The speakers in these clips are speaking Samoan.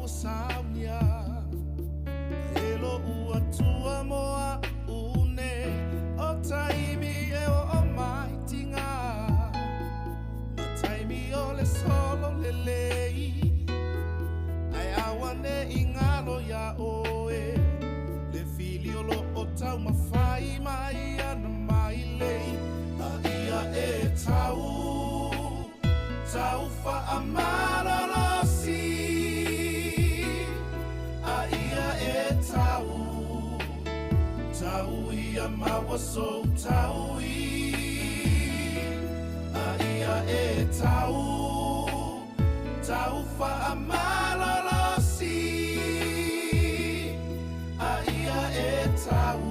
ua saunia e lo'u Atua mo a'u nei o taimi e oo mai tigā ma taimi o le solo lelei ae auane'i galo iā oe le fili o lo'o taumafai mai ana mailei a ia e tau tau faamalolosi a ia e tau tau ia maua sou taui a ia e tau tau faamalolosi a ia e tau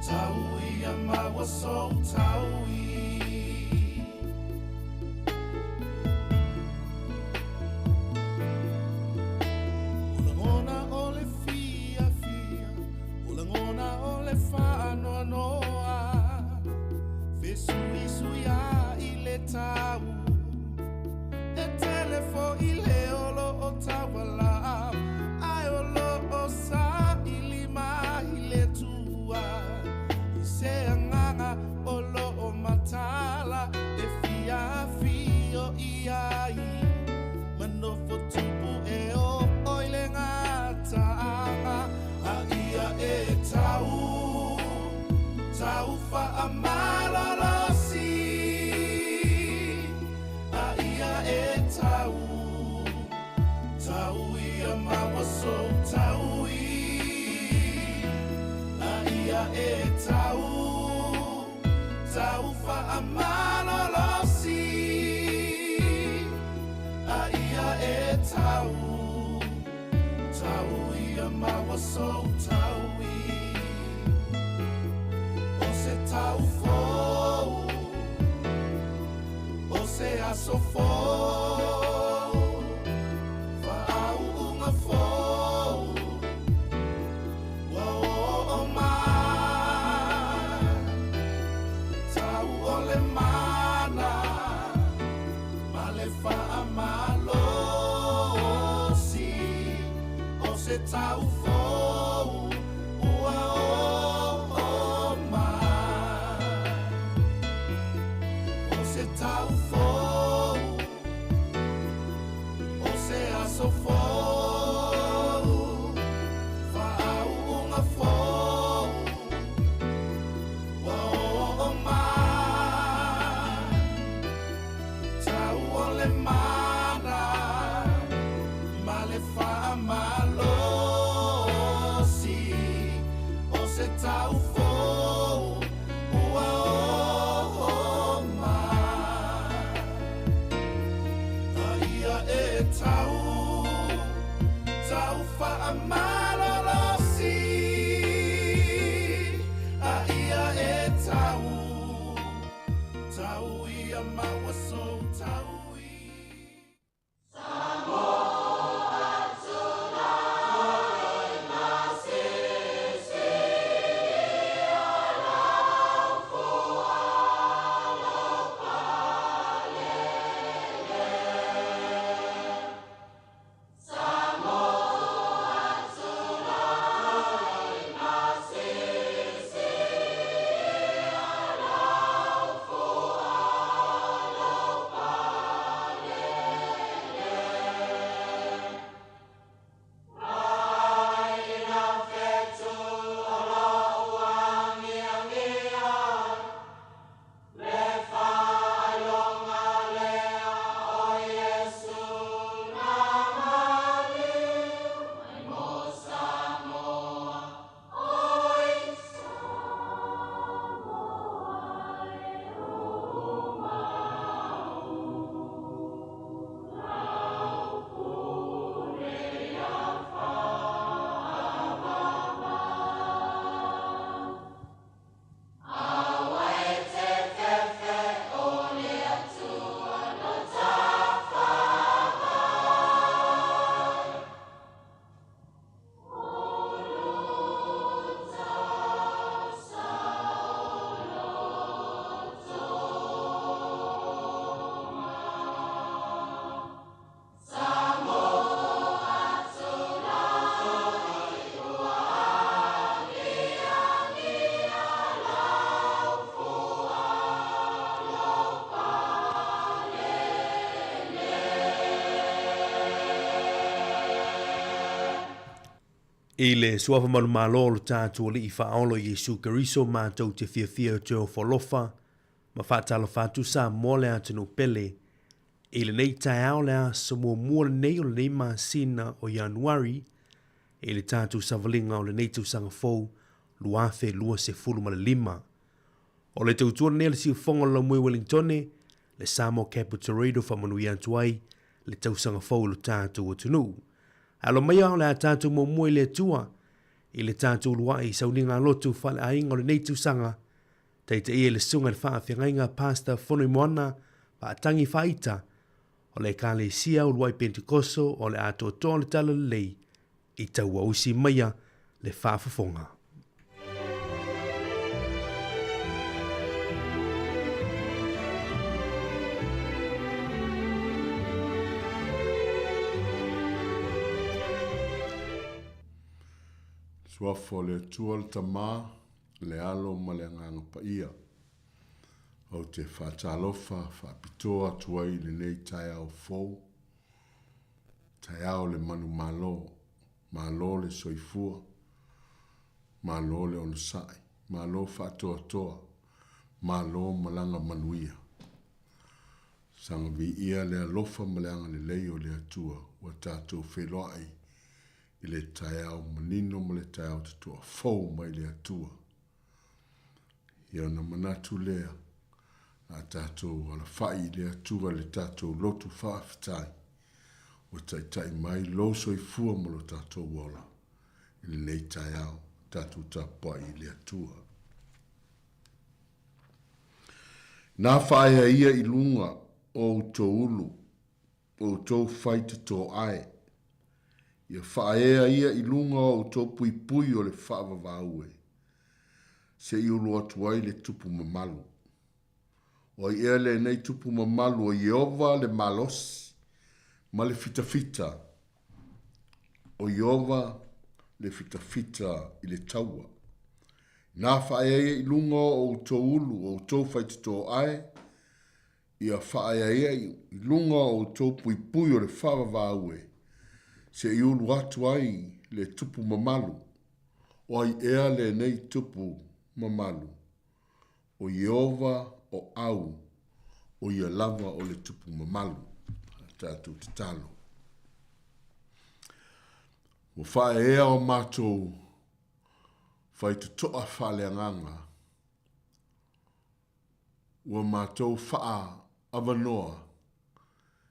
tau ia maua sou taui. O lagona o le fiafia, o lagona o le faanoanoa, fesuisuiai le tau e tele fo'i le o loo taualaau ae o loo saili mai le Atua i se agaga o loo matala e fiafio i ai ma nofo tupu e o oi le gataaga a ia e tau tau faamalolosi a ia e tau tau ia maua sou taui a ia e tau tau faamalolosi a ia e tau tau ia maua sou taui. O se tau fou, o se aso fou, faauuga fou ua oo mai tau o le mana ma le faamalosi o se tau fou ua oo mai o se tau fou, o se aso fou, faauuga fou ua oo mai tau o le mana ma le faamalosi o se tau fou ua oo mai a ia e tau tau faamalolosi a ia e tau tau ia maua sou taui. I le Suafa Manumalo o lo tatou Alii Faaola o Iesu Keriso matou te fiafia i te ofo alofa ma faatalofa atu Samoa le atunuu pele i lenei taeao le aso muamua lenei o lenei masina o Ianuari i le tatou savaliga o lenei tausaga fou 2025. O le tautua lenei a le siufofoga o le Laumue Wellingtone, le Samoa Capital Radio faamanuia atu ai le tausaga fou i lo tatou atunuu. Alo maia o le a tatou muamua i le Atua i le tatou uluai sauniga lotu faaleaiga o lenei tausaga, taitaia i le susuga i le faafeagaiga Pastor Fonoimoana Faatagi Faaita o le Ekalesia Uluai Pentekoso o le atoatoa o le Talalelei i tauausi maia le faafofoga. Suafa o le Atua le Tama, le Alo ma le Agaga Paia. Ou te faatalofa faapitoa atu ai i lenei taeao fou, taeao le manumalo, malo le soifua, malo le onosai, malo faatoatoa, malo malaga manuia. Saga viia le alofa ma le agalelei o le Atua ua tatou feiloai i le taeao manino ma le taeao totoa fou mai le Atua. Ia ona manatu lea, a tatou alafai i le Atua i le tatou lotu faafetai, ua taitai mai lou soifua ma lo tatou ola i lenei taeao, tatou tapuai i le Atua. Na faaea ia i luga o outou ulu, o outou faitotoae, ia faaea ia i luga o outou puipui o le faavavaue, se i ulu atu ai le tupu mamalu. O ai ea lenei tupu mamalu o Ieova le malosi ma le fitafita, o Ieova le fitafita i le taua. Inā faaea ia i luga o outou ulu, o outou faitotoae, ia faaea ia i luga o outou puipui o le faavavaue, se i ulu atu ai le tupu mamalu. O ai ea lenei tupu mamalu? O Ieova o au, o ia lava o le tupu mamalu. A tatou tatalo. Ua faaeaea o matou faitotoa faaleagaga, ua matou faaavanoa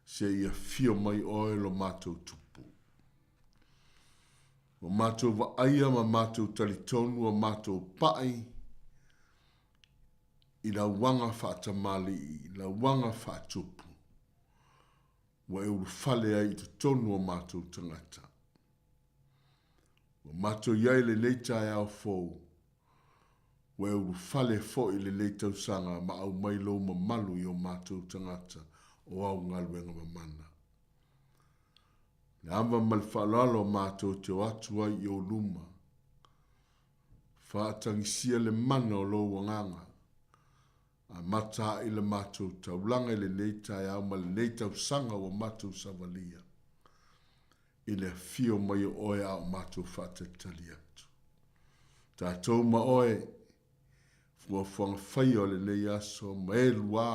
seia afio mai oe lo matou tupu. Ua matou vaaia ma matou talitonu a matou pai i lauaga faatamalii, lauaga faatupu, ua e ulufale ai i totonu o matou tagata. Ua matou i ai lenei taeao fou, ua e ulufale foi i lenei tausaga ma aumai lou mamalu i o matou tagata o au galuega mamana. Le ava ma le faaaloalo matou te o atu ai i ou luma, faatagisia le mana o lou agaga, amata ai le matou taulaga i lenei taeao ma lenei tausaga ua matou savalia i le afio mai o oe a o matou faatalitali atu. Tatou ma oe, fuafuaga faia o lenei aso ma e luā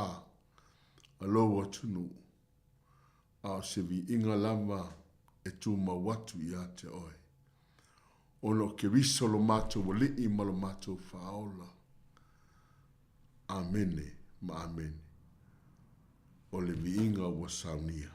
a lou atunuu, a o se viiga lava e tumau atu ia te oe, ona o Keriso lo matou Alii ma lo matou Faaola. Amene ma amene. O le viiga ua saunia.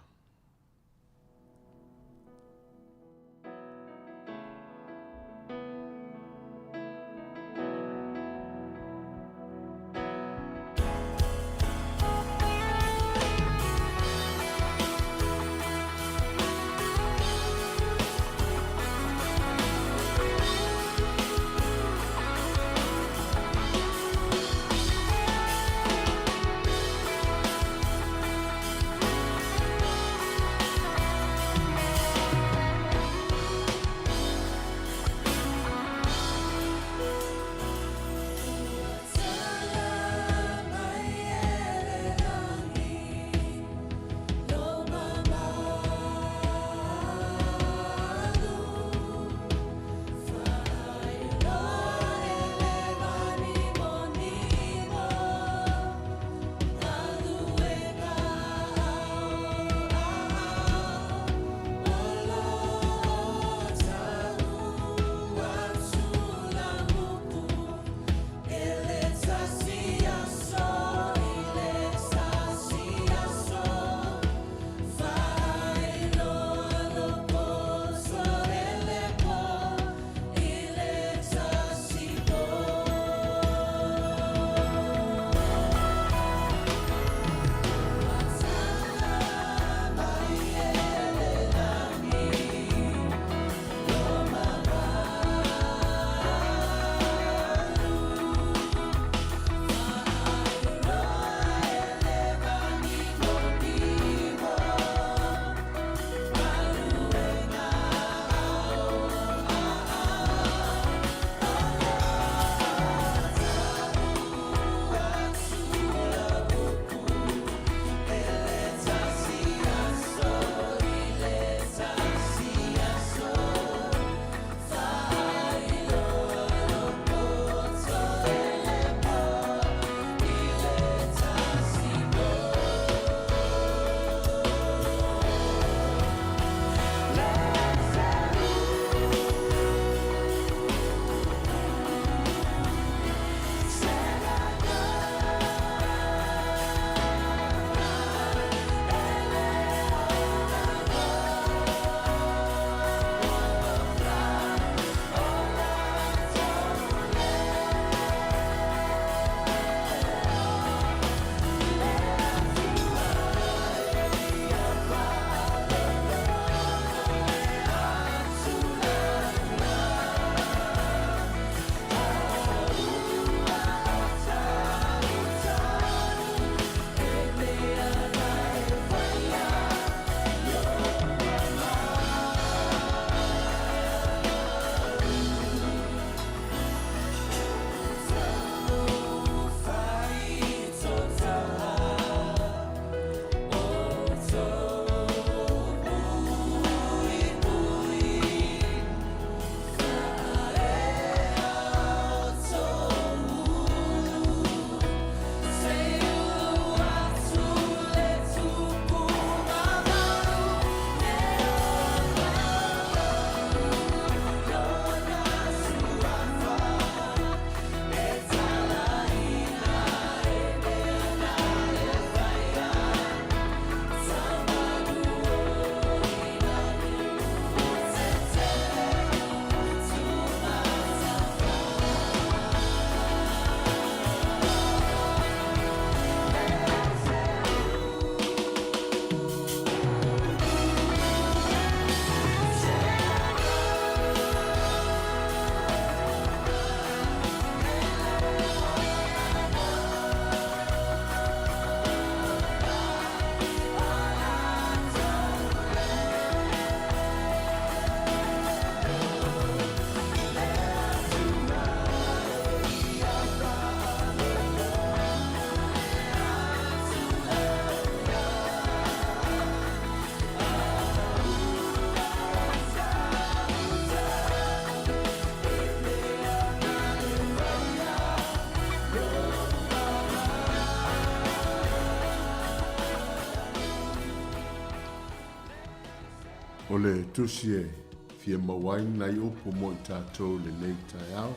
O le tusi e fia maua ai nai upu mo i tatou i lenei taeao.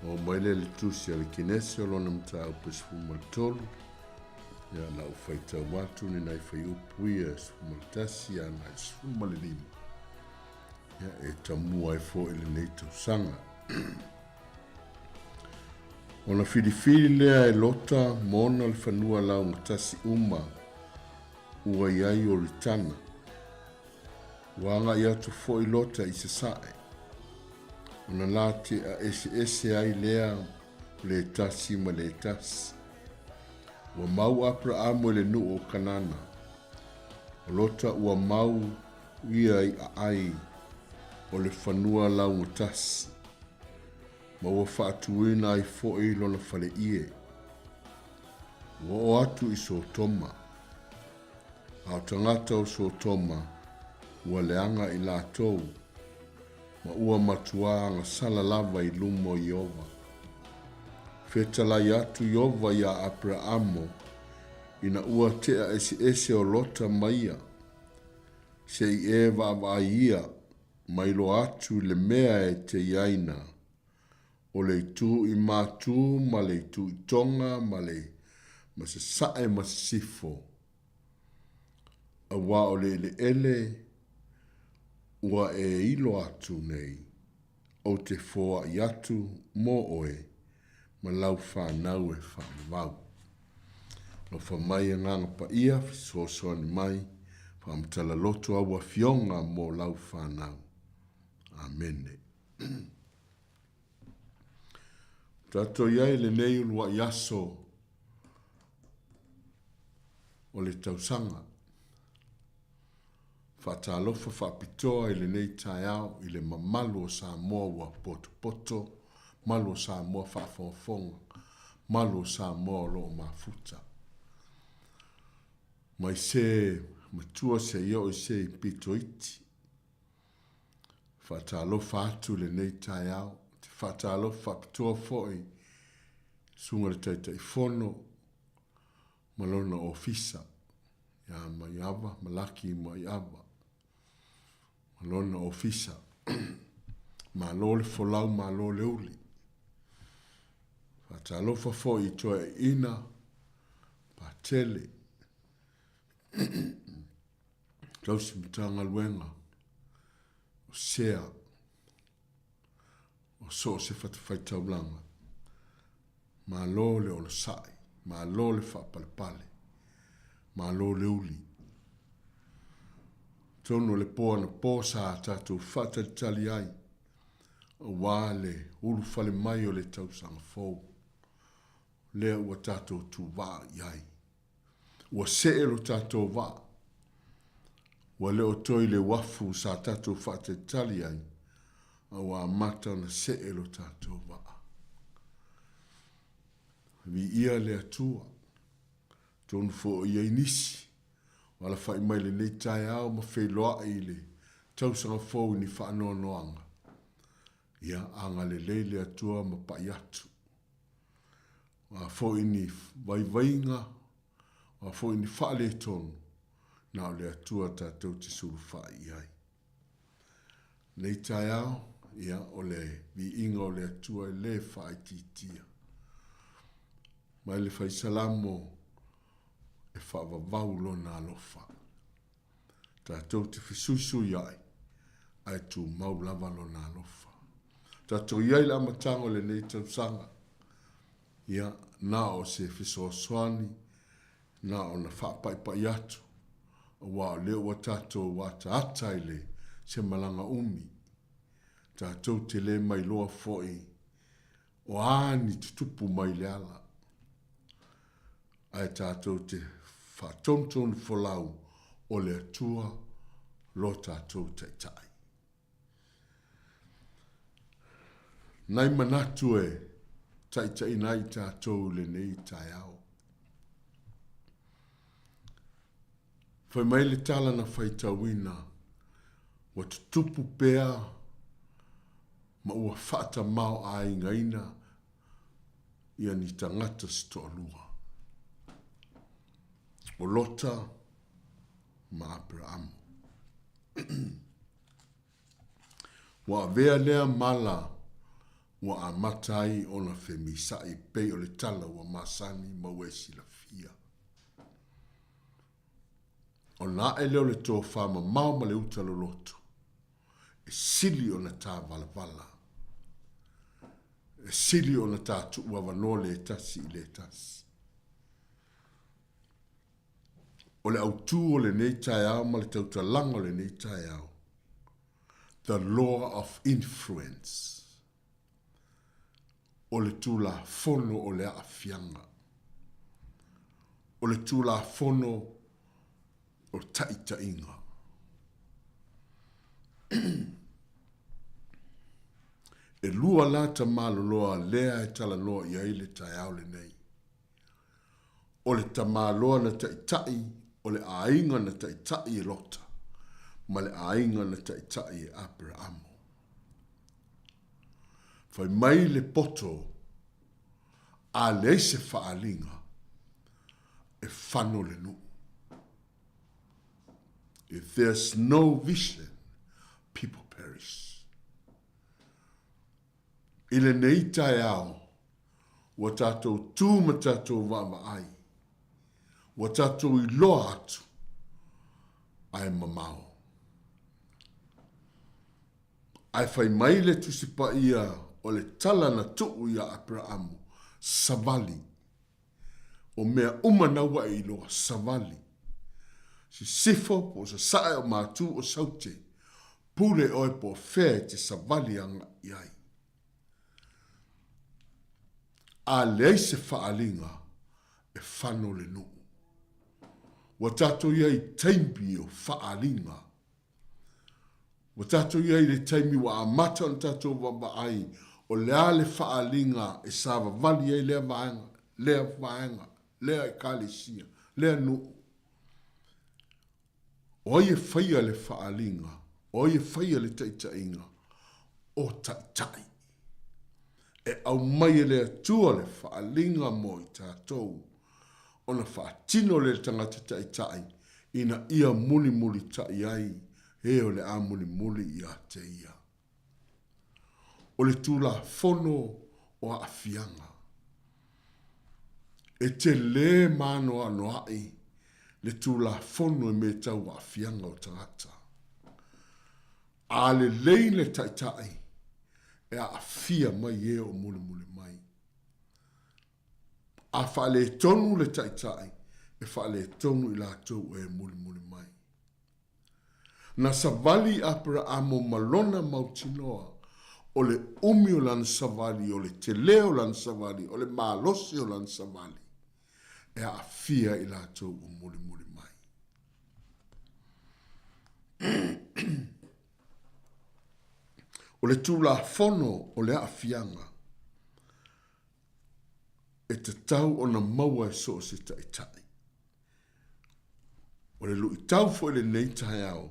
Oo mai lea i le tusi a le Kenese o lona mataupu e 13, ia o le a ou faitau atu ni nai fuaiupu ia e 11 agai i le 15, ia e tamua ai foi lenei tausaga. Ona filifili lea e Lota mona le fanua laugatasi uma ua i ai Ioritana. Ua agai atu foi Lota i sasae, ona la te aeseese ai lea o le tasi ma le tasi. Ua mau Aperaamu i le nuu o Kanana. O Lota ua mau ia i aai o le fanua laugatasi, ma ua faatuina ai foi lona faleie. Ua oo atu i Sotoma, a o tagata o Sotoma ua leaga i latou, ma ua matuā agasala lava i luma o Ieova. Fetalai atu Ieova iā Aperaamu ina ua tea eseese o Lota ma ia, se i e vaavaai ia ma iloa atu i le mea e te iaina, o le itu i Matū ma le itu i Tonga ma le ma Sasae ma Sisifo, auā o le eleele ua e ilo atu nei, ou te foaʻi atu mo oe ma lau fanau e faavavau. Alofa mai Agaga Paia, fesoasoani mai, faamatala loto au afioga mo lau fanau. Amene. Tatou i ai i lenei uluai aso o le tausaga. Faatalofa faapitoa i lenei taeao i le mamalu o Samoa ua potopoto, malu o Samoa faafogafoga, malu o Samoa o lo o mafuta. Mai se matua seia oo i se pito iti. Faatalofa atu i lenei taeao. Ou te faatalofa faapitoa foi i Susuga i le Taitaifono ma lona ofisa ia Maiava, Malaki Maiava ma lona ofisa. Malo le folau, malo le uli. Faatalofa foi i Toeaina Patele. Tausi Matagaluega o Sea o so o se fatafaitaulaga. Malo le onosai, malo le faapalepale, malo le uli. Atonu o le po anapo sa tatou faatalitali ai aua le ulufale mai o le tausaga fou, lea ua tatou tuvaa i ai. Ua see lo tatou vaa. Ua le o toe i le uafu sa tatou faatalitali ai, a ua amata ona see lo tatou vaa. Viia le Atua. Atonu foi o i ai nisi o alafai mai lenei taeao ma feiloai i le tausaga fou i ni faanoanoaga. Ia agalelei le Atua ma pai atu. O a foi ni vaivaiga, o a foi ni faaletonu, na o le Atua tatou te sulufai i ai. Nei taeao, ia, o le viiga o le Atua e lē faaitiitia. Mai le Fai Salamo e faavavau lona alofa. Tatou te fesuisuiaʻi, ae tumau lava Lona alofa. Tatou i ai i le amataga o lenei tausaga, ia, na o se fesoasoani, na ona faapaipai atu, aua o lea ua tatou ataata i le se malaga umi. Tatou te le mailoa foi o a ni tutupu mai le ala. Ae tatou te faatonutonu folau o le Atua lo tatou Taitai. Nai manatu e taitaiina ai tatou i lenei taeao. Fai mai le tala na faitauina, ua tutupu pea ma ua faatamaoaigaina ia ni tagata se toalua, o Lota ma Aperaamu. Ua avea lea mala ua amata ai ona femisaʻi pei o le tala ua masani ma ua e silafia. Ona aʻe lea o le tofā mamao ma le uta loloto, e sili ona tā valavala, e sili ona tā tuʻu avanoa le tasi i le tasi. O le autū o lenei taeao ma le tautalaga o lenei taeao, The Law of Influence, o le Tulafono o le Aafiaga, o le Tulafono o Taitaiga. E lua la tamaloloa lea e talanoa i ai le taeao lenei. O le tamaloa na taitai, o le aiga na taitai e Lota, ma le aiga na taitai e Aperamo. Fai mai le poto, a leai se faaaliga, e fano le nuu. If there's no vision, people perish. I lenei taeao, ua tatou tū ma tatou vaavaai, ua tatou iloa atu, ae mamao. Ae fai mai le Tusi Paia o le tala na tuu iā Aperaamu, Savali. O mea uma na ua e iloa, savali. Sisifo po o sasae o Matū o Saute, pule oe po o fea e te savali agai i ai. A leai se faaaliga, e fano le nuu. Ua tatou i ai i taimi o faaaliga. Ua tatou i ai i le taimi ua amata ona tatou vaavaai o le a le faaaliga e savavali ai lea vaega, lea vaega, lea ekalesia, lea nuu. O ai e faia le faaaliga? O ai e faia le taitaiga? O taitai. E aumai e le Atua le faaaliga mo i tatou, ona faatino lea e le tagata taitai ina ia mulimulitai ai e o le a mulimuli ia te ia. O le Tulafono o Aafiaga. E tele maanoanoaʻi le Tulafono i mea tau aafiaga o tagata. A lelei le taitai, e aafia mai e o mulimuli mai. A faaletonu le taitai, e faaletonu i latou e mulimuli mai. Na savali Aperaamo ma lona mautinoa, o le umi o lana savali, o le tele o lana savali, o le malosi o lana savali, e aafia i latou o mulimuli mai. O le Tulafono o le aafiaga e tatau ona maua e so o se taitai. O le luitau foi lenei taeao,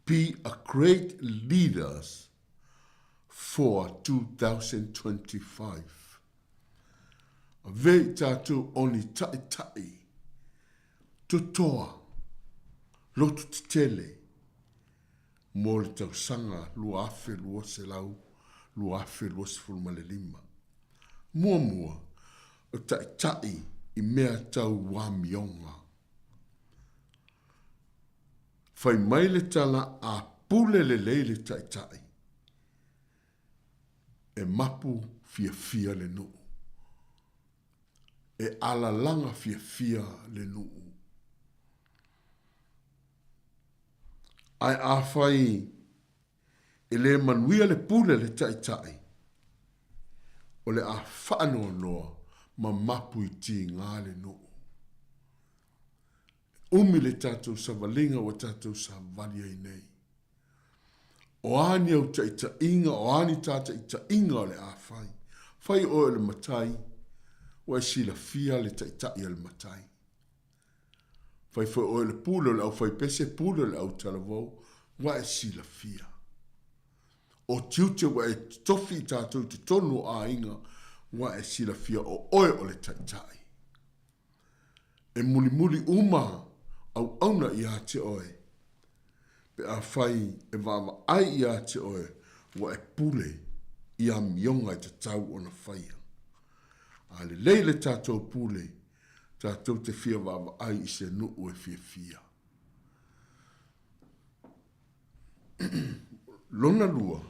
be a great leaders for 2025. Ave i tatou o ni taitai totoa loto tetele mo le tausaga 2020, 2025. Muamua, o taitai i mea tau amioga. Fai mai le tala a pule lelei le taitai, e mapu fiafia le nuu. E alalaga fiafia le nuu. Ae afai E le manuia le pule a le taitai, o le a faanoanoa ma mapu i tigā le nuu. E umi le tatou savaliga ua tatou savali ai nei. O a ni au taitaiga, o a ni tā taitaiga o le a fai, fai oe o le matai, ua e silafia le taitai a le matai. Fai foi oe o le pule o le aufaipese, pule o le autalavou, ua e silafia. O tiute ua e tofi i tatou i totonu o aiga, ua e silafia o oe o le taitai. E mulimuli uma auauna ia te oe, pe afai e vaavaai ia te oe, Ua e pule i amioga e tatau ona faia. A lelei le tatou pule, tatou te fia vaavaai i se nuu e fiafia. Lona lua,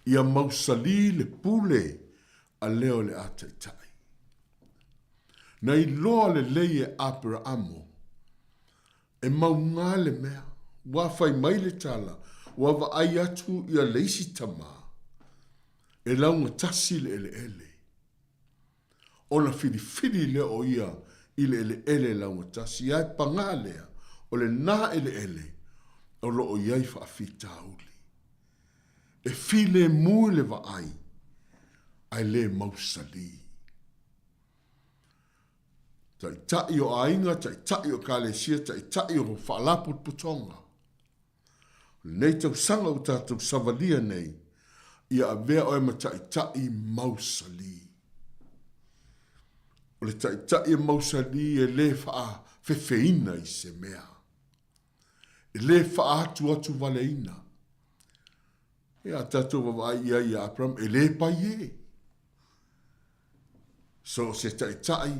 ia mausali le pule a lea o le a taitai. Na iloa lelei e Aperaamo e mauga le mea, ua fai mai le tala, ua vaai atu ia le isi tama, e laugatasi le eleele. Ona filifili lea o ia i le eleele laugatasi, ae pagā lea, o lenā eleele o lo o i ai faafitauli. E filemu i le vaai, ae le mausali. Taitai o aiga, taitai o ekalesia, taitai o faalapotopotoga. O lenei tausaga ua tatou savalia nei, ia avea oe ma taitai mausali. O le taitai e mausali e le faafefeina i se mea. E le faaatuatuvaleina. Ia, a tatou vaavaai i ai ia Abraham, e le pai e. So o se taitai,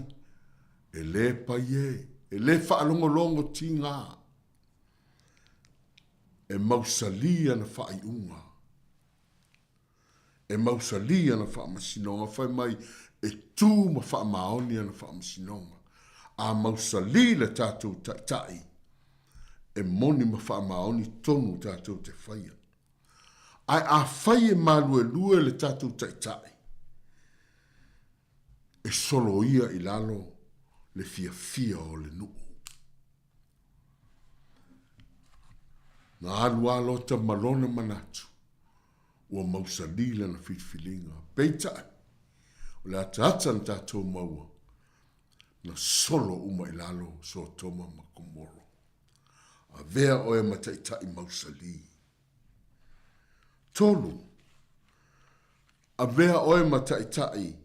e le pai e. E le faalogologo tigā. E mausali ana faaiuga. E mausali ana faamasinoga, fai mai e tū ma faamaoni ana faamasinoga. A mausali le tatou Taitai, e moni ma faamaoni tonu tatou te faia. Ae afai e maluelue le tatou Taitai, e soloia i lalo le fiafia o le nuu. Na alu lava Lota ma lona manatu, ua mausali lana filifiliga. Peitai, o le ataata na tatou maua, na solo uma i lalo Sotoma ma Komoro. Avea oe ma taitai mausali. Tolu, avea oe ma taitai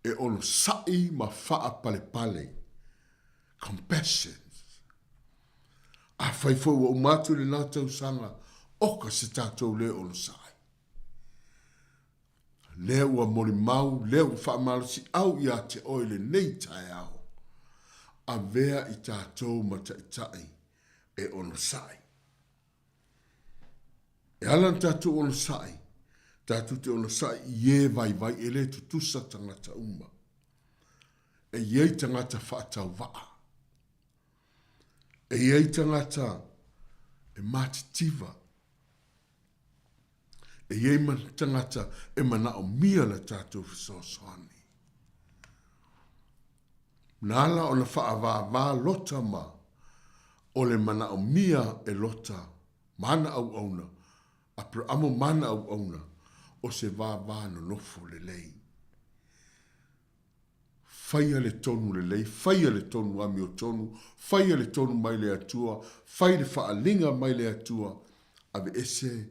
e onosai ma faapalepale, compassion. Afai foi ua uma atu lena tausaga, oka se tatou le onosai. Lea ua molimau, lea ua faamalosiau ia te oe lenei taeao. Avea i tatou ma taitai e onosai. E ala ona tatou onosai, tatou te onosai i e vaivai e le tutusa tagata uma. E i ai tagata faatauvaa. E i ai tagata e matitiva. E i ai tagata e manaomia le tatou fesoasoani. Na ala ona faavāvā Lota ma o le manaomia e Lota ma ana auauna, Aperaamo ma ana auauna, o se vāvā nonofo lelei. Faia le tonu lelei, faia le tonu amiotonu, faia le tonu mai le Atua, fai le faaaliga mai le Atua, aveese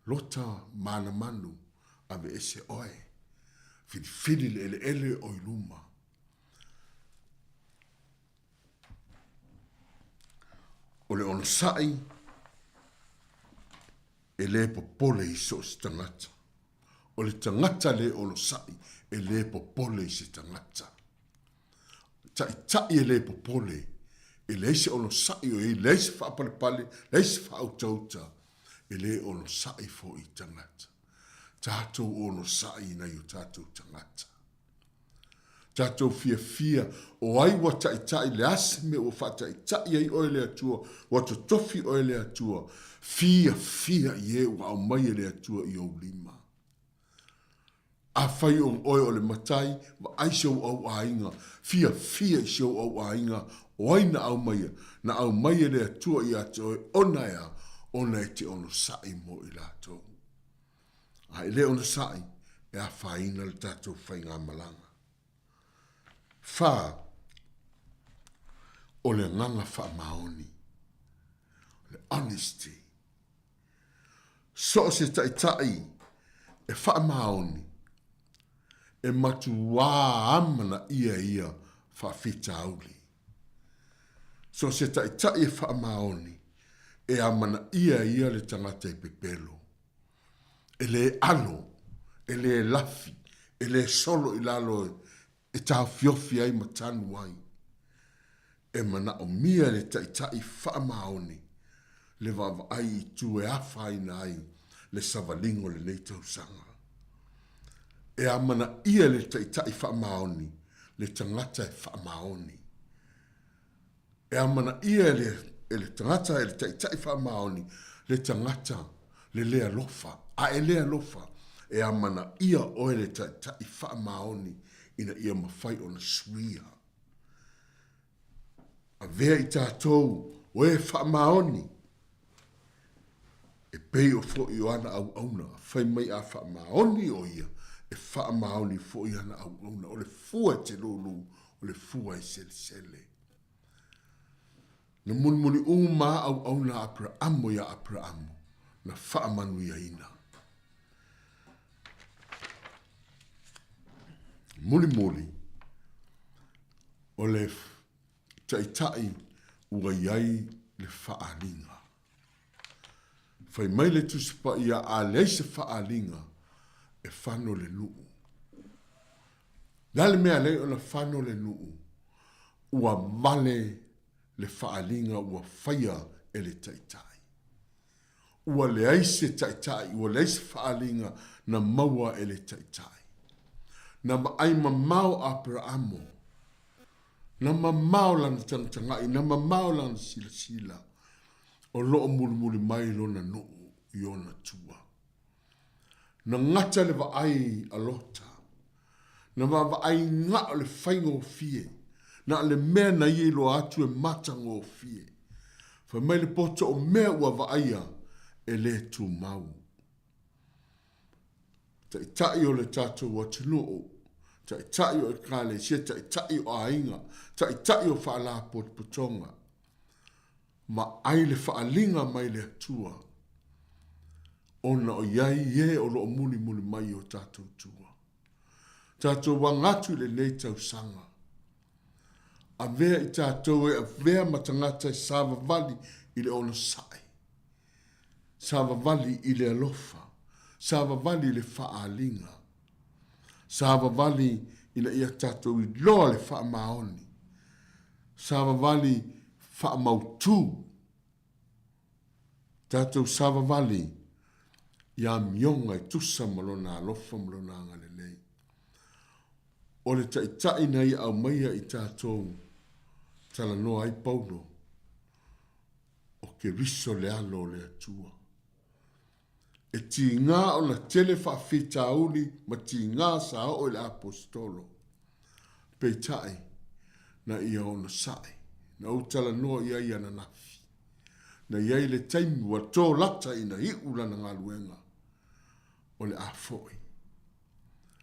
Lota ma ana manu, aveese oe. Filifili le eleele o i luma. O le onosai e le popole i so o se tagata. O le tagata le onosai e le popole i se tagata. Taitai e le popole, e leai se onosai o i ai, leai se faapalepale, leai se faautauta, e le onosai foi i tagata. Tatou onosai i nai o tatou tagata. Tatou fiafia, o ai ua taitai, le a se mea ua faataitai ai oe e le Atua, ua totofi oe e le Atua, fiafia i e ua aumai e le Atua i ou lima. Afai o oe o le matai, vaai si ou au aiga, fiafia i si ou au aiga, o ai na aumaia? Na aumai e le Atua ia te oe, ona e a? Ona e te onosai mo i latou. A e le onosai, e afaina le tatou faigamalaga. Fa, o le agaga faamaoni, o le honesty. So o se taitai e faamaoni, e matuā amanaia ia faafitauli. So o se taitai e faamaoni, e amanaia ia le tagata e pepelo. E lē alo, e lē lafi, e lē solo i lalo e taofiofi ai ma tanu ai. E manaomia e le Taitai faamaoni le vaavaai i itu e afaina ai le savaliga o lenei tausaga. E amanaia e le Taitai faamaoni le tagata e faamaoni. E amanaia e le, e le tagata, e le taitai faamaoni, le tagata le le alofa. A e le alofa, e amanaia oe le taitai faamaoni ina ia mafai ona suia. Avea i tatou o e faamaoni, e pei o foi o ana auauna, fai mai a faamaoni o ia, e faamaoni foi ana auauna. O le fua e te lūlū, o le fua e selesele. Na mulimuli uma a auauna a Aperaamo iā Aperaamo, na faamanuiaina. Mulimuli, o le taitai ua i ai le faaaliga. Fai mai le Tusi Paia, a leai se faaaliga, e fano le nuu. Le a le mea alai ona fano le nuu? Ua vale le faaaliga ua faia e le taitai. Ua leai se taitai, ua leai se faaaliga na maua e le taitai. Na vaai mamao Aperaamo, na mamao lana tagatagai, na mamao lana silasila, o lo o mulimuli mai lona nuu i ona tua. Na gata le vaai a Lota. Na vaavaai gao le faigofie, na o le mea na ia iloa atu e matagofie. Fai mai le poto o mea ua vaaia e le tumau. Taitai o le tatou atunuu, taitai o ekalesia, taitai o aiga, taitai o faalapotopotoga, vaai le faaliga mai le Atua ona o i ai e o lo o mulimuli mai i o tatou tua. Tatou aga atu i lenei tausaga. Avea i tatou e avea ma tagata e savavali i le onosai, savavali i le alofa, savavali i le faaaliga, savavali ina ia tatou iloa le faamaoni, savavali faamautu, tatou savavali i amioga e tusa ma Lona alofa ma Lona agalelei. O le Taitai na Ia aumaia i tatou, talanoa ai Paulo, o Keriso le Alo o le Atua. E tiga ona tele faafitauli ma tiga sa oo i le Aposetolo. Peitai, na ia onosai, na ou talanoa i ai ananafi. Na i ai le taimi ua tō lata ina iu lana galuega, o le a foi.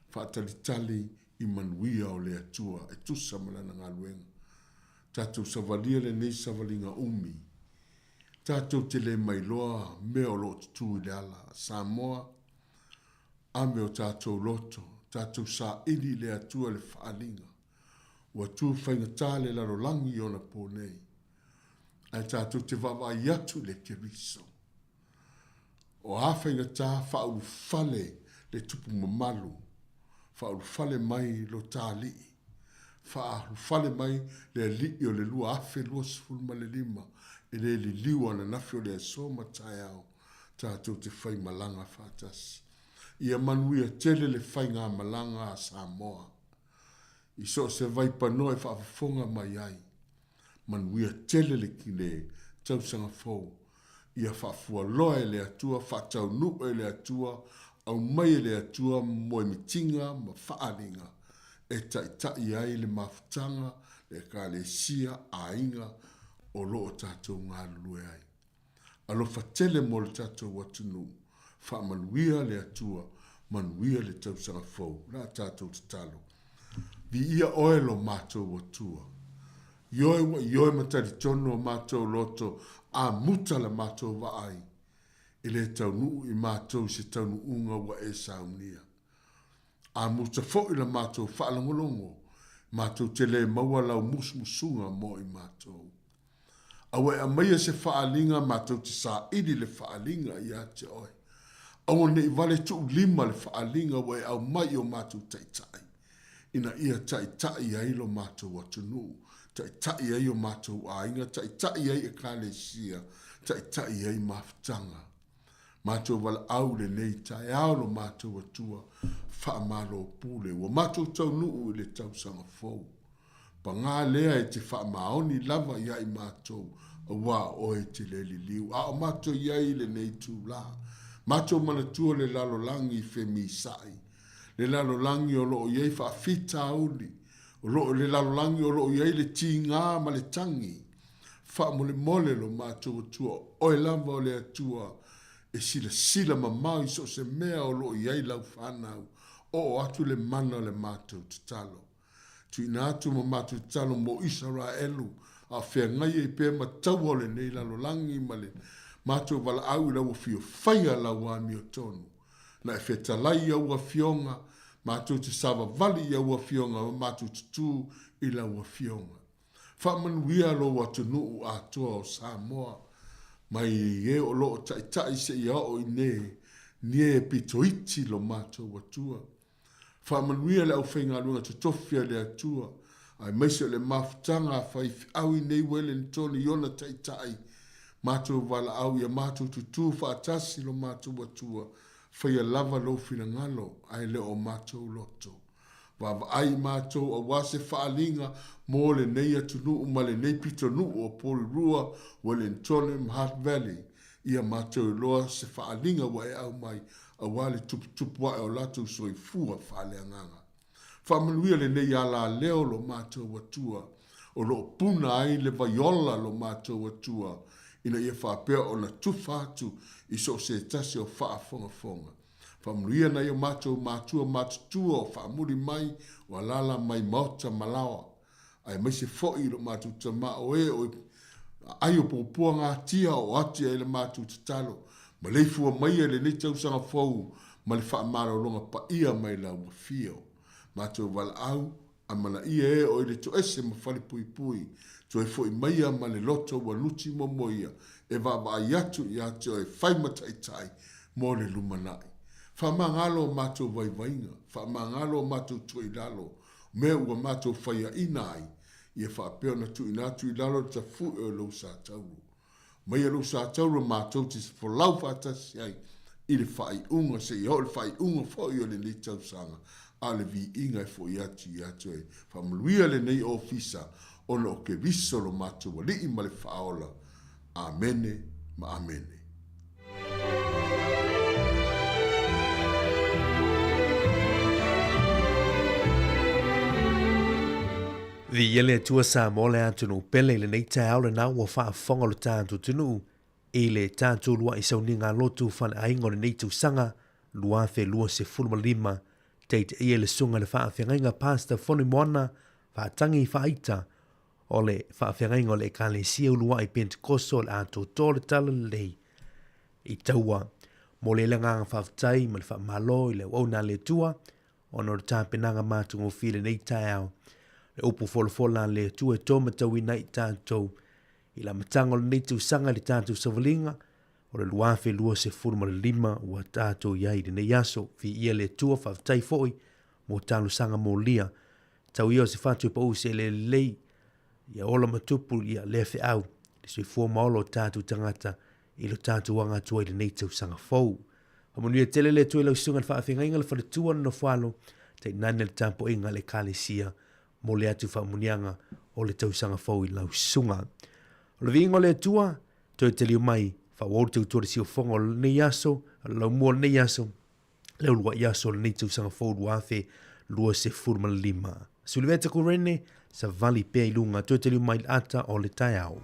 Faatalitali i manuia o le Atua e tusa ma lana galuega. Tatou savalia lenei savaliga umi. Tatou te le mailoa mea o lo o tutū i le ala. Samoa, ave o tatou loto, tatou saili i le Atua le faaaliga. Ua tu faigata le lalolagi i ona pō nei. Ae tatou te vaavaai atu i le Keriso. O a faigata faaulufale le tupu mamalu, faaulufale mai lo ta alii, faaulufale mai le alii o le 2025 e le liliu ananafi o le aso ma taeao tatou te fai malaga faatasi. Ia manuia tele le faigamalaga a Samoa i so o se vaipanoa e faafofoga mai ai. Manuia tele le le tausaga fou. Ia faafualoa e le Atua, faataunuu e le Atua, aumai e le Atua moemitiga ma faaaliga e taitai ai le mafutaga, le Ekalesia, aiga o lo o tatou galulue ai. Alofa tele mo le tatou atunuu. Faamanuia le Atua, manuia le tausaga fou. La tatou tatalo. Viia oe lo matou Atua. Ioe ua ioe ma talitonu o matou loto a muta la matou vaai, e le taunuu i matou i se taunuuga ua e saunia. A muta foi la matou faalogologo, matou te le maua lau musumusuga mo i matou. A ua e aumaia se faaaliga, matou te saili le faaaliga ia te oe. Aua ne i vale tuulima le faaaliga ua e aumai i o matou taitai, ina ia taitai ai lo matou atunuu, taitai ai o matou aiga, taitai ai Ekalesia, taitai ai mafutaga. Matou valaau i lenei taeao lo matou Atua, faamalo pule, ua matou taunuu i le tausaga fou. Paga lea e te faamaoni lava ia i matou, auā o oe e te le liliu, a o matou i ai i lenei itulā. Matou manatua le lalolagi femisa'i, le lalolagi o lo o i ai faafitauli, o lo o le lalolagi o lo o i ai le tigā ma le tagi. Faamolemole lo matou Atua, o oe lava o le Atua e silasila mamao i so o se mea o lo o i ai lau fanau, oo atu le mana o le matou tatalo. Tuuina atu ma matou tatalo mo Isaraelu, a o feagai ai pea ma taua o lenei lalolagi ma le matou valaau i lau afio faia lau amiotonu. Na e fetalai i au afioga, matou te savavali i au afioga ma matou tutū i lau afioga. Faamanuia lou atunuu atoa o Samoa, mai e o lo o taitai seia oo i ne nie pito iti lo matou Atua. Faamanuia le aufaigaluega totofi a le Atua, aemaise o le mafutaga a faifeau i nei Wellington i ona taitai, matou valaau ia matou tutū faatasi lo matou Atua, faia lava lou finagalo ae le o matou loto. Vaavaai i matou aua se faaaliga mo lenei atunuu ma lenei pitonuu o Porirua, Wellingtone ma Hutt Valley. Ia matou iloa se faaaliga ua e aumai aua le tuputupu ae o latou soifua faaleagaga. Faamanuia lenei alaleo lo matou Atua, o lo o puna ai le vaiola lo matou Atua, ina ia faapea ona tufa atu i so o se tasi o faafogafoga. Faamanuia nai o matou matua matutua o faamuli mai o alaala mai maota ma laoa, aemaise foi i lo matou tama o e o aai o puapua gatia o ati ai le matou tatalo, maleifua maia i lenei tausaga fou ma le faamalologa paia mai lau afio. Matou valaau, amanaia e o i le toese ma falepuipui, toe foi maia ma le loto ua nuti momoia e vaavaai atu ia te oe fai ma taitai mo le lumanai. Faamagalo o matou vaivaiga, faamagalo o matou toilalo, mea ua matou faiaina ai, ia faapea ona tuuina atu i lalo le tafu'e o lou sa tauro. Maia lou sa tauro matou te folau faatasi ai i le faaiuga seia oo i le faaiuga foi o lenei tausaga, a o le viiga e fo'i atu ia te oe. Faamanuia lenei ofisa ona o Keriso lo matou Alii ma le Faaola. Amene ma Amene. Viia le Atua Samoa le atunuu pele i lenei taeao lena ua faafofoga lo tatou atunuu i le tatou lua'i sauniga lotu faleaiga o lenei tausaga 2025 taitaia i le susuga i le faafeagaiga Pastor Fonoimoana Faatagi Faaita o le faafeagaiga o le Ekalesia Ulua'i Pentekoso o le atoatoa o le Talalelei i taua. Momoli ai le agaga faafetai ma le faamalo i le auauna a le Atua ona o le tapenaga matagofie i lenei taeao. Le upu folafola a le Atua e tōmatauina ai i tatou i le amataga o lenei tausaga i le tatou savaliga o le 2025 ua tatou i ai i lenei aso. Viia le Atua, faafetai foi mo talosaga molia. Tau ia o se fatu e pau se ele lelei, ia ola ma tupu ia lea feau, le soifua ma ola o tatou tagata i lo tatou aga atu ai i lenei tausaga fou. Faamanuia tele le Atua i lau susuga i le faafeagaiga, le faletua, le nofoalo, tainane le tapuaiga a le Ekalesia mo le atu faamanuiaga o le tausaga fou i lau susuga. O le viiga o le Atua, toe taliu mai, faaauau le tautua i le siufofoga o lenei aso, o le laumua o lenei aso, le uluai aso o lenei tausaga fou 2025. Suliveta Kurene, savali pea i luga, toe taliu mai le ata o le taeao.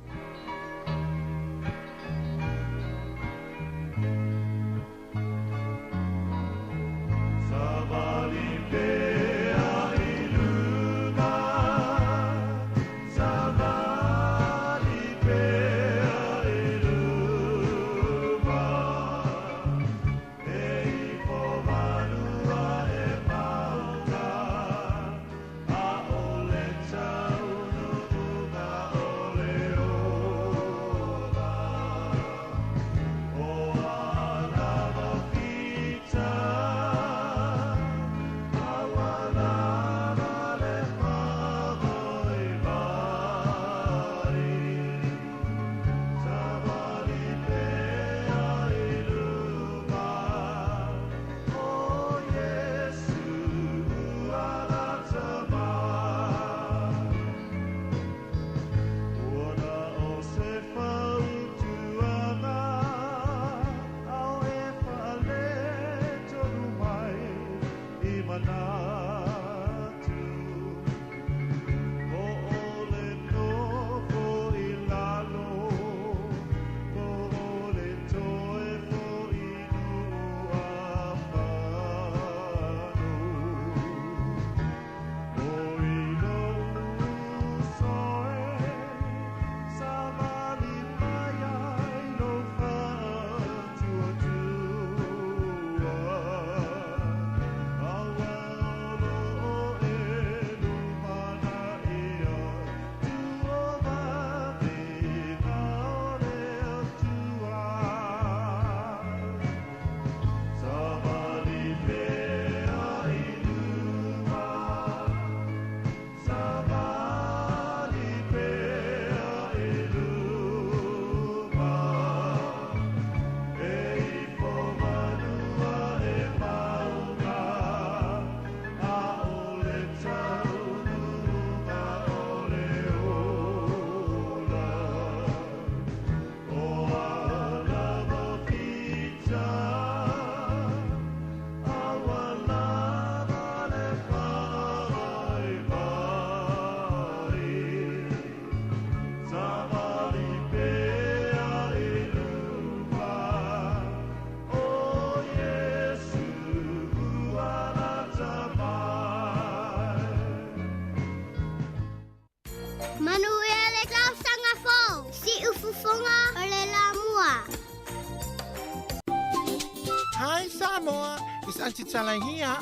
Samoa, it's Auntie Tala here.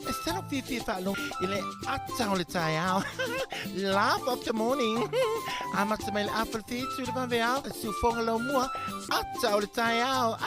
E salo fiafia faalogo i le ata o le taeao. Laugh of the morning. Amata mai le afa le whitu le vaveao, le siufoga lau mua, ata o le taeao.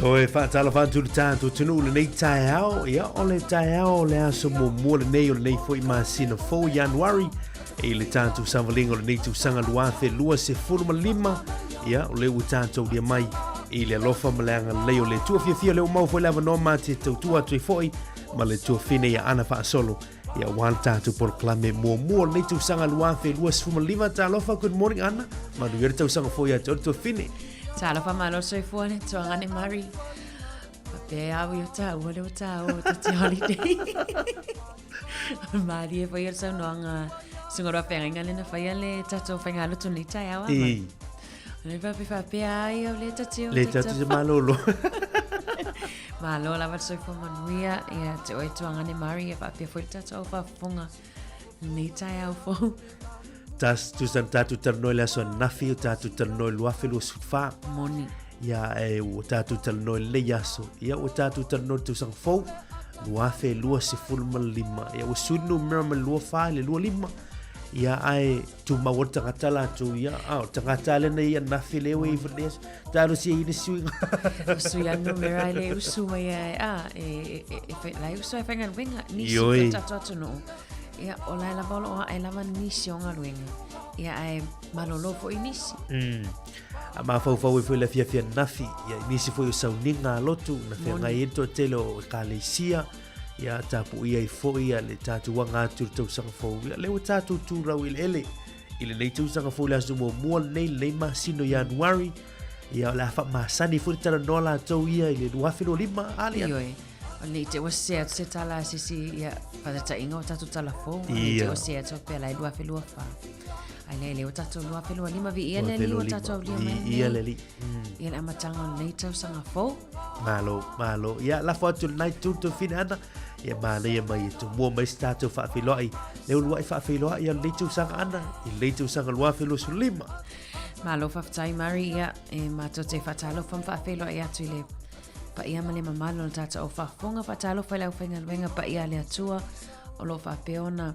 Toe faatalofa atu le tatou atunuu lenei taeao. Ia, o le taeao o le aso muamua lenei o lenei foi masina fou Ianuari i le tatou savaliga o lenei tausaga 2025. Ia, o lea ua tatou lia mai i le alofa ma le agalelei o le Atua. Fiafia lea ua maua foi le avanoa ma te tautua atu ai foi ma le tuafine ia Ana Faasolo. Ia, aua le tatou polokalame muamua o lenei tausaga 2025. Talofa, good morning Ana. Manuia le tausaga fou ia te oe le tuafine. Talofa malo le soifua le tuagane Mari. Faapea au i o tāua le o tāua o te holiday. Malie foi o le saunoaga suga roa feagaiga le na faia le tatou faigalotu nei taeao a. I. Le faapea faapea ai au le tate o Le tate se malolo. Malo lava le soifua manuia ia te oe tuagane Mari ia faapea foi le tatou au faafofoga nei taeao fou. Tas tusa na tātou talanoa i le aso ananafi, o tātou talanoa i 2024. Moni. Ia, e, ua tātou talanoa i lenei aso. Ia, ua tātou talanoa i le tausaga fou, 2025. Ia, ua sui le numera mai le 24 i le 25. Ia, ae tumau ai le tagata latou, ia, a, o le tagata lea na i ananafi lea ua i lenei aso. Talosia i le suiga. O sui a numera i le usu mai e, a, e, e, e, e, e, la e usu ai whaingaluenga, nisi Ioi. o tātou atunuu. Ia, o lae lava o loo ae lava nisi o galuega. Ia, ae malolo foi nisi. A mafaufau ai foi le afiafi ananafi, ia, i nisi foi o sauniga a lotu, na feagai ai le toatele o Ekalesia, ia, tapuia ai foi ia, le tatou aga atu i le tausaga fou. Ia, lea ua tatou turau eleele i lenei tausaga fou i le aso muamua lenei, lenei masina o Ianuari, ia, o le a faamasani foi le talanoa latou ia i le 2025, a le Ioe. O nei te ua sese atu se tala a sisi, ia, faataitaiga o tatou tala fou, o nei te ua sese atu pea la e 2024. Ai lea, lea ua tatou 2025, viia le Alii ua tatou aulia mai Viia le Alii. Ia le amataga o lenei tausaga fou. Malo, malo. Ia, lafo atu i lenai tu, Tofina Ana. Ia manaia mai e tumua mai se tātou faafeiloai le uluai faafeiloai a lenei tausaga ana i lenei tausaga 2025. Malo faafetai Mari, ia e mātou te faatalofa ma faafeiloai atu i le paia ma le mamalu o le tātou au faafofoga, faatalofa i le aufaigaluega paia a le Atua o lo o faapea ona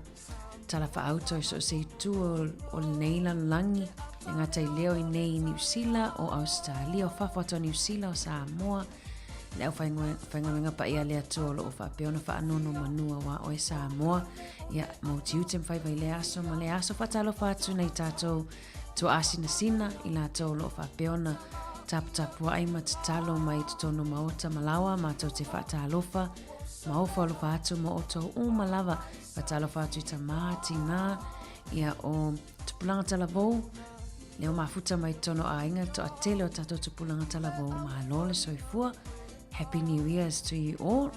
tala faaauto i so o se itu o lenei lalolagi, e gata i leo i nei i Niu Sila, o Ausetalia, o fafo atu o Niu Sila, o Samoa, le aufaigaluega paia a le Atua o lo o faapea ona faanono manu auā oe Samoa. Ia, mau tiute ma faiva i lea aso ma lea aso. Faatalofa atu nai tātou tuaasinasina i latou o lo o faapea ona taputapuai ma tatalo mai i totonu o maota ma laoa, matou te faatalofa ma ofo alofa atu mo outou uma lava. Faatalofa atu i tamā, tinā, ia o tupulaga talavou, lea ua mafuta mai totonu o aiga, toatele o tatou tupulaga talavou, malo le soifua. Happy New Year's to you all.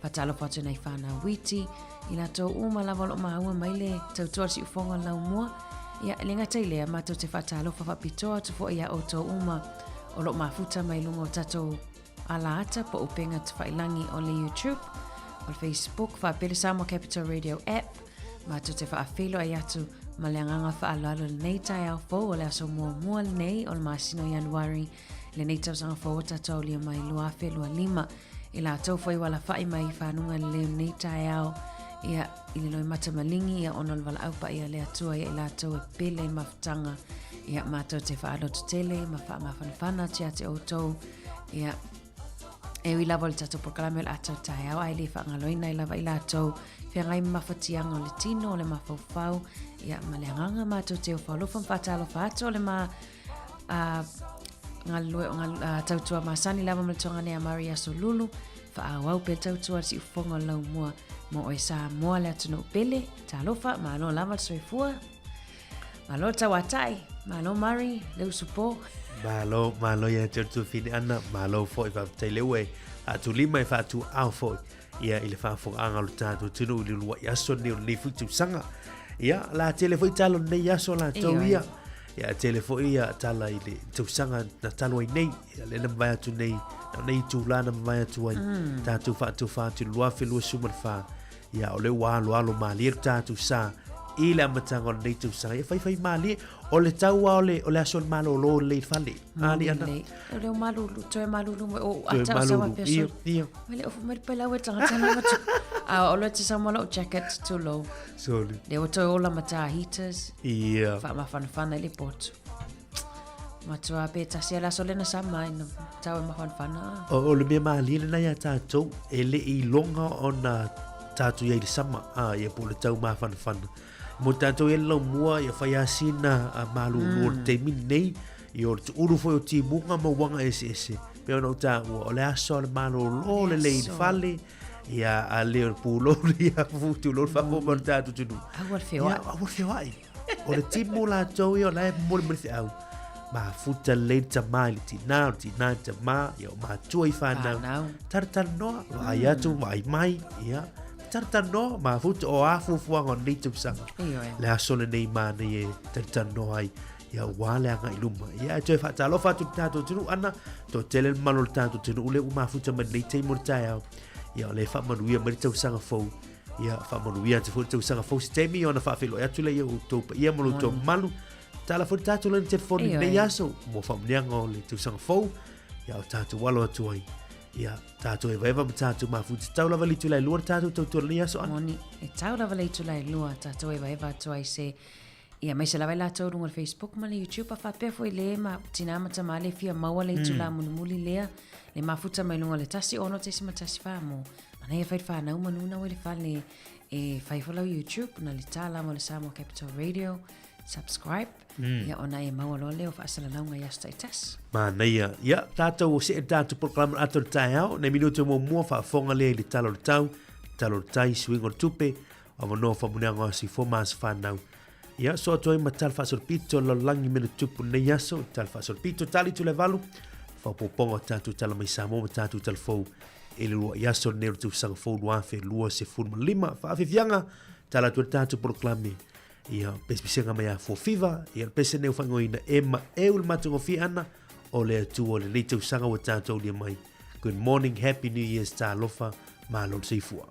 Faatalofa atu nai whānau witi, i latou uma lava o lo o maua mai le tautua le siufoga o le laumua. Ia, e le gata i lea, matou te faatalofa faapitoa atu foi iā outou uma o lo o mafuta mai luga o tatou ala ata po o upega tafailangi o le YouTube, o le Facebook, faapea le Samoa Capital Radio app. Matou te faafeiloai atu ma le agaga faaaloalo i lenei taeao fou o le aso muamua lenei o le masina o Ianuari lenei tausaga fou o tatou aulia mai 2025. I latou foi ua alafai mai i fanuga lelei o lenei taeao, ia, i le loimata maligi, ia, ona o le valaau paia a le Atua ia i latou e pele i le mafutaga, ia, matou te faalototele ma faamafanafana atu ia te outou, ia, e ui lava o le tatou polokalame o le ata o le taeao, ae le faagaloina ai lava i latou feagai ma mafatiaga o le tino, o le mafaufau, ia, ma le agaga matou te ofo alofa ma faatalofa atu o le ma galulue o tautua masani lava ma le tuagane a Maria Solulu, faaauau pea le tautua le siufofoga o le laumua mo oe Samoa le atunuu pele, talofa, malo lava le soifua. Malo tauatai, malo Mari, le usupo. Malo, malo ia te atu fini ana, malo foi faafetai le ue faatulima e faatuao foi ia i le faafofogaaga o le tatou atunuu i le uluai aso lenei o lenei foi tausaga. Ia, la tele foi tala o lenei aso latou ia. Ia, tele foi ia tala i le tausaga na talu ai nei. Ia, lea na mavae atu nei, na nei itulā na mavae atu ai. Tatou faatofa atu i le 2024. Ia, o lea ua aloalo malie le tatou sa i le amataga o lenei tausaga. Ia, faifai malie. O le tau lava o le, o le aso o le malolo lelei i le fale. A, alii ana. O lea malulu, toe malulu mai o ata o sawa pea so. Ia. Mai le ofu mai le pelau e tangata na matu. A o le te samoa lau jacket too low. Sorry. Lea ua toe ola ma tā heaters. Ia. Whaamafanafana i le potu. Matua pe tasi ala so lena sama ina tau e mafanafana. O, o le mea malie lena iā tātou, e le i iloga ona tātou i ai i le sama, a, ia po o le tau mafanafana. Mo tātou i ai le laumua, ia whai asina a malulu o le taimi nei, ia o le tuulu foi o timuga ma uaga eseese. Pei ona ou tāua, o le aso a le malolo lelei i le fale, ia a le o le pulou ia tulou le faafofoga o le tatou atunuu. Aua le feoai. Ia, aua le feoai. O le timu latou ia o la e momoli mai le feau. Mafuta lelei le tamā i le tinā, o le tinā i le tamā, ia o matua i whānau. Whānau. Talatalanoa, vaai atu, vaai mai, ia. Talatalanoa, mafuta o a fuafuaga o lenei tausaga. Ioe. Le aso lenei manaia e talatalanoa ai. Ia ua le agai i luma. Ia e toe faatalofa atu i le tatou atunuu ana, toatele le mamalu o le tatou atunuu lea ua mafuta mai lenei taimi o le taeao. Ia o lea e faamanuia mai le tausaga fou. Ia faamanuia atu foi le tausaga fou se taimi ona faafeiloai atu lea i outou paia ma lo outou mamalu. Tala foi le tatou laina telefoni i lenei aso mo faamanuiaga o le tausaga fou. Ia o tatou alo atu ai. Ia tatou evaeva ma tatou mafuta. Tau lava le itula e lua le tatou tautua i lenei aso. Ana. Moni, e tau lava le itula e lua tatou evaeva atu ai se Ia, aemaise lava i latou i luga o le Facebook ma le YouTube, a faapea foi le ma tinā ma tamā le fia maua le itulā mulimuli lea, le mafuta mai luga o le 1 6.14 mo manaia fai le whanau manu na le fale e fai fo lau YouTube na le tā lava o le Samoa Capital Radio, subscribe, ia ona e maua loa lea o faasalalauga i aso taitasi. Manaia. Ia, tātou o see tātou polokalame o le ata o le taeao, nei minuti o muamua faafofoga lea i le tala o le tau, tala o le tai, suiga o le tupe, avanoa faamanuiaga o aso ifo ma aso whanau. Ia, so atu ai ma tala faasolopito lalolagi me le tupu nei aso, tala faasolopito tali tu le valu, faaopoopoga o tatou tala mai Samoa ma tatou tala fou i le uluai aso lenei o le tausaga fou 2025. Faafiafiaga, tala atu ai le tatou polokalame. Ia, pesepesega mai a Fofiva, ia le pese nei o faaigoaina e ma eu le matagofie ana o le Atua o lenei tausaga ua tatou aulia mai. Good morning, happy new year's, talofa, malo le soifua.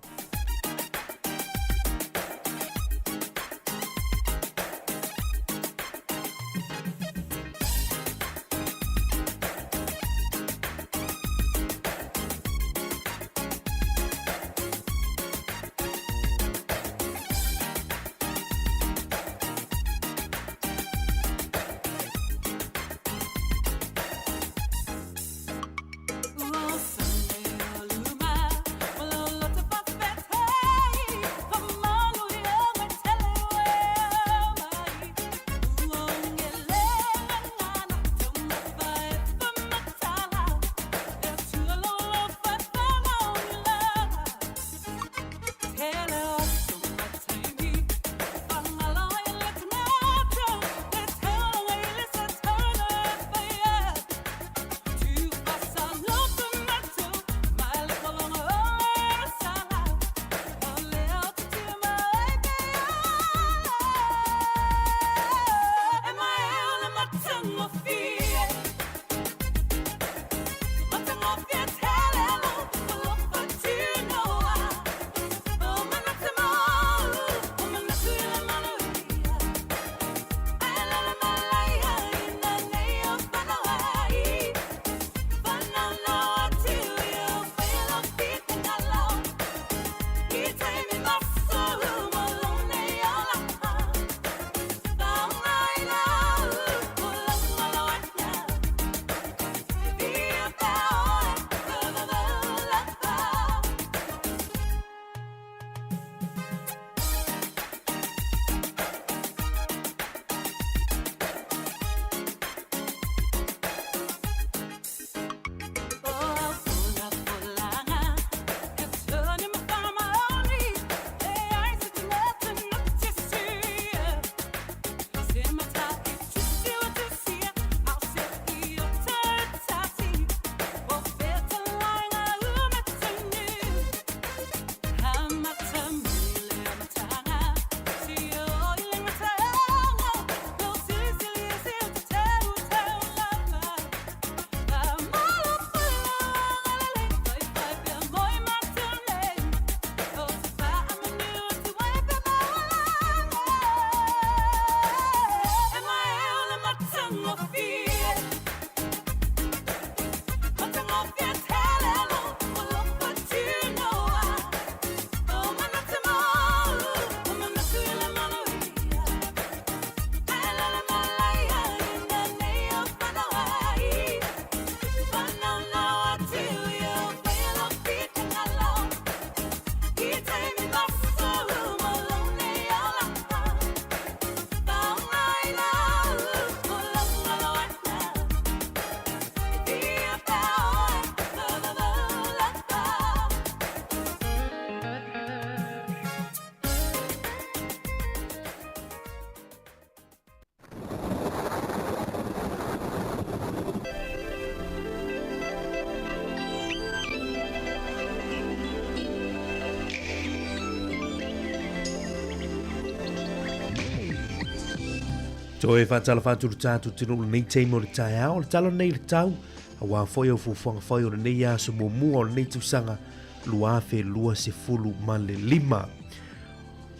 Toe faatalofa atu i le tatou atunuu i lenei taimi o le taeao, o le tala lenei i le tau, aua foi au fuafuaga fai o lenei aso muamua o lenei tausaga 2025.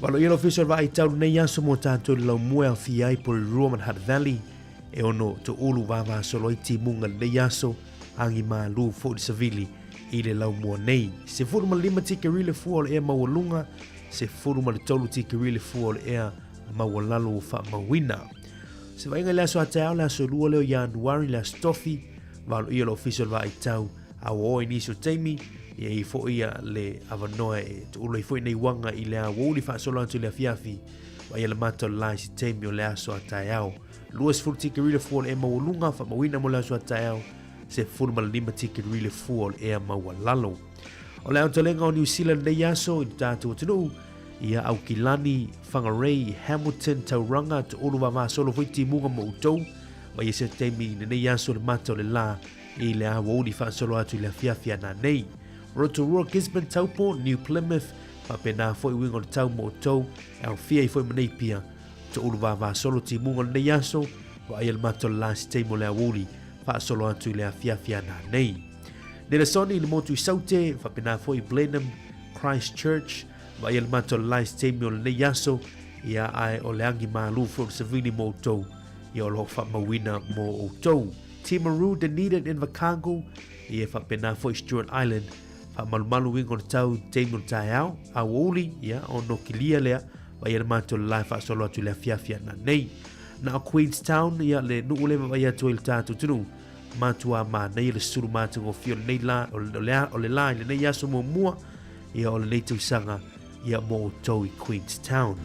Valoia le Ofisa o le Vaai Tau lenei aso mo tatou i le laumua e aofia ai Porirua ma le Hutt Valley, e ono toulu vavasolo ai timuga i lenei aso, agi malu foi le savili i le laumua nei. 15 tikeri le fua o le ea maualuga, 13 tikeri le fua o le ea maualalo ua faamauina. Se vaaiga i le aso a taeao, le aso 2 lea o Ianuari, le aso Tofi, valoia le Ofisa o le Vaai Tau a ua oo i nisi o taimi, ia i ai foi ia le avanoa e tuulo ai foi nei uaga i le aoauli faasolo atu i le afiafi, vaia le mata o le la i se taimi o le aso a taeao. 20 tikeri le fua o le ea maualuga, faamauina mo le aso a taeao, 15 tikeri le fua o le ea maualalo. O le aotelega o Niu Sila lenei aso i le tatou atunuu, ia Aukilani, Whangarei, Hamilton, Tauranga, To'olu vavasolo foi timuga mo outou, mai se taimi i lenei aso le mata o le la i le aoauli faasolo atu i le afiafi a nanei. Rotorua, Gisborne, Taupo, New Plymouth, faapena foi uiga o le tau mo outou, e aofia ai foi ma Napier, To'olu vavasolo timuga o lenei aso, vaaia le mata o le la i se taimi o le aoauli faasolo atu i le afiafi a nanei. Nelesoni i le motu i Saute, faapena foi Blenheim, Christchurch, Vaaia le mata o le la i se taimi o lenei aso, ia ae o le agi malū foi o le savili mo outou, ia o lo o faamauina mo outou. Timaru, Dunedin, Invercargill, ia e faapena foi Stewart Island, faamalumalu uiga o le tau i taimi o le taeao, aoauli, ia o nokilia lea, vaaia le mata o le la e faasolo atu i le afiafi ananei. Na o Queenstown, ia le nuu lea e vaavaai atu ai i le tatou atunuu, matua manaia le sulu matagofie o lenei la, o le, o le la i lenei aso muamua, ia o lenei tausaga ia mo outou i Queenstown.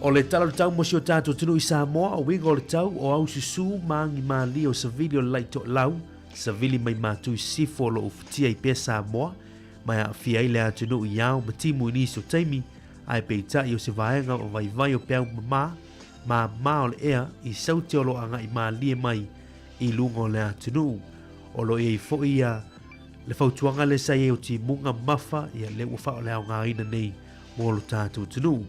O le tala o le tau mo si o tatou atunuu i Samoa, o uiga o le tau, o aususū ma agi malie o savili o le laʻi toʻalau, savili mai Matui Sisifo o lo o ufutia ai pea Samoa, ma e aafia ai le atunuu i ao ma timu i nisi o taimi, ae peitai o se vaega o vaivai o peau mamā, māmā o le ea i saute o lo o agaʻi malie mai i luga o le atunuu. O lo o i ai foi ia le fautuaga lea sa i ai o timuga mafa, ia lea ua faaleaogaina nei mo lo tatou atunuu.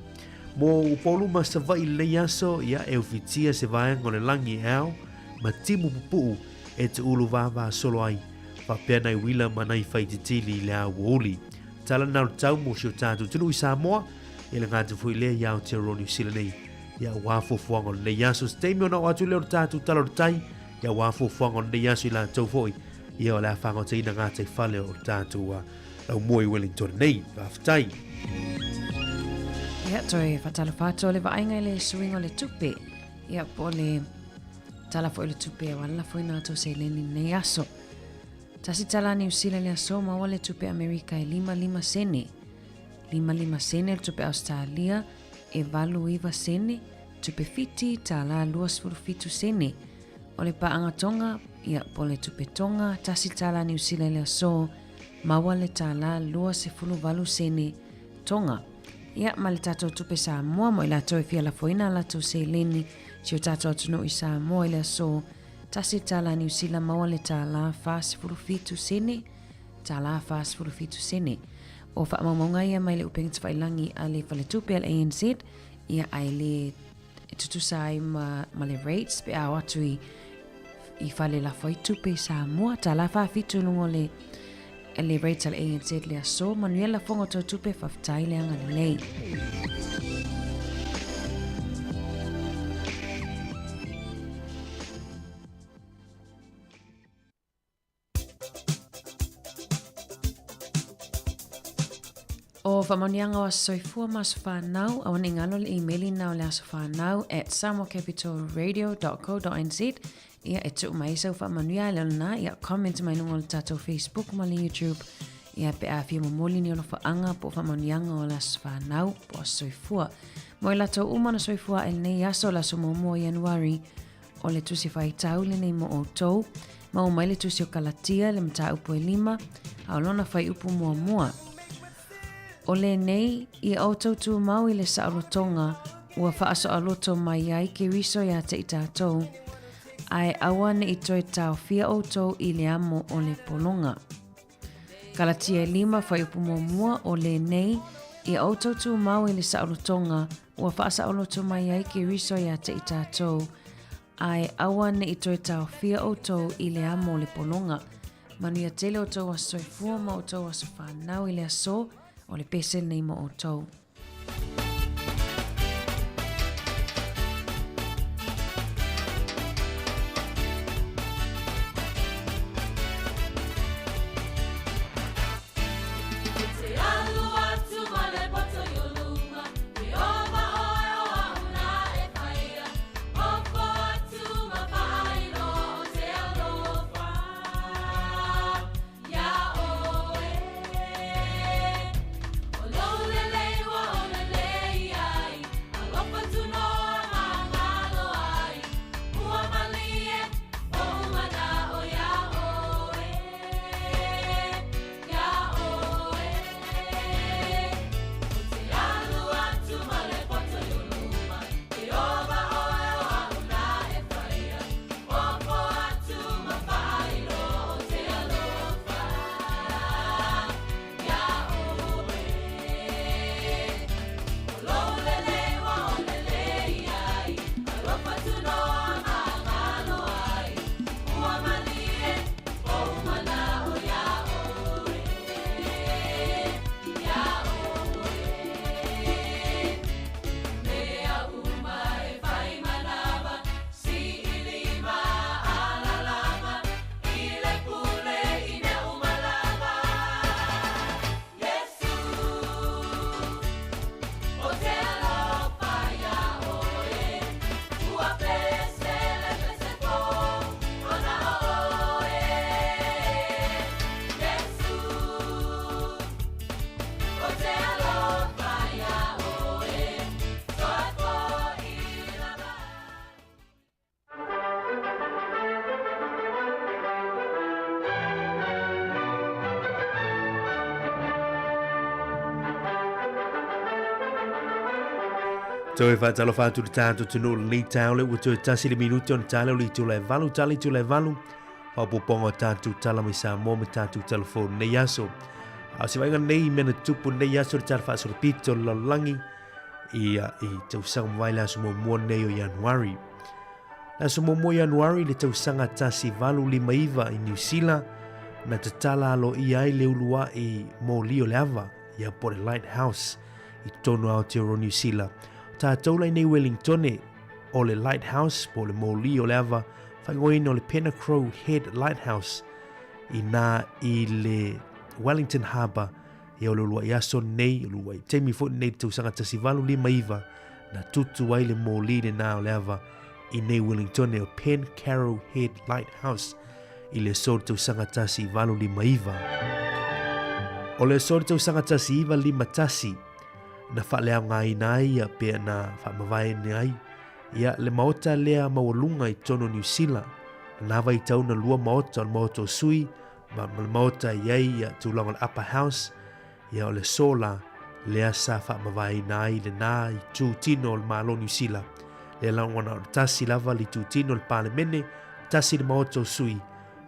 Mo Upolu ma Savaii i lenei aso, ia e ufitia se vaega o le lagi e ao ma timu pupuu e tuulu vāvāsolo ai, faapea nai uila ma nai faititili i le aoauli. Tala na o le tau mo si o tatou atunuu i Samoa, ia le gata foi lea i Aotearoa Niu Sila nei. Ia aua fuafuaga o lenei aso, se taimi ona oo atu lea o le tatou tala o le tai, ia aua fuafuaga o lenei aso i latou foi, ia o le a fāgotaina gataifale o le tatou laumua i Wellington nei. Faafetai. Ia, toe faatalofa atu o le vaaiga i le suiga o le tupe. Ia, po o le tala foi o le tupe e wala foi nā tō seleni nei aso. Tasi tala Niu Sila le aso maua le tupe Amerika e 55 sene. 55 sene le tupe Australia e 89 sene, tupe Fiti tālā 27 sene. O le paaga Tonga, ia, po o le tupe Tonga, tasi tālā Niu Sila i le aso, maua le tālā 28 sene Tonga. Ia, ma le tatou tupe Samoa mo i latou e fia lafoina a latou seleni si o tatou atunuu i Samoa i le aso, tasi le tālā Niu Sila, maua le tālā 47 sene, tālā 47 sene. O faamaumauga ia mai le upega tafailangi a le faletupe a le ANZ, ia, ae le e tutusa ai ma, ma le rates pe a o atu i, i fale lafo ai tupe i Samoa. Tā la whawhitu i lunga o le, le rates a le ANZ le aso. Manuia lafoga o tau tupe, whawhitai le anga lelei. O faamanuiaga o Aso Soifua ma Aso Whānau, aua ne i ngalo le imeli na o le aso whānau at samoacapitalradio.co.nz. Ia, e tuu mai sau faamanuia le ona, ia comment mai lunga o le tatou Facebook ma le YouTube. Ia, pe a fia momoli ni alofaanga po o faamanuiaga o le aso whānau po Aso Soifua. Mo i latou uma na soifua ae lenei aso, le aso muamua o Ianuari, O le tusi faitau lenei mo outou, maua mai le tusi o Kalatia, le mataupu e lima, a o lona fuaiupu muamua. O lenei, ia outou tumau i le saolotoga, ua faasoaloto mai ai Keriso iā te i tatou, ae aua ne i toe taofia outou i le amo o le pologa. Kalatia e lima, fuaiupu muamua, o lenei, ia outou tumau i le saolotoga, Ua faasaoloto mai ai Keriso iā te i tātou, ae aua ne i toe taofia outou i le amo o le pologa. Manuia tele outou aso soifua ma outou aso fanau i le aso o le pese lenei mo outou. Toe faatalofa atu le tatou atunuu i lenei taeao lea ua toe tasi le minute ona tala o le itula e valu tala itula e valu faaopoopoga o tatou tala mai Samoa ma tatou talafou lenei aso. A o se vaaiga nei i mea na tutupu lenei aso le tala faasolopito o le lalolagi ia i tausaga mavae le aso muamua nei o Ianuari. Le aso muamua o Ianuari le tausaga 1859 i Niu Sila na tatala aloaia ai le uluai moli o le ava ia po o le Lighthouse i totonu o Aotearoa Niu Sila. O tātou la i nei Wellingtone o le Lighthouse po o le moli o le ava faaigoaina o le Penacrow Head Lighthouse inā i le Wellington Harbour ia o le uluai aso nei, o le uluai taimi foi nei le tausaga 1859 na tutu ai le moli lenā o le ava i nei Wellingtone o Pencarrow Head Lighthouse i le aso o le tausaga 1859. O le aso o le tausaga 1951 na faaleaogaina ai ia pea na faamavae ai ia le maota lea maualuga i totonu o Niu Sila. Na vaitau na lua maota, o le maota o Sui ma le maota i ai ia tulaga o le Upper House, ia o le sola lea sa faamavaeina ai lenā itu tino o le Malo o Niu Sila. Lea la ua na o le tasi lava le itu tino o le Palemene, tasi le maota o Sui,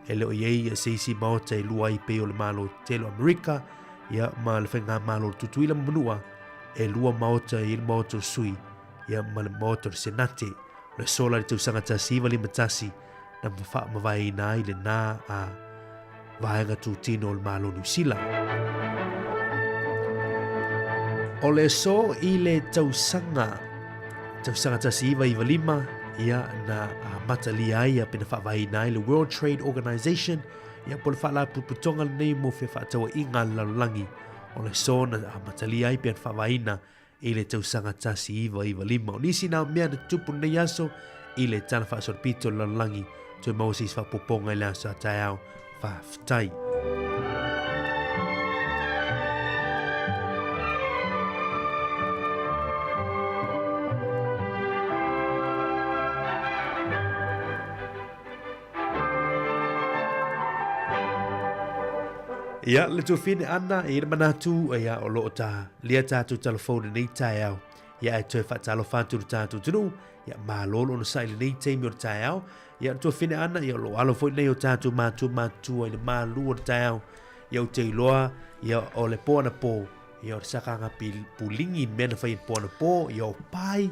e le o i ai ia se isi maota e lua ai pei o le Malo Tele o Amerika, ia ma le Faigamalo o le Tutuila ma Manua, e lua maota e i ai le maota o Sui, ia ma le maota o le Senate. O le sola i le tausaga 1951 na faamavaeina ai lenā a vaega tūtino o le Malo Niu Sila. O le aso i le tausaga, tausaga 1995, ia na amatalia ai ia pena faavaeina ai le World Trade Organization, ia po le faalapotopotoga lenei mo fefaatauaiga a le lalolagi. O le aso na amatalia ai pea na faavaeina i le tausaga 1995. O nisi nā mea na tutupu lenei aso i le Tala Faasolopito o le Lalolagi, toe maua se isi faaopoopoga i le aso a taeao. Faafetai. Ia, le tuafine ana, e i le manatu, ia, o loo ta lia tātou talafou lenei taeao. Ia, e toe faatalofa atu le tātou atunuu, ia, malo le onosai lenei taimi o le taeao. Ia, le tuafine ana, ia, o loo alo foi nei o tātou matua matua i le malu o le taeao. Ia, ou te iloa, ia, o le po anapo, Ia o le sakaga puligi mea na fai i po anapo, ia o pai,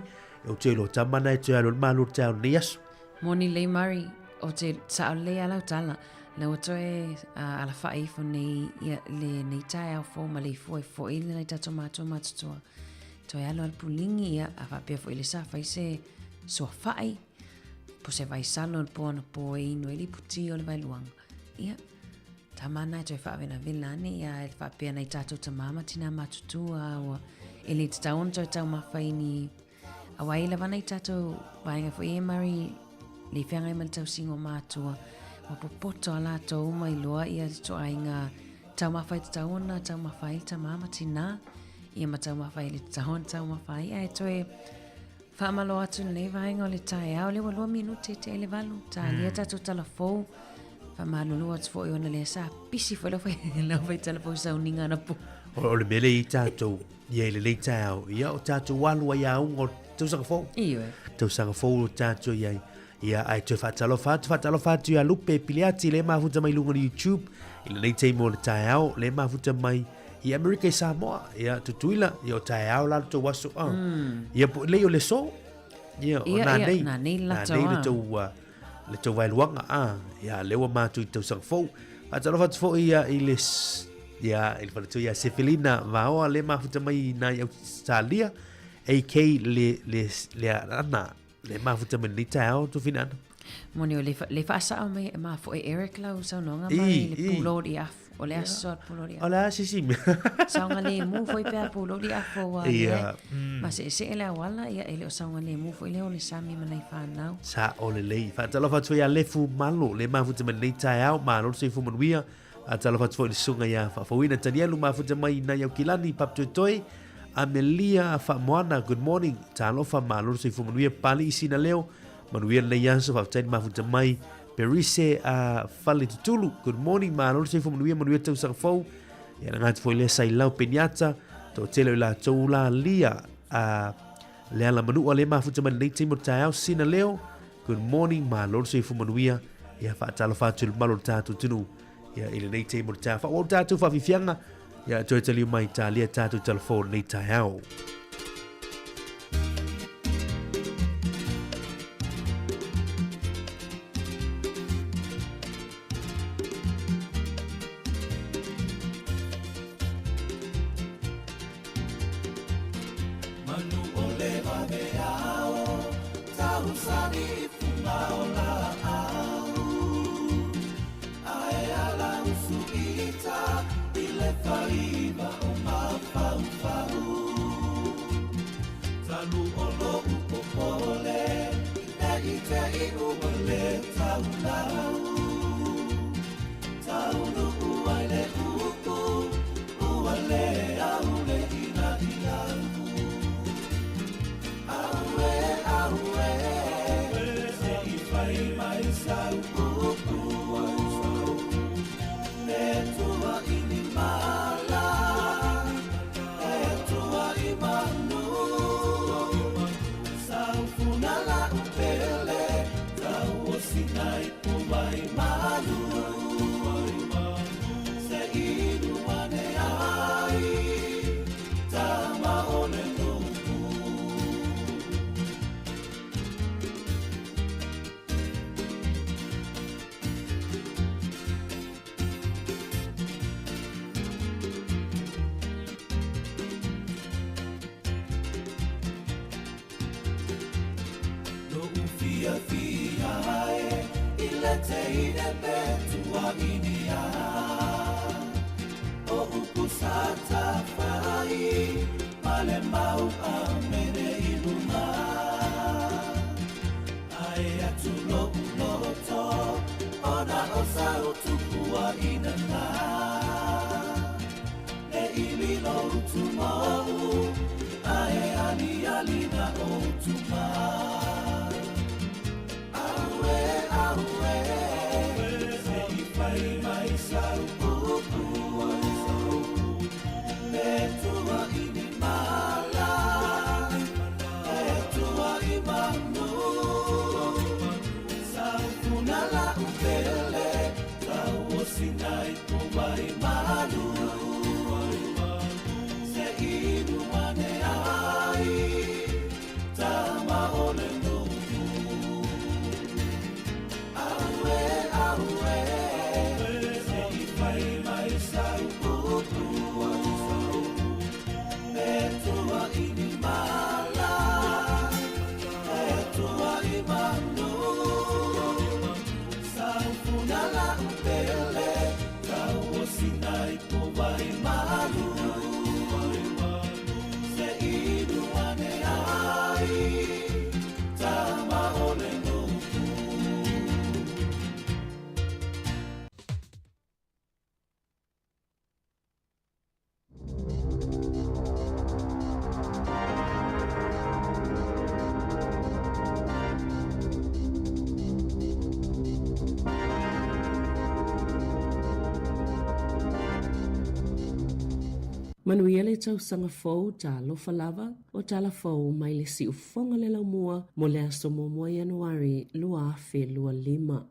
ia o te lo tama na e toe alu i le malo i le taeao lenei aso. Moni lelei Murray, o te sao lelei a lau tala, la ua toe alafai ifo nei ia lenei taeao fou ma le ifua i foi le nai tatou matua matutua. Toe alu a le puligi ia a faapea foi le sa fai se suafa'i po se vaisalo i le po anapo e inu ai le iputi o le vaeluaga. Ia, tama na e toe faavelavela ane ia e faapea nai tatou tamā ma tinā matutua ua e le tatau ona toe taumafa i ni Aua e lava nai tatou vaega foi e Murray le feagai ma le tausiga o matua ua popoto a latou uma iloa ia le ituaiga taumafa e tatau ona taumafa ai le tamā ma tinā ia ma taumafa ai le tatau ona taumafa ai ae toe faamalo atu lenei vaega o le taeao lea ua 2 minute te le 8 talia tatou tala fou faamalulu atu foi ona lea sa pisi foi lau fai lau fai tala fou sauniga anapo. O le mea lea i tatou Ia i lenei taeao, ia o tatou alu ai auga o tausaga fou. Ioe. Tausaga fou o tatou i ai. Ia ai toe faatalofa atu, faatalofa atu ia Lupe Piliati le mafuta mai luga o le YouTube. I lenei taimi o le taeao, le mafuta mai i Amerika i Samoa. Ia Tutuila, ia o taeao la le tou aso. Ah. Ia po lei o le so. Ia o nā nei. Nā nei la tau. Nā nei le tou le tou vaeluaga a ia lea ua matou i tausaga fou. Faatalofa atu foi ia i le ia i le faletua ia Sefelina Vaoa le mafuta mai nai Australia AK le le le ana le mafuta mai lenei taeao Tufina Ana. Moni o le, le faasao mai e mafua e Eric lau saunoaga mai le pulou i afu. O le aso a pulou i afu. O le a sisi mea. Saogalemu foi pe a pulou i afu ua ia. Ma seesee le auala ia e le o saogalemu foi lea o le sami ma nai whanau. Sa o lelei. Faatalofa atu ia Lefu Malo, le mafuta mai lenei taeao, malo le soifua manuia. Faatalofa atu foi i le susuga ia Faafouina Tanielu, mafuta mai nai Aukilani, Papatoetoe, Amelia Faamoana, good morning. Talofa, malo le soifua manuia, Pali'i Sina Leo, Manuia lenei aso, faafetai le mafuta mai. Perise a Fale Tutulu, good morning, malo le soifua manuia, manuia tausaga fou. Ia na ngati foi lea Sailau Peniata, toatele o i latou la lia a le ala manua le mafuta mai lenei taimi o le taeao, Sina Leo, good morning, malo le soifua manuia. Ia faatalofa atu i le mamalu o le tatou atunuu. Ia i lenei taimi o le taeao. Faaauau le tatou faafiafiaga, ia toe taliu mai talia tatou talafou o lenei taeao. Manu o le vaveao, tausani i fuga o laau. Ae ala usu ita i le faiva o mafaufau. Talu o lo'u popole, ne i te i ua le taulau. Taunuu ai le upu, ua le au le ina i au. Auē, auē, se i fai mai sau upu. E tua i ni mala, e tua i manu. Saufuna la'u pele, tauosina i puvai malu. Se inu ane ai, tama o le nu'u. Lo'u fiafia e i le teine pe tuaʻinia. O upu sa tafai ma le mau amene i luma. Ae atu lo'u loto ona o sau tupuaʻina na. Ne i lilo utu mou, ae aliali na utu mai. Auē, auē, se i fai mai sau upu. E tua i ni mala, e tua i manu. Saufuna la'u pele, tauosina i Manuia le tausaga fou talofa lava o tala fou mai le siufofoga le laumua mo le aso muamua Ianuari 2025.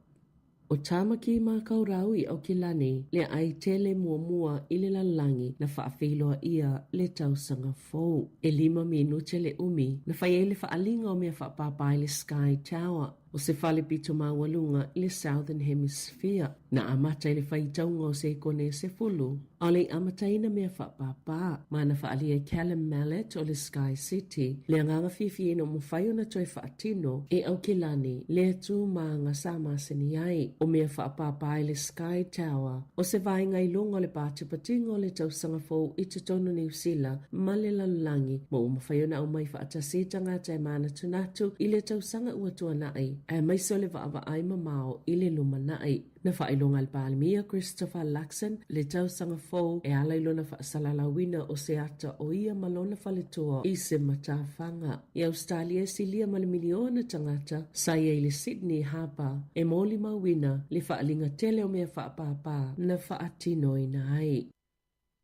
O Tāmaki Makaurau i Aukilani le aai tele muamua i le lalolagi na faafeiloaia le tausaga fou. E lima minute le umi na fai ai le faaaliga o mea faapāpā i le Sky Tower, o se fale pito maualuga i le Southern Hemisphere. Na amata i le faitauga o sekone e 10, ʻaʻole i amataina mea faapāpā, ma na faaalia e Callum Mallett o le Sky City le agaga fiafia ina ua mafai ona toe faatino e Aukilani lea tūmāga sa masani ai. O mea faapāpā i le Sky Tower, o se vaega i luga o le pātipatiga o le tausaga fou i totonu Niu Sila ma le lalolagi, ma ua mafai ona aumai faatasi tagata e mānatunatu i le tausaga ua tuanai, aemaise o le vaavaai mamao i le lumanai. Na faailoga e le Palemia Christopher Luxon le tausaga fou e ala i lona faasalalauina o se ata o ia ma lona faletua i se matafaga. I Ausetalia e silia ma le miliona tagata sa i ai i le Sydney Harbour e molimauina le faaaliga tele o mea faapāpā na faatinoina ai.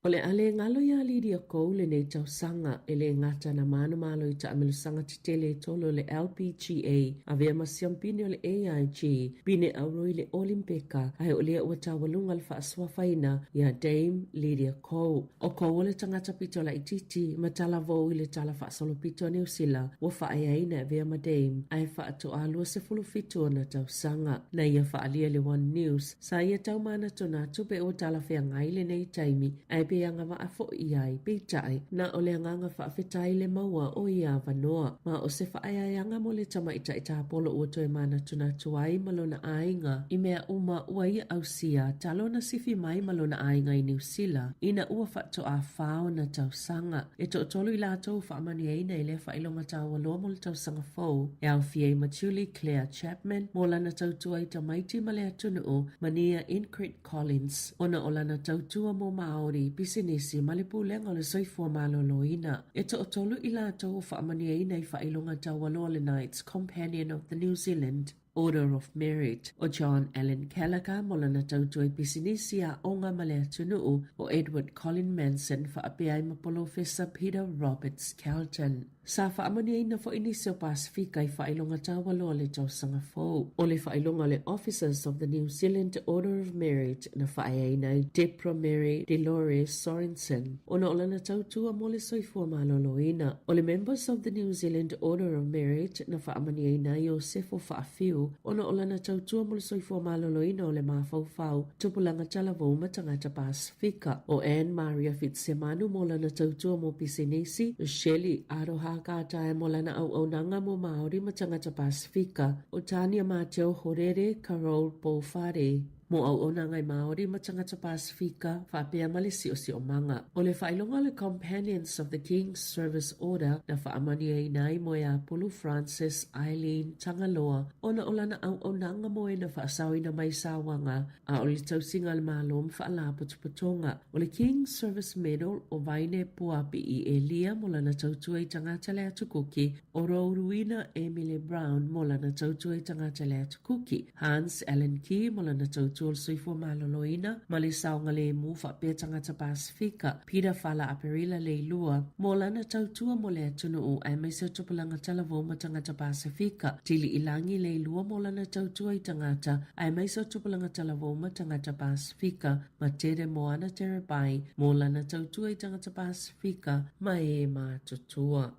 O le a le galo iā Lydia Kou lenei tausaga, e le gata na manumalo i taamilosaga tetele e tolu o le LPGA, avea ma siampine o le AIG, pine auro i le Olimpeka, ae o lea ua taualuga le faasuafaina iā Dame Lydia Kou. O Kou o le tagata pito laitiiti ma talavou i le tala faasolopito a Niu Sila ua faaeaina e avea ma Dame ae faatoa 27 ona tausaga. Na ia faaalia i le One News Sa ia taumanatuna pe ua talafeagai lenei taimi, ae pe agavaa foi i ai, peitai, na o le agaga faafetai le maua o ia avanoa. Ma o se faaeaeaga mo le tamaitai tapolo ua toe manatunatu ai ma lona aiga i mea uma ua ia ausia talona sifi mai ma lona aiga i Niu Sila ina ua faatoa fā ona tausaga. E toatolu i latou faamanuiaina i lea faailoga taualoa mo le tausaga fou, e aofia ai ma Julie Claire Chapman mo lana tautua i tamaiti ma le atunuu, ma Nia Incret Collins ona o lana tautua mo Māori, pisinisi ma le pulega o le soifua maloloina. E toatolu i latou ua faamanuiaina i faailoga taualoa le Knights Companion of the New Zealand Order of Merit, ʻo John Allen Callagher mo lana tautua i pisinisi, aoga ma le atunuu, ʻo Edward Colin Manson faapea ai ma Polofesa Peter Roberts Kelton. Sa faamanuiaina foi nisi o Pasefika i faailoga taualoa le tausaga fou. ʻO le faailoga o le Officers of the New Zealand Order of Merit na faaeaina ai Debra Mary Delores Sorensen ona o lana tautua mo le soifua maloloina. ʻO le Members of the New Zealand Order of Merit na faamanuiaina ai Iosefo Faafiu ona o lana tautua mo le soifua maloloina o le mafaufau, tupulaga talavou ma tagata Pasefika. ʻO Anne Maria Fitsemanu mo lana tautua mo pisinisi, Shelley Aroha Katae mo lana auaunaga mo Māori ma tagata Pasefika, ʻo Tania Mateo Horere Carole Pouwhare mo auaunaga i Māori ma tagata Pasefika faapea ma le siosiomaga. ʻO le faailoga o le Companions of the King's Service Order na faamanuiaina ai Moeapulu Frances Eileen Tagaloa ona o lana auaunaga mo e na faasaoina mai sauaga a o le tausiga a le Malo ma Faalapotopotoga. ʻO le King's Service Medal ʻo Vaine Puapiʻi Elia mo lana tautua i tagata le Atu Kuki, ʻo Rouruina Emile Brown mo lana tautua i tagata le Atu Kuki, Hans Allen Key mo lana tautua o le soifua maloloina ma le saogalemu faapea tagata Pasefika, Peter Fala Aperila Leilua mo lana tautua mo le atunuu aemaise o tupulaga talavou ma tagata Pasefika, Tiliʻilagi Leilua mo lana tautua i tagata aemaise o tupulaga talavou ma tagata Pasefika, ma Tere Moana Terepai mo lana tautua i tagata Pasefika ma e matutua.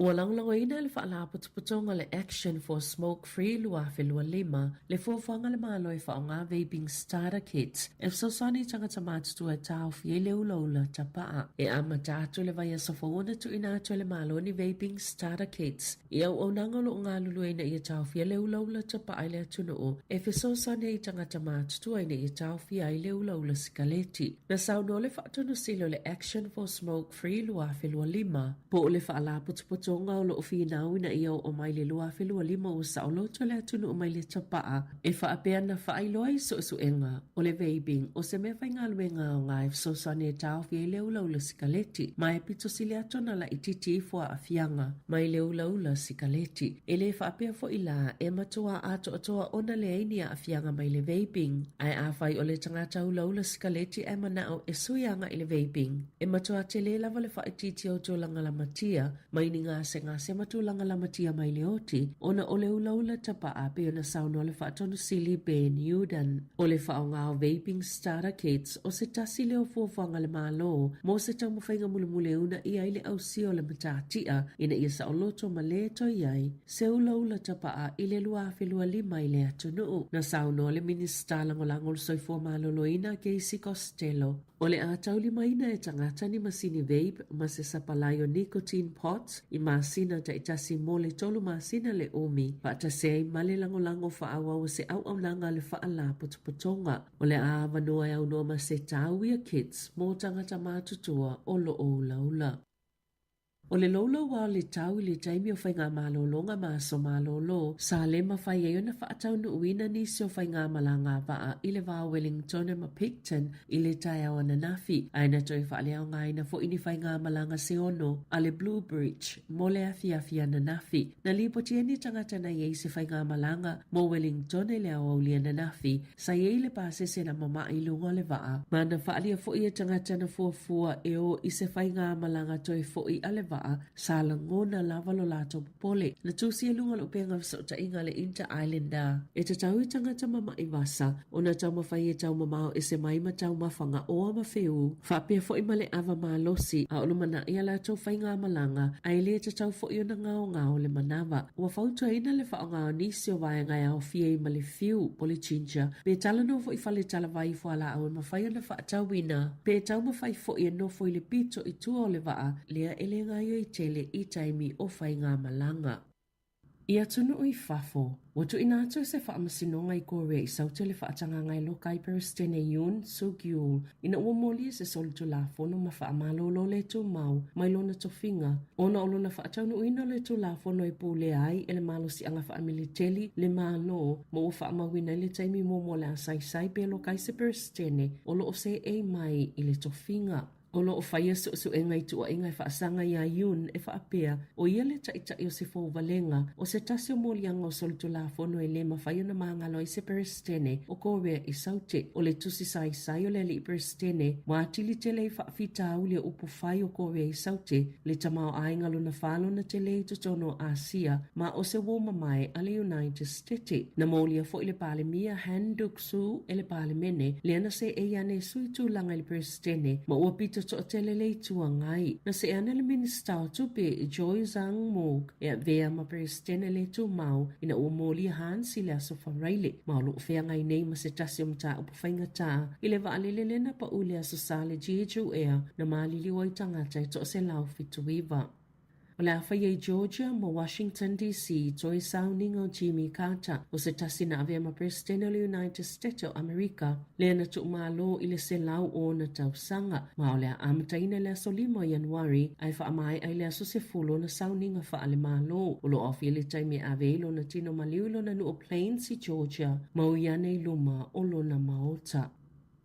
Ua lagolagoina e le Faalapotopotoga le Action for Smoke Free 2025 le fuafuaga a le Malo e faaaoga vaping starter kits e fesoasoani i tagata matutua e taofi ai le ulaula tapaa. E amata atu le vaiaso fou ona tuuina atu e le Malo ni vaping starter kits i auaunaga o lo o galulue ina ia taofia le ulaula tapaa i le atunuu e fesoasoani ai i tagata matutua ina ia taofia ai le ulaula sikaleti. Na saunoa le Faatonusili o le Action for Smoke Free 2025, po o le Faalapotopotoga. Toga o lo o finau ina ia oo mai le 2025 ua saoloto le atunuu mai le tapaa e faapea na faailoa i suesuega o le vaping o se mea faigaluega aoga e fesoasoani e taofi ai le ulaula sikaleti ma e pito sili atu ona laitiiti ifo aafiaga mai le ulaula sikaleti. E le faapea foi la e matua atoatoa ona leai ni aafiaga mai le vaping. Ae afai o le tagata ulaula sikaleti ae manao e sui agai i le vaping, e matua tele lava le faaitiitia o tulaga lamatia mai ni gasegase ma tulaga lamatia mai le oti ona o le ulaula tapaa pei ona saunoa le Faatonu Sili Ben Youdan. O le faaaoga o vaping starter kits o se tasi lea o fuafuaga a le Malo mo se taumafaiga mulimuli e uunaia ai le ausia o le matatia ina ia saoloto ma le toe i ai se ulaula tapaa i le 2025 i le atunuu. Na saunoa le Minisita Lagolago o le Soifua Maloloina Casey Costello, O le a taulimaina e tagata ni masini vape ma se sapalai o nicotine pods i masina taitasi mo le tolu masina le umi, faatasi ai ma le lagolago faaauau o se auaunaga a le Faalapotopotoga. O le a avanoa e aunoa ma se tau ia kits mo tagata matutua o lo o ulaula. O le louloua o le tau i le taimi o faigamalologa ma aso malolo, sa le mafai ai ona faataunuuina nisi o faigamalaga vaa i le va o Wellingtone ma Picton i le taeao ananafi, ae na toe faaleaogaina foi ni faigamalaga se ono a le Blue Bridge mo le afiafi ananafi. Na lipotia ni tagata na i ai se faigamalaga mo Wellingtone i le aoauli ananafi, Sa i ai le pasese na mamae i luga o le vaa, ma na faaalia foi e tagata na fuafua e o i se faigamalaga toe foi a le vaa, sa lagona lava lo latou popole. Na tusi i luga o le upega fesootaiga a le Inter-Islander, e tatau i tagata mama'i vasa ona taumafai e taumamao ese mai ma taumafa gaoa ma feū, faapea foi ma le ava malosi a o lumanai a latou faigamalaga, ae le tatau foi ona gaogao le manava. Ua fautuaina le faaaoga o nisi o vaega e aofia ai ma le fiu, po o le ginger, pe talanoa foi i fale talavai fualaau e mafai ona faatauina, pe taumafai foi e nofo i le pito i tua o le vaa lea e le gaoioi tele i taimi o faigamalaga. I atunuu i fafo, ua tuuina atu e se faamasinoga i Korea i Saute le faatagaga e loka ai Peresetene Yoon Suk Yeol ina ua molia se solitulafono ma faamalolo le tumau mai lona tofiga ona o lona faataunuuina o le Tulafono e pulea ai e le malosiaga faamiliteli le Malo ma ua faamauina ai le taimi muamua o le a saisai pe loka ai se Peresetene o lo o seei mai i le tofiga. O lo o faia suesuega i tuuaiga e faasaga iā Yoon e faapea, o ia le taitai o se fouvalega, o se tasi o moliaga o solitulafono e le mafai ona magalo ai se Peresetene o Korea i Saute. O le tusi saisai o le alii Peresetene ua atili tele ai faafitauli o upu fai o Korea i Saute, le tamaoaiga lona fa lona tele i totonu o Asia, ma o se uo mamae a le United Stete. Na molia foi le Palemia Han Duck-soo e le Palemene, lea na seei ane e sui tulaga i le Peresetene, ma ua pito toatele le Itu Agai. Na see ane le Minisita o Tupe, Choi Sang-mok, e avea ma Peresetene le tumau ina ua molia Hans i le aso Faraile, ma o lo o feagai nei ma se tasi o mataupu faigata i le vaalele lea na pau i le Aso Sa le Jeju Air na maliliu ai tagata e 179. O le a faia i Georgia ma Washington DC toe sauniga o Jimmy Carter, o se tasi na avea ma Peresetene o le United States o Amerika, lea na tuumalo i le 100 o ona tausaga, ma o le a amataina i le aso 5 o Ianuari ae faamaea i le aso 10 ona sauniga faale-Malo. O lo o aofia le taimi e ave ai lona tino maliu i lona nuu o Plains i Georgia, ma ui ane i luma o lona maota.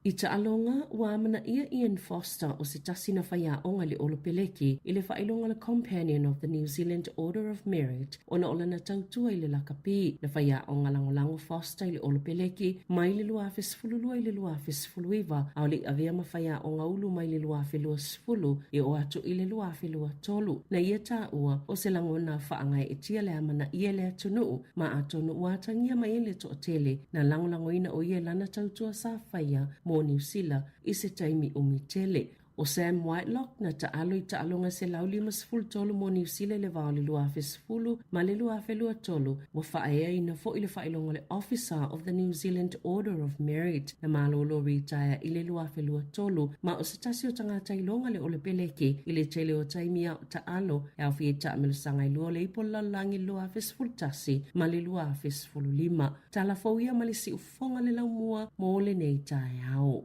I taaloga, ua amanaia Ian Foster o se tasi na faiaoga i le Olopeleki i le faailoga o le Companion of the New Zealand Order of Merit ona o lana tautua i le lakapi. Na faiaoga lagolago Foster i le Olopeleki mai le 2012 i le 2019, a o le i avea ma faiaoga ulu mai le 2020 e oo atu i le 2023. Na ia taua o se lagona faagaeetia le amanaia e le atunuu ma atonu ua atagia mai ai le toatele na lagolagoina o ia i lana tautua sa faia mo Niu Sila i se taimi umi tele. ʻO Sam Whitelock na taalo i taaloga 153 mo Niu Sila i le va o le 2010 ma le 2023, ua faaeaina foi le faailoga o le Officer of the New Zealand Order of Merit na malolo ritaea i le 2023, ma o se tasi o tagata iloga le Olepeleki i le tele o taimi a o taalo e aofia i taamilosaga e lua o le ipu o le lalolagi i le 2011 ma le 2015. Tala fou ia ma le siufofoga le laumua mo lenei taeao.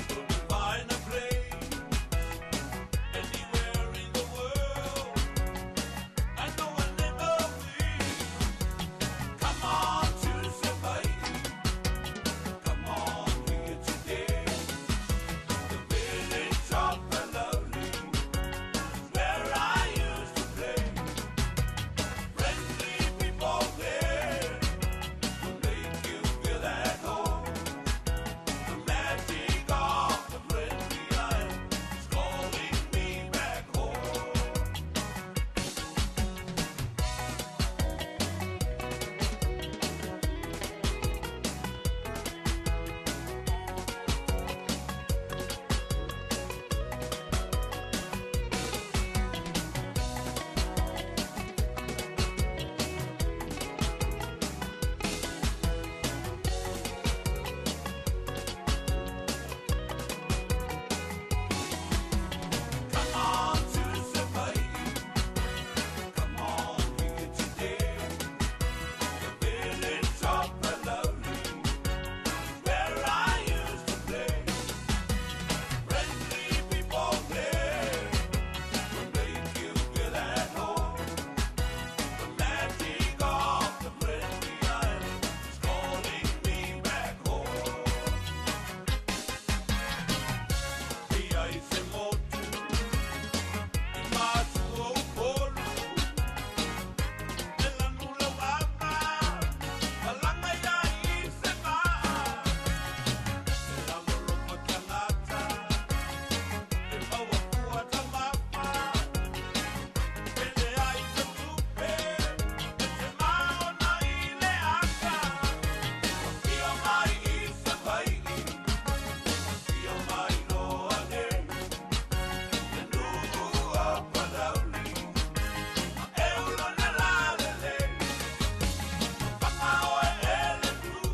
couldn't find a place anywhere in the world. I know I never will. Come on to Savaii. Come on here today. The village of Palauli is where I used to play. Friendly people there will make you feel at home. The magic of the friendly island is calling me back home. Come on to Savaii. Come on here today. The village of Palauli is where I used to play. Friendly people there will make you feel at home. The magic of the friendly island is calling me back home. Ia i se motu, i masu o polu, e lanu lau ama, malanga ia i se maa. E lalolofa tagata, e maua fua tamafa, pele ai se tupe, e te maona i le aka. Afio mai i Savaii, afio mai loa nei. Le nuu o Palauli, ma e ulo na lalelei. Faka oe e le nuu,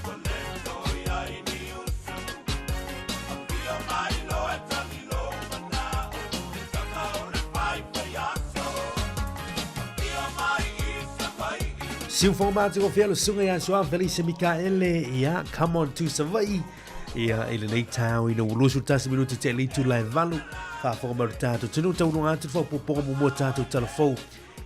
ua le toe ai ni usu. Afio mai loa e tali lou manao, le taga o le faifai aso. Afio mai i Savaii. Siufoga matagofie le susuga ia Su'a Felise Mikaele, ia, come on to Savaii. Ia, i lenei taeao ina ua 21 minute te le itula e valu, faafofoga mai lo tatou atunuu, taunuuga atu le faaopoopoga muamua o tatou tala fou.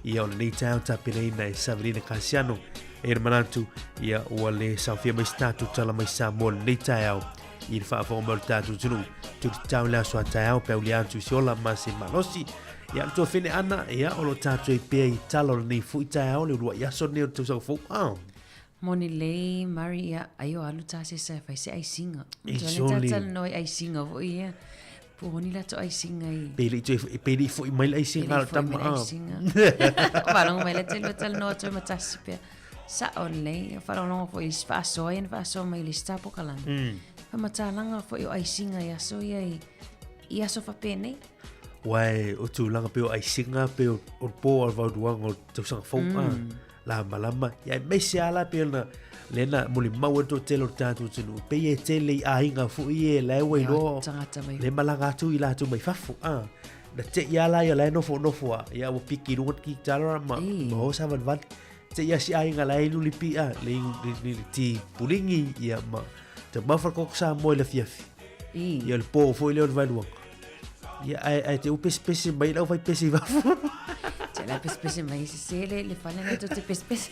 Ia, o lenei taeao tapenaina e Savelina Kasiano. E i ai le manatu, ia, ua le saofia mai se tatou tala mai Samoa i lenei taeao i le faafofoga mai o le tatou atunuu. Tutatau i le aso a taeao pe aulia atu i se ola ma se malosi. Ia, le tuafene Ana, ia, o lo o tatou ai pea i tala o lenei foi taeao, le uluai aso lenei o le tausaga fou. Ah. Moni lelei Mari, ia, ai o alu ta sesa e fai se aisinga. Ei, Tuane soli. ta talanoa i aisinga foi ia. Po o ni latou aisinga i. Pe le i toe, pe le i foi mai le aisinga a le Pe le i foi tama. mai le Ah. aisinga. Faalogo mai le tele talanoa atu ai ma tasi pea. Sa'o lelei, faalogologo foi i isi faasoa ia na faasoa mai i le isi tapokalana. Faamatalaga foi o aisinga i aso ia i, i aso faapenei. Uae o tulaga pei o aisinga pei o o le po o le vaoduaga o le tausaga fou a lamalama ia aemaise lava la pei ona lea na molimau ai le toatele o le tatou atunuu pei e tele i aiga foi e la e ua Ia, iloa tagata mai. le malaga atu i latou mai fafo a na te'i lava la ia la e nofonofo a ia ua piki i luga le kitara ma Ei. ma o savalivali te'i a si aiga la e inu le pi a le inu le, le, le ti pulingi ia ma taumafa le koko Samoa i le afiafi I. Ia le po foi lea o le vaeluaga. Ia ae ae te u pesepese mai lau fai pese i fafo. Te la pesepese mai se se le le fale le te pesepese.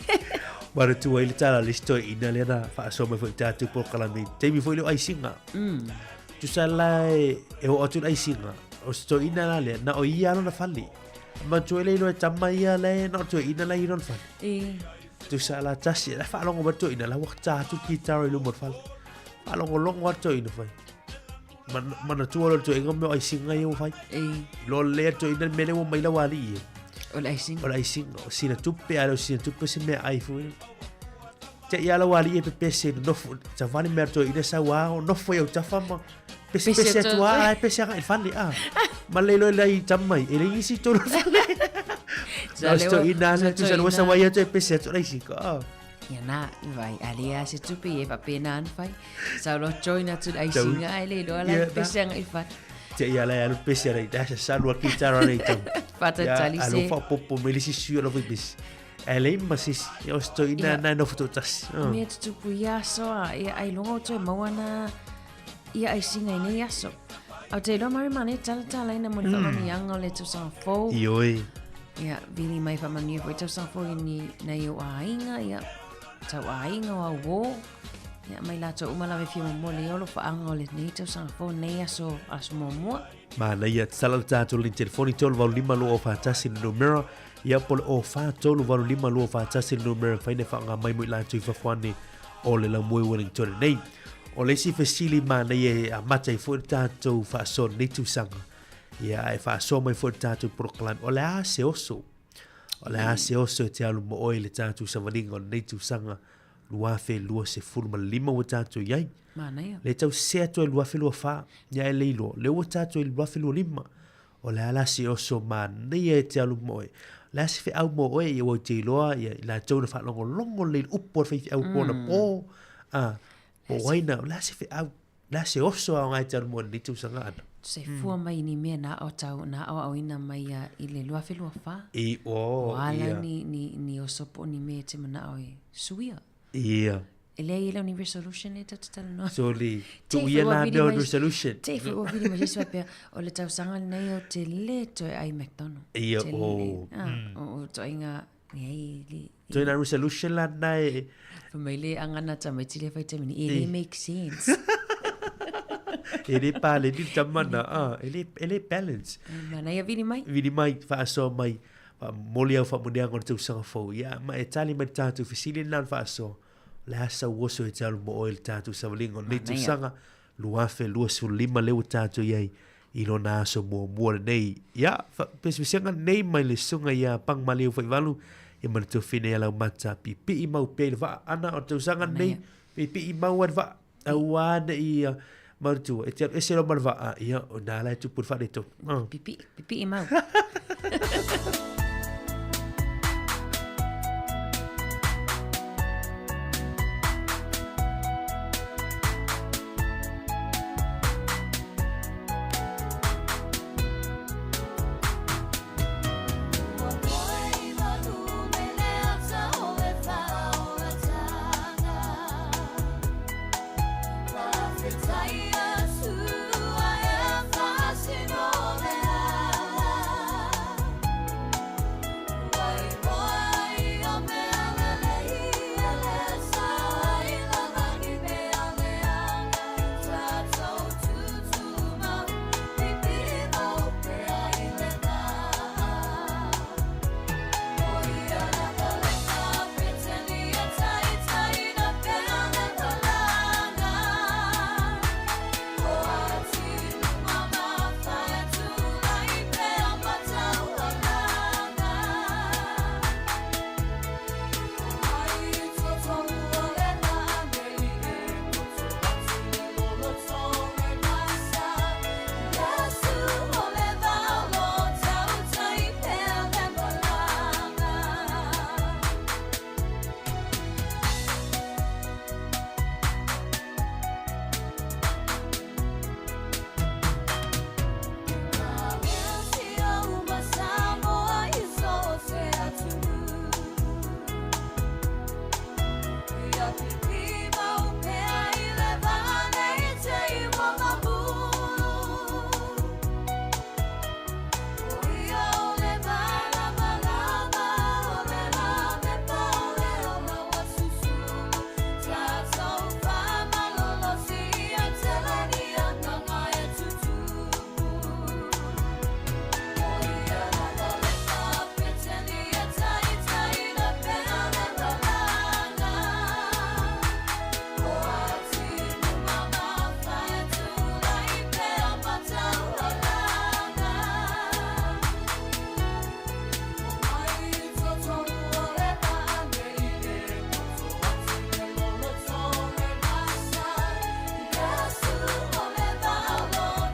Manatua ai le tala a le isi toeaina lea na faasoa mai foi i tatou polokalame i taimi foi lea o aisinga. Tusa la e e oo atu le aisinga, o se toeaina la lea, na o ia lona fale. Manatua ai le iloa e tama ia la e na o le toeaina la e i lona fale. I. Tusa la tasi, la faalogo mai le toeaina la ua ta atu le kitara i luma o le fale. Faalogologo lava le toeaina fai. Man, manatua loa le toeaina mea o aisinga ia ua fai. I. Loa lea le toeaina le mea lea ua mai lau alii e. O le aisinga. O le aisinga, o sina tupe, a le o sina tupe se mea ai foi. Te ia lau alii e pepese nofo, savali mea toeaina sau a, o nofo i autafa ma pese Pese pese atu atu a, atu. ai pese agai i le fale a. Ma le iloa le ai tama mai, e leai nisi i totonu o le fale. Na o se toeaina lea, tusa lua sau ai atu e pese atu le aisinga. Ah. Ia na, vai, ali a se tupe e faapena ana fai. Sau loa join atu le aisinga ai le iloa la Ia, na. pese agai i le fale. Te ia la alu pese ara i dasa salu a kitara nei tau. Fatatali Ia, se. alo faapopo mai le isi sui o la foi pese. Ae leai ma se isi. Ia o se toeaina Ia. na e nofo toatasi. Ah. Mea tutupu i aso a, ia ailoga o toe maua na ia aisiga i nei aso. Ae ou te iloa Mary manaia talatalaina mo le faamanuiaga o le tausaga fou. Ioe. Ia, vili mai faamanuia foi tausaga fou i ni nai ou aiga, ia, tau aiga o au uō. Ia, mai latou uma lava e fia momoli ai o alofaaga o lenei tausaga fou, lenei aso, aso muamua. Manaia, tatala le tatou lini telefoni 385 241 le numera, ia po o le 0 4 3 8 5 2 4 1 le numera e mafai ona faaaoga mai mo i latou i fafo ane o le laumua i Wellington nei. O le isi fesili manaia e amata ai foi le tatou faasoa i lenei tausaga, ia ae faasoa mai foi le tatou polokalame, o le a se oso? O le a se oso e te alu ma oe i le tatou savaliga o lenei tausaga 2025 ua tatou i ai? Manaia. Le tau sese atu ai 2024, ia e le iloa, lea ua tatou i le 2025. O le a la se oso manaia e te alu ma oe? O le a se feau mo oe, ia ua te iloa, ia i latou na faalogologo lelei i le upu a le faifeau po na po, a, po o ai na, o le a se feau, o le a se oso aoga e te alu ma oe i lenei tausaga ana? Soifua mai i ni mea na aotau, na aoaoina mai ia i le 2024. I, o, Ua ala ia. ni, ni, ni oso po o ni mea e te manao e suia. Ia. E leai e le o ni resolution e tatou talanoa. Soli, tuu ia nā mea o resolution. Te foi ua vili mai se isi faapea, o le tausaga lenei ou te le toe ai McDonald. Ia, o. O toaiga, leai, le. Toi nā resolution la nā e. Fai mai le agana tamaiti lea fai taimi nei, e le make sense. E le paleni le tama na, e le balance. Manaia vili mai. Vili mai, faasoa mai. Faamomoli au faamanuiaga o le tausaga fou. Ia, ma e tali mai le tatou fesili lena o le faasoa, o le a sau oso e te alu mo oe i le tatou savaliga o lenei tausaga 2025 lea ua tatou i ai i lona aso muamua lenei. Ia, pesepesega lenei mai le susuga ia Pagmaliu Faivalu, ia ma le tuafine ia Laumata, piipii mau pea i le vaa ana o le tausaga lenei, piipii mau ai le vaa. Aua ne i manatua, e te alu ese loa ma le vaa, ia, o nā la e tupu le faaletonu. Oh. Pipii, pipii mau.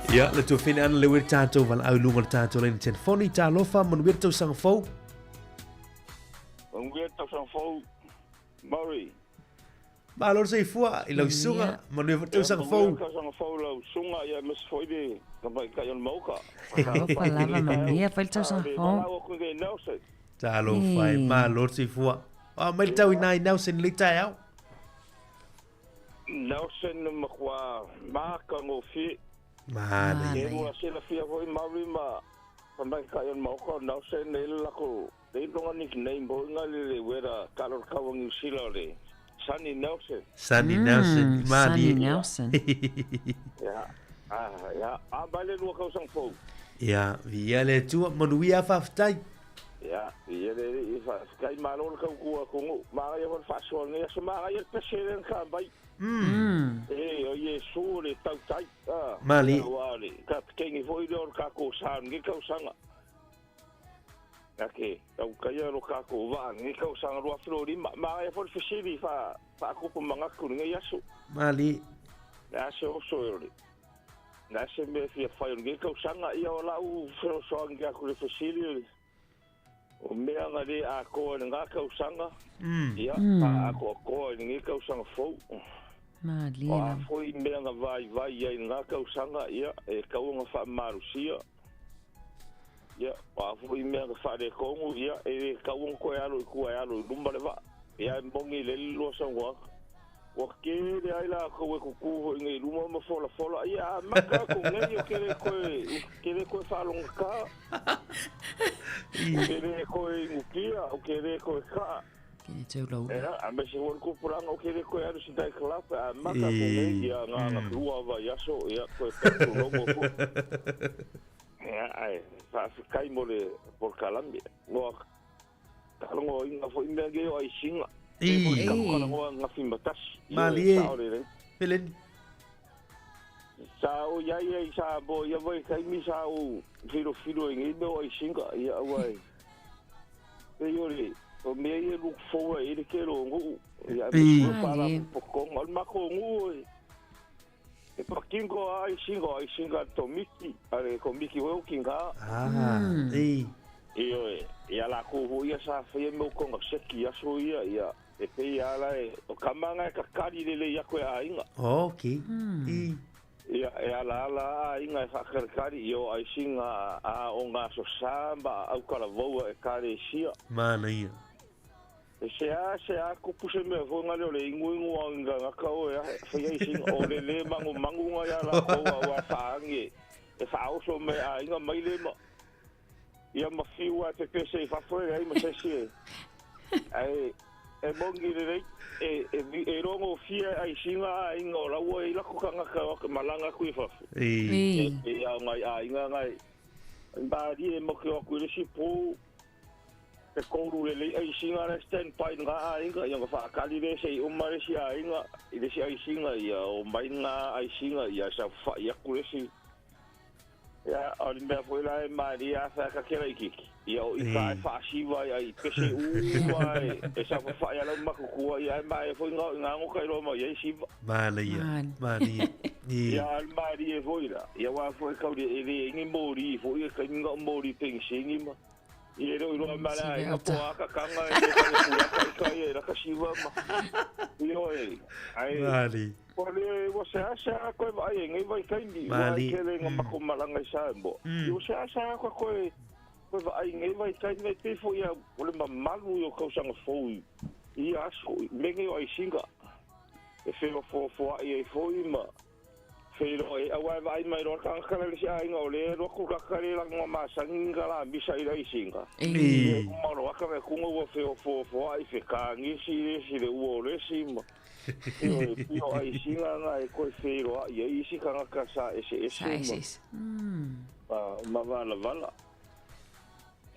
Ia, le tuafine ana le uere tātou wala au lunga le tātou leina telefoni, talofa, manuia le tausaga fou. Manuia le tausaga fou, Murray. Malo le soifua i lau susuga, manuia foi le tausaga fou. Manuia le tausaga fou i lau susuga, ia aemaise foi le tamaitai o le Maota. Talofa lava, manuia foi le tausaga fou. Valaau atu i Nelson. Talofa e, malo le soifua. Oa mai le tau i nā i Nelson i lenei taeao. Nelson na matua matagofie. Manaia. E ua silafia foi Maori ma tamaitai o le maota o Nelson e le lako le iloga nickname foi nga le le wera kalo le kaua Niu Sila o le Sunny Nelson. Sunny Nelson, Mm, malie. Sunny Nelson. Ia, ah, ia, a mai le lua kausaga fou. Ia, viia le Atua, manuia faafetai. Ia, ia le alii faafetai malo le tautua atunuu. Manaia foi le faasoa i lenei aso. Manaia le pese lea na ta mai. E, o Iesu o le tautai. A, Malie. aua o le kapiteni foi lea o le tatou sa i lenei tausaga. Ake, tautaia lo tatou vaa i lenei tausaga 2025. Manaia foi le fesili faatupu manatu i lenei aso. Malie. Le a se oso e o le le a se mea e fia fai o lenei tausaga. Ia o lau fesoasoani atu i le fesili o le o mea na le atoa i lena tausaga, ia, faaatoatoa i lenei tausaga fou. Malie O a lava. foi mea na vaivai ai i lena tausaga, ia, e tatau ona faamalosia. Ia, o a foi mea na faaletonu, ia, e le tatau ona toe alo i tua e alo i luma le vaa. Ia, e moni lele lua saunoaga. Ua tele ai latou e tutū foi nei i luma ma folafola, ia amata atu nei ou te le toe, ou te le toe faalogotā, ou te le toe inukia, ou te le toe kaa. Ke le tau laula. Ea, aemaise foi le tupulaga, ou te le toe alu i se night club, e amata atu nei, ia na ona lua vaiaso, ia toe tatou logo foi. Ea, ae faafetai mo le polokalame. Ua Talanoaina foi mea nei o aisiga. Pei foi tatou talanoa ananafi ma tasi. Ioe, Malie. sao lelei. Peleni. Sa ou iai ai Samoa ia vaitaimi sa ou filofilo ai nei mea o aisiga. Ia aua e pei o le o mea ia e look forward ai le tele o nuu. Ia aemaise foi faalapotopotoga. O le matou nuu e e pakingo a aisiga, o aisiga a le Tomiki, a le Komiti foi o Kinga. Ah, ei. Ioe, ia lakou foi ia sa faia mea o kongaseki i aso ia, ia, e pei lava la e, o kama na e kakali lelei aku e aiga. Ok. I. Ia, e alaala a aiga e faakalikali, ia o aisiga a o nga aso sa ma aukalawaua ekalesia. Manaia. E sea sea kupu se mea foi nga lea o le iguigu a ngagaka oe a faia aisiga, o le le magumagu nga ia lakou aua e faaagi e faaoso mai aiga mai le ma. Ia ma fiu a pepese i fafo e leai ma se isi e. Ae e moni lelei, e, e, e rogofie aisiga aiga o laua i lako tagata o malaga atu i fafo. E. E ao ngai aiga ngai. Malie e moke o atu i le isi pou, e koulu lelei aisiga le stand by i nga aiga, ia nga whaakali le se i uma le isi aiga, i le isi aisiga, ia o mai nga aisiga, ia sa whai aku le isi. Ia, o le mea foi la e malie a whaakakera i kiki. Ia o ika e whaasiva ia i pese uma e, e sa whawhai ala makukua ia e mae foi ngā, ngā ngoka i roa mai e siva. Manaia, manaia. Ia, al malie foi la. Ia wā foi kauri e le ingi mōri foi e kai ngā mōri pensingi ma. I le reo i roa mai la inga po aka kanga e le kare pulaka i kai e raka siva ma. Ia oe, ai. Malie. Ua le, ua seasea koe vaai e nei vaitaimi, ua Malie. tele nga mako malaga i Samoa. Ia ua seasea koe koe, koe vaai i nei vaitaimi, ai pei foi ia, o le mamalu i o kausaga fou i ia aso, i mea nei o aisinga, e feofoafoa'i ai foi ma feiloai ai, auā e vaai mai loa le tagata le isi aiga o lea e alu atu kaka le laga masani ni ka lamisa i le aisinga. Ia e kumalo aka me kuga ua feofoafoa'i fekagisi le isi le ua o le isi ma ioe, pei o aisinga na e koe feiloa'i ai isi tagata sa eseese Sa eseese. Ma, ma valavala.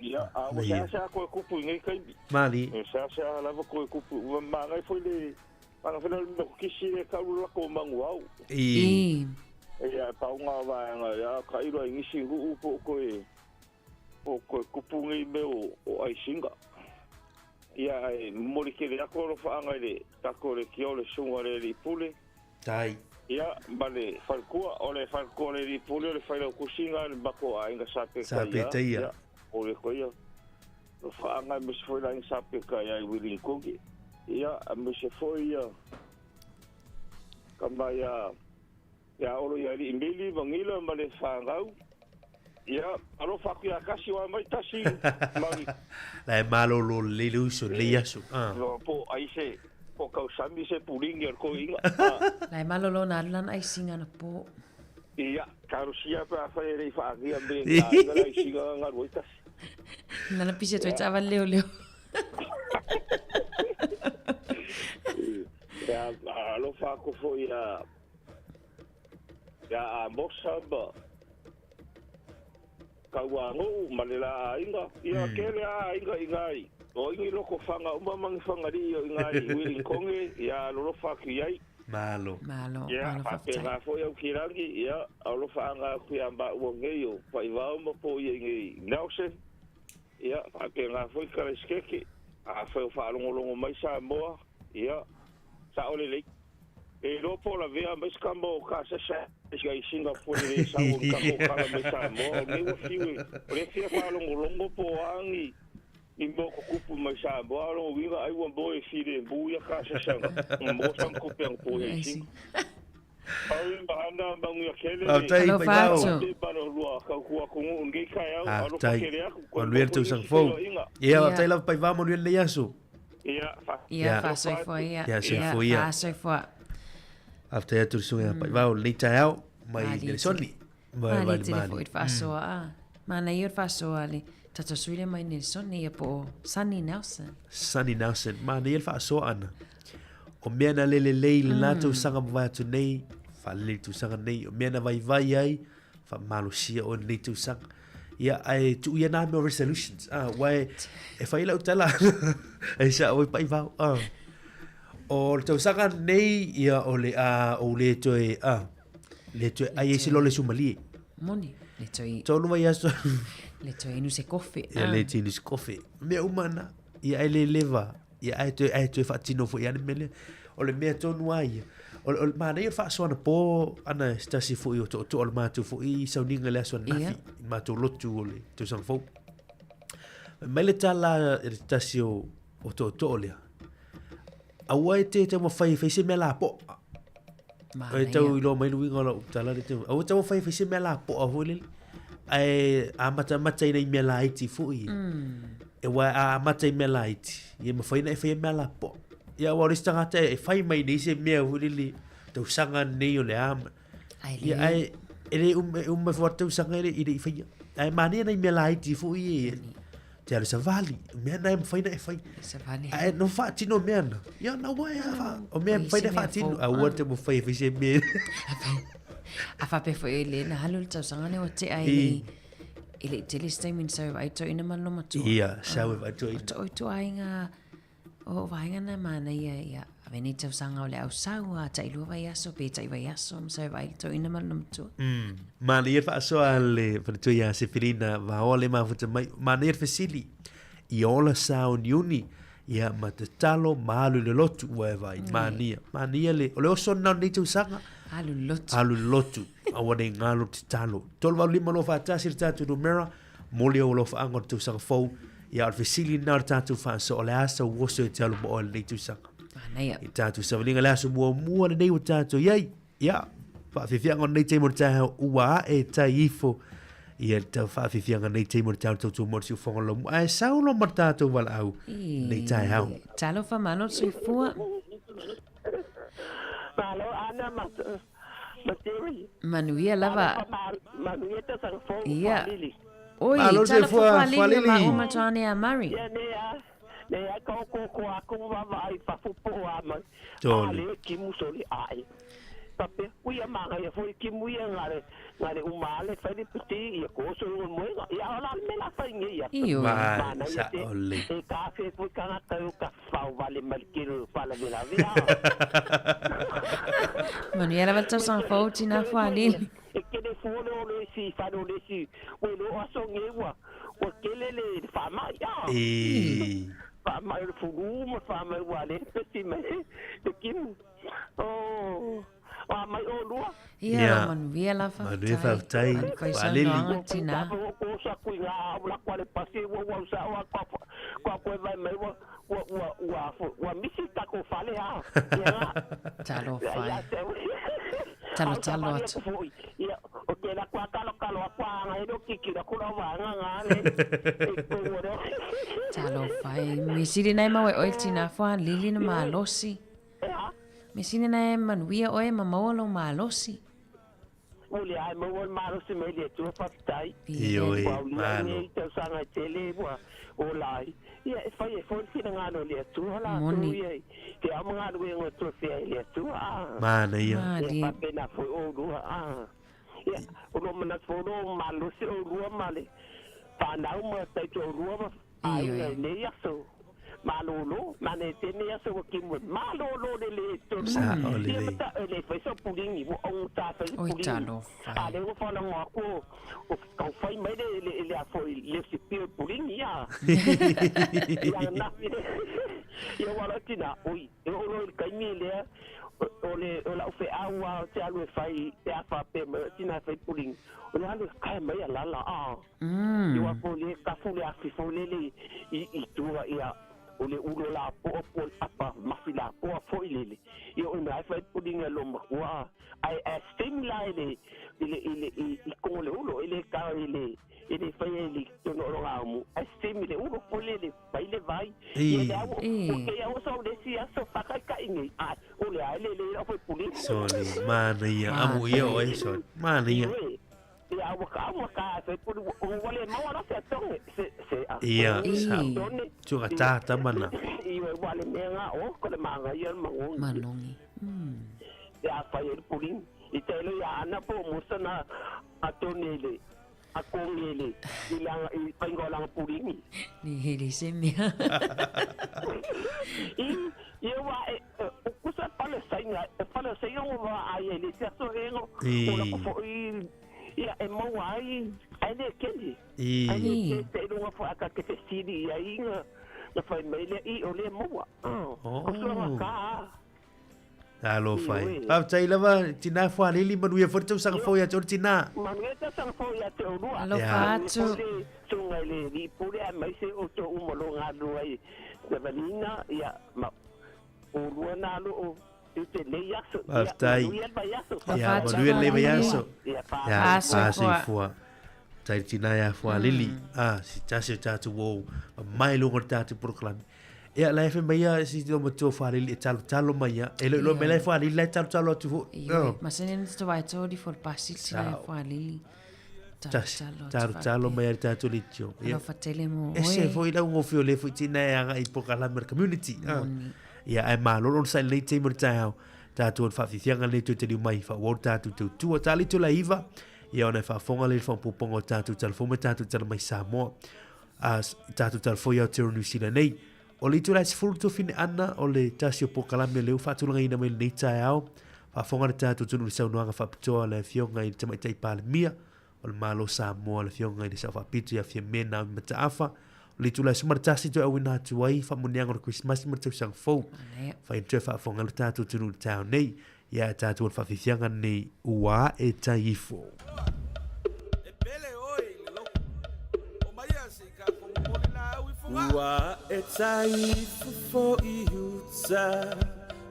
Ia, a ua seasea koe kupu i nei taimi. Malie. E seasea lava koe kupu. Ua magai foi le, magai foi le mea kukisi le kaulu lako o mangu au. I. Ia, pau ngā vaega, ia, ka ilo ai ngisi huu po koe, po koe kupu nei mea o, o aisinga. Ia, e momoli kele aku alofaanga i le tako le kia o le sunga le alii pule. Tai. Ia, ma le falekua, o le falekua le alii pule o le failaukusiga le mako aiga sa Sa petaia. petaia. Ia, o le koia. Alofaanga aemaise foi le aiga sa petaia i Wilinkoge. Ia, aemaise foi ia, ka mai a, ia olo ia alii meli, mangila ma le whangau. Ia, alofa aku ia kasi wa mai tasi, mauri. La e malolo lelei le uso, lelei aso. Ah. Po ai se, po kausami se pulingi o le toeaina. La e malolo na alu lana aisiga anapo. Ia, talosia pe afai e le i faagia me na aiga le aisiga na galu ai tasi. Lana pisi atu ai taavale leoleo. Ia, alofa atu foi ia ia Amosa ma Kauanu'u ma le la aiga. Ia kele a aiga i ina i o ingi loko fanga uma ma ngi Fagalii o ina i Uilinkoge, ia alolofa atu i ai. Malo. Malo, Ia, malo faafetai. faapena foi au Kilagi, ia, alofa aga atu ia maua nei o Paivao ma Poia i nei Nelson, ia, faapena foi Kalasikeke, afai o faalogologo mai Samoa, ia, sao lelei. E iloa po o lavea mai se kama o Kasesa i Singapore le sau o ni kama o kala mai Samoa. O lenei ua fiu e, o lea fia faalogologo po o a ni, ni mea o tutupu mai Samoa. A o lona uiga ai ua moe e filemu ia Kasesa na maua sana tupe anapo i Ai Sing. Ai mahana manuia kele le Faafetai Alofa Paivao. atu. te balo lua tautua atunuu i lenei taeao. Alofa Faafetai. tele atu. Koe Manuia mau le foi tausaga nisi fou. feiloaiga. Ia, Ia. faafetai lava Paivao, manuia lenei aso. Ia, fa. Ia, Ia. faasoifua ia. Ia, Ia, soifua ia. faasoifua. Faafetai atu le susuga ia Paivao lenei taeao mai Malie Nelson. tele. Mai Malie mali tele mali. foi le faasoa a. Manaia o le faasoa a le tatou sui lea mai Nelson ia po o Sunny Nelson. Sunny Nelson. Manaia le faasoa ana. O mea na le lelei i lena tausaga mavae atu nei, faalelei le tausaga nei. O mea na vaivai ai, faamalosia oe i lenei tausaga. Ia, ae tuu ia nā mea o resolutions. Ah, aua e, e fai lau tala. E sao ai Paivao. Ah. O le tausaga nei, ia, o le a ou le toe, ah, le toe ai ai se lole sumalie. Moni, le toe, Tolu vaiaso. le toe inu se kofe. Ia, le toe inu se kofe. Mea uma na, ia ai le leva. Ia ai toe, ai toe faatino foi ia le mea lea. O le mea tonu lava ia. O le, o le manaia o le faasoa anapo ana se tasi foi o tootoo o le matou foi sauniga i le aso ananafi Ia. i le matou lotu o le tausaga fou. Fai mai le tala i le tasi o, o tootoo lea. Aua e te taumafai e fai se mea lapoa. E tau Manaia. iloa mai le uiga o lau tala lea te. Aua e taumafai e fai se mea lapoa foi lele. Ae amatamata i nai mea laiti foi ia. E aua a amata i mea laiti, ia mafai ona e faia mea lapoa. Ia aua o le isi tagata e fai mai nei se mea foi lele tausaga nei o le a. Ai Ia le. ae e le um, e uma foi tausaga e le i le i faia. Ae manaia nai mea laiti foi e te alu savali, mea na e mafai ona e fai. Savali. Ae no faatino mea na. Ia na ua e a o mea e Oi, mafai se ona mea faatino. fou. Aua te mafai e fai se mea. A faapea foi e le na alu le tausaga lea ua tea e I. le i le i tele se taimi na sau ai toeaina ma lona matua. Ia, sau e vaitoeina. O to ituaiga o vaega na manaia ia ave nei tausaga o le ausau a tailua vaiaso pe tai vaiaso ma sau ai le toeaina ma lona matua. Manaia le faasoa a le faletua ia Sefilina Vaoa le mafuta mai. Manaia le fesili. I ola sauniuni. Ia ma tatalo ma alu i le lotu ua e vaai. Manaia. Manaia le, o le oso lena o lenei tausaga. Alu i le lotu. Alu i le lotu. Aua nei galo tatalo. 385 241 le tatou numera. Momoli ou alofaaga o le tausaga fou. Ia o le fesili lena o le tatou faasoa. O le a sau oso e te alu ma oe i lenei tausaga. Manaia. I tatou savaliga le aso muamua lenei ua tatou i ai. Ia, faafiafiaga o lenei taimi o le taeao ua ae tai ifo. Ia le tau faafiafiaga o lenei taimi o le taeao tautua mo le siufofoga o le laumua. Ae sau loa ma le tatou valaau lenei taeao. Talofa malo le soifua. Malo Ana ma ma Jerry. Manuia lava. Manuia tausaga fou Ia. Faalili. Oi, Malo le talofa soifua, Faalili Faalili. ma uma tuane a Murray. Ia ne a ne a ka ko ko a ko va va ai fa fu po a mai. Tolu. A le ki mu soli ai. Pape ui a manga ia foi ki mu ia ngare ngare uma le fai le piti ia ko so ngo mo ia ola le mela fai nge ia. Ioe. Ma, Mana ia sa te o le. e ka fe foi ka ngata o ka fau vale mal kilo fala vela vela. Manuia lava le tausaga fou tina Faalili. E kele fole o le si fale o le si ua lo aso nge ua ua kele le faamai a E. faamai o le fulu ma faamai ua le pesi mai le kimu o a mai o lua Ia, Ia. manuia lava Manuia faafetai. Fai Faalili. saunoaga tina. ko sa kui ngā au la kwa le pasi ua ua sa ua kwa kwa koe vai mai ua ua ua ua ua misi tako fale ha ia ngā Talofa Ia e. te Talo talo atu. Ia, o te la kwa kalo kalo a kwa anga e kiki la kula wa anga nga le. E ko ro. Talofa e. Misiri nai maue oe tina Faalili na malosi. Mea sili na e manuia oe ma maua lou malosi. Ua leai maua le malosi mai le Atua faafetai. Ioe, Ua aulia malo. nei tausaga e tele ua ola ai. Ia e fai ai foi le finagalo o le Atua latou Moni. ia i te ao ma galuega o toafea i le Atua a. Manaia. Ia Malie. faapena foi oulua a. Ia o loo manatu foi o loo malosi oulua ma le fanau ma taitoalua ma aiga Ioe. i nei aso. Malolo, mane e tene aso ua kimu e malolo le le tonu. Sa o Ia lelei. ma ta e le fai sa pulingi, ua augata fai se Oi pulingi. talofa A e. le ua faalogo atu o o taufai mai le le le a foi le sipio pulingi ia. Ia nafi le. Ia ua loa tina, oi, e oo loa i le taimi lea, o le o lau feau lava ou te alu e fai pe a faapea mai o tina e fai pulingi. O le alu e kae mai alala a. Ia ua foi le kafu le afi foi lele i i tua ia o le ulo lapoa po o le apa mafi lapoa foi lele. Ia o ina e fai pulingi a lou matua a. Ae ae steam la i le i le i le i i kogo le ulo e le ka i le e le faia i le tonu o lo gaumu. Ae steam i le ulo foi lele fai le vai. Ia I. le au I. o ke au sa o le isi aso faakaikai nei. Ae o le a e lelei lau fai pulingi. Soli, manaia. Amu ia oe, soli. Manaia. Ioe. Ia ua ka ua ka fai puli ua le maua la se atoge se se a. Ia, I. sa. Atone. Tuga tā tamana. Ioe ua le mea ngā o ko le magaia le magogi. Malogi. Ia a fai ai le pulingi. I tailo ia ana po o musa na atone le akogi le i laga i faiga o laga pulingi. Le hele se mea. I ia ua e o kusa pale sainga e pale sainga ua vaai ai le isi aso ega o I. lako foʻi ia e maua ai ae lē kele. Ae I. lē I. kele seiloga foi a ka te fesili i ai na na fai mai lea i o lē maua. Oh. O suaga kā a. Talofa e. Ioe. Faafetai lava tina Fualili, manuia foi le tausaga fou ia te oe le tina. Manuia tausaga fou ia te oulua. Alofa Ia. atu. Manuia foi le susuga i le alii pule aemaise outou uma o loo galulue ai savalina ia ma oulua na aloo i tenei aso. Ia Faafetai. manuia le vaiaso. Ia, Alofa atu manuia lenei vaiaso. Ia Ia, fa'a. Fasoifua. fasoifua. Tai le tina ia Fualili. Ah, si tasi o tatou ua mai luga o le tatou polokalame. Ia, la e fai mai ia si te matua Fualili e talotalo mai ia. E loiloa mai la e Fualili la e talotalo atu foi. Ioe. Masani na te vai tō di fo le pasi tina e Sao. Fualili. Tasi, Talotalo atu talotalo faapea. mai ia le tatou leitio. Ia. Alofa tele mo E se oe. foi lau ngofi o le foi tina e aga i polokalame o le community. Ah. Moni. Ia, ae malolo ona sa i lenei taimi o le taeao. Tatou o le faafiafiaga lenei toe taliu mai faaauau le tatou tautua. Tā le tula iva, ia ona e faafofoga lea i le faaopoopoga o tatou talafou ma tatou tala mai Samoa. A tatou talafou i Aotearoa New Zealand nei. O le itula e 10 tofine ana o le tasi o polokalame o lea ua faatulagaina mai lenei taeao. Faafofoga le tatou atunuu i le saunoaga faapitoa a le afioga i le Tamaitai Palemia o le Malo o Samoa, le afioga i le Sao Faapito ia Fiame Naomi Mataafa. O le itula e 11 toe auina atu ai faamuniaga o le Krismasi ma le tausaga fou. Manaia. Fai toe faafofoga le tatou atunuu i le taeao nei. Ia e tatou o le faafiafiaga nei ua ae tai ifo. E pele oe i le loku. O mai a se ka komomoli la au i fuga. Ua e tai fofo i uta,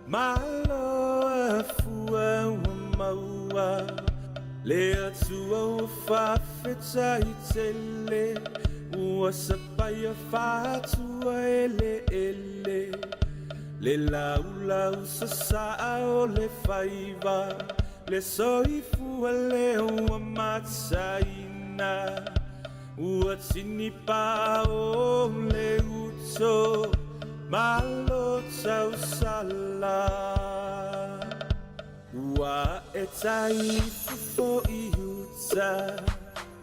malo a fua ua maua. Le atua ua faafetai tele, ua sapaia faatua eleele. Le laulau sasaa o le faiva, le soifua lea ua mataina. Ua tini pa o le uto, malo tausala. Ua e tai fofo i uta,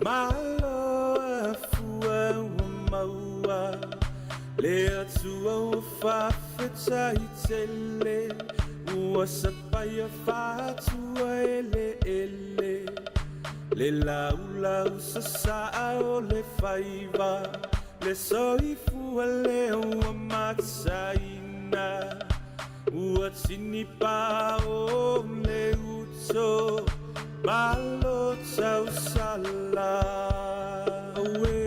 malo a fua ua maua. Le atua ua faafetai tele, ua sapaia faatua eleele. Le laulau sasaa o le faiva, le soifua lea ua mataina. Ua tini pa o le uto, malo tausala. Aue,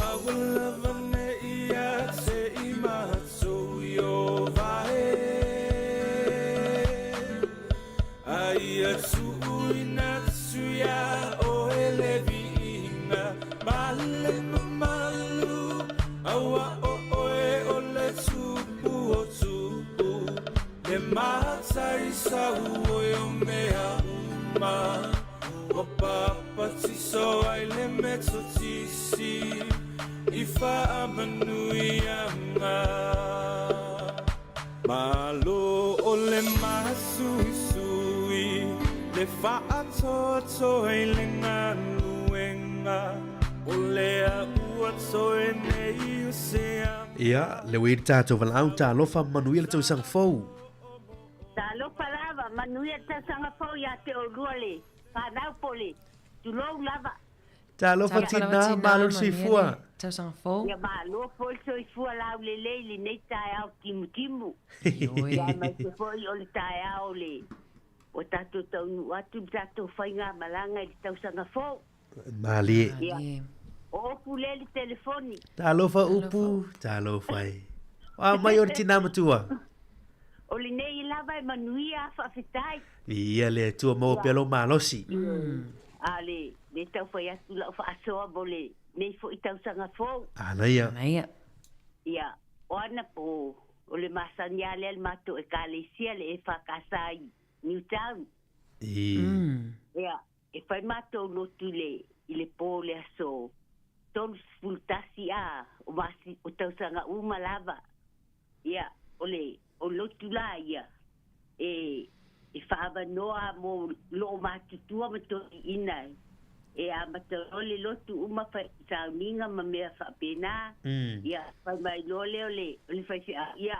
aua lava ne ia te i matou i o vae. Aia tuuina atu ia o e le viiga, ma le mamalu, aua o oe o le tupu o tupu. lima Ua papatiso ai le Metotisi I faamanuiaga Malo o le masuisui Le faatoatoa i le galuega O lea ua toe nei o se Ia, le ua i ai le tatou valaau, talofa, manuia le tausaga fou. Talofa lava, manuia le tausaga fou ia te oulua le fanau po o le tulou lava. Talofa tina, malo le soifua. Tausaga fou. Ia malo foi le soifua laulelei i lenei taeao timutimu. Ia aemaise foi o le taeao o le ua tatou taunuu atu le tatou faigamalaga i le tausaga fou. Malie. Ia, o Opu lea i le telefoni. Talofa Upu, talofa e. A mai o le tina matua. O lenei lava e manuia, faafetai. Ia le Atua maua pea lou malosi. A le, le tau fai atu lau faasoa mo lenei foi tausaga fou. Anaia. Anaia. Ia, o ana po, o le masani lava lea le matou ekalesia le EFKS i Newtown. I. Ia, E fai matou lotu i le, i le po o le aso 31 a o masi, o tausaga uma lava. Ia, o le, o lotu la ia, e, e faaavanoa mo loo matutua ma toeaiina e, e amata loa le lotu uma fai sauniga ma mea faapena. Ia, fai mai loa lea o le, o le faifeau, ia,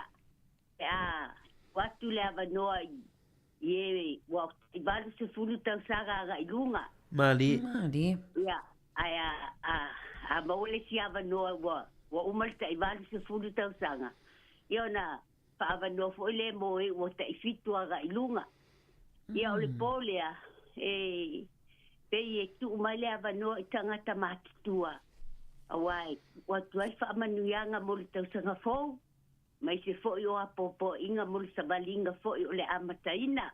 pe a tuu atu le avanoa i, i e ua 80 tausaga agai luga. Malie. Malie. Ia, ae a, a, a maua le isi avanoa ua, ua uma le tai 80 tausaga, ia ona faaavanoa foi lea mo e ua tai 7 agai luga. Ia, o le po lea, e pei e tuu mai le avanoa i tagata matutua, aua e tuu atu ai faamanuiaga mo le tausaga fou. Maise foi o apoapoaiga mo le savaliga foi o le amataina.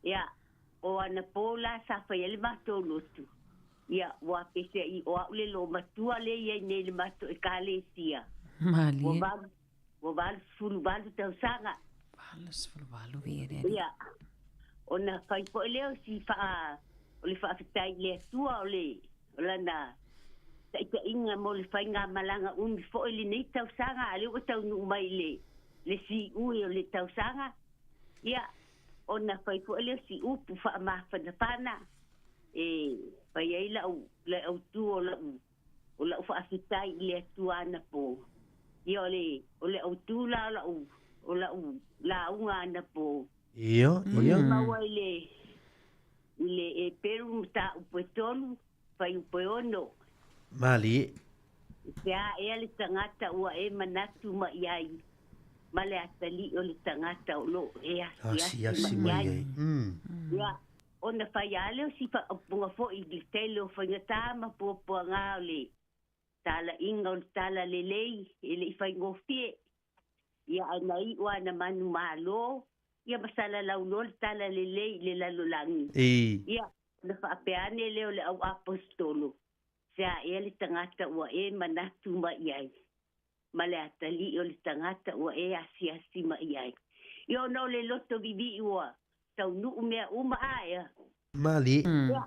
Ia, o anapo la sa fai ai le matou lotu, ia, ua peseai o au le loomatua lea i ai nei i le matou Ekalesia. Malie. Ua valu, ua 88 tausaga. 88 ia le alii. Ia, ona fai foi lea o si faa, o le faafetai i le Atua o le, o lana taitaiga mo le faigamalaga umi foi lenei tausaga, a o lea ua taunuu mai i le, le siui o le tausaga, ia, ona fai foi lea o si upu faamafanafana e fai ai lau, le autu o lau, o lau faafetai i le Atua anapo. Ia, o le, o le autu la o lau, o lau lauga anapo. Ia, ia. O le maua i le, i le Eperu mataupu e 3, fuaiupu e 6. Malie. I se a ea le tagata ua e manatu mai ai, ma le atalii o le tagata o lo o e asiasi Asiasi mai mai ai. ai. Ia, ona fai lava lea o si faaupuga foi i le tele o faigata ma puapuaga o le talaiga o le talalelei e le i faigofie. Ia, ae na iu lava na manumalo, ia ma salalau loa le talalelei i le lalolagi. Ia, ona faapea ane lea o le au aposetolo, Se a ea le tagata ua e manatu mai i ai, ma le atalii o le tagata ua e asiasi mai i ai. Ia, ona o le loto vivii ua taunuu mea uma ae. Malie. Ia,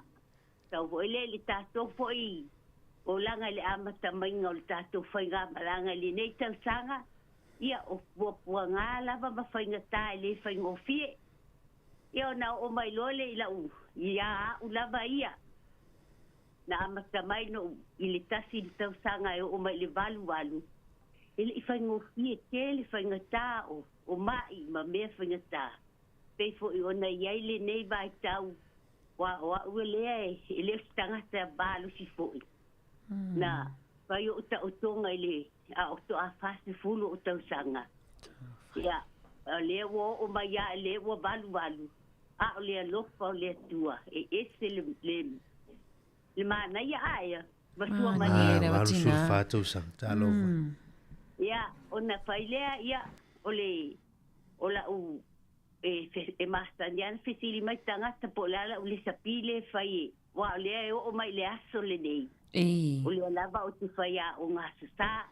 tau foi lea i le tatou foi olaga i le amata maiga o le tatou faigamalaga i lenei tausaga, ia, o puapuaga lava ma faigata e le faigofie. Ia, ona oo mai loa lea i lau, ia au lava ia, na amata mai noʻu i le 1 le tausaga e oo mai i le 88, e le i faigofie tele faigata o, o mai ma mea faigata. Pei foi ona i ai lenei vaitau, aua o au lea e le o se tagata malosi foi. Na fai oʻu taotoga i le a o toa 40 oʻu tausaga. Ia, o lea ua oo mai lava i lea ua 88, a o le alofa o le Atua e ese le, le, le manaia ae ma sua Malie malie. lava tina. 84 tausaga, talofa. Ia, ona fai lea, ia, o le, o lau, e, e masani lava ona fesili mai tagata po o le a lau lesapi lea e fai e, aua o lea e oo mai i le aso lenei. O lea lava ou te fai aoga aso Sa,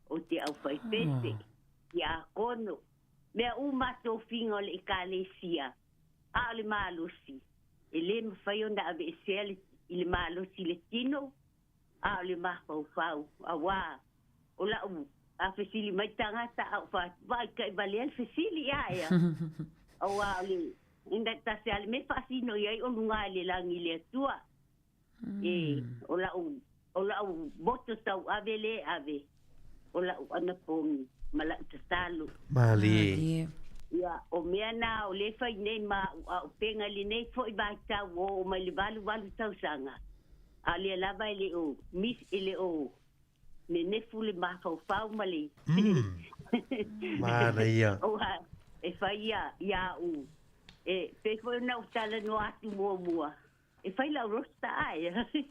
ou te aufaipese, tiakono, mea uma lava tofiga o le Ekalesia, a o le malosi. le mafai ona aveesea le, i le malosi i le tino, a o le mafaufau, auā o la'u a fesili mai tagata a ou fa'atu, vaai kai valea le fesili ia ea. Auā o le ina tasi a le mea faasino i ai o luga i le lagi i le Atua. E o la'u o la'u moto tauave lē ave, o la'u anapogi ma la'u tatalo. Malie. Ia, o mea na o lē fai nei ma a'u a'upega i lenei fo'i vaitau ua oo mai le 88 tausaga, a o lea lava e le o mis e le o nenefu le mafaufau ma le Manaia. Auā e fai ia ia a'u e pei foi ona ou talanoa atu muamua, E fai lau rosta ae.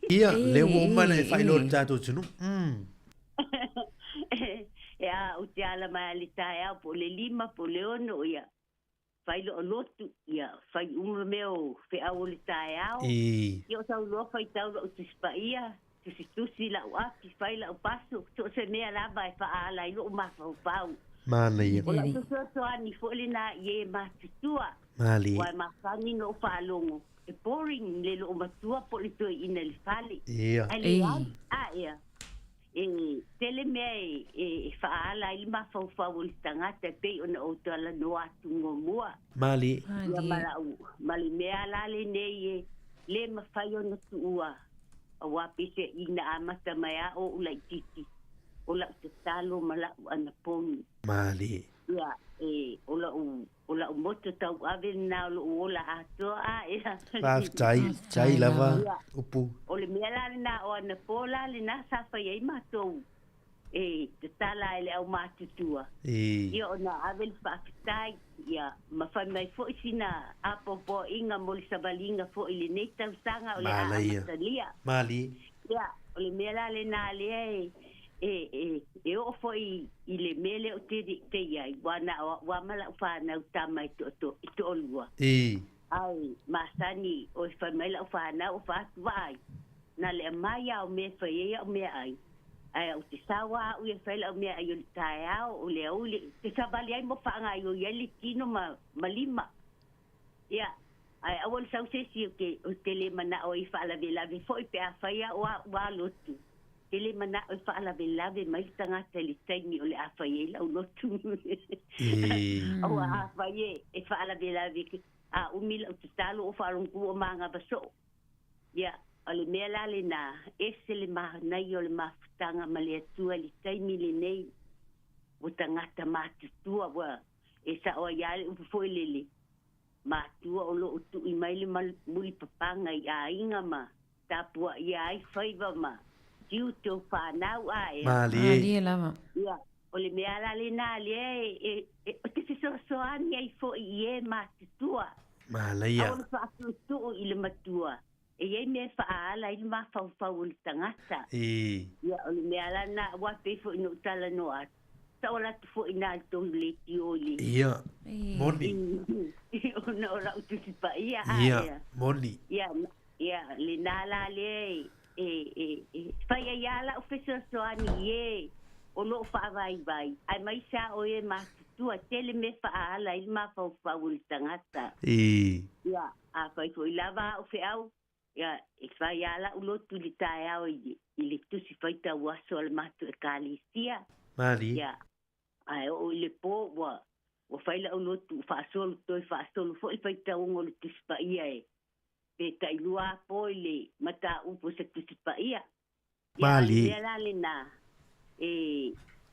Ia, lea ua uma ona e faailoa i le tatou atunuu. E a, ou te ala mai lava i le taeao po o le 5 po o le 6, ia, fai lou lotu, ia, fai uma mea o feau o le taeao. Ia, o sau loa faitau lau Tusi Paia, tusitusi lau api, fai lau paso, so o se mea lava e faaala ai lou mafaufau. Manaia. O lau fesoasoani foi lena i e matutua. Malie. Ua e masani ona ou faalogo, e boring le loo matua po o le toeaina i le fale. Ia. Ae leai, a ea, e tele mea e, e, e faaala ai le mafaufau o le tagata e pei ona ou talanoa atu muamua. Malie. Ia ma lau, ma le mea la lenei e le mafai ona tuua, auā peiseaiga amata mai a oʻu laitiiti, o lau tatalo ma lau anapogi. Malie. Ia, e, o lau O lau moto tauave lena o lou ola atoa a ea. Faafetai, faafetai lava upu. O le mea la lena o anapo la lena sa fai ai matou e tatala ai le aumatutua. Ia ona ave le faafetai ia ma fai mai foi sina apoapoaiga mo le savaliga foi i lenei tausaga o le a amatalia. Malie. Ia, o le mea la lena lea e, e, e, e oo foi i le mea lea ou te, te i ai, ua na o a'u a ma la'u fanau tama e to, to, e toalua. Ae masani o e fai mai la'u fanau o fa'atu vaai, na le aumai a o mea e fai ai a'u meaai, ae ou te sao a a'u ia e fai la'u meaai o le taeao, o le aoauli, te savali ai mo fa'agaioi ai le tino ma, ma lima. Ia, ae aua le sau se isi ou te, ou te le mana'o ai e fa'alavelave fo'i pe a fai a'u a'u a lotu. Te le mana'o e fa'alavelave mai le tagata i le taimi o le a fai ai la'u lotu. Aua afai e, e fa'alavelave a umi la'u tatalo o fa'alogoku o magava so'o. Ia, o le mea la lenā, ese le manaia o le mafutaga ma le Atua i le taimi lenei, ua tagata matutua, ua E sao ai lava le upu foi lele, matua o lo o tui mai le mulipapaga i aiga ma tapuaia ai faiva ma tiute o fanau a ea. Malie. Malie lava. Ia, o le mea la lena lea e, e, e, ou te fesoasoani ai foi i e matutua. Manaia. Aua le faatuutuu i le matua. E i ai mea e faaala ai le mafaufau o le tagata. Ia, o le mea la lena, aua pei foi ona ou talanoa atu, sa ola atu foi i ina i le tou leitio i le. Ia, moni. Ona o lau Tusi Paia, a Ia, ea. moni. Ia, ia, lena la lea e, e, e, e fai ai lava lau fesoasoani i e o lo o faavaivai, aemaise lava o e matutua, tele mea e faaala ai le mafaufau o le tagata. Ia, afai foi lava a'u feau, ia, e fai lava la'u lotu i le taeao i le, i le tusi faitau aso a le matou Ekalesia. Malie. Ia, ae oo i le pō ua, ua fai la'u lotu ua faasolo toe faasolo foi le faitauga o le Tusi Paia e, pe tailua lava po i le mataupu o se Tusi Paia. Ia, a o le Malie. mea la lenā, e,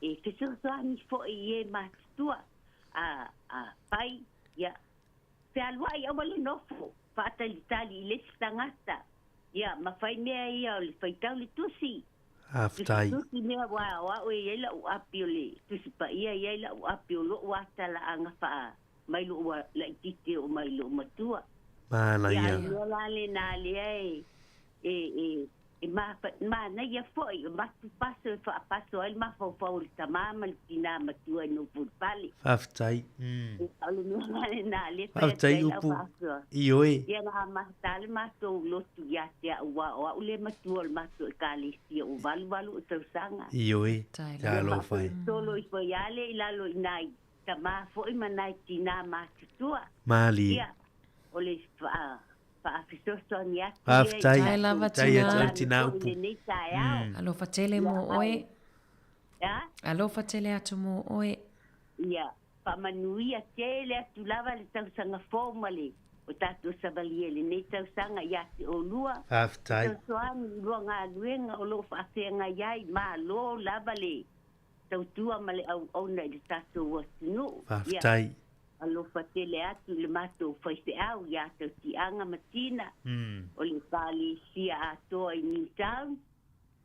e fesoasoani foi i e matutua, a, a fai, ia, Fealuai aua le nofo faatalitali i le isi tagata. Ia, ma fai mea ia o le faitau le tusi. Faafetai. Tusitusi mea aua o au e i ai la'u api o le Tusi Paia, e i ai la'u api o lo'u atalaaga faa mai lo'u laitiiti e oo mai i lo'u matua. Ia, a Manaia. le mea la lenā lea e, e, e, E manaia foi o matou paso e faapaso ai le mafaufau o le tamā ma le tinā matua i Nofulupale. Faafetai. O le mea la lenā lea e fai atu Faafetai ai lau upu. faasoa. Ioe. Ia na amata le matou lotu ia te au aua o au lea matua o le matou ekalesia ua 88 o tausaga. Ioe. Ia Talofa e. faasolosolo ifo ai lea i lalo i nai tamā foi ma nai tinā matutua. Malie. Ia o le faa Faafesoasoani atu Faafetai. Tai lava Tai tina. atu tina upu. Lenei taeao. Alofa tele mo oe. A? Alofa tele atu mo oe. Ia, faamanuia tele atu lava le tausaga fou ma le o tatou savalia i lenei tausaga ia te olua. Faafetai. Fesoasoani i lua galuega o loo faafeagai ai, malo lava le tautua ma le auauna i le tatou atunuu. Ia, Faafetai. alofa tele atu i le matou faifeau ia Tautiaga ma Tina, o le ekalesia atoa i Newtown,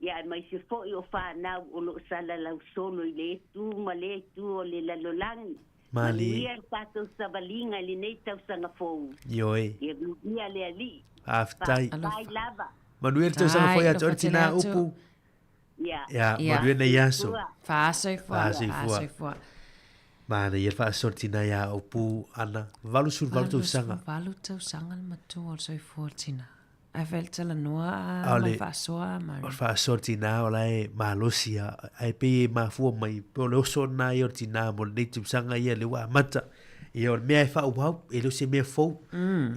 ia aemaise foi o fanau o loo salalau solo i le itu ma le itu o le lalolagi. Malie. Manuia le tatou savaliga i lenei tausaga fou. Ioe. Ia viia le Alii. Faafetai. Faafetai lava. Manuia le tausaga Tai, fou ia te oe alofa tele tina atu. upu. Ia. Ia, Ia. manuia nei aso. Faasoifua. Faasoifua. Faasoifua. Mana ia le faasoa tina ia upu ana. 88 tausaga. Valu tausaga le matua o le soifua o le tina. Ae faaletalanoa A o ma le- faasoa O Mari. le faasoa tina o la e malosi a ae pei e mafua mai pe o le oso na ia o le tina mo lenei tausaga ia le ua amata. Ia o le mea e faaauau, e le o se mea fou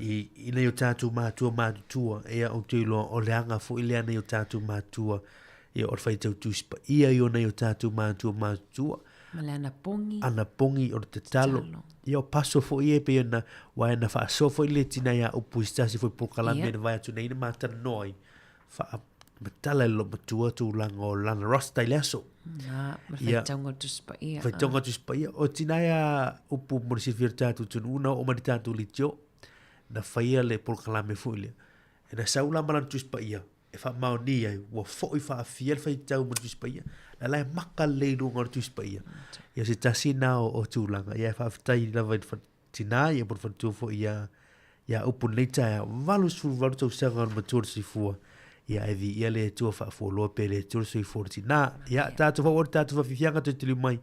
i, i nai o tatou matua matutua. Ia ou te iloa o le aga foi lea nai o tatou matua. Ia o le faitau Tusi Paia i o nai o tatou matua matutua. Ma le anapogi. Anapogi o le tatalo. Tatalo. Ia o paso foi e pei ona ua na faasoa foi le tina ia upu i se tasi foi polokalame Ia. na vae atu nei na matalanoa ai. Faamatala i le matua tulaga o lana rosta i le aso. Na, ma le Ia. faitauga o le Tusi Paia. Faitauga Tusi Paia. O tina ia upu mo le silafia o le tatou atunuu na oo mai le tatou leitio. Na faia le polokalame foi lea. E na sau la ma lana Tusi Paia e faamaonia ai ua foi faafia le faitau ma le Tusi Paia. La la e maka lelei i luga o le Tusi Paia. Ia o se tasi na o tulaga. Ia e faafetai lava i le tina ia po o le faletua foi ia ia upu nei taeao. 88 tausaga o le matua o le soifua. Ia e viia le Atua faafualoa pe le Atua le soifua o le tina. Ia tatou faaauau le tatou faafiafiaga toe taliu mai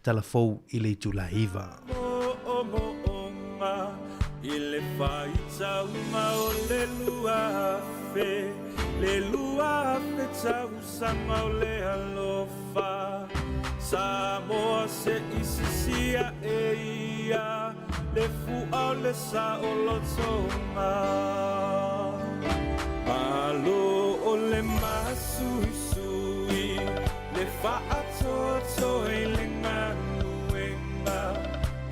tala fou i le itula 9. Mo'omo'oga i le faitauga o le 2000 le 2000 tausaga o le alofa Samoa se isisia e ia le fu'a o le sa'olotoga Malo o le masuisui le fa'atoatoa i le galuega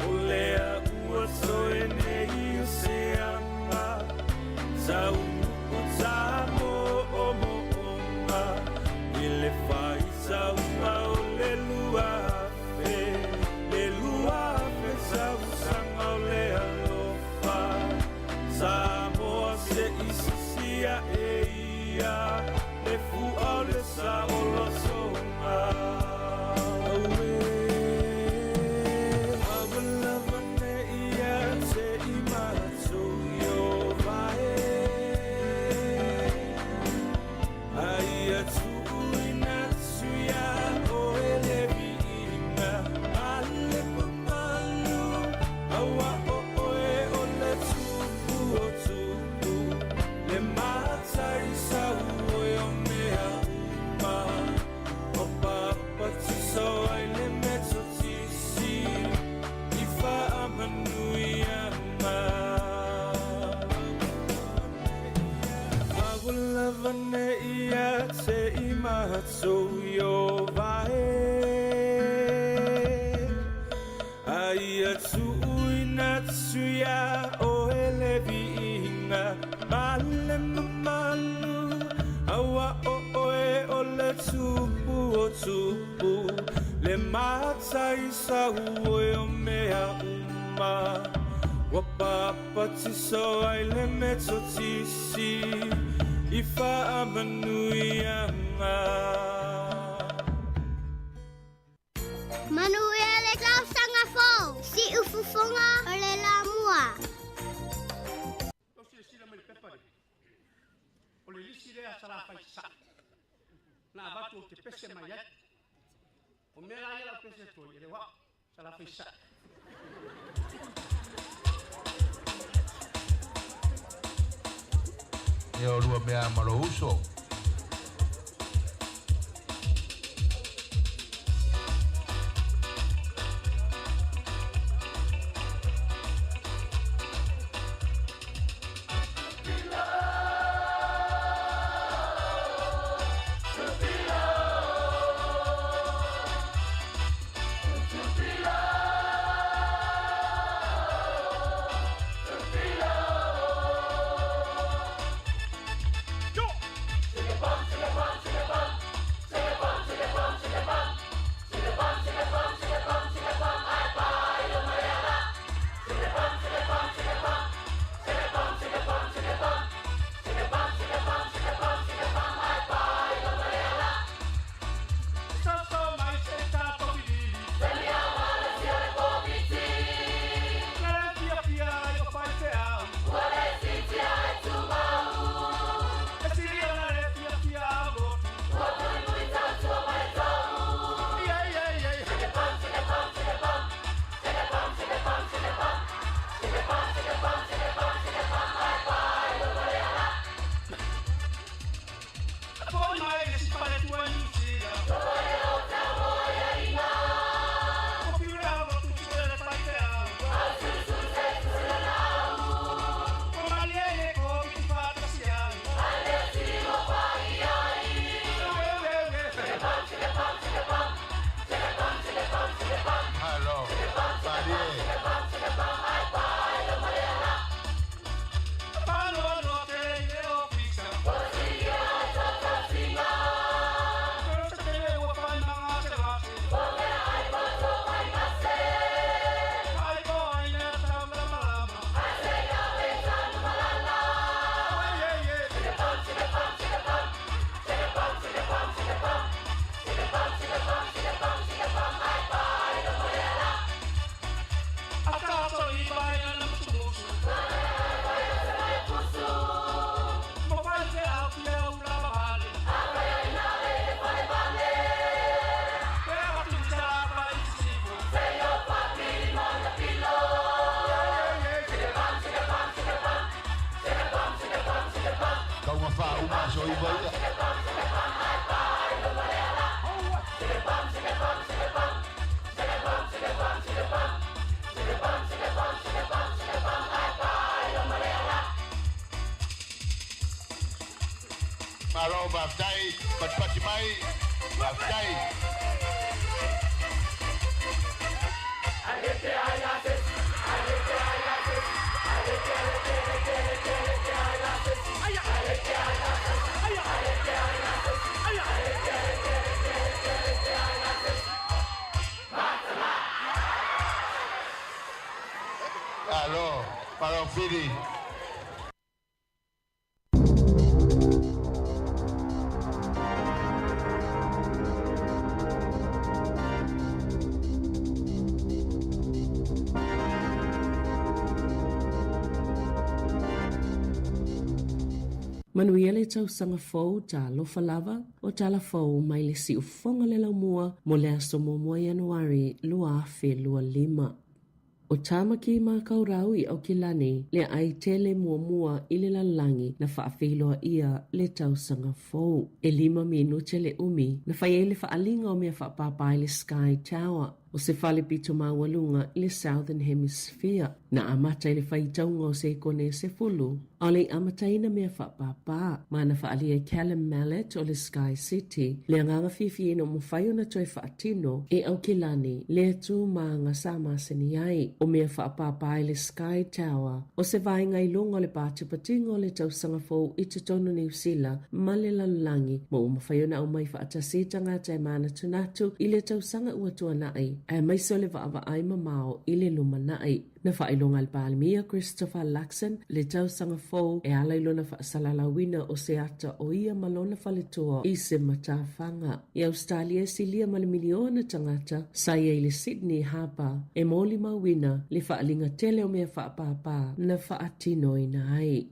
o lea ua toe nei o se aga taunuu tamo'omo'oga i le faitauga o le 2000 le 2000 tausaga o le alofa Samoa se isisia e ia le fu'a o le sa'olotoga Auē avalava nei ia te i matou i o vae Aia tuuina atu ia oe le viiga ma le mamalu Aua o oe o le tupu o tupu le matai sau oe o mea uma O papatiso ai le metotisi i faamanuiaga Avalava nei ia te i matou i o vae Aia tuuina atu ia oe le viiga ma le mamalu Aua o oe o le tupu o tupu le matai sau oe o mea uma Ua papatiso ai le metotisi i faamanuiaga Manuia le tausaga fou, siufofoga o le lamua. Silasila mai le pepa lea. O le lisi lea sa la fai sa'i. Na avatu ou te pese mai ai. O mea la ia lau pese atu ai, e le o a'u, sa la fai sa'i. Ia o lua mea ma lou uso. taugafā uma aso 9 ia. Malo faafetai, patipati mai, faafetai. Malo, malo Fili. Manuia le tausaga fou talofa lava o tala fou mai le siufofoga le laumua mo le aso 1 Ianuari 2025. O Tāmaki Makaurau i Aukilani le aai tele muamua i le lalolagi na faafeiloaia le tausaga fou. E 5 minute le umi na fai ai le faaaliga o mea faapāpā i le Sky Tower, o se fale pito maualuga i le Southern Hemisphere. Na amata i le faitauga o sekone e 10, a o le i amataina mea faapāpā, ma na faaalia e Callum Mallett o le Sky City le agaga fiafia ina ua mafai ona toe faatino e Aukilani le tūmāga sa masani ai. O mea faapāpā i le Sky Tower, o se vaega i luga o le pātipatiga o le tausaga fou i totonu o Niu Sila ma le lalolagi, ma ua mafai ona aumai faatasi i tagata e mānatunatu i le tausaga ua tuanai, aemaise o le vaavaai mamao i le lumanai. Na faailoga e le Palemia Christopher Luxon le tausaga fou e ala i lona faasalalauina o se ata o ia ma lona faletua i se matafaga. I Ausetalia e silia ma le miliona tagata sa i ai i le Sydney Harbour e molimauina le faaaliga tele o mea faapāpā na faatinoina ai.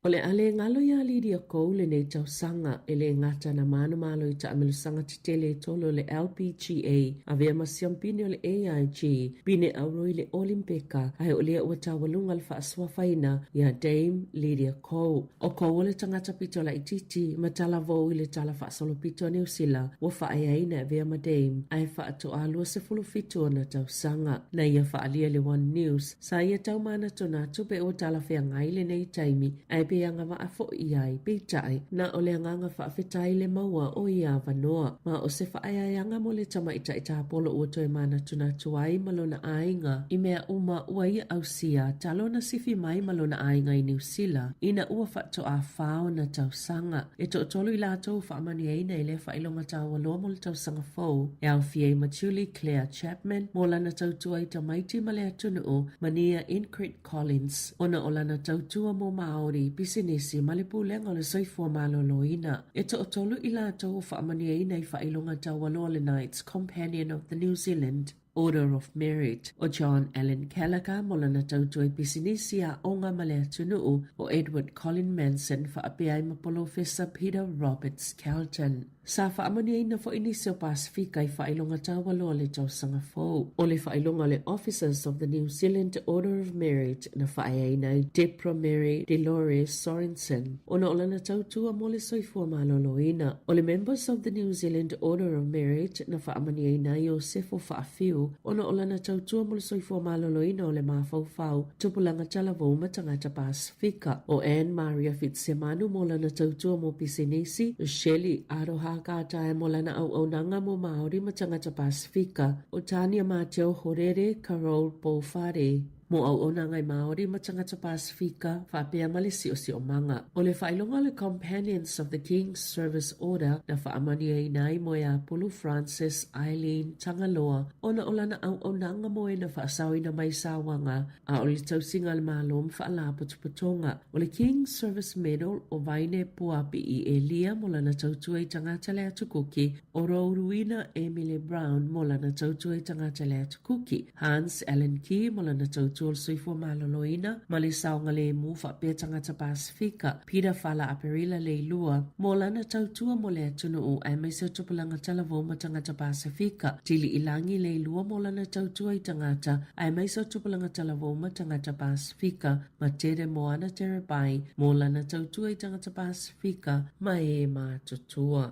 O le a le galo iā Lydia Kou lenei tausaga, e le gata na manumalo i taamilosaga tetele e tolu o le LPGA, avea ma siampine o le AIG, pine auro i le Olimpeka, ae o lea ua taualuga le faasuafaina iā Dame Lydia Kou. O Kou o le tagata pito laitiiti ma talavou i le tala faasolopito a Niu Sila ua faaeaina e avea ma Dame ae faatoa 27 ona tausaga. Na ia faaalia i le One News, Sa ia tau manatunatu pe ua talafeagai lenei taimi, ae pe agavaa foi i ai, peitai, na o le agaga faafetai le maua o ia avanoa. Ma o se faaeaeaga mo le tamaitai tapolo ua toe manatunatu ai ma lona aiga i mea uma ua ia ausia talu ona sifi mai ma lona aiga i Niu Sila ina ua faatoa fa ona tausaga. E toatolu i latou faamanuiaina i lea faailoga taualoa mo le tausaga fou, e aofia ai ma Julie Claire Chapman mo lana tautua i tamaiti ma le atunuu, ma Nia Incrit Collins ona o lana tautua mo Māori, pisinisi ma le pulega o le soifua maloloina. E toatolu i latou ua faamanuiaina i faailoga taualoa le Knights Companion of the New Zealand Order of Merit, ʻo John Allen Callagher mo lana tautua i pisinisi, aoga ma le atunuu, ʻo Edward Colin Manson faapea ai ma Polofesa Peter Robert Skelton. Sa faamanuiaina foi nisi o Pasefika i faailoga taualoa le tausaga fou. ʻO le faailoga o le Officers of the New Zealand Order of Merit na faaeaina ai Debra Mary Delores Sorensen ona o lana tautua mo le soifua maloloina. ʻO le Members of the New Zealand Order of Merit na faamanuiaina ai Iosefo Faafiu ona o lana tautua mo le soifua maloloina o le mafaufau, tupulaga talavou ma tagata Pasefika. ʻO Anne Maria Fitsemanu mo lana tautua mo pisinisi, Shelley Aroha Katae mo lana auaunaga mo Māori ma tagata Pasefika, ʻo Tania Mateo Horere Carole Pouwhare mo auaunaga i Māori ma tagata Pasefika, faapea ma le siosiomaga. ʻO le faailoga o le Companions of the King's Service Order na faamanuiaina ai Moeapulu Frances Eileen Tagaloa ona o lana auaunaga mo e na faasaoina mai sauaga a o le tausiga a le Malo ma Faalapotopotoga. ʻO le King's Service Medal ʻo Vaine Puapiʻi Elia mo lana tautua i tagata le Atu Kuki, ʻo Rouruina Emile Brown mo lana tautua i tagata le Atu Kuki, Hans Allen Key mo lana tautua Tautua o le Soifua Maloloina ma le Saogalemu faapea Tagata Pasefika, Peter Fala Aperila Leilua, mo lana tautua mo le atunuu aemaise o tupulaga talavou ma tagata Pasefika, Tiliilagi Leilua mo lana tautua i tagata aemaise o tupulaga talavou ma tagata Pasefika, ma Tere Moana Terebai mo lana tautua i tagata Pasefika ma e matutua.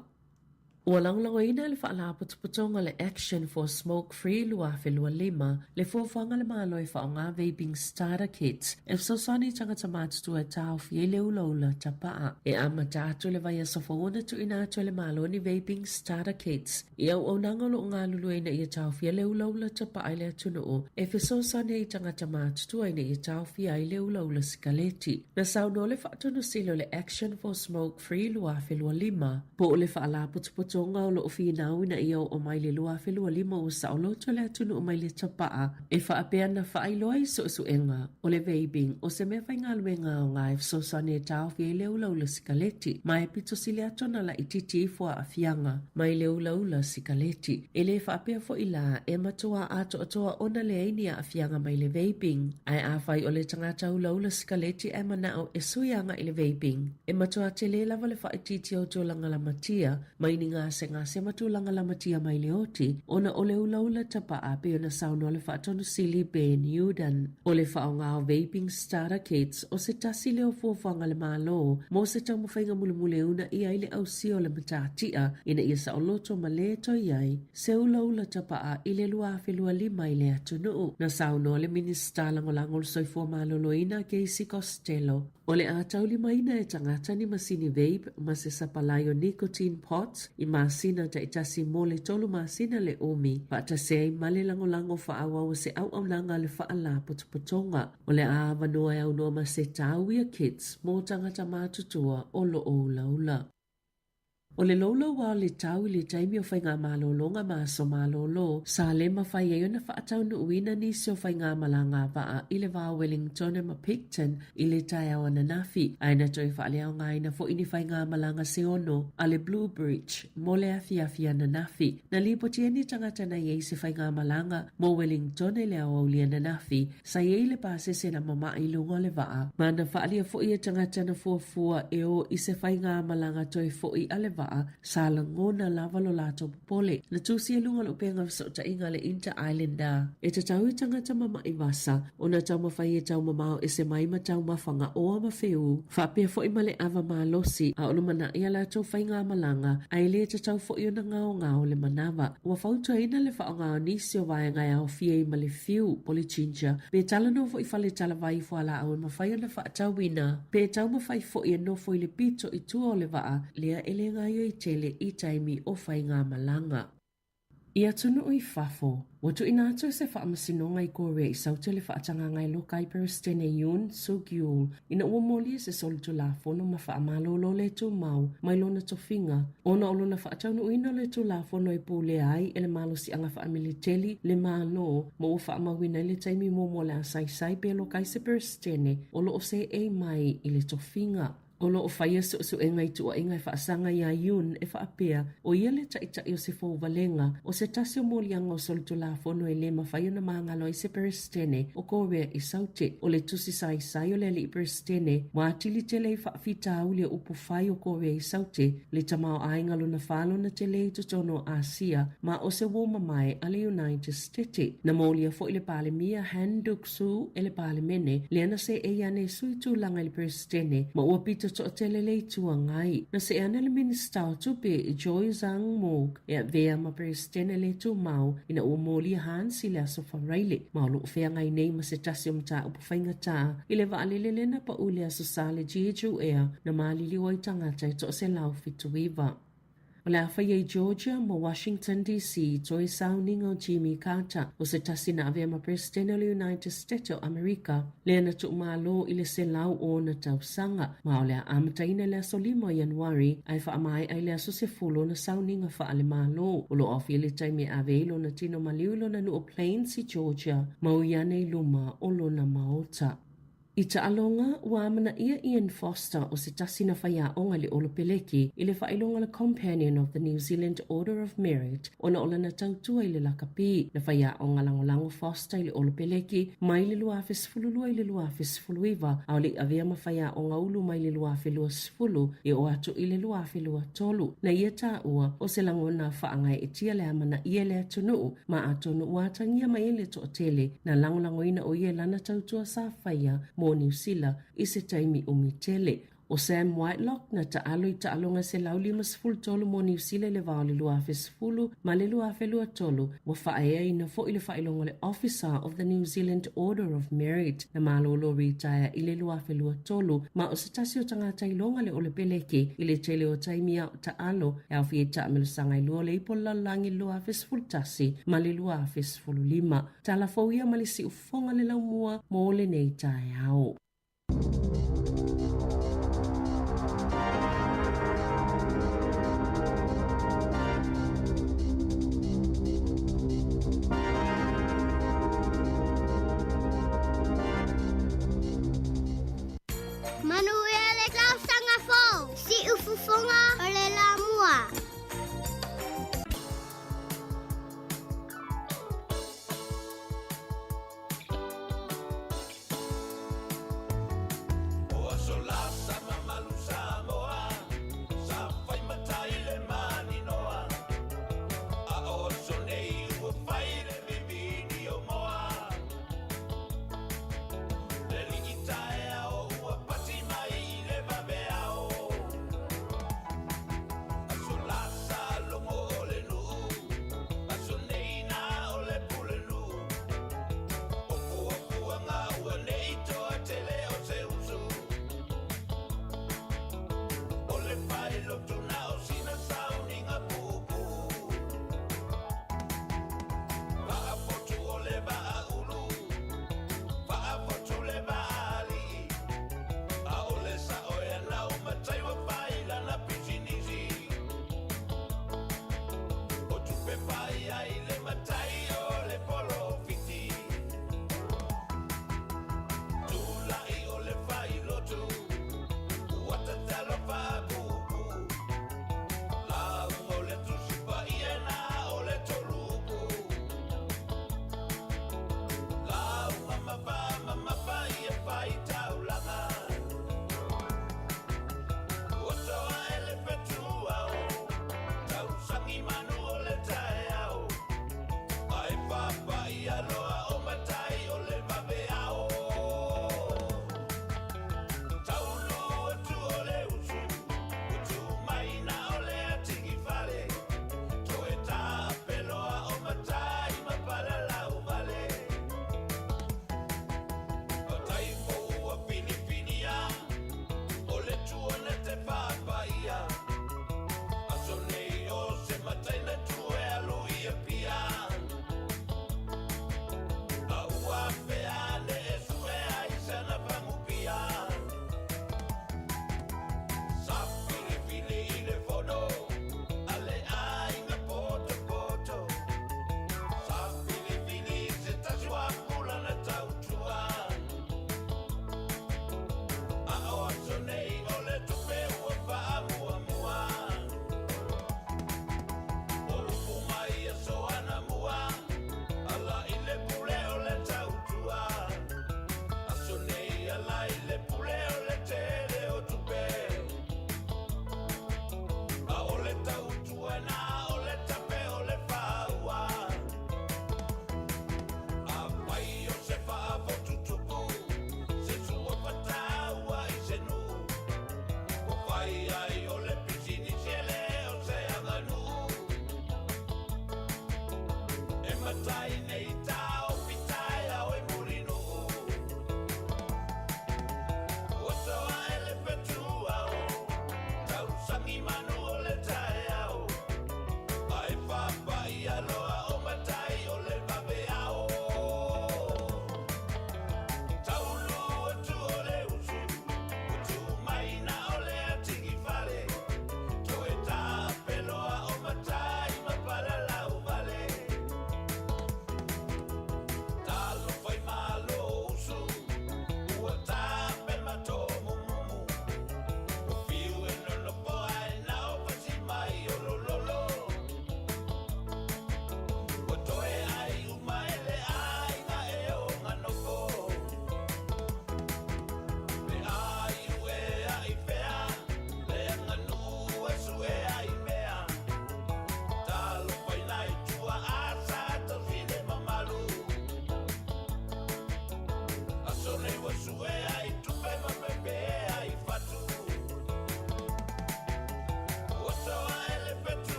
Ua lagolagoina e le Faalapotopotoga le Action for Smoke Free 2025 le fuafuaga a le Malo e faaaoga vaping starter kits e fesoasoani i tagata matutua e taofi ai le ulaula tapaa. E amata atu le vaiaso fou ona tuuina atu e le Malo ni vaping starter kits i auaunaga o lo o galulue ina ia taofia le ulaula tapaa i le atunuu e fesoasoani ai i tagata matutua ina ia taofia ai le ulaula sikaleti. Na saunoa le Faatonusili o le Action for Smoke Free 2025, po o le Faalapotopotoga o lo o finau ina ia oo mai le 2025 ua saoloto le atunuu mai le tapaa e faapea na faailoa i suesuega o le vaping o se mea faigaluega aoga e fesoasoani e taofi ai le ulaula sikaleti ma e pito sili atu ona laitiiti ifo aafiaga mai le ulaula sikaleti. E le faapea foi la e matua atoatoa ona leai ni aafiaga mai le vaping. Ae afai o le tagata ulaula sikaleti ae manao e sui agai i le vaping, e matua tele lava le faaitiitia o tulaga lamatia mai ni gasegase ma tulaga lamatia mai le oti ona o le ulaula tapaa pei ona saunoa le Faatonu Sili Ben Youdan. O le faaaoga o vaping starter kits o se tasi lea o fuafuaga a le Malo mo se taumafaiga mulimuli e uunaia ai le ausia o le matatia ina ia saoloto ma lē toe i ai se ulaula tapaa i le 2025 i le atunuu. Na saunoa le Minisita Lagolago o le Soifua Maloloina Casey Costello, o le a taulimaina e tagata ni masini vape ma se sapalai o nicotine pods i masina taitasi mo le tolu masina le umi, faatasi ai ma le lagolago faaauau o se auaunaga a le Faalapotopotoga. O le a avanoa e aunoa ma se tau ia kits mo tagata matutua o lo o ulaula. O le louloua o le tau i le taimi o faigamalologa ma aso malolo, sa le mafai ai ona faataunuuina nisi o faigamalaga vaa i le va o Wellingtone ma Picton i le taeao ananafi, ae na toe faaleaogaina foi ni faigamalaga se ono a le Blue Bridge mo le afiafi ananafi. Na lipotia ni tagata na i ai se faigamalaga mo Wellingtone i le aoauli ananafi, Sa i ai le pasese na mamaʻi i luga o le vaa, ma na faaalia foi e tagata na fuafua e o i se faigamalaga toe foʻi a le vaa, sa lagona lava lo latou popole. Na tusi i luga o le upega fesootaiga a le Inter Islander, e tatau i tagata mamaʻi vasa ona taumafai e taumamao ese mai ma taumafa gaoa ma feū, faapea foi ma le ava malosi a o lumanaʻi a latou faigamalaga, ae le tatau foi ona gaogao le manava. Ua fautuaina le faaaoga o nisi o vaega e aofia ai ma le fiu, po o le ginger, pe talanoa foi i fale talavai fualaau e mafai ona faatauina, pe taumafai foi e nofo i le pito i tua o le vaa lea e le gaoioi tele i taimi o faigamalaga. I atunuu i fafo, ua tuuina atu e se faamasinoga i Korea i Saute le faatagaga e loka ai Peresetene Yoon Suk Yeol ina ua molia se solitulafono ma faamalolo le tumau mai lona tofiga ona o lona faataunuuina o le Tulafono e pulea ai e le malosiaga faamiliteli le Malo ma ua faamauina ai le taimi muamua o le a saisai pe loka ai se Peresetene o lo o seei mai i le tofiga. O lo o faia suesuega i tuuaiga e faasaga iā Yoon e faapea, o ia le taitai o se fouvalega, o se tasi o moliaga o solitulafono e le mafai ona magalo ai se Peresetene o Korea i Saute. O le tusi saisai o le alii Peresetene ua atili tele ai faafitauli o upu fai o Korea i Saute, le tamaoaiga lona fa lona tele i totonu o Asia, ma o se uo mamae a le United Stete. Na molia foi le Palemia Han Duck-soo e le Palemene, lea na seei ane e sui tulaga i le Peresetene, ma ua pito toatele le Itu Agai. Na see ane le Minisita o Tupe, Choi Sang-mok, e avea ma Peresetene le tumau ina ua molia Hans i le aso Faraile, ma o lo o feagai nei ma se tasi o mataupu faigata i le vaalele lea na pau i le Aso Sa le Jeju Air na maliliu ai tagata e 179. O le a faia i Georgia ma Washington DC toe sauniga o Jimmy Carter, o se tasi na avea ma Peresetene o le United States o Amerika, lea na tuumalo i le 106 tausaga, ma o le a amataina i le aso 5 o Ianuari ae faamaea i le aso 10 ona sauniga faale-Malo. O lo o aofia le taimi e ave ai lona tino maliu i lona nuu o Plains i Georgia, ma ui ane i luma o lona maota. I taaloga, ua amanaia Ian Foster o se tasi na faiaoga i le Olopeleki i le faailoga o le Companion of the New Zealand Order of Merit ona o lana tautua i le lakapi. Na faiaoga lagolago Foster i le Olopeleki mai le 2012 i le 2019 a o le i avea ma faiaoga ulu mai le 2020 e oo atu i le 2023. Na ia taua o se lagona faagaeetia le amanaia i le atunuu ma atonu ua atagia mai ai le toatele na lagolagoina o ia i lana tautua sa faia mo Niu Sila i se taimi umi tele. ʻO Sam Whitelock na taalo i taaloga 153 mo Niu Sila i le va o le 2010 ma le 2023, ua faaeaina foi le faailoga o le Officer of the New Zealand Order of Merit na malolo ritaea i le 2023 ma o se tasi o tagata iloga le Olepeleki i le tele o taimi a o taalo e aofia i taamilosaga e lua o le Ipu o le Lalolagi 2011 ma le 2015. Tala fou ia ma le siufofoga le laumua mo lenei taeao. Manuia le tausaga fou! Siufofoga o le Lamua.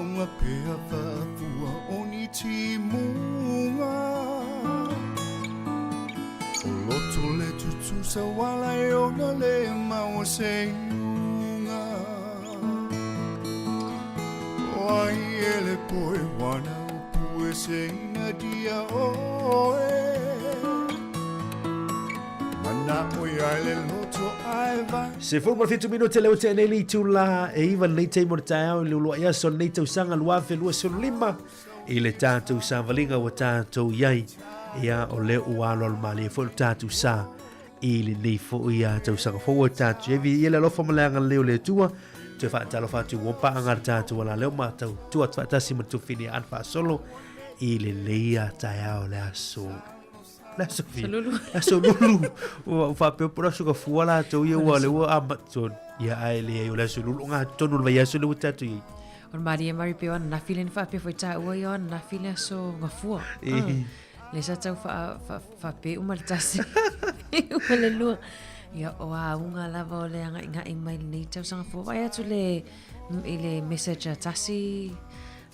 maunga pea whaafua o ni timunga. O loto le tutusa wala e ona le maua se iunga. O ai ele poe wana upu e se ina dia oe. Mana o ia le loto ai vai. 17 minute le ute nei le itula e iva lenei taimi o le taeao i le uluai aso o lenei tausaga 2025 i le tatou savaliga ua tatou i ai. Ia, o lea ua aloalo malie foi le tatou sa i lenei foi a tausaga fou ua tatou i ai. Viia le alofa ma le agalelei o le Atua. Toe faatalofa atu ua paaga le tatou ala leo matou tua atu faatasi ma le tufini a faasolo i lenei a taeao le aso le aso fi Lulu. aso lulu ua faapea po o le aso gafua latou ia ua le ua amato ia ae leai o le aso lulu o gatonu le vaiaso lea ua tatou i ai. O le malie mari pe o ananafi le na faapea foi taua ia o ananafi le aso gafua. Eh. Ah, le sa tau wha, wha, whape uma le tasi. Uma le lua. Ia, o auga lava o le aga'iga'i mai lenei tausaga fou. Vaai atu le, i le message a Tasi,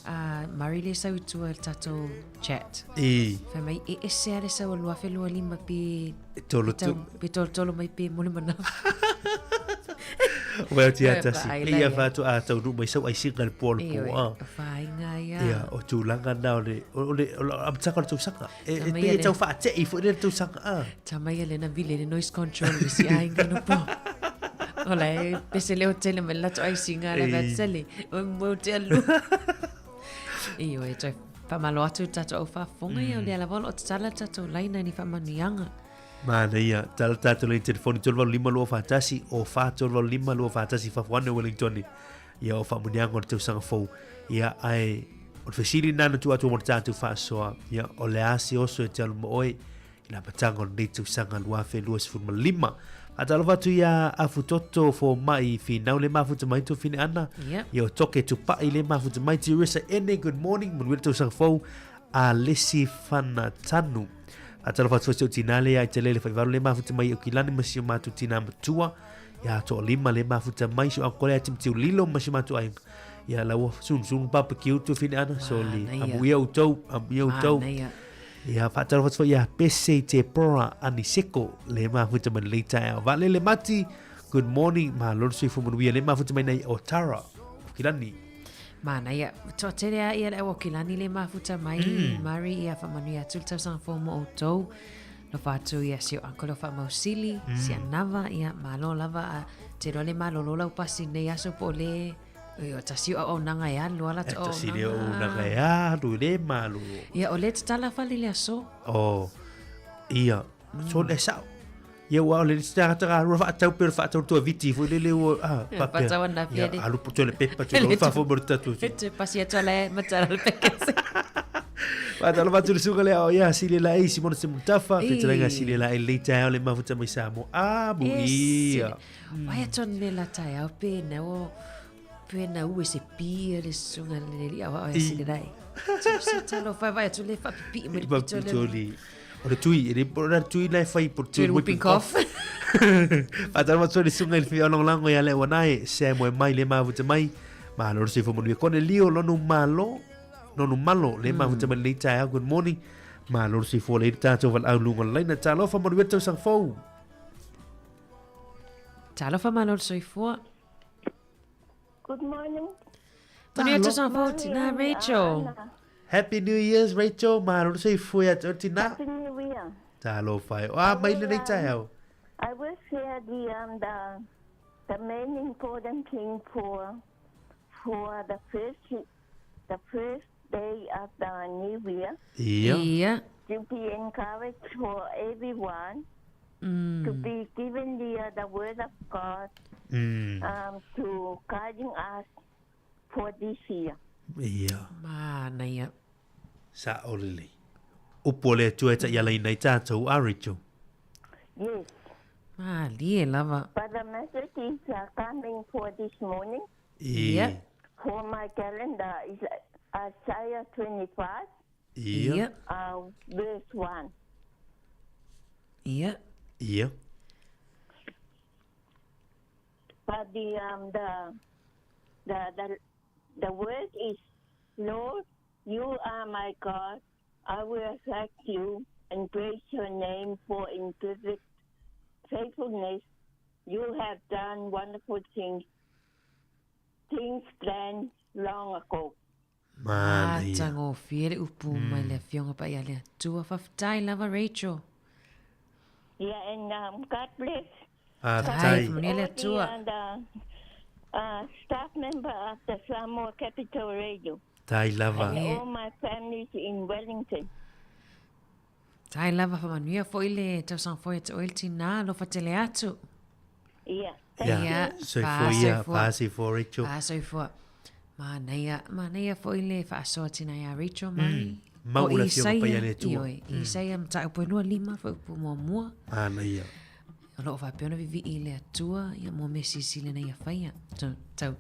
a Murray le sau i tua i le tatou chat. E. Fai mai, e ese a le sau o 2025 pe... E tolo tau, pe tolotolo mai pe mo le manawa. Vai atu ia Ia, Tasi. vaai E la ia ia. whātu a tau nu mai sau ai singa le po le E, po. oi, a. o whainga ia. Ia, o tūlanga nā o le, o le, o le amtaka o le tausaga. E, e Tamaia pe e le- tau whaate'i fo le tausaga. A. Tamaia le na vile le noise control le si ainga no po. O la e pese leo tele me lato ai singa le Ei. vatsele. O mo te alu. E oi, toi whamalo atu tatou au whaafonga ia o le ala o tatala tatou laina ni whamanuianga. Mana ia, tala tātou le telefoni 385 lua whaatasi o 435 lua whaatasi whafuane Wellington. Ia o whaamunianga o le tausaga fou. Ia ai, o le fesili nana tu atu mo le tātou whaasoa. Ia o le asi oso e te alu mo oe i la patanga o lenei tausaga 2025. Whaatalofa atu ia afutoto fo mai whinau le mafuta mai tō whine ana. Yep. Ia o toke tupai le mafuta mai ti Risa ene, good morning, manuia le tausaga fou a lesi whana tanu. Whaatalofa atu o tinale ia i te lele whaivalu le mafuta mai o kilani ma si o mātou tina matua. Ia to lima le mafuta mai si o angkole a timtiu lilo ma si o mātou ainga. Ia laua sun sun papa ki utu whine ana. So li Manaia. amu ia utau, amu ia utau. Manaia. Ia whaatalofa atu ia pese i te pora aniseko le mafuta mai lei taeao. Vaalele mati, good morning, ma lolo soifua manuia le mafuta mai nei o Tara o Kilani. Mana ia, toa tere a ia le au o kilani le mafuta mai, Mari ia whamanuia atu le tausaga fou mo outou. Lo whātu ia si o uncle o whamausili, si anava ia malo lava a te roa le malolo lau pasi nei aso po le oi, o tasi o au nanga e alu ala E to tasi le o nanga e alu le malo. Ia o le tatala fale le aso. O, ia, so le sao. Ia ua o le tanga tanga rua whaatau pera whaatau tua viti fo le le ua, ah, Ia, papea. whaatau ana Ia, pia le. alu puto le pepa tu lo whaafo mo le tatu. Te pasi atu ala e matara le pekese. Whaatalo whatu le sunga le ao ia, sile la e, Simona se mutafa, Ei. fetelenga sile la e leita ao le mafuta mai sa mo. Ah, mu ia. Vai atu ne la tai au pe na o pe na ue se pi le sunga le li au au sile lai. Se talo fai vai atu le fa pi me Ma pito le. pitoli. O le tui, e le po na tui lai fai po Tui le whooping cough. Whaatalo whatu le sunga i le whio lango ia le wanae, se mo e mai le mafuta mai. Ma loro se fo manuia kone lio lonu malo, nonu malo le mafuta mai le taeao, good morning. Ma loro se fo le tātou wal au lunga laina talofa manuia tausaga fou. Talo fa malo soifua. Good morning. Manuia tausaga fou tina Rachel. Happy New Year's, Rachel. Ma loro se fo ia tau tina. Happy New Year. Talofa e. Ah, mai le nei taeao. I will share the the the main important thing for the first day of the new year. Ia. Ia. To be encouraged for everyone to be given the word of God to guiding us for this year. Ia. Mana ia. Sa o lelei. Upo le atua e ta ia lai nei tātou a Rachel. Yes. Ma lie lava. But the message is coming for this morning. Ia. For my calendar is Isaiah 25, Ia. Ia. verse 1. Ia. Ia. But the the word is Lord, you are my God. I will thank you and praise your name for in perfect faithfulness you have done wonderful things, things planned long ago. Manaia. Matagofie le upu mai le Afioga Paia le Atua. Faafetai lava Rachel. Yeah, and um, God bless. Faafetai. Manuia le All the, Atua. the staff member of the Samoa Capital Radio. Tai lava. And all my families in Wellington. Tai lava faamanuia foi le tausaga fou ia te oe le tinā, alofa tele atu. Yeah. Ia, Ia, soifua ia, faasoifua Rachel. Faasoifua. Manaia, manaia foi le faasoa tina ia Rachel mai. Mau O le Afioga Isaia, Paia le Atua. Ioe, Isaia mataupu e 25 foi upu muamua. Manaia. O loo faapea ona vivii i le Atua ia mo mea silisili na ia faia. Tau, tau,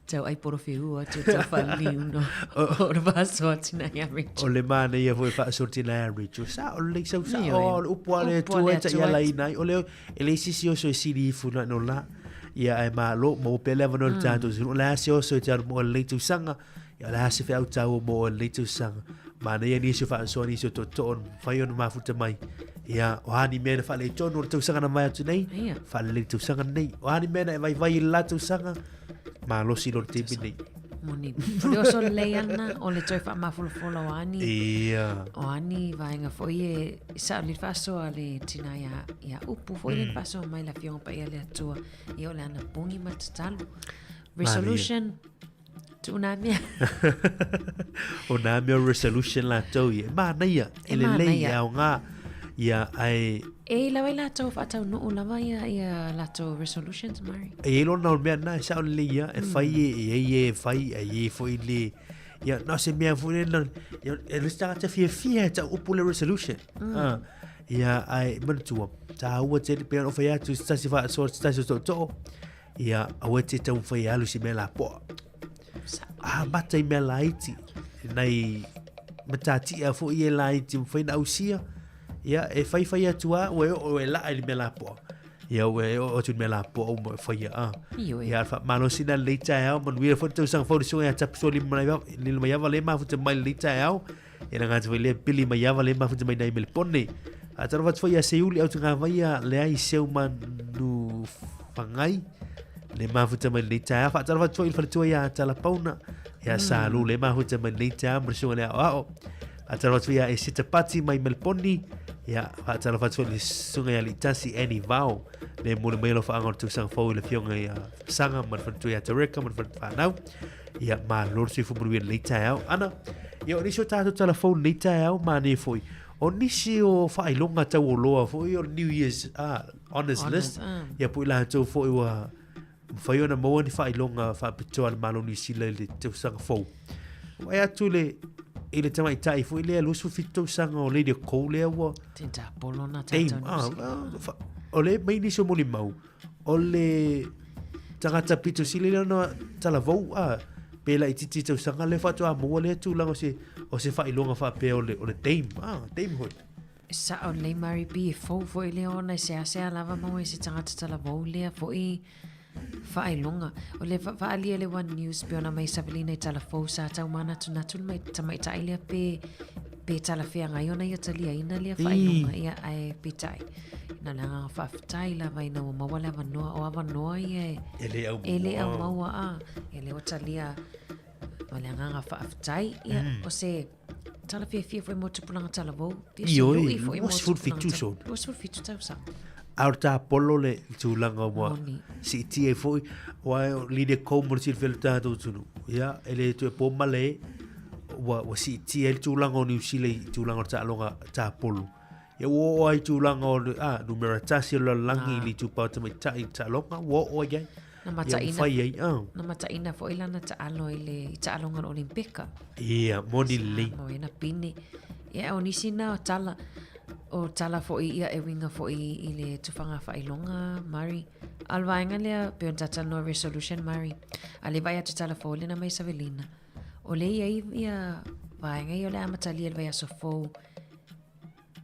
tau ai porofeua atu tau faaliliu no. O le faasoa tina ia Rachel. O le manaia foi faasoa tina ia Rachel. Sa o le sau sa Ioe. o le upu a le Upu a Atua le e Atua. taialaina ai. O le e le sisi oso e sili ifu na no la. Ia ae malo mo pe le avanoa le tatou atunuu. O le a se oso e te alu mo o lenei tausaga. Ia o le a se feau taua mo o lenei tausaga. Manaia nisi o faasoa nisi o tootoo ona mafai ona mafuta mai. Ia o a ni mea na faaletonu o le tausaga na mai atu nei. Ia. Faalelei le tausaga nei. O a ni mea na e vaivai i le la tausaga. Malosi lo le taimi nei. Moni. O le oso lelei ana o le toe faamafolafola o ani. Ia. O ani vaega foi e sa o le faasoa le tina ia, ia upu foi le faasoa mai le Afioga Paia le Atua. Ia o le anapogi ma le tatalo. Resolution. Tuuna mea. o nā mea o resolution latou ia. E manaia, e E lelei manaia. e aoga. Ia, ae, E lava i latou faataunuu lava ia, ia latou resolutions, Mari. e iai lona o le mea na e sao lelei ia, e fai e, e iai e fai, e iai foi le, ia, na o se mea foi le, na, ia, e le se tagata fiafia e tau upu le resolution. Ah, ia, ae, manatua, tāua tele pei ona o fai atu, se tasi faasoa, se tasi o tootoo, ia, aua e te taumafai e alu i se mea lapoa. A mata i mea laiti, nai matatia foi e laiti, mafai na ausia, ia, e faifai atu a, ua e oo e laa i le mea lapoa. Ia, ua e oo atu i le mea lapoa uma e faia a. Ioe. Ia, faamalosi na lenei taeao, manuia foi le tausaga fou le susuga ia Tapisoa Lilomaiava le mafuta mai lenei taeao. Ia na gata foi lea Pili Maiava le mafuta mai nai Melepone. Faatalofa atu foi ia Seiuli au tagavaia leai seu manu fagai le mafuta mai lenei taeao. Faatalofa atu foi i le faletua ia Talapauna, ia Salu le mafuta mai lenei taeao ma le susuga le aoao. Faatalofa atu foi ia Esita Pati mai Meleponi. Ia, faatalofa atu foi i le susuga ia Litasi Annie Vao le mole mai alofa o le tausaga fou i le afioga ia Saga ma le faletua ia Tereka ma le falefanau. Ia, malo le soifua manuia lenei taeao. Ana, ia o nisi o tatou talafou lenei taeao manaia foi. O nisi o faailoga taualoa foi o le New Year's honors Honors, list. ah. Ia po i latou foi ua mafai ona maua ni faailoga faapitoa a le Malo o Niu Sila i le tausaga fou. Vaai atu le i le tamaitai foi lea 27 tausaga o Lady Cole lea ua Tenta polo na Dame, tatou ah, New Zealand. ah, o le mai nisi o molimau, o le tagata pito sili lea ona talavou, ah, pe laitiiti tausaga lea faatoa maua lea tulaga o se, o se faailoga faapea o le, o le dame, ah, damehood. Sa o lei Mari B e fou foi lea ona e seasea lava maua i se tagata talavou lea foi faailoga. O le faalia le One News pe ona mai savalina i talafou sa tau manatunatu le mai tamaitai lea pe pe talafeagai ona ia taliaina lea faailoga. Ia ae peitai. Na le agaga faafetai lava ina ua maua le avanoa o avanoa ia e E le au e le maua. au maua a. E le o talia ma le agaga faafetai. Ia o se tala fiafia foi mo tupulaga talavou. Pei o se Ioe, lui foi mo 27 tupulaga sona. 27 tausaga. A o le tapolo le tulaga ua Moni. siitia ai foi, ua o Lydia Cole mo le silafia le tatou atunuu. Ia, e le toe po male, ua, ua siitia ai le tulaga o Niu Sila i tulaga o le taaloga tapolo. Ia ua oo ai i tulaga o le, ah, numera tasi o le lalolagi i le itupa o tamaitai i le taaloga, ua oo ai ai. Na Ia, mataina, mafai ai, ah. na mataina foi lana taalo i le i taaloga o le Olimpika. Ia, moni lelei. Mo ena pine. Ia o nisi na o tala o tala foi ia e winga foi i le tufaga faailoga Mari. A o le vaega lea pe ona tatalanoa resolution Mari. A le vaai atu tala fou lena mai savelina. O le iai ia vaega ia o le amatalia i le vaiaso fou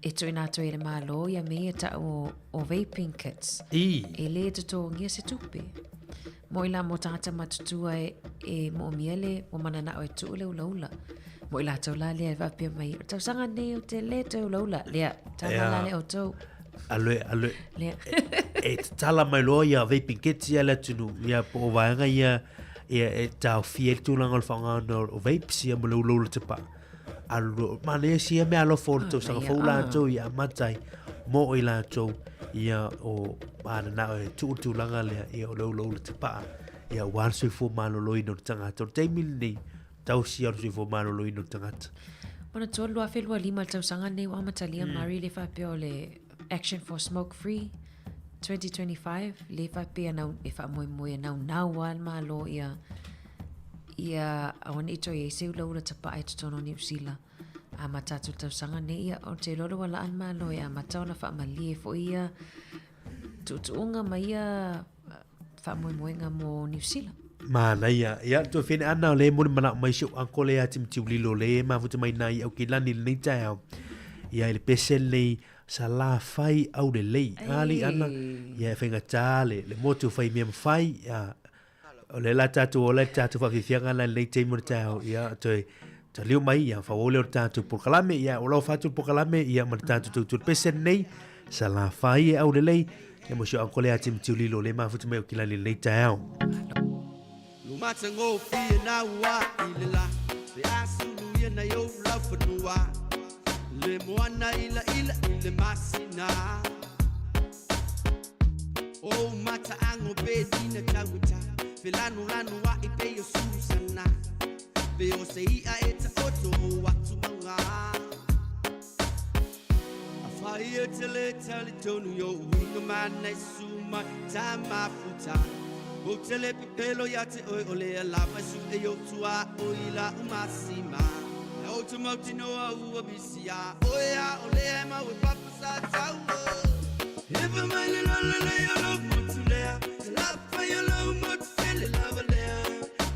e tuuina atu ai e le malo ia mea ia tau o, o vaping kits. I. E le totogia se tupe. Moʻi la mo tagata matutua e, e moomia le ua mananao e tuu le ulaula. Mo i latou la lea e faapea mai, o le tausaga nei ou te le toe ulaula. Lea, tama la le outou. Aloe, aloe. Lea. E tatala mai loa ia vaping kits ia le atunuu, ia po o vaega ia, ia e taofia ai le tulaga o le faaaogaina o vapes ia ma le ulaula tapaa. Alu, manaia sia mea alofa o le tausaga fou latou ia amata ai mo i latou ia o mananao e tuu le tulaga lea ia o le ulaula tapaa ia aua le soifua maloloina o le tagata. O le taimi lenei, tausia o le soifua maloloina o le tagata. Manatua 2025 le tausaga lenei ua amatalia Mari le faapea o le Action for Smoke Free 2025 le faapea nau, e faamoemoe e naunau lava le Malo ia ia aua ne i toe i ai se ulaula tapaa i totonu o Niu Sila. Amata atu le tausaga nei, ia, ou te iloa ua laa le Malo e amata ona faamalie foi ia tuutuuga ma ia faamoemoega mo Niu Sila. Manaia. Ia, toe whine ana o le moni manao mai si ou uncle ia Timothy Ulilo le e mafuta mai nai au kilani lenei taeao. Ia i le pese lenei sa la fai au lelei. Ali ana, ia e whaingatā le, le motu whai mea mawhai. Ia, o le la tātou ola i le tātou whawhiwhianga la lenei taimi o le taeao. Ia, toe taliu mai, ia, whawau lea o le tātou polokalame. Ia, o lau whātu polokalame, ia, ma le tātou tautu le pese lenei. Sa la fai e au lelei. Ia mo si ou uncle ia Timothy Ulilo le mafuta mai au kilani lenei taeao. Lo matagofie na ua i le la Pe a sulu ia nai ou laufanua Le moana ila ila i le masina O mataago pe tina tauata Felanulanu a'i pei o Susana Pe o se i'a e taoto o atu mauga Afai e te le talitonu i ou uiga mana e su mai ta mafuta Ou te le pepelo ia te oe o lea lava e su e ou tua o i la umasima E ou te mautinoa ua misi a oe a o lea e mau e papa sa taua Ewa mai le lola le o lou motu lea Te lapa i o lou motu tele lava lea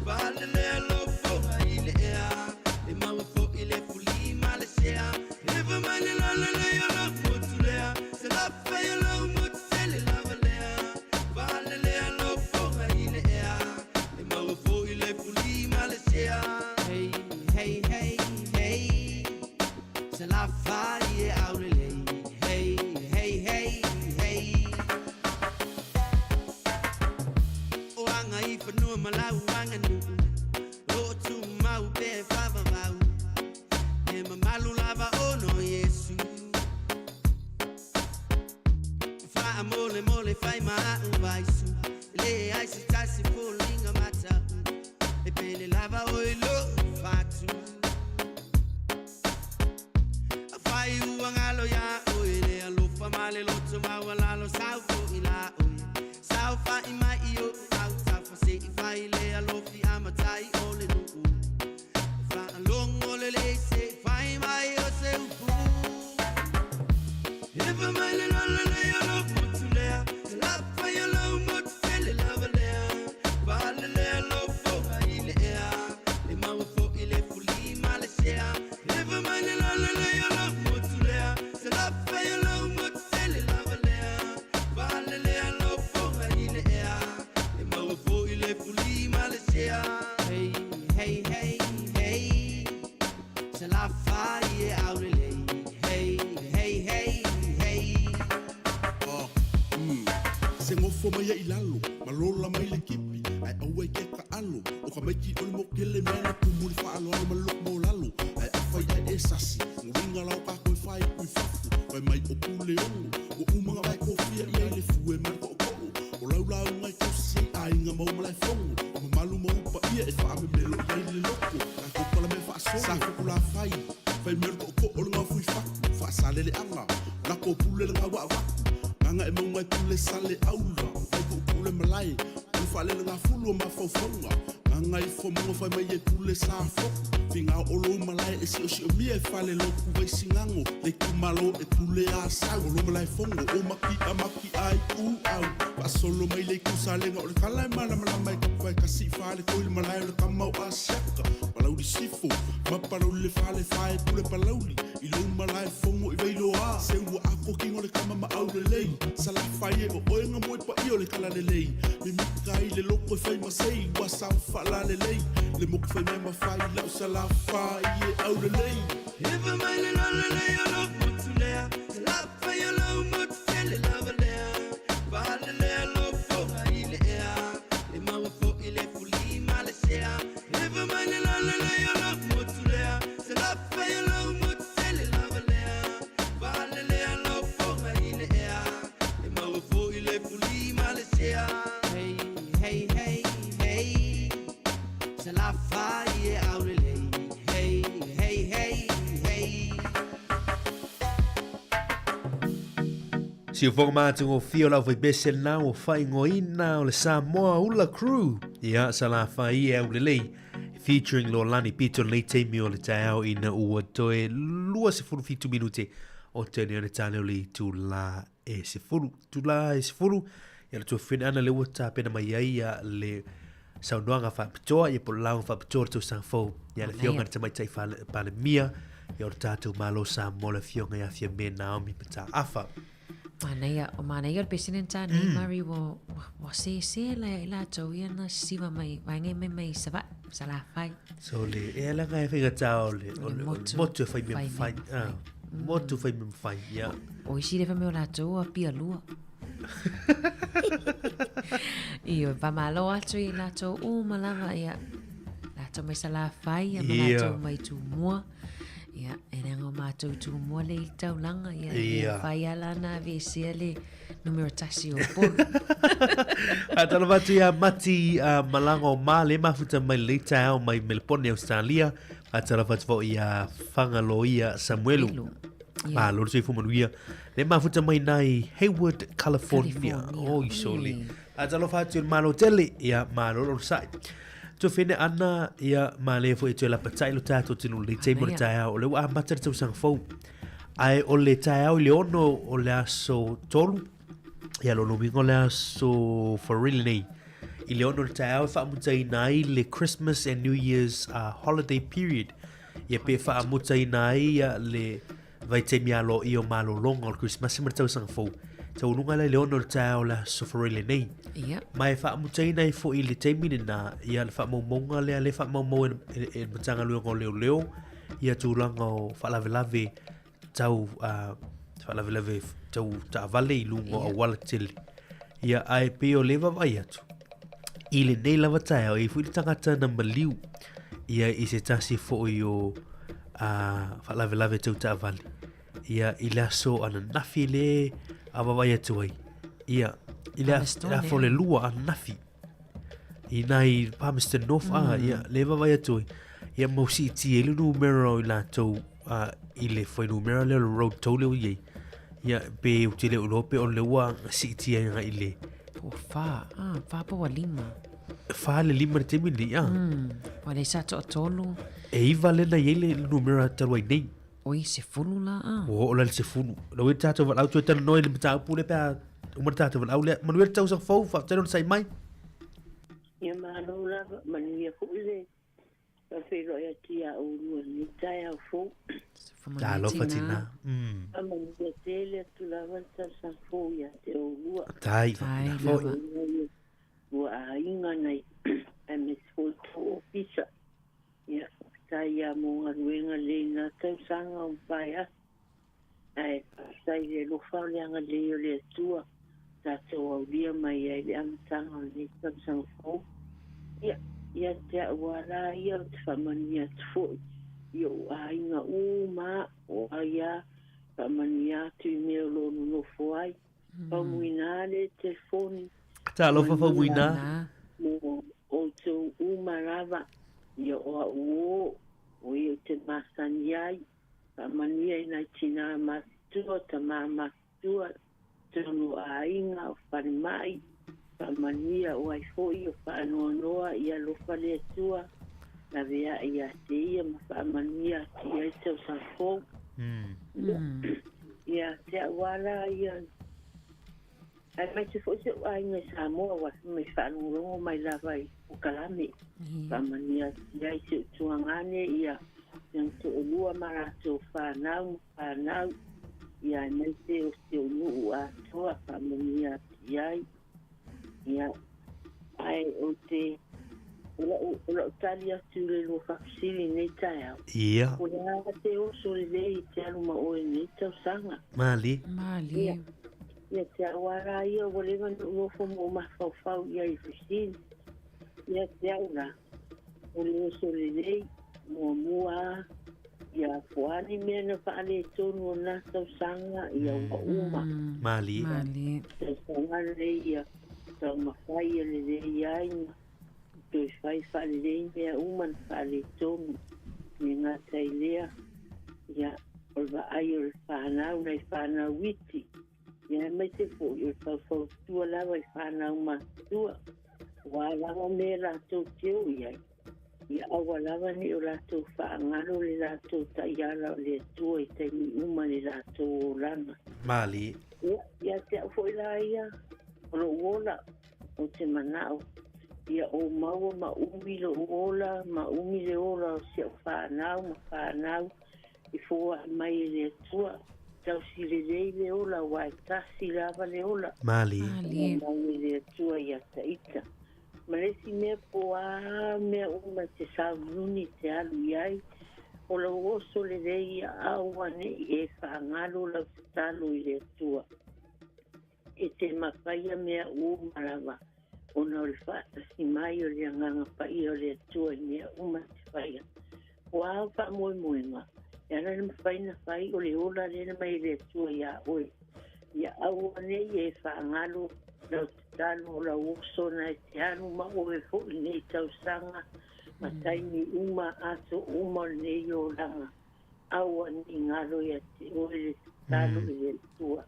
Pale lea lou foga i le ea E maua foi le fuli ma le sea Ewa mai le lola le o lou motu lea Te lapa i o lou motu tele lava lea Pale lea lou foga i le ea E maua foi le fuli ma le sea Hey, hey, hey, hey Se la fai e aulelei Hey, hey, hey, hey O aga i whanua ma lau aganuu O tumau pe whawawau E mamalu lava ono Iesu Whaamole mole whai maau vaisu Le ai se tasi foliga matau E pele lava o i lou fatu Afai ua galo iā oe le alofa ma le loto maualalo Sau foʻi la oe Saofaʻi mai i oʻu autafa Se i fai le alofi a matai o le nuu Faalogo lelei se i fai mai o se upu Ewa mai le lola lei o lou motu lea Te lapa i o lou motu tele lava lea Pale lea lou foga i le ea E maua foʻi le fuli ma le sea Ewa mai le lola lei o lou motu lea Te lapa i o lou motu tele lava lea Pale lea lou foga i le ea E maua foʻi le fuli ma le sea Hey, hey, hey, hey Salafai e aulelei Hey, hey, hey, hey Oh, mm. Se gofo mai ai i lalo, ma lola mai le kipi, ae aua i ke kaʻalo, o ka maiki o le mokele mea na kumu le faaaloalo ma le loko maulalo, ae afai ae e sasi, nguiga la o kakou e faaiu i fafo, fai mai o Puleono, ua uma ga vae kofia i ai le fue ma le koʻokoʻo, o lau lauga e tausi ai aiga ma ou malaefono, o mamalu ma ou paia e faamemelo i ai le loko, kakou palamea faasolo, sa fokulafai, fai mai o le koʻokoʻo o le gaofui fatu, faasaleleaga, lako pule le gaua avatu, gaga e mauga e pule sale aula, vai puupuu le malae, o le faalele gafulu o mafaufauga, gaga ifo mauga fai mai e pule sa foku, figa o lou malae e siosiomia e fale loku vai sigago, le itumalo e pule a sau, o lo malaefono o maki a maki ai u au, faasolo mai le itu salega o le kala e malamalama e kapu e kasi i fale koi le malae o le kama o Asiaka, Palauli sifo, ma Palauli le fale fae pule Palauli, i lou malae fogo i Vailoa, se ua ako kingo le kama ma aulelei, Salafai e o oe nga moe paia o le kala lelei, mimika i le loku. moku e fai masei ua sau faalalelei le moku fai mea mafai la'u salafai e aulelei. Eva mai le lalelei o lou motu lea, Salafai o lou motu tele lava lea, Faalelea lou foga i le ea, E maua fo'i le fuli ma le sea. Eva mai le lalelei o lou motu lea, Salafai o lou motu tele lava lea, Faalelea lou foga i le ea, E maua fo'i le fuli ma le sea. Hey, hey, hey, hey, Salafai e aulelei. Hey, hey, hey, hey. Siufoga matagofie o le aufaipese lena ua faaigoaina o le Samoa Ula Crew. Ia, Salafai e aulelei featuring Lolani Pito lenei taimi o le taeao ina ua toe 27 minute o tene o le tane o le itula e 10. Itula e 10, ia le tuafafine ana le ua tapena mai ai ia le saunoaga faapitoa, ia po o le lauga faapitoa o le tausaga fou. Ia le afioga i le Tamaitai Palemia, ia o le tatou Malo Samoa, le afioga ia Fiame Naomi Mataafa. Manaia, o manaia o le pesene na tānei, Mari, ua, ua, ua sese la i latou ia na sisiva mai, vaenga mai mai Savaii, Salafai. So le, e ala ngai whaingatā o le, o le, o le motu e whai mea mawhai. Ah, motu whai mea mawhai, ia. O isi le whameo latou a pia lua. Ioe, whamalo atu i latou uma lava, ia. Latou mai Salafai, ia, ma latou mai Tumua. Ia, e leaga o matou Tumua le i le taulaga, ia, ia whai ala ana aveesea le numera tasi o Upolu. Faatalofa atu ia Mati Malaga o Male, mafuta mai lenei taeao mai Melepone, Australia. Faatalofa atu foi ia Fagaloia Samuelu. Ia. Malo le soifua manuia. Le mafuta mai nai Hayward, California. California. Oi sole. Faatalofa atu i le malo tele, ia malo le onosai. Tuafine ana, ia ma le foi e toe lapatai lo tatou atunuu i lenei taimi o le taeao. O lea ua amata le tausaga fou. Ae o le taeao i le 6 o le aso 3, ia lona uiga o le aso Farile lenei. I le 6 o le taeao e faamutaina ai le Christmas and New Year's holiday period. Ia pe faamutaina ai ia le vaitaimi aloaia o malologa o le Kerisimasi ma le tausaga fou. Taualuga la i le 6 o le taeao o le aso Farile nei. Ia. Ma e faamutaina ai foi i le taimi lena ia le faamaumauga lea le faamaumau e, e, e le Matagaluega o Leoleo ia tulaga o faalavelave tau faalavelave tau taavale i luga o auala tele. Ia, ae pei o le vaavaai atu, i lenei lava taeao, e i ai foi le tagata na maliu ia i se tasi foi o faalavelave tau taavale. Ia, i le aso ananafi le a vaavaai atu ai. Ia, i le aso le lua ananafi. I nai Palmerston North, ia, le vaavaai atu ai. Ia, mau siitia ai le numera o i latou i le fuainumera lea o le road toll lea ua i ai. Ia, pe ou te le o iloa pe o le ua siitia ai agai i le... Po o fa, fa po ua lima. Fa le lima le taimi lenei, a. Ua le sa toatolu. E iva lea na i ai le numera talu ai nei. Oi, 10 la, a. Ua oo la i le 10. Lau e tatou valaau toe talanoa i le mataupu lea pe a uma le tatou valaau lea. Manuia le tausaga fou, faafetai lona sai mai. Ia malo lava, manuia foi le faafeiloai atu ia oulua i lenei taeao fou. Talofa tina. Faamanuia tele atu lava le tausaga fou ia te oulua. Tai, faapena foi. Ua aiga nai aemaise foi tou ofisa. Ia, faafetai lava mo galuega lelei i na tausaga o mavae atu. Ae faafetai i le alofa o le agalelei o le Atua tatou aulia mai ai i le amataga o lenei tausaga fou. Ia, ia te au lava la ia ou te faamanuia atu foi i ou aiga uma o ai lava, faamanuia atu i mea o lo o nonofo ai. Faumuina le telefoni. Talofa Faumuina. Mo outou uma lava, ia o au o, o ia ou te masani ai, faamanuia i nai tinā matutua, tamā matutua, tonu o aiga, o falemai, faamanuia o ai foi o faanoanoa i alofa le Atua, laveai ia te ia ma faamanuia atu i ai tausaga fou. Ia te au lava la ia, aemaise foi si ou aiga i Samoa ua mai faalogologo mai lava i polokalame. Faamanuia atu i ai si ou tuagane ia si ona toalua ma latou fanau ma fanau, ia aemaise o si ou nuu atoa faamanuia atu i ai. Ia. Ae ou te, o lau, o lau tali atu i le lua faafesili i lenei taeao. Ia. O le a te oso lelei i te alu ma oe i lenei tausaga? Malie. Malie. Ia, ia te au lava la ia ua leva ona ou nofo ma ou mafaufau i ai i fesili. Ia te au la, o le oso lelei, muamua lava, ia po o a ni mea na faaletonu o lena tausaga, ia ua uma. Malie. Malie. Tausaga lenei ia taumafai ia lelei ai ma toe fai faalelei mea uma na faaletonu. E le gata i lea, ia, o le vaai o le fanau, nai fanau iti, ia aemaise foi o le faufautua lava i fanau matutua, o a lava mea latou te o i ai, ia aua lava ne i o latou faagalo le latou taiala o le Atua i taimi uma i le latou olaga. Malie. Ia, ia te au foi la ia, o lou ola, ou te manao ia ou maua ma umi lou ola, ma umi le ola o si au fanau ma fanau i foai mai e le Atua. Tausi lelei le ola aua e tasi lava le ola. Malie. Malie. Mai e le Atua ia ita. Ma le isi mea po o a mea uma e te sauniuni e te alu i ai, o lou oso lelei ia aua ne i e faagalo lau tatalo i le Atua. E te mafaia mea uma lava ona o le faatasi mai o le Agaga Paia o le Atua i mea uma e te faia. Po o a au faamoemoega, e ala ona mafai ona fai o le ola lea na aumai e le Atua iā oe. Ia aua ne i e faagalo lau tatalo o lau oso na e te alu ma oe foi i lenei tausaga ma taimi uma, aso uma o lenei olaga. Aua ne i galo ia te oe le tatalo i le Atua.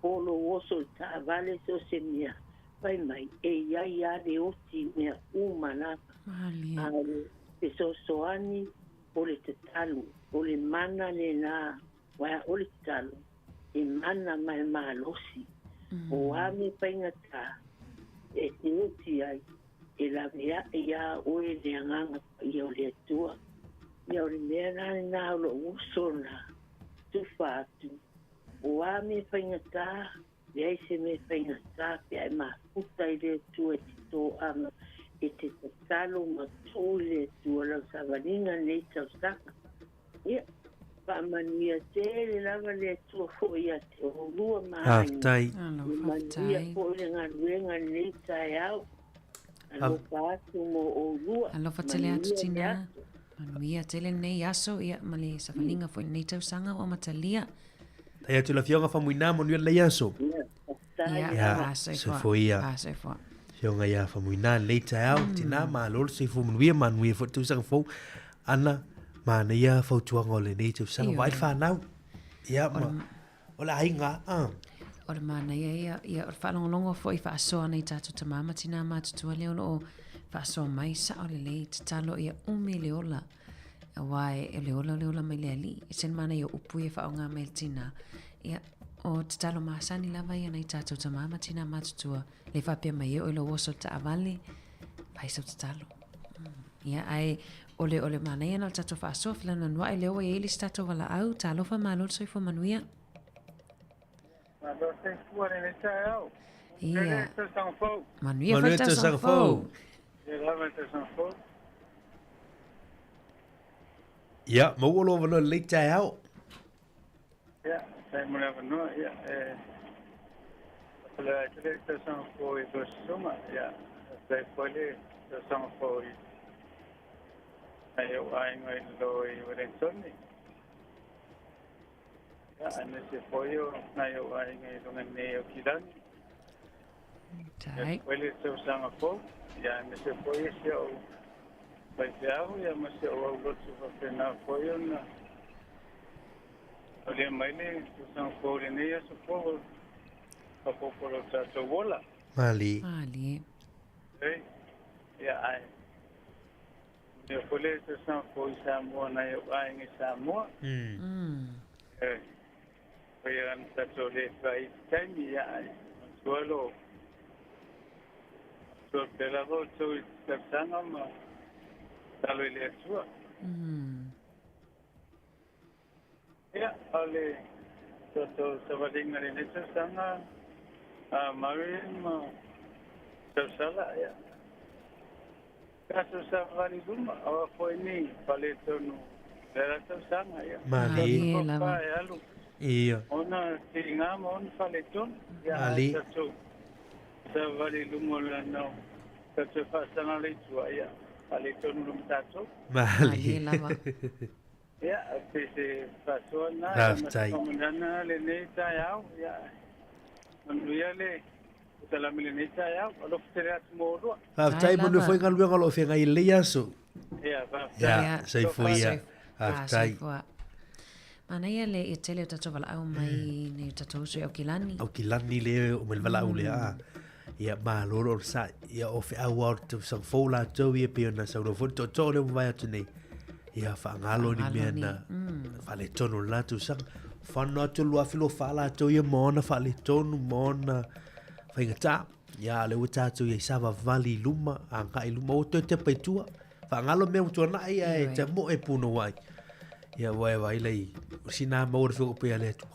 Po lou oso i le taavale so o se mea, fai mai, e i ai lava le oti i mea uma lava. A o le fesoasoani o le tatalo, o le mana lena, aua o le tatalo, e mana ma e malosi. O a mea faigata e te oti ai, e lawe aʻe iā oe le Agaga Paia o le Atua. Ia o le mea la lena o lou uso na tufa atu, o a mea faigata, leai se mea faigata pe a e mafuta i le Atua i te toaga, e te tatalo ma tuu i le Atua lau savaliga lenei tausaga. Ia, faamanuia tele lava le Atua foi ia te oulua ma aiga. Faafetai. Alo, Ia manuia faafetai. foi le galuega i lenei taeao. Alofa atu mo oulua. Alofa tele atu Manuia le tina. aso. Manuia tele lenei aso, ia, ma le savaliga foi i lenei tausaga ua amatalia. Tai atu i le Afioga Faumuina, manuia lenei aso. Ia, faafetai. Ia, Ia, soifua. soifua ia. Ah, soifua. Afioga ia Faumuina lenei taeao, tina, malo le soifua manuia, manuia foi le tausaga fou. Ana, manaia fautuaga o lenei tausaga, Ioe. vaai le fanau. Ia, ma, o le aiga, ah. O le manaia ia, ia o le faalogologo foi faasoa nai tatou tamā ma tinā matutua lea o lo o faasoa mai, sao lelei, tatalo ia umi le ola. Aua e, o le ola o le ola mai le Alii. E se le manaia o upu ia e faaaoga mai e le tinā. Ia, o tatalo masani lava ia nai tatou tamā ma tinā matutua, le faapea mai e oo i lou oso i le taavale, fai sau tatalo. Ia, ae o le, o le manaia na o le tatou faasoa, felanoanoai lea ua i ai le isi tatou valaau, talofa malo le soifua manuia. Malo soifua lenei taeao. Ia. Manuia le tausaga fou. Manuia foi le tausaga fou. Ia lava le tausaga fou. Ia, maua lou avanoa i lenei taeao. Ia, faafetai mo le avanoa. Ia, e faapalea atu le tausaga fou i lua susuga. Ia, faafetai foi le tausaga fou i nai ou aiga i lalo i Wellingtoni. Ia, aemaise foi o nai ou aiga i luga nei o Kilani. Tai. Ia, foi le tausaga fou. Ia, aemaise foi si ou faifeau, ia, ma si ou aulotu faapena foi ona aulia mai le tausaga fou i lenei aso fou faaopoopo o lo tatou ola. Malie. Malie. Ei, ia, ae manuia foi le tausaga fou i Samoa nai ou aiga i Samoa. E pei ona tatou le fai i se taimi, ia, ae manatua lo manatua pea lava outou i tausaga ma tatalo i le Atua. Ia, o le tatou savaliga i lenei tausaga, a Marion ma Tausala, ia. Tatou savavali i luma, aua foi nei faaletonu le la tausaga, ia. Malie. Malie lava. E alu. Ia. Ona tiga ma ona faaletonu. Ia, Malie. tatou savavali i luma o le anau. Tatou faasaga le Atua, ia, faaletonu luma tatou. Malie. lava. Ia, pe se faasoa lena, Faafetai. ma faamanuiaga lenei taeao, ia, manuia le salami lenei taeao, alofa tele atu mo olua. Faafetai mo le foi galuega o lo o feagai i lenei aso. Ia, faafetai. Ia, soifua ia. Faafetai. Soifua. Manaia le ia tele o tatou valaau mai nei o tatou uso i Aukilani. Aukilani le o mai le valaau lea. a. Ia, malo le onosai. Ia, o feau lava o le tausaga fou latou ia pei ona saunoa foi le tootoo lea ua mavae atu nei. Ia, faagalo ni mea na faaletonu o le la tausaga. Fano atu le 2024 latou ia ma ona faaletonu ma ona faigata. Ia, a o lea ua tatou i ai savavali i luma, agai i luma, aua toe tepa i tua. Faagalo mea ua tuanai ae tamoe punouai. Ia, ua e vaai la i o sina maua le whio pea le Atua.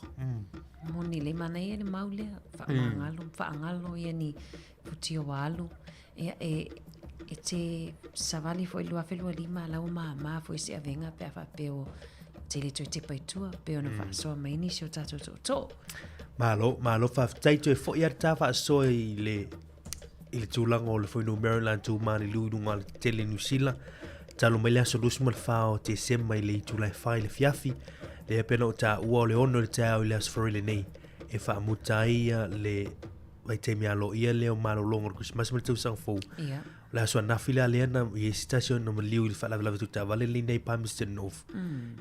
Moni le manaia le mau lea, faamagalo, faagalo ia ni futi o alu. Ia, e, e te savali foi 2025 lau māmā foi se avenga pe a faapea o te le toe tepa i tua, pe ona faasoa mai nisi o tatou tootoo. Malo, malo faafetai toe foi a ta faasoa i le i le tulaga o le fuainumera i latou maliliu i luga o le tetele i Niu Sila talu mai le aso 24 o Tesema i le itula e 4 i le afiafi lea pei ona ou taua o le 6 i le taeao i le aso Faraile nei e faamuta ai le vaitaimi aloaia lea o malologa o le Kerisimasi ma le tausaga fou. Ia. O le aso ananafi la lea na i ai se tasi ona maliu i le faalavelave tu taavale lenei i Palmerston North.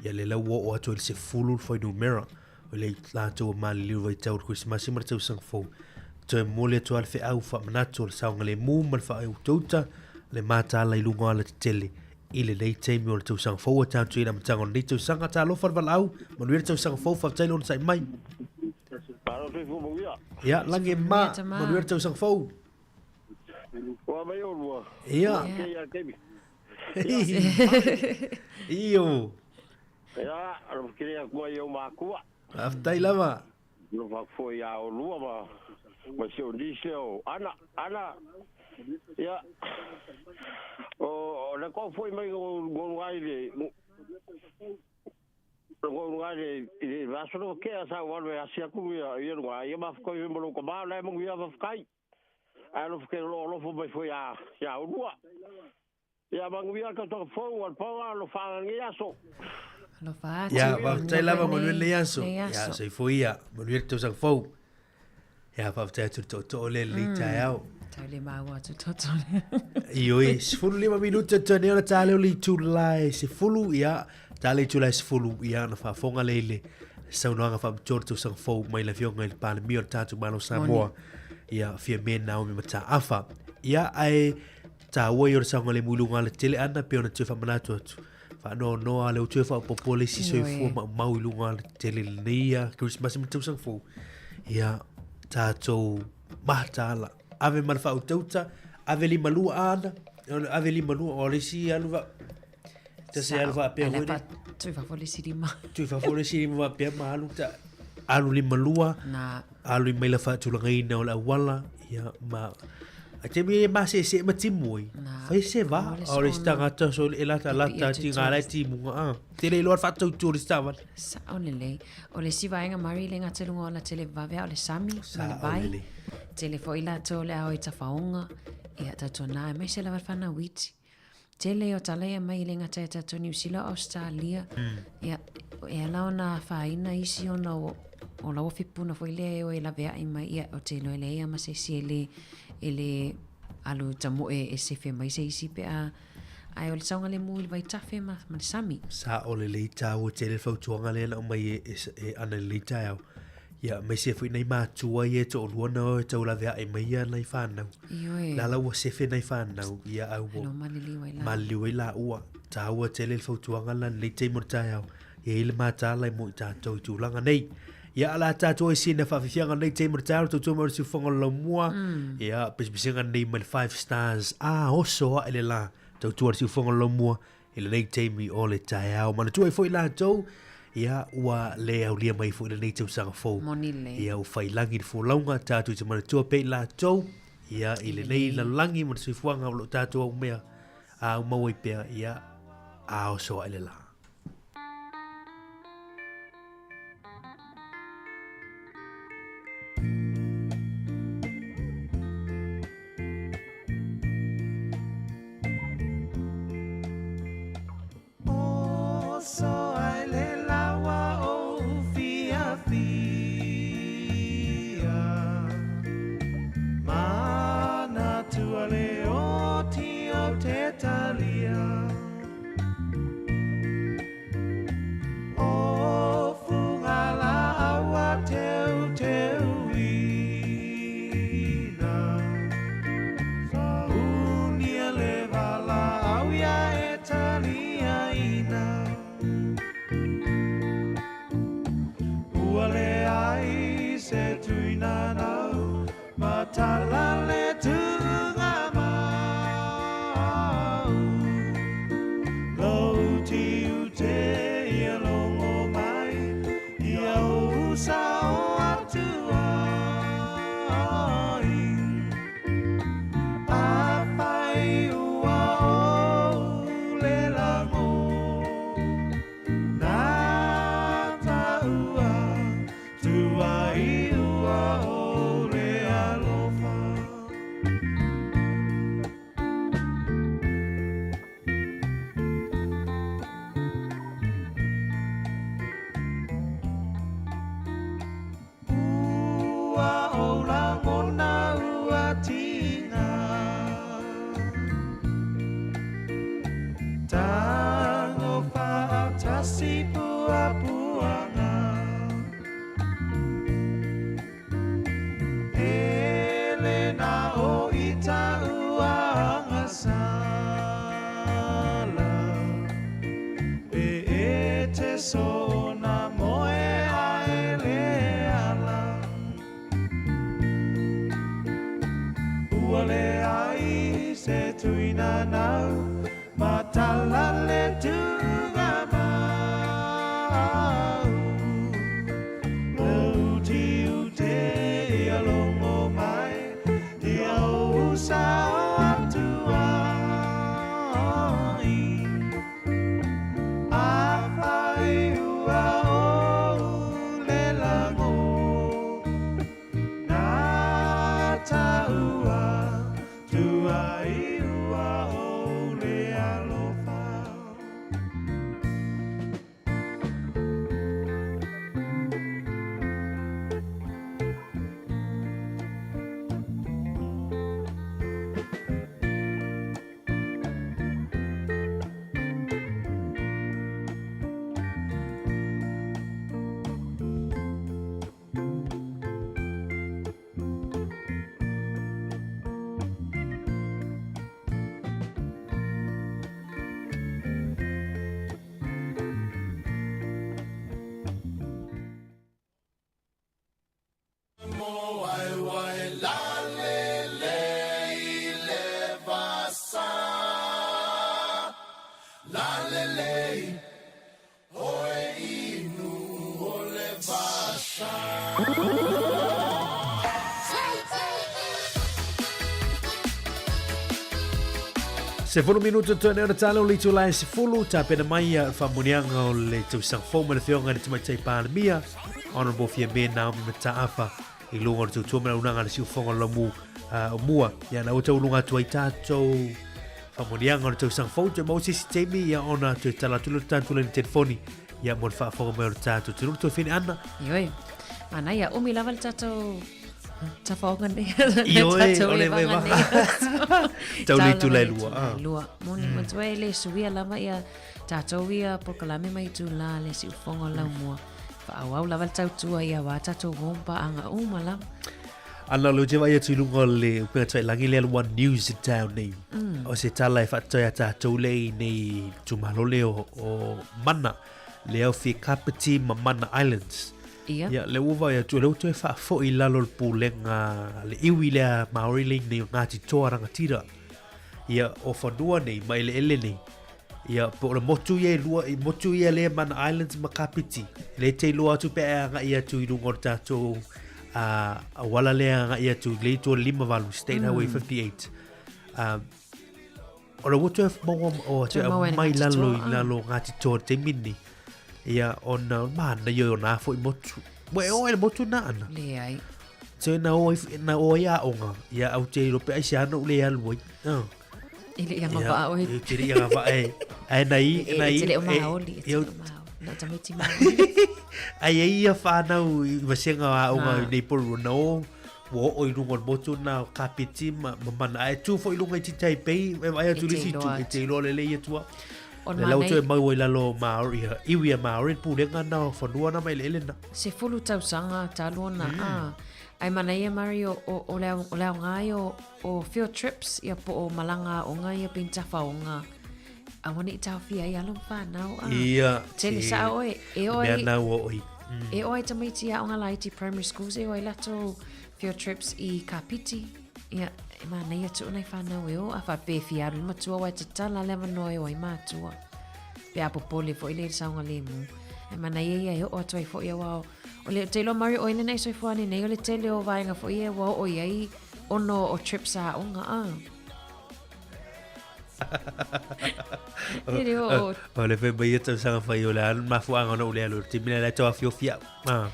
Ia lea la ua oo atu ai i le 10 le fuainumera o le latou ua maliliu vaitau o le Kerisimasi ma le tausaga fou. Toe momoli atu lava le feau faamanatu o le saogalemu ma le faautauta le mataala i luga o alatetele i lenei taimi o le tausaga fou ua tatou i le amataga o lenei tausaga. Talofa le valaau, manuia le tausaga fou, faafetai le onosai mai. Malo soifua manuia. Ia, lagi e ma, manuia le tausaga fou. Ua mai olua. Ia. Ia taimi. Io. Ia, alofa tele atu ai i ou matua. Faafetai lava. Alofa atu foi ia olua ma ma si ou niece o Ana, Ana. Ia, o o le kou foi mai go go ngai le go ngai le i le aso no ke sa walu e asi aku ia ia ngai ia mafukoi mo lo ko ma le mo ia mafkai. Alofa ke lo alofa mai foi ia ia olua. Ia manuia le tausaga fou, o le pau lava alofa lenei aso. Alofa atu. Ia, faafetai lava manuia lenei aso. Lenei Ia, aso. soifua ia, manuia le tausaga fou. Ia, faafetai atu i le tootoo lea i lenei taeao. Tau le maua atu tootoo lea. Ioe, 15 minute toe nei ona ta lea o le itula e 10, ia, ta le itula e 10, ia, ona faafofoga lea i le saunoaga faapitoa o le tausaga fou mai le Afioga i le Palemia o le tatou Malo o Samoa, ia, Fiame Naomi Mataafa. Ia, ae Taua ia o le saogalemu i luga o le tele ana pei ona toe faamanatu atu. Faanoanoa le toe faaopoopo le isi soifua maumau i luga o le tele lenei ia Kerisimasi ma le tausaga fou. Ia, tatou mataala. Ave ma le faautauta, ave limalua ana, ave limalua, o le isi alu va... Tasi alu faapea Ai foi la le... Tui fafo le isi lima. Tui fafo le isi lima faapea ma alu ta... Alu limalua. Na. Alu i mai la faatulagaina o le auala, ia, ma... A taimi e masese ma timu ai. Fai se va, o le isi tagata so e lata lata tiga la e timuga a. Tele iloa le faatautu o le isi taavale. Sao lelei. O le isi vaega Mari le gata i luga o la tele vave a o le sami ma le Sao vai. lelei. Tele foi latou o le ao i tafaoga, ia tatou na aemaise lava le fanau iti. Tele o tala ia mai e le gata ia tatou Niu Sila o Ausetalia. Ia, e ala ona afaina isi ona o, o laua fipuna foi lea e o e laveai mai, ia, o te iloa e leai lava ma se isi e le, e le alu tamoe e sefe mai se isi pe a, ae o le saogalemu i le vaitafe ma, ma le sami. Sao lelei taua tele le fautuaga lea na aumai e, e, e Ana i lenei taeao. Ia, aemaise foi nai matua ia e toalua na o e tau laveai mai ia nai fanau. Ioe. La la ua sefe nai fanau, ia au ua Alo maliliu ai la. maliliu ai laua. Taua tele le fautuaga la lenei taimi o le taeao. Ia i ai le mataala i mo i tatou i tulaga nei. Ia, a la tatou ai sina faafiafiaga lenei taimi o le taeao, le tautua mai o le siufofoga o le laumua. Ia, pesepesega nei mai le Five Stars. A oso ae le la, tautua le siufofoga o le laumua i lenei taimi o le taeao. Manatua ai foi latou, ia, ua le aulia mai foi lenei tausaga fou. Moni lelei. Ia, ua faiilagi le folauga, tatou te manatua pea i latou, ia, i lenei lalolagi ma le soifuaga o lo o tatou aumea. A u maua ai pea, ia, a oso aʻe le lā. Oso ai le lawa o fiafia Manatua le oti o te talia O funga la aua teu teuina Unia le vala au ia e talia ina Ua le ai se tuina nau Matala le tunga mau Lou tiu te ia longo mai Ia ou sao atu ai A whai ua o le lango Nā tāua tua i ua o le alofa. Ua o langona ua tinga Tango whaatasi pua puanga Ele na o ita ua angasala E e te so na moe a ele ala Ua le ai se tuina nau Matala le tunga mau Lou tiu te ia longo mai Ia ou sao atu ai A whai ua o le lango Nā tāua tua i ua o le alofa. Sefulu minuta toe nei ona tala o le itula e sefulu, tapena mai ia faamuniaga o le tausaga fou ma le afioga i le Tamaitai Palemia, Honourable Fiame Naomi Mataafa, i luga o le tautua ma le auaunaga a le siufofoga o le Laumu o mua. Ia, na ua tauuluga atu ai tatou faamuniaga o le tausaga fou, toe maua se isi taimi ia ona toe tala atu lea o le tatou laina telefoni ia mo le faafofoga mai o le tatou atunuu. Toe fini ana. Ioe. Manaia, umi lava le tatou tafaoga nei. Ioe, o le vai vaha. Tau le itula e lua. Ah. Lua. Moni mm. matua e le suia lava ia tatou ia polokalame mai itula le siufofoga o laumua. Faaauau lava le tautua ia wā tatou gompa anga uma lava. Ana leo te vai atu i lunga o le upega tailagi lea le One News i town nei. O se tala e whaatoi a tātou le i nei tumalo le o, o Mana, le au fie Kapiti ma Mana Islands. Ia. Ia, le ua vai atu, le ua toe whaafoi lalo le pulenga le iwi lea Maori le nei o Ngāti Toa Rangatira. Ia, o whanua nei, ma ele ele nei. Ia, po o le motu ia i lua, i motu ia lea Mana Islands ma Kapiti. Le te iloa atu pe a agai atu i lunga o le tātou auala lea agai atu i le itu o le 58, State Highway 58. O le ua toe maua o Toe toe maua e le aumai Ngāti lalo Toa, i ah. lalo o Ngāti Toa i le taimi lenei. Ia, ona o le manaia o nā foi motu. Ua e oo i le motu nā ana. Leai. So na o ai na o ai aoga. Ia au te iloa pe aisea na ou le alu ai. Ah. E le i agavaa oe. Ia, te le i agavaa e. Ae na i, E- na e i. te le o e- maoli, e te ia- le o maoli. Na o tamaiti maoli. Ai ai ia whānau i vasenga o aoga Ah. i nei poru na o ua oo i lunga o le motu na o Kapiti ma, ma mana. Ae tu foi i lunga i Taipei, e vaai E atu te le isi itu, iloa e te iloa lelei atu a. O le Le lau manai- toe maua i lalo o Māori, ia, iwi a Māori, le pulega na o whanua na mai le ele na. Se fulu tausaga talu ona mm. Ai mana ia Mari o, o, o le, au- o le aoga ai o, o field trips ia po o malaga aoga ia pe ni tafaoga. Aua ne i taofia ai alo ma whanau. Ah. Ia, Tele se- sao oe. E oe, Mea na ua oi. Mm. e oe tamaiti aoga laiti primary schools e oe latou field trips i Kapiti. Ia, e manaia tuu nai whanau e o, a whape fia alu i matua wai tatala le avanoa e o ai mātua. Pe a popole foi le saoga lemu. E manaia ia e oo atu ai foi aua o, o le te iloa Mari o ina nei soifua nei o le tele o vaega foi e ua oo i ai ono o trips a aoga a. E le oo. O le whai mai ia tausaga whai o le anu mafuanga na o le alu. Te mina le tau awhiowhi au. Ah.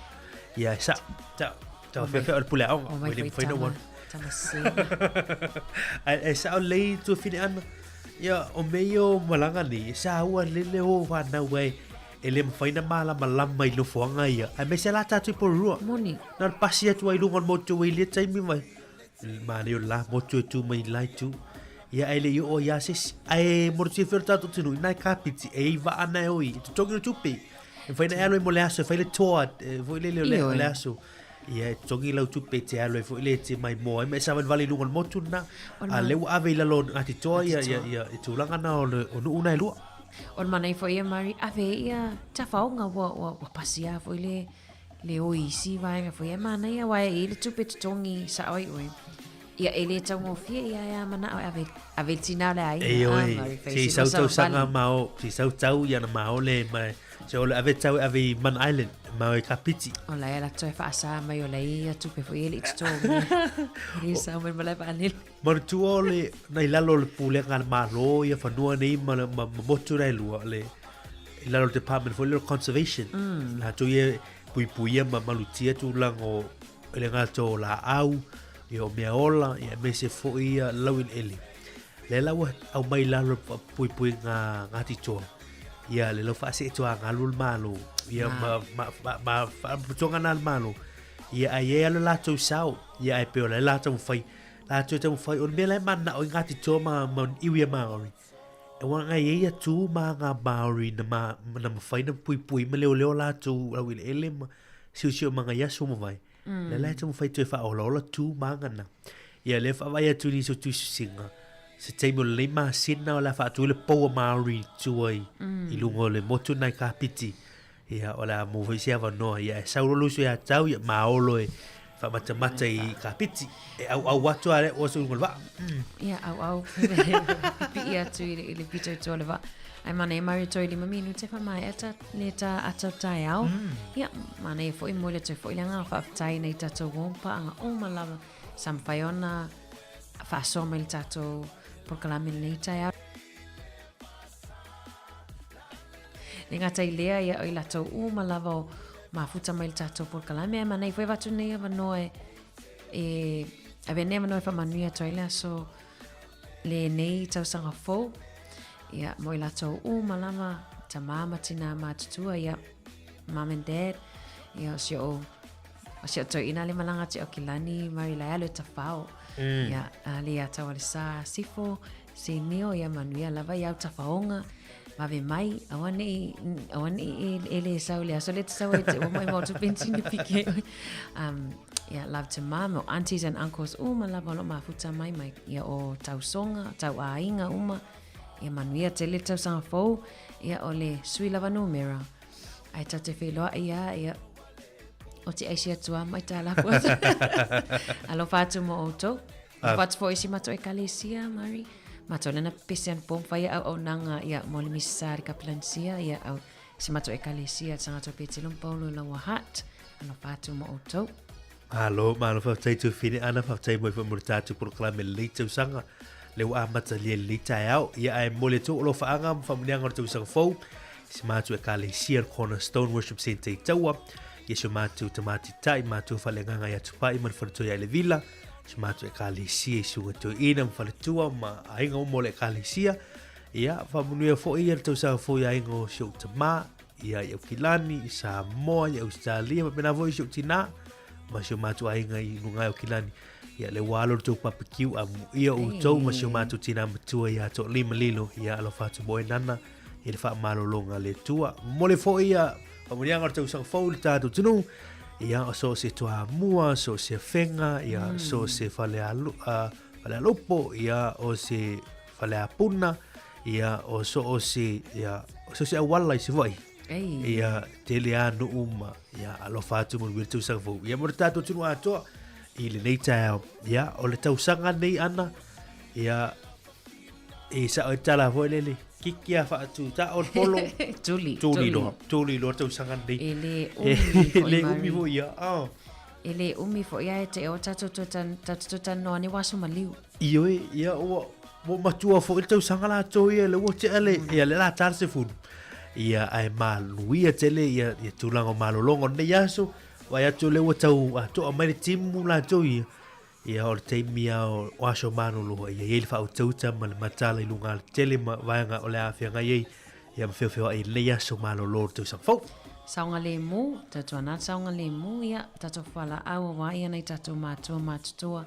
Ia, sa, sa, tau awhiowhi au le pule aoga. O mai Ua le foi mawhai na tama, wan. tama sena. Ai e sao lei tuafine ana. Ia, o mea ia o malaga nei, sa ua lele o whanau ai, e le mawhai na malamalama i nofoanga ia. Ai me se la tātou i Porirua. Moni. Na le pasi atu ai lunga o le motu i lea taimi mai. Mā o la motu e tū mai lai tū. Ia ai le i o ia sesi. Ai mo te whiro tātou tunu, i nai kapiti, e i vaa nei oi, i te tongi o tupe. E whai na e alo i mo le aso, e whai le toa, e whai le le o le, Ioe. o le aso. Ia, e tongi lau tupe te alo e whai le te mai moa. E me sa wale lunga o le motu na. O le A ma- le ua ave i lalo o Ngāti Toa, ia, Ngāti ia, Toa. ia, e tūlanga na o le o nuu na e lua. O le manaia foi ia Mari, ave ia tafaoga ua, ua, ua pasia foi le, le o isi vaega foi e manaia aua e i le tupe totogi sao ai oe. Ia e lē taugofie ia e a manao e ave, ave le tinā o le aiga. E Ah, oi, Mari, fai se i si sau mo tausaga savali. ma o, se i sau tau ia na ma o le, ma, se o le ave tau e ave i Man Island, ma o i Kapiti. O la e latou e faasā mai o lai ia tupe foi e le'i totogi. E lē sao mai ma lae vaalele. Manatua o le, na i lalo o le pulega a le Malo, ia whanua nei ma, le- ma, ma motu na e lua, le, i lalo o le Department for Little Conservation. Mm. Latou ia puipuia ma malutia tūlanga o e le ngāta o la au, ia o mea ola, ia mese foi ia lau i le ele. Le la ua au mai lalo pa- puipui ngā, Ngāti Toa. Ia le lau whaase e toa ngā le malo. Ia ma, ma, ma, ma, whaaputonga nā le malo. Ia ai e alo lātou sao. Ia ai peo le lātou mwhai. Lātou tau mwhai. O le mea lai mana o i Ngāti Toa ma, ma iwi a Māori. E wā ngai e ia tū mā ngā Māori na, ma, na mawhai na puipui ma leo leo lātou lau i le ele ma siu siu ma ngā iaso mawai. Mm. Le lai tau mwhai toe whaola ola tū mā ngana. Ia le whaawai atu ni so tū susinga. Se taimi o le masina o la whaatu le paua Māori tua i, mm. i lunga o le motu nai kapiti. Ia o la mo se avanoa. Ia e sauro luso ia tau ia maolo e whamatamata i kapiti. E au au atu ale o so lunga o le vaa. Ia, au au. Pipii atu i le, i le pito i tua o le vaa. Ai mana e Mari toi lima minu te whamai ata le ta ata tai au. Ia, mana e foi mo le toi foi le ngā whaaftai nei tātou wompa anga o malava. Sa mwhai ona whaasoa mai le tātou polokalame nei tai au. Le ngā tai lea ia o i latou uma lava o mafuta mai le tātou polokalame. Ai mana e foi vatu nei avanoa e, e ave nei avanoa e whamanuia toi le aso le nei tausaga fou. Ia, mo i latou uma lava, ta mama tina matutua, ia, mom and dad, ia, o si o, o si o toi ina le malanga te o kilani, mari lai alo ta whao. Mm. Ia, a le ia tau ale sa sifo, se neo, ia manuia lava, ia au tawhaonga, mave mai, aua nei, aua nei e, e le sau le aso le te sau e te o mai motu pensini pike. Ia, love to mum, o aunties and uncles, uma lava o lo mafuta mai mai, ia o tausonga, tau ainga uma, ia manuia tele tausaga fou, ia o le sui lava numera. Ai tātou wheloa ia, ia, o te aisi atua mai tā lapu atu. Alofa atu mo outou. Alofa atu foi isi matou ekalesia, Mari. Matou lena pese an pom whaia au au nanga, ia, mo le misa le kapelansia, ia, au, si matou ekalesia, sanga tau petelum paulo laua hat. Alofa atu mo outou. Malo, malo, whaftai tū whine ana, whaftai moi whamura tātou polokalame le tausaga. Le ua amatalia i lenei taeao. Ia ae momoli atu alofaaga ma faamanuiaga o le tausaga fou i si matou Ekalesia le Cornerstone Worship Centre i Taua, ia si o matou tamatitai matou faaleagaga ia Tupai ma le faletua ia Levila, si o matou Ekalesia i Susuga Toeaina ma faletua ma aiga uma o le Ekalesia. Ia faamanuia foi ia le tausaga fou i aiga o si ou tama, ia i Aukilani, i Samoa, i Ausetalia, faapena foi si ou tinā ma si o matou aiga i luga o Aukilani. Ia le ua alo le tou barbecue amuia outou ma si o matou tinā matua ia Toalima Lilo, ia alofa atu mo e nana i le faamalologa a le Atua. Momoli foi ia faamanuiaga o le tausaga fou i le tatou atunuu, ia o so o se Toamua, so o se Afega, ia so o se Falealupo, ia o se Faleapuna, ia o so o se, ia o so o se auala i Savaii. Ei. Ia tele lava nuu ma ia alofa atu manuia le tausaga fou. Ia mo le tatou atunuu atoa i lenei taeao. Ia o le tausaga nei ana, ia e sao e tala foi lele, kiki a faatu ta o le polo. Tuli, tuli loa, tuli loa tausaga nei. E le umi foi, le umi foi ia. Oh. E le umi foi ia e te o tatou toe tan, tatou toe talanoa ni waso maliu. Ioe, ia ua ua matua foi le tausaga latou ia le ua tea le ia le la tala se fulu. Ia ae maluia tele ia ia tulaga o malologa o lenei aso. Vaai atu lea ua tau atoa mai le timu latou ia. Ia o le taimi lava o aso malolo ia i ai le faautauta ma le mataala i luga alatele ma vaega o le a feagai ai ia ma feofeoai i lenei aso malolo o le tausaga fou. Saogalemu, tautuana saogalemu, ia, tatou fualaau aua ia nai tatou matua matutua.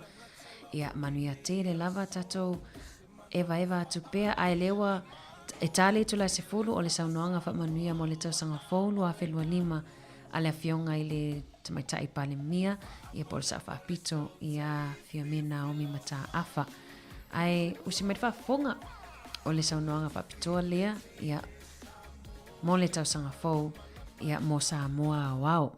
Ia, manuia tele lava tatou evaeva atu pea, ae lea ua e ta le itula 10 o le saunoaga faamanuia mo le tausaga fou 2025 a le Afioga i le Tamaitai Palemia, ia po o le Sao Faapito ia Fiame Naomi Mataafa. Ae usi mai le faafofoga o le saunoaga faapitoa lea, ia, mo le tausaga fou, ia, mo Samoa aoao.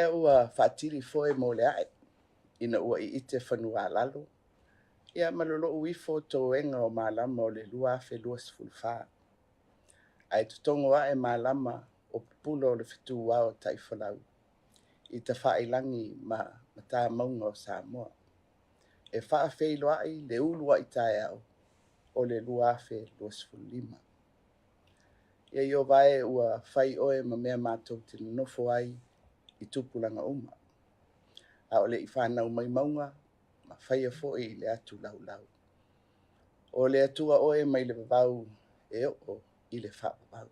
lea ua faatili foe mo le ae, ina ua iite fanua a lalo, ia ma lolo'u ifo toega o malama o le 2024. Ae totogo ae malama o pupula o le fetu ao taifolau, i tafailagi ma matamauga o Samoa. E faafeiloai le uluai taeao o le 2025. Ia Ieova e ua fai oe ma mea matou te nonofo ai i tupulaga uma. A o le i fanau mai mauga, ma faia foi i le atu laulau. O le Atua oe mai le vavau e oo i le faavavau.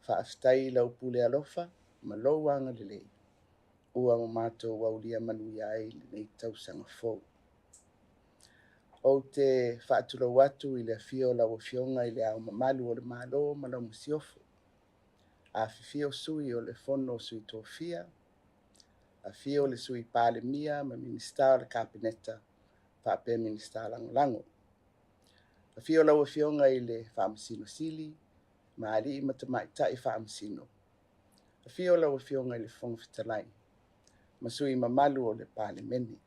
Faafetai i lau pule alofa ma lou agalelei ua matou aulia manuia ai lenei tausaga fou. Ou te faatulou atu i le afio o lau Afioga i le Ao Mamalu o le Malo ma lau Masiofo, afifio sui o le Fono a Sui Tofia, afio le Sui Palemia ma Minisita o le Kapeneta faapea Minisita Lagolago. Afio lau Afioga i le Faamasino Sili ma alii ma tamaitai Faamasino. Afio lau Afioga i le Fofoga Fetalai ma sui usufono mamalu o le Palemene.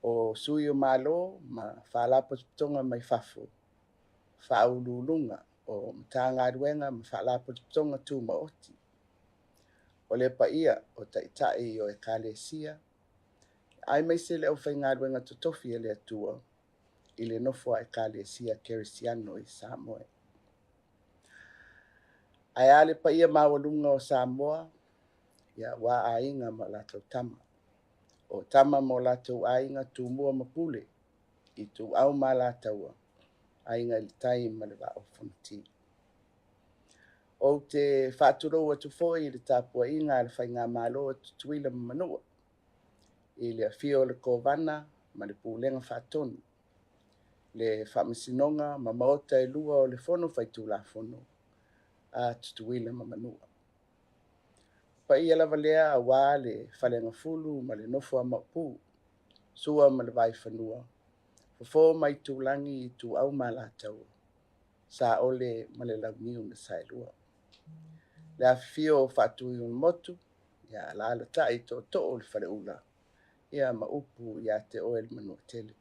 O sui o Malo ma Faalapotopotoga mai fafo, Faauluuluga o Matagaluega ma Faalapotopotoga Tumaoti. O le paia o Taitai o Ekalesia, aemaise le aufaigaluega totofi a le Atua i le nofo a Ekalesia Kerisiano i Samoa. Ae a le paia maualuga o Samoa, ia aua Aiga ma latou Tama. O Tama ma o latou Aiga, Tumua ma Pule, Ituau ma Alataua, Aiga i le Tai ma le Vaa o Fonoti. Ou te faatulou atu foi i le tapuaiga a le Faigamalo a Tutuila ma Manua, i le afio o le Kovana ma le Pulega Faatonu, le Faamasinoga ma Maota e lua o le Fono Faitulafono a Tutuila ma Manua. Paia lava lea aua le Faleagafulu ma le nofo a Maopu, Sua ma le Vaifanua, Fofo ma Aitulagi, Ituau ma Alataua, Saole ma le Launiu na Saelua. Le afifio o Faatuiolemotu, ia alaalatai tootoo o le Faleula, ia ma upu ia te oe le Manuatele.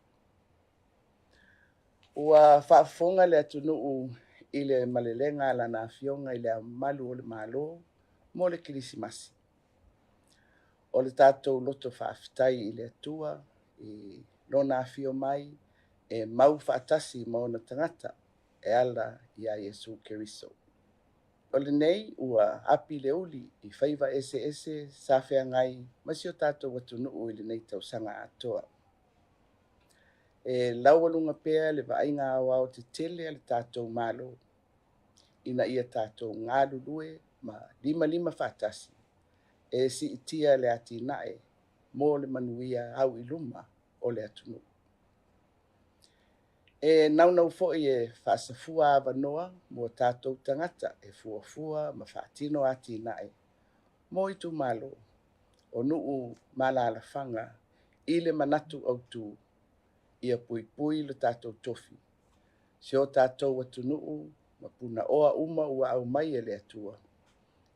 Ua faafofoga le atunuu i le malelega a Lana Afioga i Le Ao Mamalu o le Malo mo le Kerisimasi. O le tatou loto faafetai i le Atua i Lona afio mai e mau faatasi ma ona tagata e ala ia Iesu Keriso. O lenei ua api le uli i faiva eseese sa feagai ma si o tatou atunuu i lenei tausaga atoa. E laualuga pea le vaaiga aoaotetele a le tatou Malo ina ia tatou galulue ma limalima faatasi e siitia le atinae mo le manuia auiluma o le atunuu. E naunau foi e faasafua avanoa mo tatou tagata e fuafua ma faatino atinae mo itumalo o nuu ma alaalafaga i le manatu autu ia puipui lo tatou tofi, si o tatou atunuu ma punaoa uma ua aumai e le Atua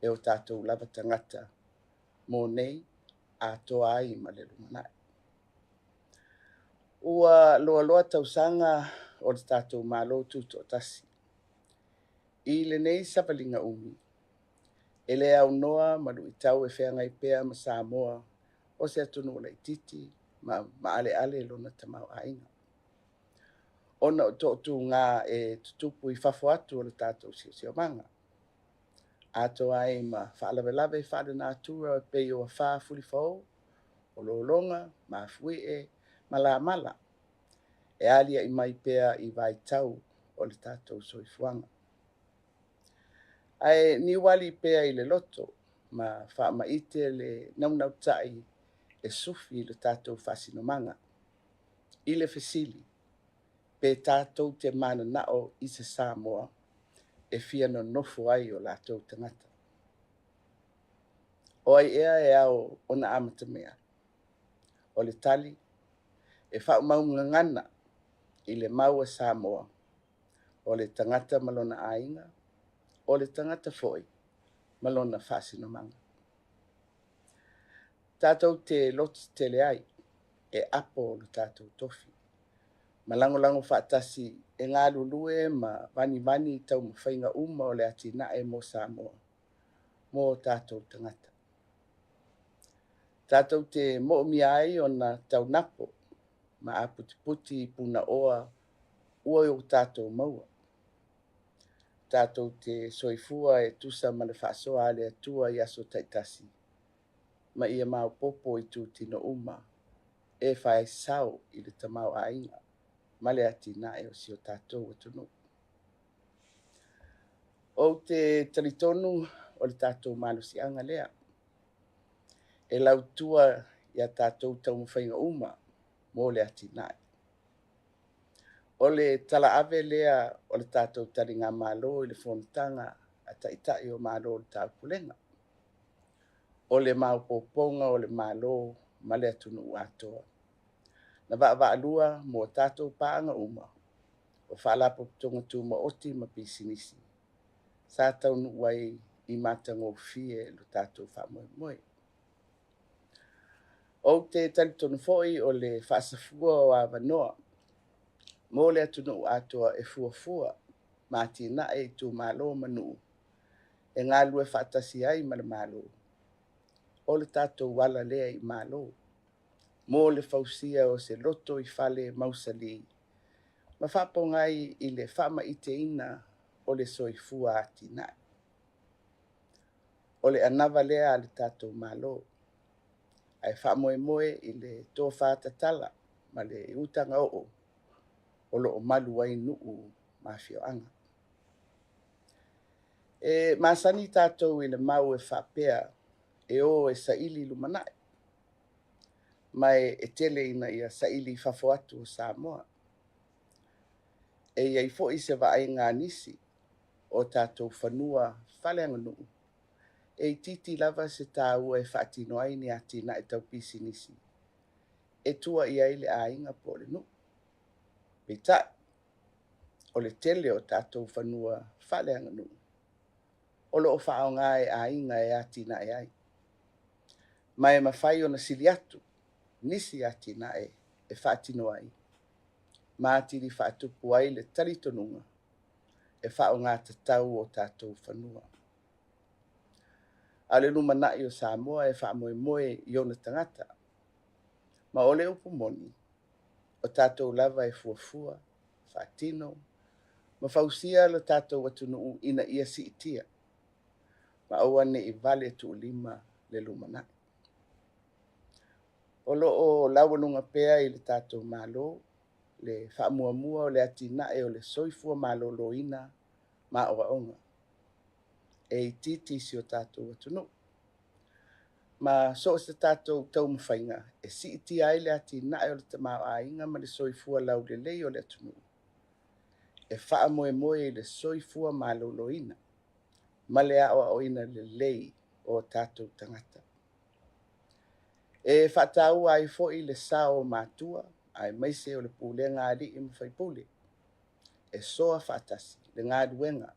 e o tatou lava tagata mo nei atoa ai ma le lumanai. Ua loaloa tausaga o le tatou Malo Tutoatasi. I lenei savaliga umi, e le aunoa ma luitau e feagai pea ma Samoa o se atunuu laitiiti ma maaleale lona tamaoaiga, ona o toatuga e tutupu i fafo atu o le tatou siosiomaga, atoa ai ma faalavelave faalenatura e pei o afa fulifao, o lologa, mafuie ma lamala e aliae mai pea i vaitau o le tatou soifuaga. Ae niuali pea i le loto ma faamaite le naunautai e sufi le tatou faasinomaga i le fesili pe tatou te mananao i se Samoa e fia nonofo ai o latou tagata. O ai ea e ao ona amatamea? O le tali, e faamaumgagana i le mau a Samoa, o le tagata ma lona aiga, o le tagata foi ma lona faasinomaga. Tatou te lototetele ai e apo lo tatou tofi ma lagolago faatasi e galulue ma vanivani i taumafaiga uma o le atinae mo Samoa mo o tatou tagata. Tatou te moomia ai ona taunapo ma aputiputi i punaoa ua i o tatou maua. Tatou te soifua e tusa ma le faasoa a le Atua i aso taitasi ma ia maopoopo i itutino uma e faisao i le tamaoaiga ma le atinae o si o tatou atunuu. Ou te talitonu o le tatou malosiaga lea e lautua ia tatou taumafaiga uma mo le atinae. O le talaave lea o le tatou taligamalo i le fonotaga a Taitai o Malo o le Taupulega. O le maopoopoga o le Malo ma le atunuu atoa. Na vaavaalua mo tatou paaga uma o Faalapotopotoga Tumaoti ma Pisinisi sa taunuu ai i matagofie lo tatou faamoemoe. Ou te talitonu foi o le faasafua o avanoa mo le atunuu atoa e fuafua ma atinae itumalo ma nuu e galulue faatasi ai ma le Malo. O le tatou ala lea i Malo mo le fausia o se lotoifale mausali ma faapogai i le faamaiteina o le soifua atinae. O le anava lea a le tatou Malo, ae faamoemoe i le tofa tatala ma le utaga oo o lo o malu ai nuu ma afioaga. E masani tatou i le mau e faapea e o e saili lumanai, ma e tele ina ia saili i fafo atu o Samoa. E i ai foi se vaaiga a nisi o tatou fanua faaleaganuu e itiiti lava se taua e faatino ai ni atinae tau pisinisi e tua i ai le aiga po o le nuu. Peitai, o le tele o tatou fanua faaleaganuu o lo o faaaoga e aiga e atinae ai, ma e mafai ona sili atu nisi atinae e faatino ai ma atili faatupu ai le talitonuga e faaaoga tatau o tatou fanua. A o le lumanai o Samoa e faamoemoe i ona tagata, ma o le upu moni, o tatou lava e fuafua, faatino ma fausia lo tatou atunuu ina ia siitia, ma aua ne i vale tuulima le lumanai. O lo o laualuga pea i le tatou Malo le faamuamua o le atinae o le soifua maloloina ma aoaoga e itiiti i si o tatou atunuu. Ma so o se tatou taumafaiga e siitia ai le atinae o le tamaoaiga ma le soifua laulelei o le atunuu, e faamoemoe i le soifua maloloina ma le aoaoina lelei o tatou tagata. E faataua ai foi le sao o matua aemaise o le pulega a alii ma faipule e soa faatasi le galuega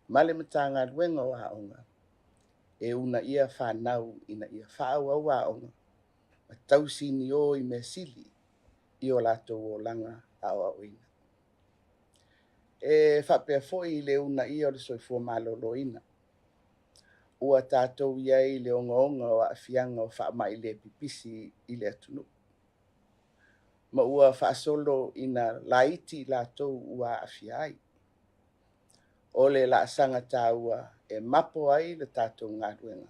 ma le Matagaluega o Aoga e uunaia fanau ina ia faaauau aoga ma tausinio i mea sili i o latou olaga aoaoina. E faapea foi i le uunaia o le soifua maloloina. Ua tatou i ai i le ogaoga o aafiaga o faamai le pipisi i le atunuu, ma ua faasolo ina laiti i latou ua aafia ai. O le laasaga taua e mapo ai le tatou galuega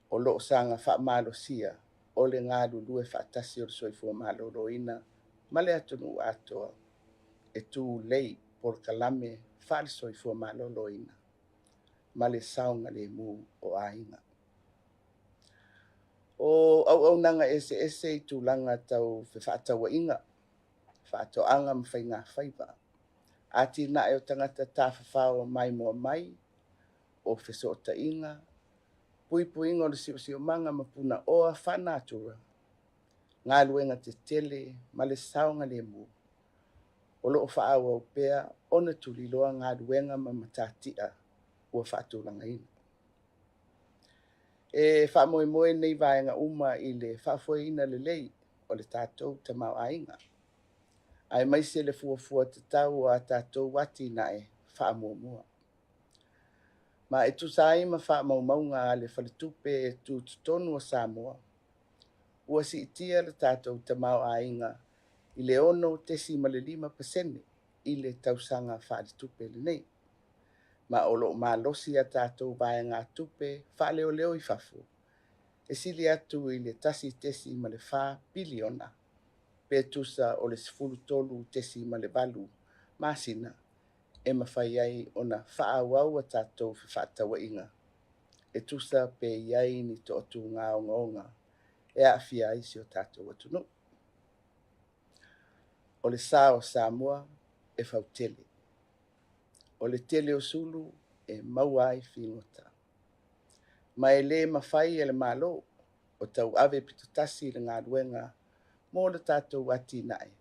o lo o saga faamalosia o le galulue faatasi o le soifua maloloina ma le atunuu atoa e tulei polokalame faale-soifua maloloina ma le saogalemu o aiga. O auaunaga eseese i tulaga tau fefaatauaiga, faatoaga ma faigafaiva, atinae o tagata tafafao maimoa mai, o fesootaiga, puipuiga o le siosiomaga ma punaoa faanatura, galuega tetele ma le saogalemu, o lo o faaauau pea ona tuliloa galuega ma matatia ua faatulagaina. E faamoemoe nei vaega uma i le faafoeina lelei o le tatou tamaoaiga, aemaise le fuafua tatau o a tatou atinae faamuamua. Ma e tusa ai ma faamaumauga a le Faletupe Tutotonu o Samoa, ua siitia le tatou tamaoaiga i le 6.5% i le tausaga faaletupe lenei, ma o lo o malosi a tatou vaegatupe faaleoleo i fafo e sili atu i le $1.4 piliona pe tusa o le 13.8 masina e mafai ai ona faaauau a tatou fefaatauaiga e tusa pe i ai ni toatuga ogaoga e aafia ai si o tatou atunuu. O le sa o Samoa e fautele. O le tele o sulu e maua ai figota. Ma e le mafai e le Malo o tauave pitotasi le galuega mo le tatou atinae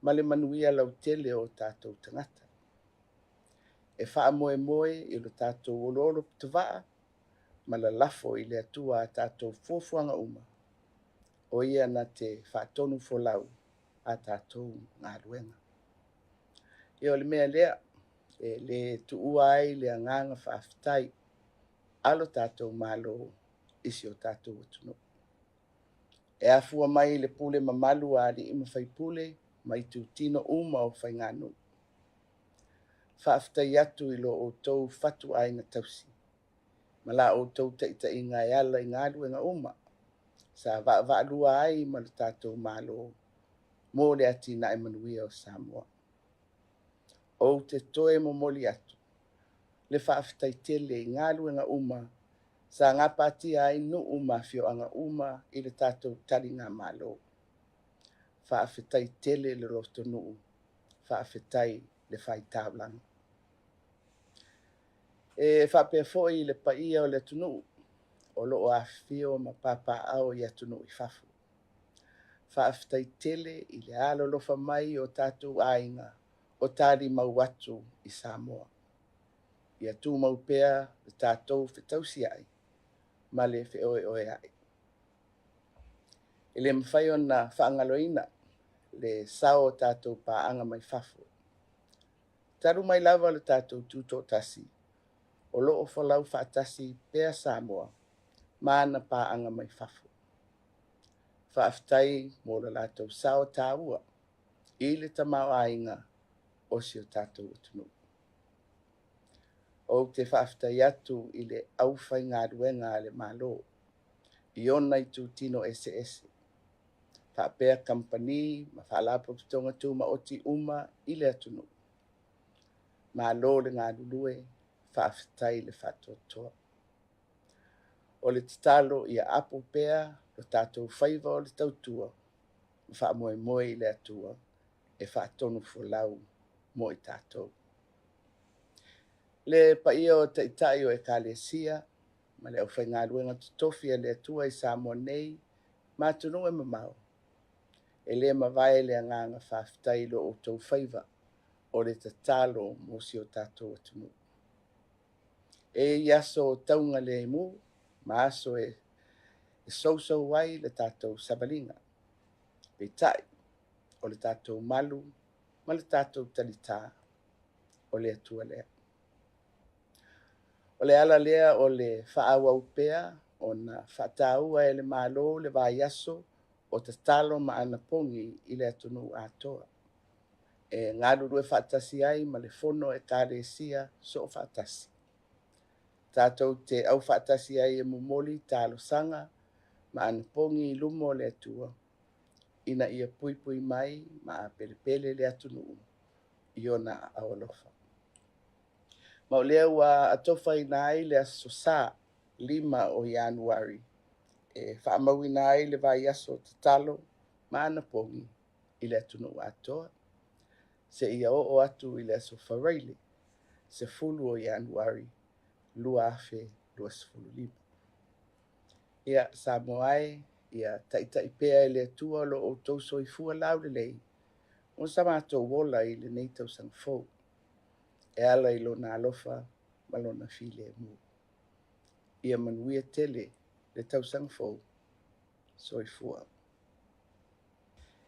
ma le manuia lautele o tatou tagata. E faamoemoe i lo tatou oloolo pitovaa ma lalafo i le Atua a tatou fuafuaga uma, o ia na te faatonu folau a tatou galuega. Ia o le mea lea, e le tuua ai le agaga faafetai a lo tatou Malo i si o tatou atunuu. E afua mai i le pule mamalu a alii ma faipule ma itutino uma o faiganuu. Faafetai atu i lo outou fatuaiga tausi ma la outou taitaiga e ala i galuega uma sa vaavaalua ai ma le tatou Malo mo le atinae manuia o Samoa. Ou te toe momoli atu le faafetai tele i galuega uma sa gapatia ai nuu ma afioaga uma i le tatou taligamalo. Faafetai tele le lotonuu, faafetai le faitaulaga. E faapea foi i le paia o le atunuu o lo o afifio ma papaaao i atunuu i fafo. Faafetai tele i le alolofa mai o tatou aiga o talimau atu i Samoa. Ia tumau pea le tatou fetausiai ma le feoeoeai. E le mafai ona faagaloina le sao o tatou paaga mai fafo. Talu mai lava le tatou tutoatasi, o lo o folau faatasi pea Samoa ma ana paaga mai fafo. Faafetai mo le latou sao taua i le tamaoaiga o si o tatou atunuu. Ou te faafetai atu i le aufaigaluega a le Malo i ona itutino eseese, faapea kamupani ma faalapotopotoga tumaoti uma i le atunuu. Malo le galulue, faafetai le faatoatoa. O le tatalo ia apo pea lo tatou faiva o le tautua ma faamoemoe i le Atua e faatonufolau mo i tatou. Le paia o Taitai o Ekalesia ma le aufaigaluega totofi a le Atua i Samoa nei ma atunuu e mamao, e le mavae le agaga faafetai i lo outou faiva o le tatalo mo si o tatou atunuu. E i aso o taugalemu ma aso e sousou ai le tatou savaliga. Peitai, o le tatou malu ma le tatou talitā, o le Atua lea. O le ala lea o le faaauau pea ona faataua e le Malo le vaiaso o tatalo ma anapogi i le atunuu atoa, e galulue faatasi ai ma le Fono a Ekalesia Soofaatasi. Tatou te aufaatasi ai e momoli talosaga ma anapogi i luma o le Atua, ina ia puipui mai ma apelepele le atunuu i ona aao alofa. Ma o lea ua atofaina ai le aso Sa 5 o Ianuari e faamauina ai le vaiaso tatalo ma anapogi i le atunuu atoa, seia oo atu i le aso Faraile 10 o Ianuari 2025. Ia, Samoa e, ia taitai pea e le Atua lo outou soifua laulelei mo sa matou ola i lenei tausaga fou, e ala i lona alofa ma lona filemu. Ia manuia tele le tausaga fou. Soifua.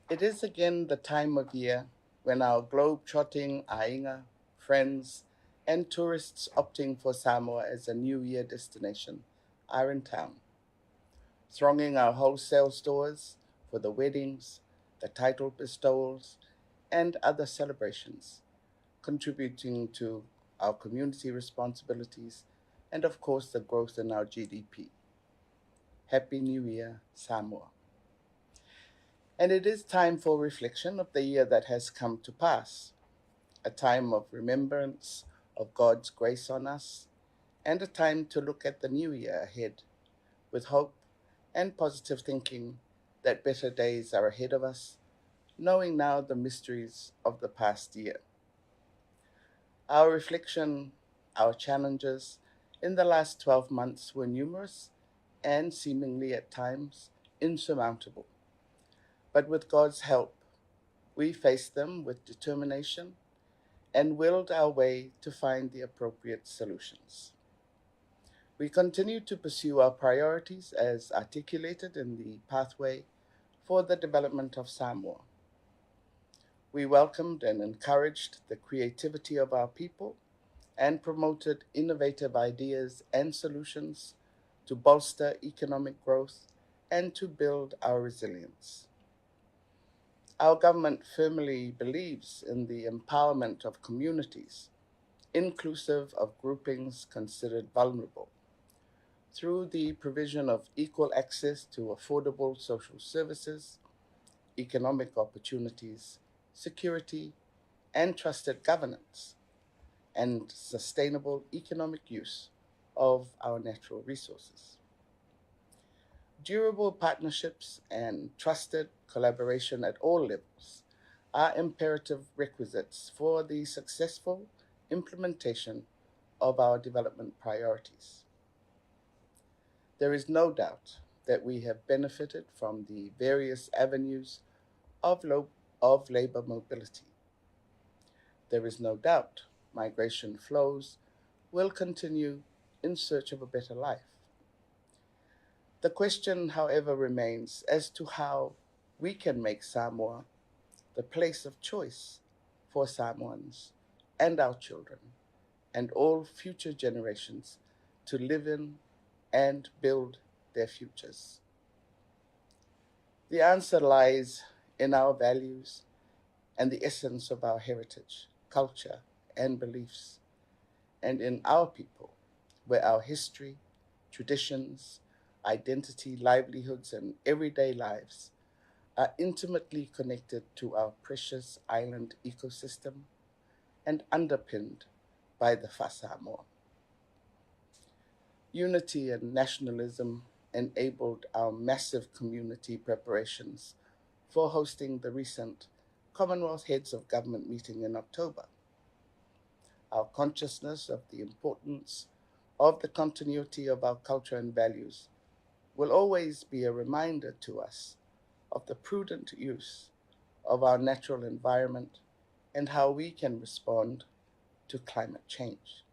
It is again the time of year when our globe-trotting aiga, friends, and tourists opting for Samoa as a New Year destination are in town, thronging our wholesale stores for the weddings, the title bestowals, and other celebrations, contributing to our community responsibilities and, of course, the growth in our GDP. Happy New Year, Samoa. And it is time for reflection of the year that has come to pass, a time of remembrance of God's grace on us, and a time to look at the new year ahead with hope and positive thinking that better days are ahead of us, knowing now the mysteries of the past year. Our reflection, our challenges in the last 12 months were numerous and seemingly at times insurmountable. But with God's help, we faced them with determination and willed our way to find the appropriate solutions. We continue to pursue our priorities as articulated in the pathway for the development of Samoa. We welcomed and encouraged the creativity of our people and promoted innovative ideas and solutions to bolster economic growth and to build our resilience. Our government firmly believes in the empowerment of communities, inclusive of groupings considered vulnerable, through the provision of equal access to affordable social services, economic opportunities, security, and trusted governance, and sustainable economic use of our natural resources. Durable partnerships and trusted collaboration at all levels are imperative requisites for the successful implementation of our development priorities. There is no doubt that we have benefited from the various avenues of, of labor mobility. There is no doubt migration flows will continue in search of a better life. The question, however, remains as to how we can make Samoa the place of choice for Samoans and our children and all future generations to live in and build their futures. The answer lies in our values and the essence of our heritage, culture, and beliefs, and in our people, where our history, traditions, identity, livelihoods, and everyday lives are intimately connected to our precious island ecosystem and underpinned by the Fasamoa. Unity and nationalism enabled our massive community preparations for hosting the recent Commonwealth Heads of Government meeting in October. Our consciousness of the importance of the continuity of our culture and values will always be a reminder to us of the prudent use of our natural environment and how we can respond to climate change.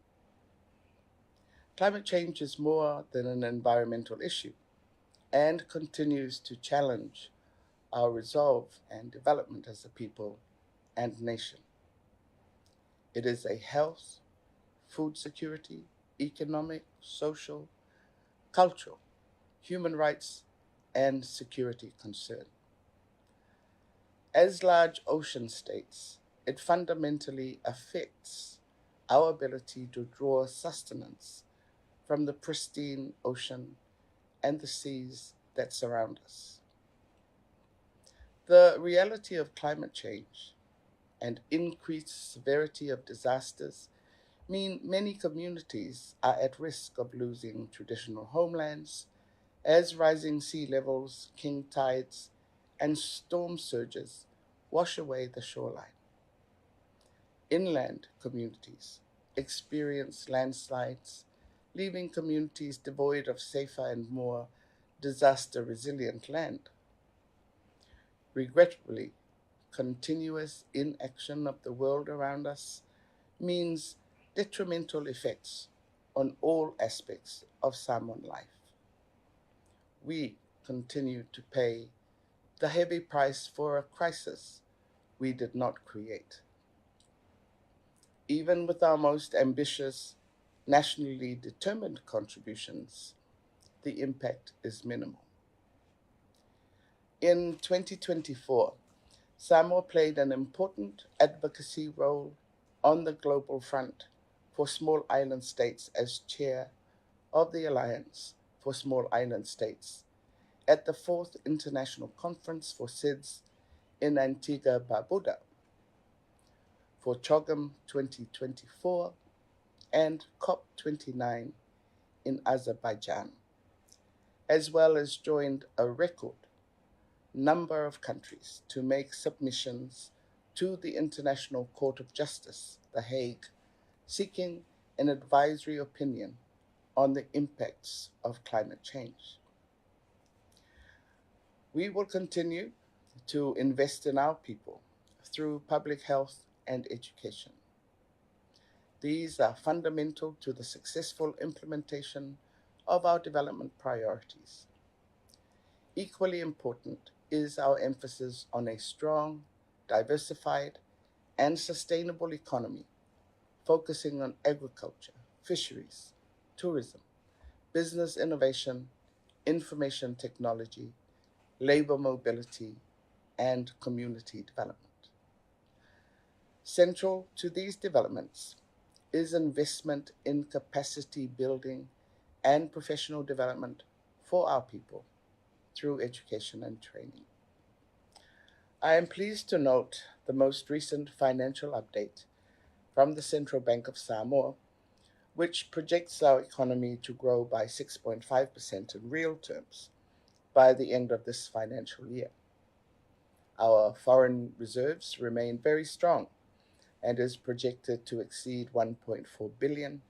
Climate change is more than an environmental issue and continues to challenge our resolve and development as a people and nation. It is a health, food security, economic, social, cultural, human rights, and security concern. As large ocean states, it fundamentally affects our ability to draw sustenance from the pristine ocean and the seas that surround us. The reality of climate change and increased severity of disasters mean many communities are at risk of losing traditional homelands as rising sea levels, king tides, and storm surges wash away the shoreline. Inland communities experience landslides, leaving communities devoid of safer and more disaster resilient land. Regrettably, continuous inaction of the world around us means detrimental effects on all aspects of Samoan life. We continue to pay the heavy price for a crisis we did not create. Even with our most ambitious, nationally determined contributions, the impact is minimal. In 2024, Samoa played an important advocacy role on the global front for small island states as chair of the Alliance for Small Island States at the fourth International Conference for SIDS in Antigua Barbuda for CHOGM 2024 and COP29 in Azerbaijan, as well as joined a record number of countries to make submissions to the International Court of Justice, The Hague, seeking an advisory opinion on the impacts of climate change. We will continue to invest in our people through public health and education. These are fundamental to the successful implementation of our development priorities. Equally important is our emphasis on a strong, diversified, and sustainable economy, focusing on agriculture, fisheries, tourism, business innovation, information technology, labor mobility, and community development. Central to these developments is investment in capacity building and professional development for our people through education and training. I am pleased to note the most recent financial update from the Central Bank of Samoa, which projects our economy to grow by 6.5% in real terms by the end of this financial year. Our foreign reserves remain very strong and is projected to exceed 1.4 billion,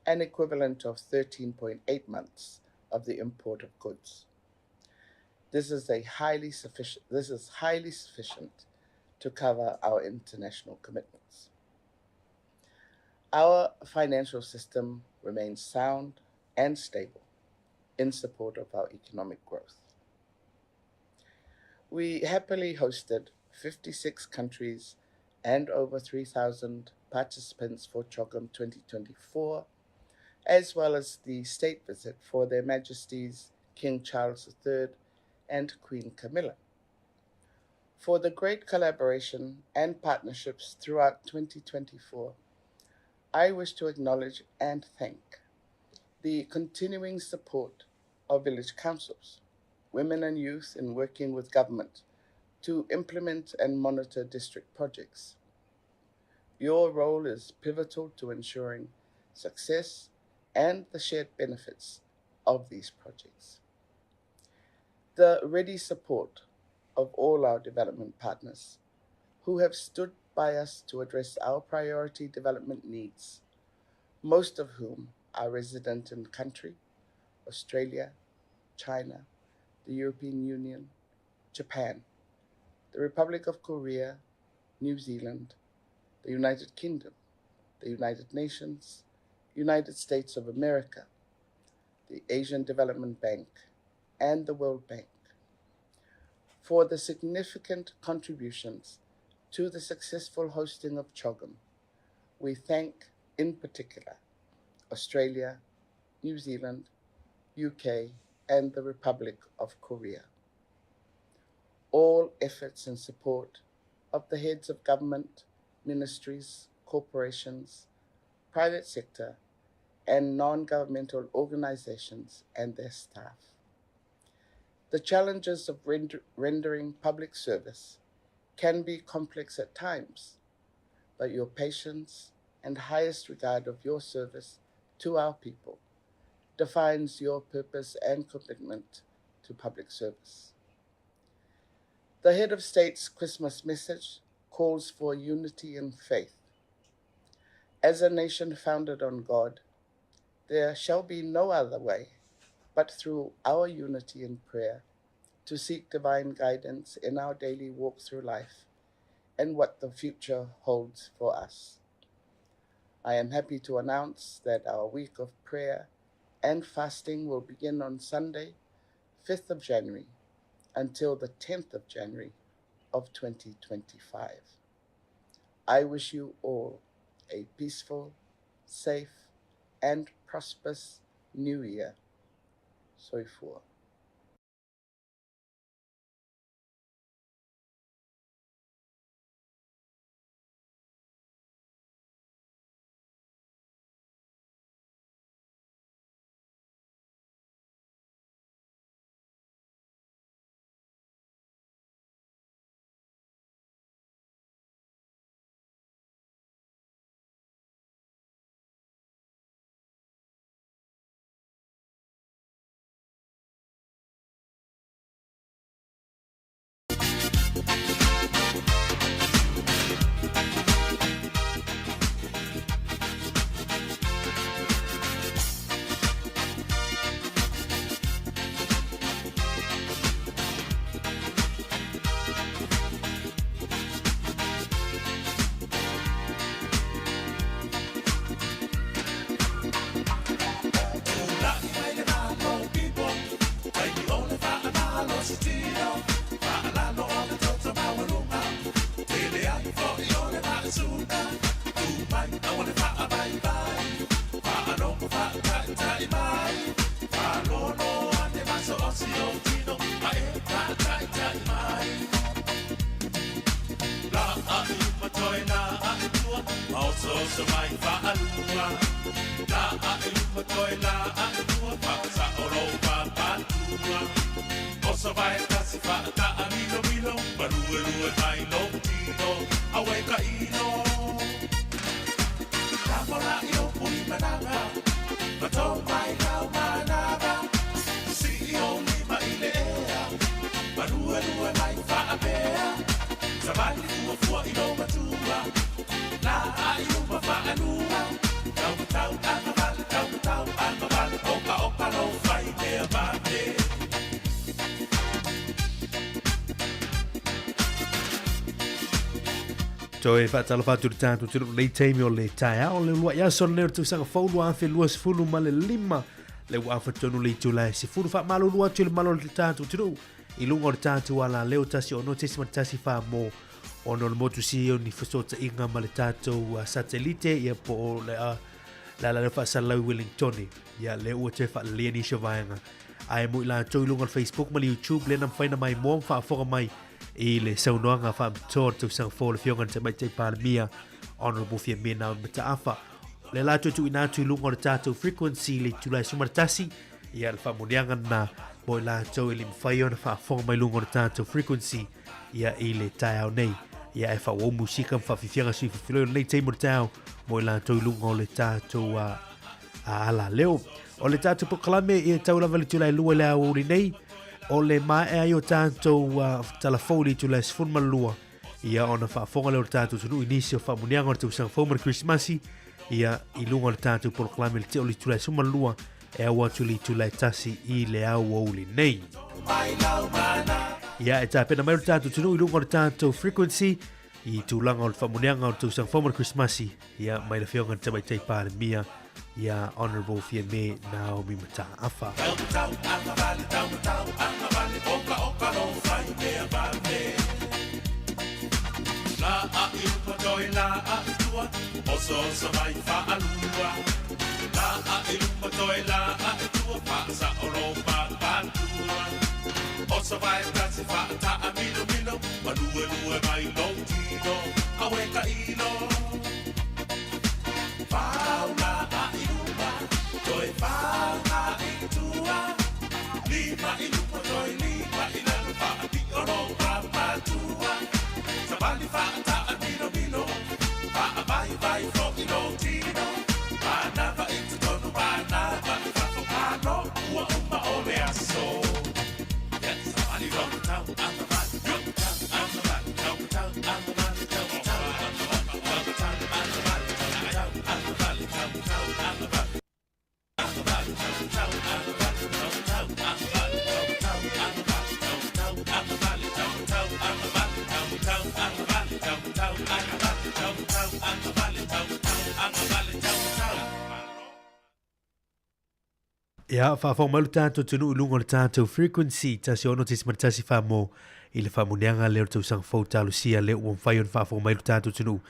an equivalent of 13.8 months of the import of goods. This is a highly sufficient this is highly sufficient to cover our international commitments. Our financial system remains sound and stable in support of our economic growth. We happily hosted 56 countries and over 3,000 participants for CHOGM 2024, as well as the state visit for Their Majesties King Charles III and Queen Camilla. For the great collaboration and partnerships throughout 2024, I wish to acknowledge and thank the continuing support of village councils, women and youth in working with government to implement and monitor district projects. Your role is pivotal to ensuring success and the shared benefits of these projects. The ready support of all our development partners who have stood by us to address our priority development needs, most of whom are resident in country, Australia, China, the European Union, Japan, the Republic of Korea, New Zealand, the United Kingdom, the United Nations, United States of America, the Asian Development Bank, and the World Bank for the significant contributions to the successful hosting of CHOGM. We thank, in particular, Australia, New Zealand, UK, and the Republic of Korea. All efforts and support of the heads of government, ministries, corporations, private sector, and non governmental organizations and their staff. The challenges of render- rendering public service can be complex at times, but your patience and highest regard of your service to our people defines your purpose and commitment to public service. The head of state's Christmas message calls for unity in faith. As a nation founded on God, there shall be no other way but through our unity in prayer to seek divine guidance in our daily walk through life and what the future holds for us. I am happy to announce that our week of prayer and fasting will begin on Sunday, 5th of January until the 10th of January of 2025. I wish you all a peaceful, safe, and prosperous new year. Soifua. Toe faatalofa atu i le tatou atunuu i lenei taimi o le taeao le uluai aso lenei o le tausaga fou 2025 le ua afa tonu le itula e 10 faamalulu atu i le malo o le tatou atunuu i luga o le tatou alaleo 16.14 mo ona o le motu si o ni fesootaiga ma le tatou satelite ia po o le le ala leo faasalalau i Wellingtone ia lea ua toe faaleleia nisi o vaega ae mo i latou i luga o le Facebook ma le YouTube lea na mafai na maimoa ma faafofoga mai i le saunoaga faapitoa o le tausaga fou a le Afioga i le Tamaitai Palemia Honourable Fiamē Naomi Mataafa. O lea la toe tuuina atu i luga o le tatou frequency le itula e 11 ia le faamuniaga lena mo i latou e le mafai ona faafofoga mai luga o le tatou frequency ia i le taeao nei. Ia e faaauau musika ma faafiafiaga sui filifiloi o lenei taimi o le taeao mo i latou i luga o le tatou ala leo. O le tatou polokalame ia tau lava le itula e 2 i le aoauli nei, o le maea ai o tatou tala fou i le itula e 12, ia ona faafofoga lea o le tatou atunuu i nisi o faamuniaga o le tausaga fou ma le Kerisimasi, ia i luga o le tatou polokalame i le tea o le itula e 12 e au atu i le itula e 1 i le aoauli nei. Ia e tapena mai o le tatou atunuu i luga o le tatou frequency i tulaga o le faamuniaga o le tausaga fou ma le Kerisimasi, ia mai le Afioga i le Tamaitai Palemia, ia Honourable Fiamē Naomi Mataafa. Ia, faafofoga mai lo tatou atunuu i luga o le tatou frequency 106.1 mo i le faamuniaga lea o le tausaga fou talosia lea ua mafai ona faafofoga mai lo tatou atunuu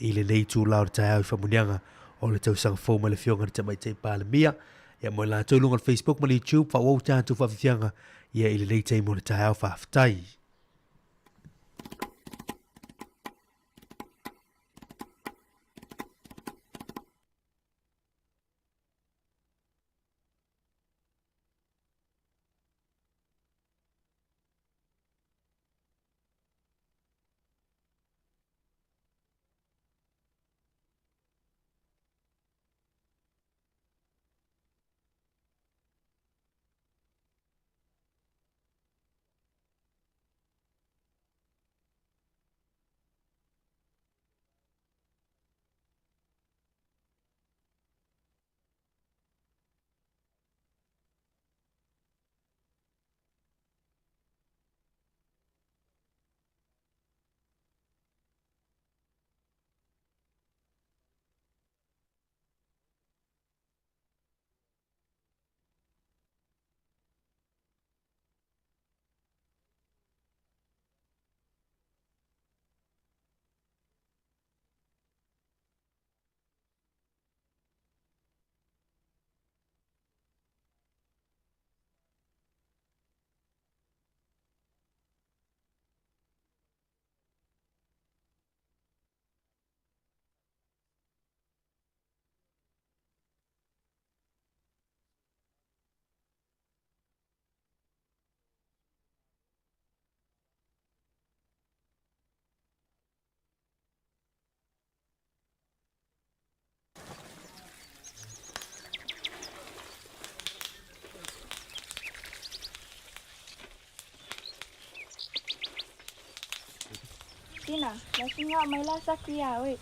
i lenei itula o le taeao i faamuniaga o le tausaga fou mai le Afioga i le Tamaitai Palemia. Ia mo i latou i luga o le Facebook ma le YouTube, faaauau tatou faafiafiaga ia i lenei taimi o le taeao. Faafetai. Tina, la mai la sa kuia oe.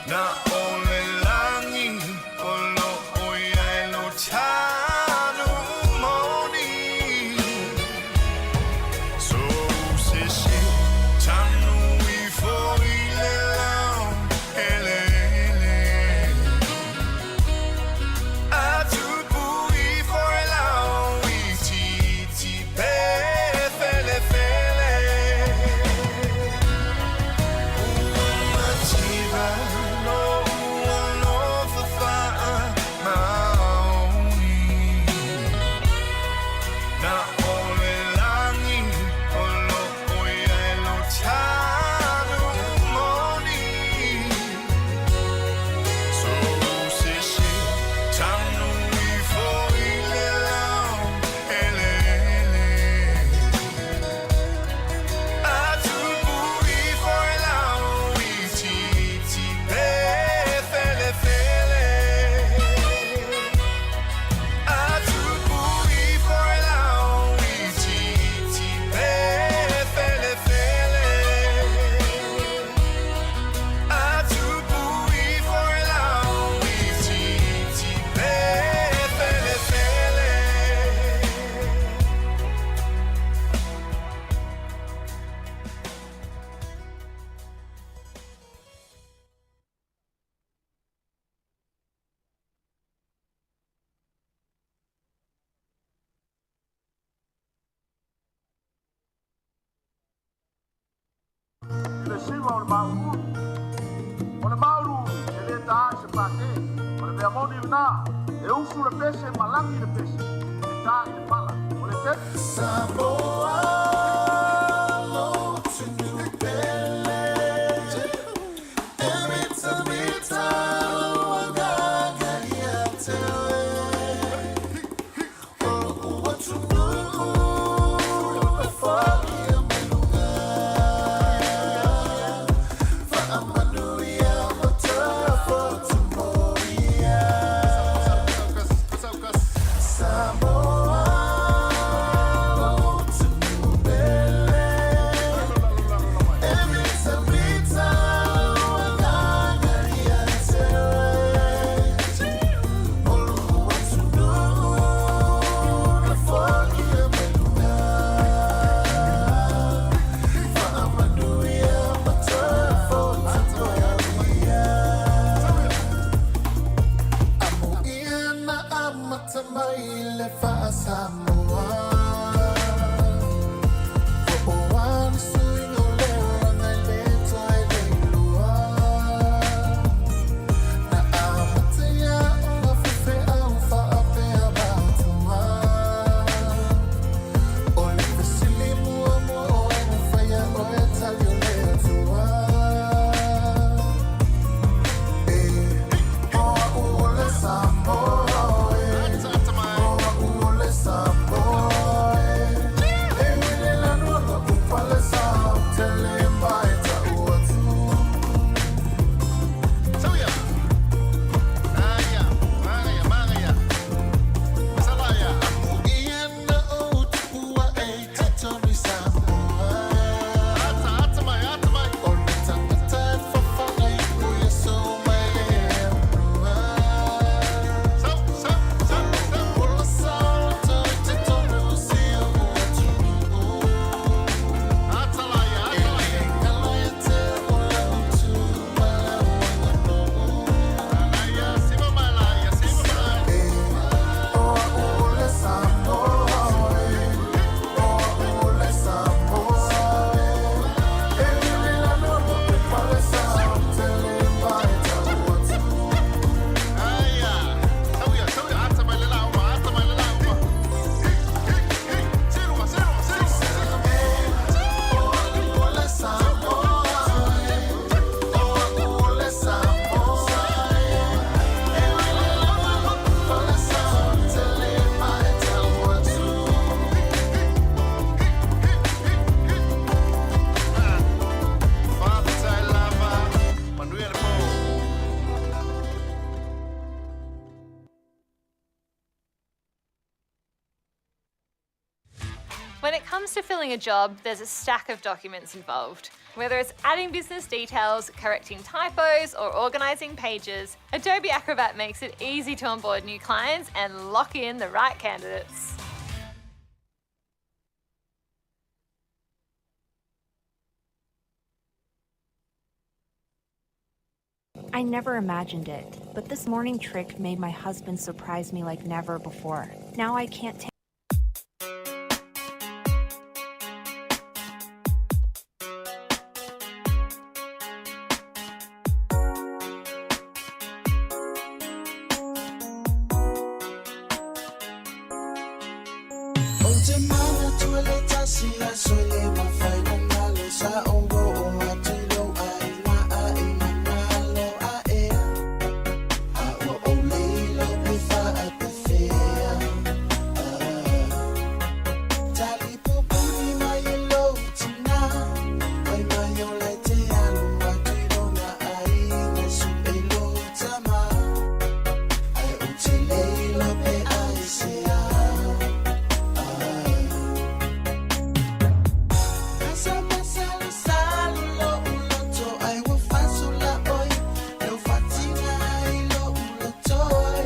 Na o le lagi o lo o ia e lo tanu moni. So se se tanu i fo i le lao ele ele. A tupu i fo e lao i titi pe fele fele. Ua mativa no ua lofa faa maoni. Na o le lagi o lo o ia e lo tanu moni. So se se tanu i fo i le lao ele ele. A tupu i fo e lao i titi pe fele fele. A tupu i fo e lao i titi pe fele fele. A tupu i fo e lao i titi pe fele fele. Le siva o le maulu. O le maulu e le tā se pate. O le mea moni lena, e usu le pese ma lagi le pese. E tā i le pala. O le te... Samoa lo tunu pele. E mita mita lo agaga ia te oe. O lo ua tunu e whai a melunga. Whaamanuia ma te whatumoia. Samoa lo tunu pele. E mita mita lo agaga ia te oe. O lo ua tunu e whai a melunga. Whaamanuia ma te whatumoia. Amo ia na amata mai le whaasamoa. O oani suinga o leo ranga i le toe le ilua. Na amata ia o ngā fefe au whaapea mātua. O le fesili mua mua o ai na whaia o e tali o le atua. E, o au o le Samoa e. O au o le Samoa e. E wile lanu lo upale sa o tele mai ta uatu. Amu ia na o tupua e te tonu Samoa. O le tangata e whawhanga i puia so mai le aunua. O la sao tau i te tonu si o atu. E le ngalo ia te o la utu ma la uangano. E, o au o le Samoa e. O au o le Samoa e. E wili lanu lo upale sa o tele mai ta uatu. When it comes to filling a job, there's a stack of documents involved. Whether it's adding business details, correcting typos, or organizing pages, Adobe Acrobat makes it easy to onboard new clients and lock in the right candidates. I never imagined it, but this morning trick made my husband surprise me like never before. Now I can't take Ou te manatu e le tasi aso e le mafai na nalo sa ou o atu i lou aiga a i nalo a ea. A ua ou lilo pe faapefea. Talipupuni mai e lou tina. Fai mai o lae te alu atu i lona aiga e su'e lou tama. Ae ou te le iloa pe aisea. Masalosalo lo'u loto ae ua fasula oe. Lou fatiga ai lo'u loto e.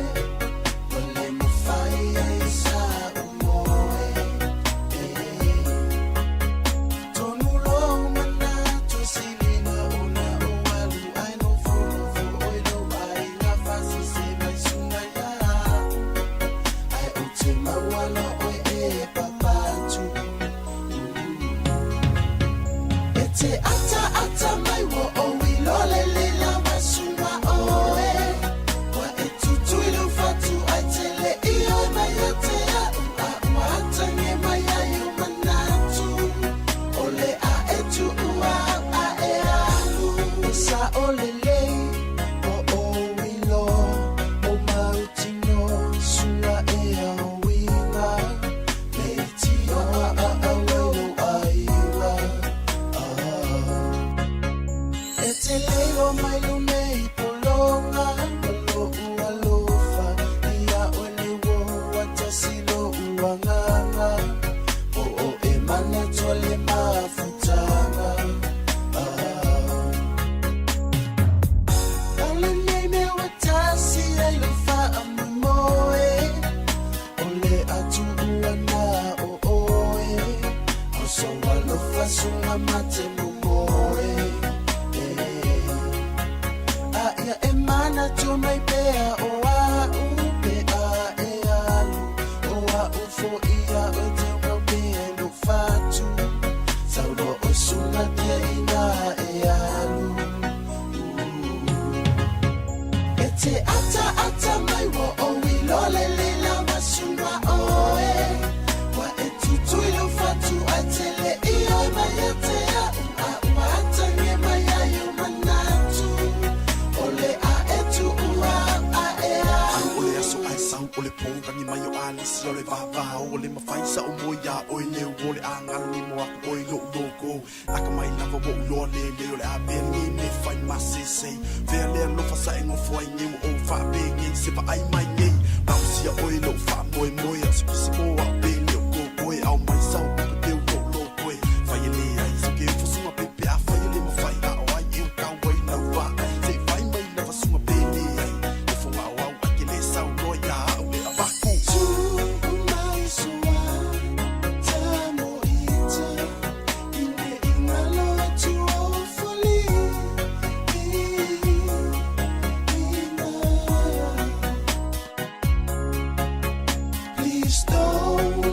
Ua le mafai ai sa'u moe. Tonu lou manatu e silina ona ou alu ae nofonofo oe lou aiga fasese mai suga ia a'u. Ae ou te maua loa oe e papatu. E te ataata mai ua ou iloa le lela mai suga oe. Ua e tutui lou fatu ae tele i oe mai ia te a'u a ua atage mai ai ou manatu. O le a e tu'u a'u a e alu. E sa'o lelei ua ou iloa ou mautinoa suga e aoiga. Leitioa a au ai lou aiga. E te leilo mai lunei pologa ma lo'u alofa ia oe le uo tasi lo'u agaga. O o e manatu le mafutaga. O lenei mea ua tasi ai lou faamoemoe. O le a tu'u ana o oe. O sou alofa suga mate momoe. A ia e manatu mai pea o a'u pe a e alu. O a'u fo'i ia oe teugau pea i lou fatu. Sauloa oe suga tia ina e alu. E te ataata mai ua ou iloa le lela ma suga oe. Ua e tutui lou fatu ae tele i oe mai ia te a'u a ua atage mai ai ou manatu. O le a e tu'u a'u a e Au o alu. le aso ae sau o le pō Tangi mai o alisi o le vavao O le mawhai sa o moe ia oe leo O le angalo ni mo aku oe lo'u loko Aka mai lava wo uloa le le o le a pea ni me whai masese Fea lea lofa sa e ngofo ai ngei o wha pe ngei Se wa ai mai ngei Mausia oe lo wha moe moe Au se kisi mo au pe leo ko koe Au mai sau upu teu lo lo koe Whai e le ai so ke ufosunga pepe A whai e le mawhai a o ai e o kau ai nau wā Se whai mai lava sunga pe le ai Ofo ngā o au ai ke le sau loa ia au le avaku. Tu'u mai sua tamo ita ine ingalo atu o foli ina. Please don't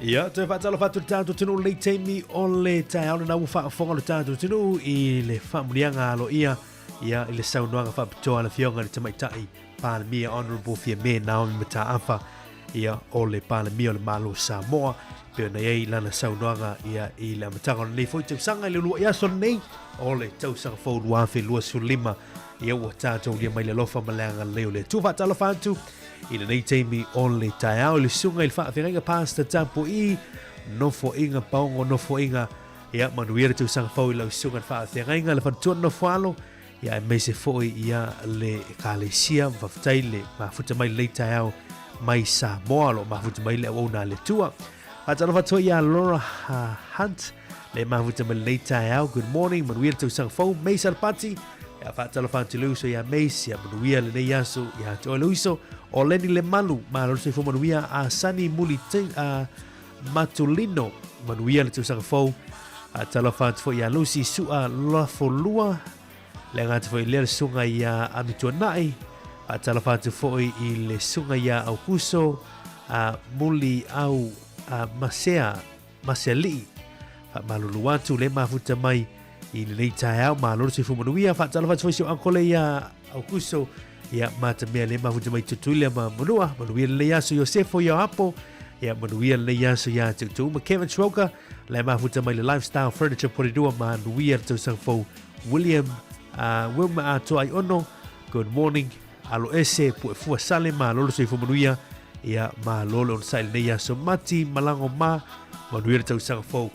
Ia, toe faatalofa atu le tatou atunuu lenei taimi o le taeao lena ua faafofoga le tatou atunuu i le faamuliaga aloaia ia i le saunoaga faapitoa a le Afioga i le Tamaitai Palemia Honourable Fiame Naomi Mataafa ia o le Palemia o le Malo o Samoa pei ona i ai lana saunoaga ia i le amataga o lenei foi tausaga i le uluai aso lenei o le tausaga fou 2025 ia ua tatou lia mai le alofa ma le agalelei o le Atua. Faatalofa atu i lenei taimi o le taeao i le susuga i le faafeagaiga Pastor Tapu'i, Nofoaiga Paogo Nofoaiga. Ia manuia le tausaga fou i lau susuga i le faafeagaiga, le faletua Nofoalo, ia aemaise foi ia le ekalesia. Faafetai le mafuta mai lenei taeao mai Samoa, o lo o mafuta mai le auauna a le Atua. Faatalofa atu foi ia Laura Hunt, le mafuta mai lenei taeao. Good morning, manuia le tausaga fou. Mace Alapati, ia faatalofa atu le uso ia Mace, ia manuia lenei aso ia te oe le uso. O Lenny Lemalu, malo le soifua manuia. A Sunny Muli Matulino, manuia le tausaga fou. Faatalofa atu foi ia Lucy Sua Lafolua, le aga atu foi lea le susuga ia Amituanai. Faatalofa atu foi i le susuga ia Aukuso a Muli Au a Masea Masealii. Faamalulu atu le mafuta mai i lenei taeao, malo le soifua manuia. Faatalofa atu foi si o ankole ia Aukuso ia Matamea le mafuta mai Tutuila ma Manua. Manuia lenei aso Iosefo ia Apo. Ia manuia lenei aso ia te outou ma Kevin Schroker le mafuta mai le Lifestyle Furniture Porirua. Manuia le tausaga fou William Wilma Atoa Aiono. Good morning. Alo ese puefua sale malo le soifua manuia. Ia malo le onosai lenei aso mati malago ma manuia le tausaga fou.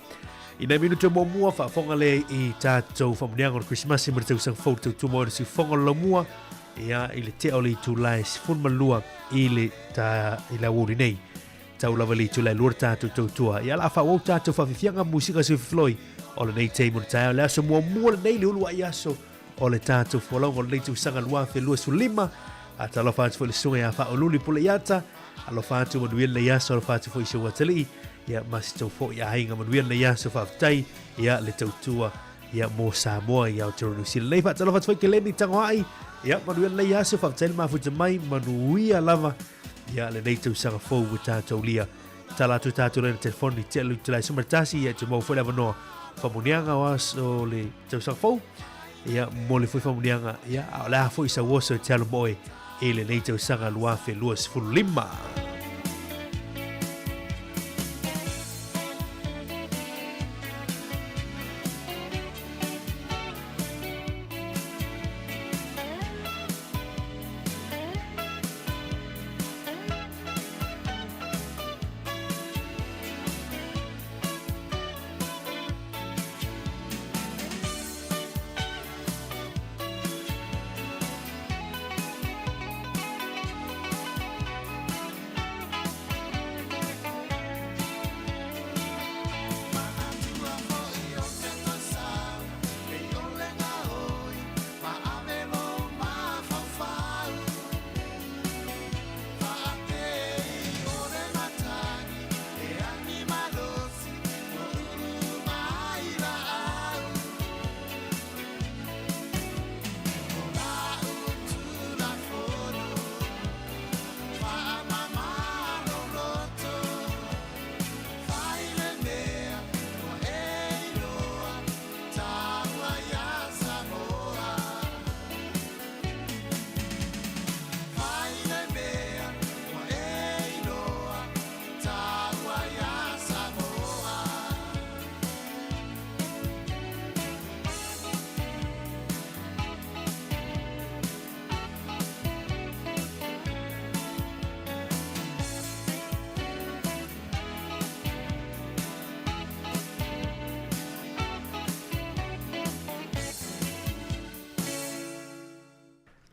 I nai minutu e muamua faafofoga lea i tatou faamuniaga o le Krisimasi ma le tausaga fou le tautua mai o le siufofoga o le laumua ia i le tea o le itula e 12 i le ta i le aoauli nei. Tau lava i le itula e 2 le tatou tautua. Ia la faaauau tatou faafiafiaga musika siufifiloi o lenei taimi o le taeao. Le aso muamua lenei le uluai aso o le tatou folauga o lenei tausaga 2025. Faatalofa atu foi i le susuga ia Faauluulu Puleiata. Alofa atu manuia lenei aso, alofa atu foi i si ou atalii. Ia ma si tou foi aiga manuia lenei aso, faafetai ia le tautua ia mo Samoa i Aotearoa New Zealand. Nei faatalofa atu foi Keleni Tagoai. Ia manuia lenei aso, faafetai le mafuta mai, manuia lava ia lenei tausaga fou ua tatou lia. Tala atu tatou lena telefoni te alu te lai suma tasi ia te mau foi le avanoa famuniaga o aso le tausaga fou. Ia mo le foi famuniaga ia a o le a foi sau oso e te alu moe i lenei tausaga 2025.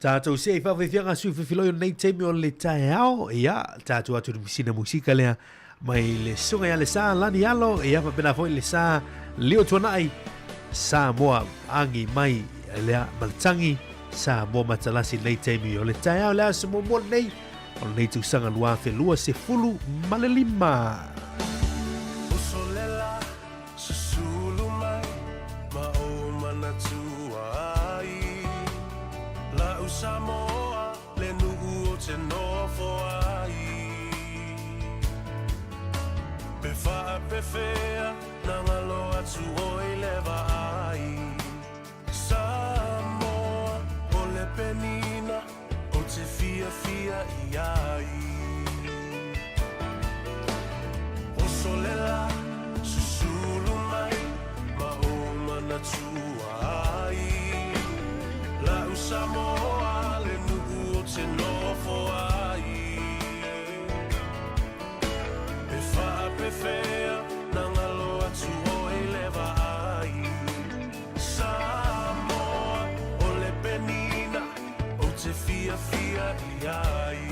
Tātou se i whawhiwhianga sui whiwhiloi o nei taimi o le taeao, ia, tātou atu le misina musika lea mai le sunga ia le sa lani alo, ia whapena foi le sa leo tuanai, Samoa angi mai lea malatangi, Samoa matalasi nei taimi o le taeao le aso muamua lenei, o lenei tausaga 2025. Usolela, susulu mai, ma ou manatua ai. La'u Samoa, le nu'u o te nofo ai. Pe faapefea na galo atu oe i le vaai. Samoa, o le penina ou te fiafia i ai. Oso le la, susulu mai ma ou manatua ai. La'u Samoa le nuu ou te nofo ai. Pe faapefea na galo atu oe i le vaai. Samoa, o le penina ou te fiafia i ai.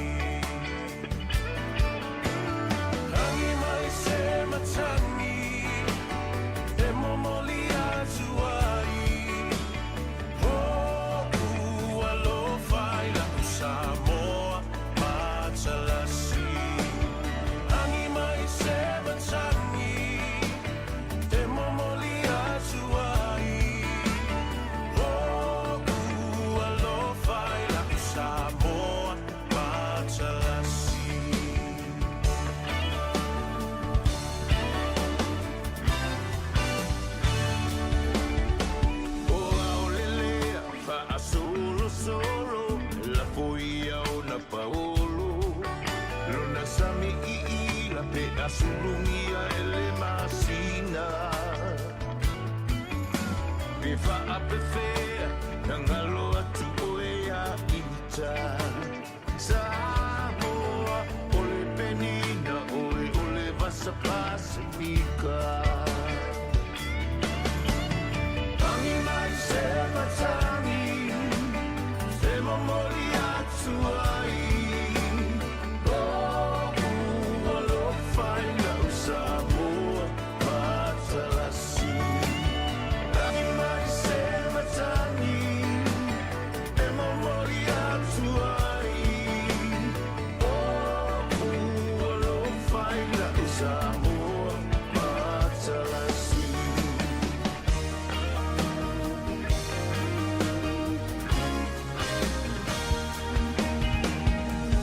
Agi mai se matagi e momoli atu ai. O'u alofa i la'u Samoa matalasi. Agi mai se matagi e momoli atu ai. O'u alofa i la'u Samoa matalasi. O aolelea faasolosolo lafo ia ona paolo lona sami iila pe asulugia e le masina pe faapefea na galo atu oe ia ita Samoa o le penina oe o le vasa Pasifika. Agi mai se matagi e momoli atu ai. O'u alofa i la'u Samoa matalasi. Agi mai se matagi e momoli atu ai. O'u alofa i la'u Samoa matalasi.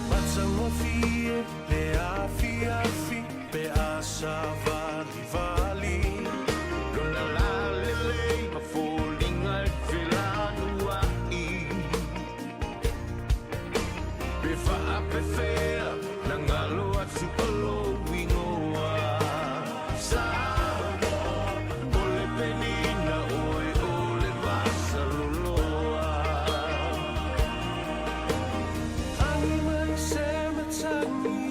Matagofie le afiafi pe a savalivali. Lona lalelei ma foliga e felanua'i pe faapefea na galo atu o lou igoa. Samoa o le penina oe o le vasaloloa. Agi mai se matagi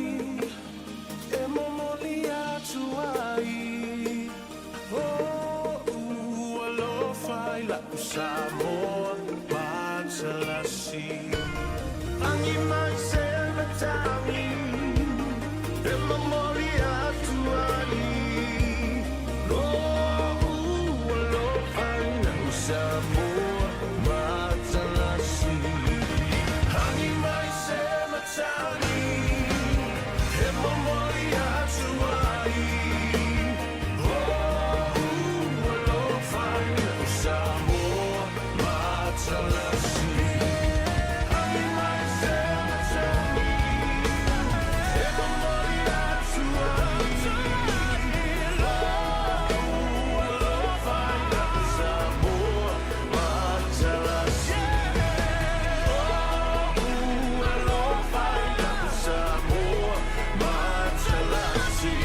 e momoli atu ai. O'u alofa i la'u Samoa matalasi. Agi mai se matagi e momoli atu ai. O'u alofa i la'u Samoa matalasi. Agi mai se matagi e momoli atu ai. O'u alofa i la'u Samoa matalasi. Agi mai se matagi e momoli atu ai. O'u alofa i la'u Samoa matalasi. O'u alofa i la'u Samoa matalasi.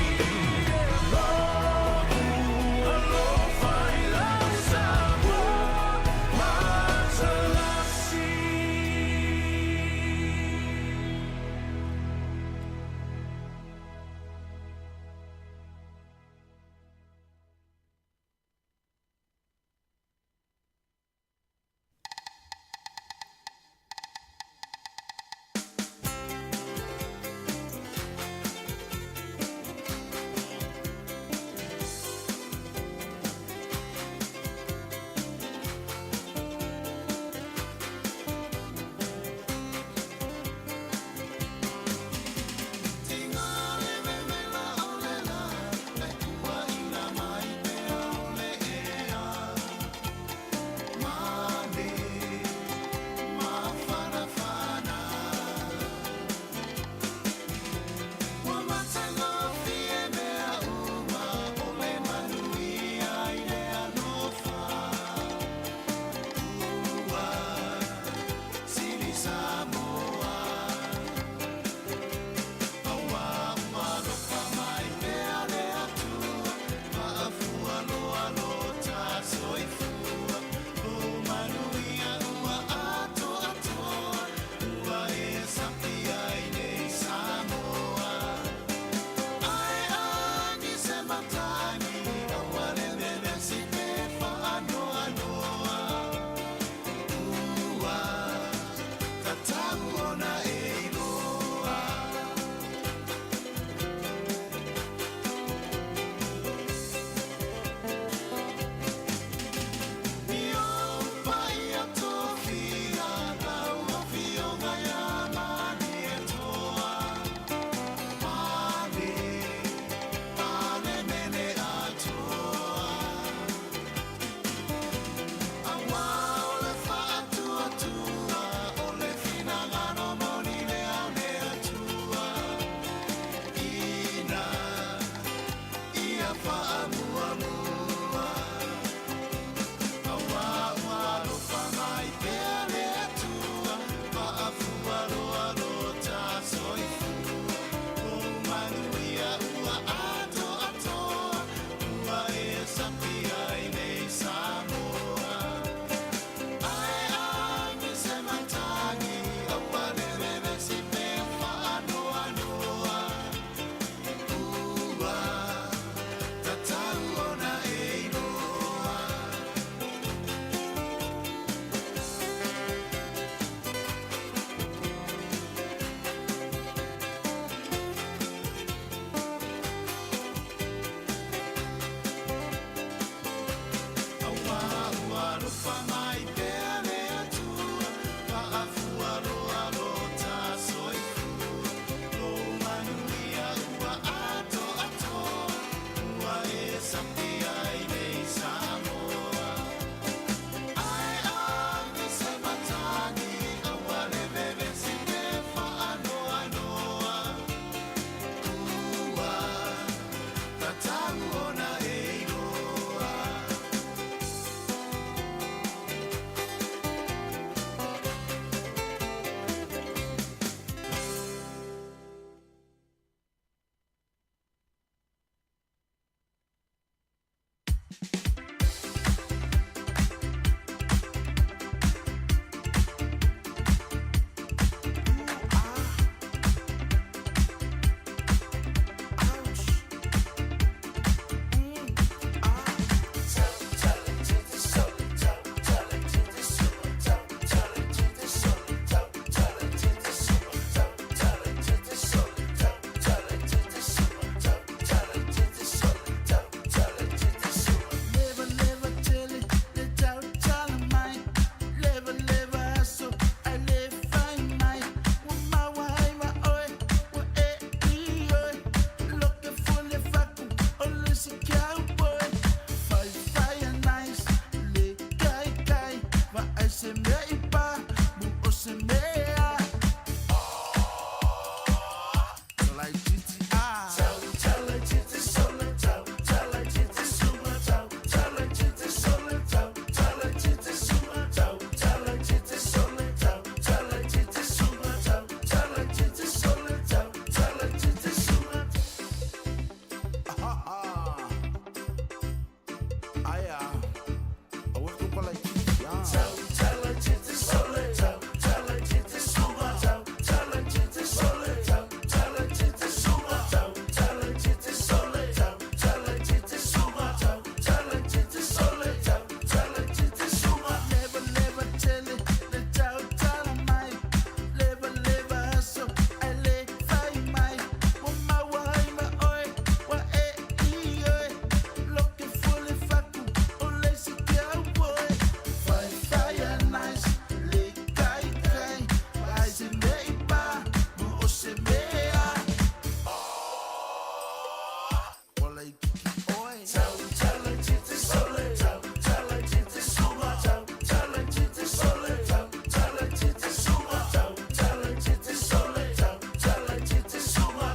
laititi oe. Tau laititi sole, tau laititi suga, tau laititi sole, tau laititi suga, tau laititi sole, tau laititi suga,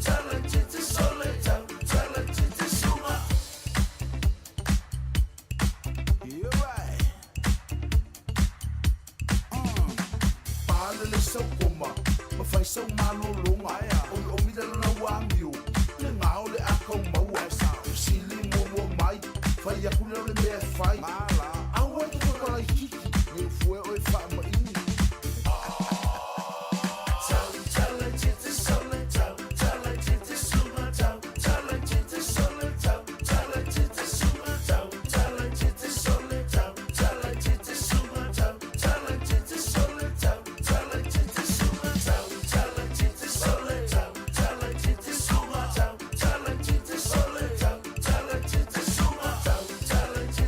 tau laititi sole, tau laititi suga. You're right. Pale le sau koma, ma fai sau malologa. O le omila lona ua amio, le gao le akau maua. Fesili muamua mai, fai aku lea o le mea e fai. Aua e te toe laititi, ne i fue oe faamaini. Tau laititi sole, tau laititi suga, tau laititi sole, tau laititi suga, tau laititi sole, tau laititi suga, tau laititi sole, tau laititi suga, tau laititi sole, tau laititi suga, tau laititi sole, tau laititi suga, tau laititi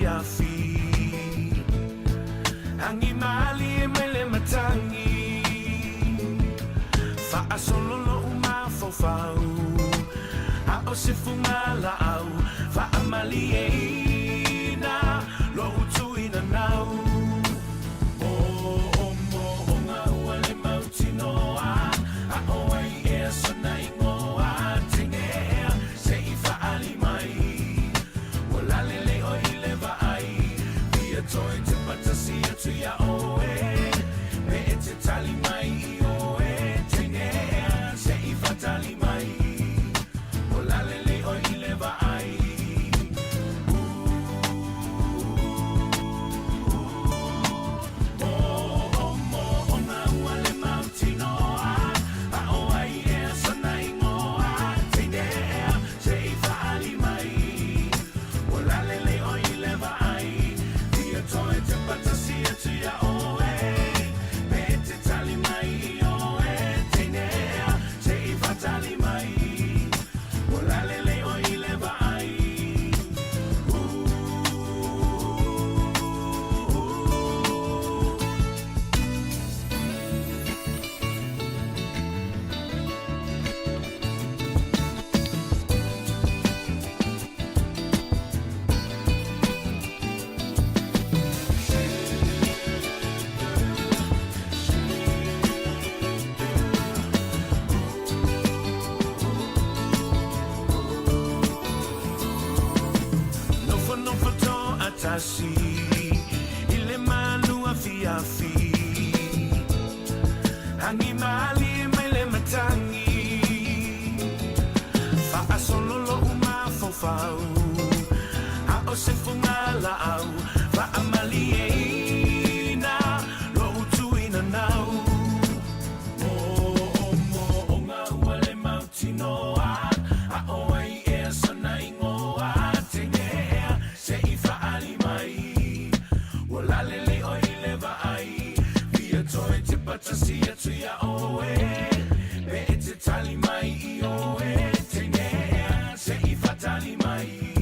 afiafi Agi malie mai le matagi Faasolo lou mafaufau A o se fugalaau Faamalieina lou tuinanau Moomooga ua le mautinoa A o ai ea sona igoa Teine ea se i faali mai Ua lalelei oe i le vaai Fia toe tepa tasi atu iā oe Pe e te tali mai ioe Teine ea se i faatali mai Ua lalelei oe i le vaai Moomooga ua le mautinoa A o ai ea sona igoa Teine ea se i faali mai Ua lalelei oe i le vaai Fia toe tepa tasi atu iā oe Pe e te tali mai ioe Teine ea se i faatali mai Ua lalelei oe i le vaai Nofonofo toatasi i le malu afiafi Agi malie mai le matagi Faasolo lou mafaufau A o se fugalaau Faamalieina lou tuinanau Moomooga ua le mautinoa A o ai ea sona igoa Teine ea se i faali mai Ua lalelei oe i le vaai Fia toe tepa tasi atu iā oe Pe e te tali mai ioe Teine ea se i faatali mai.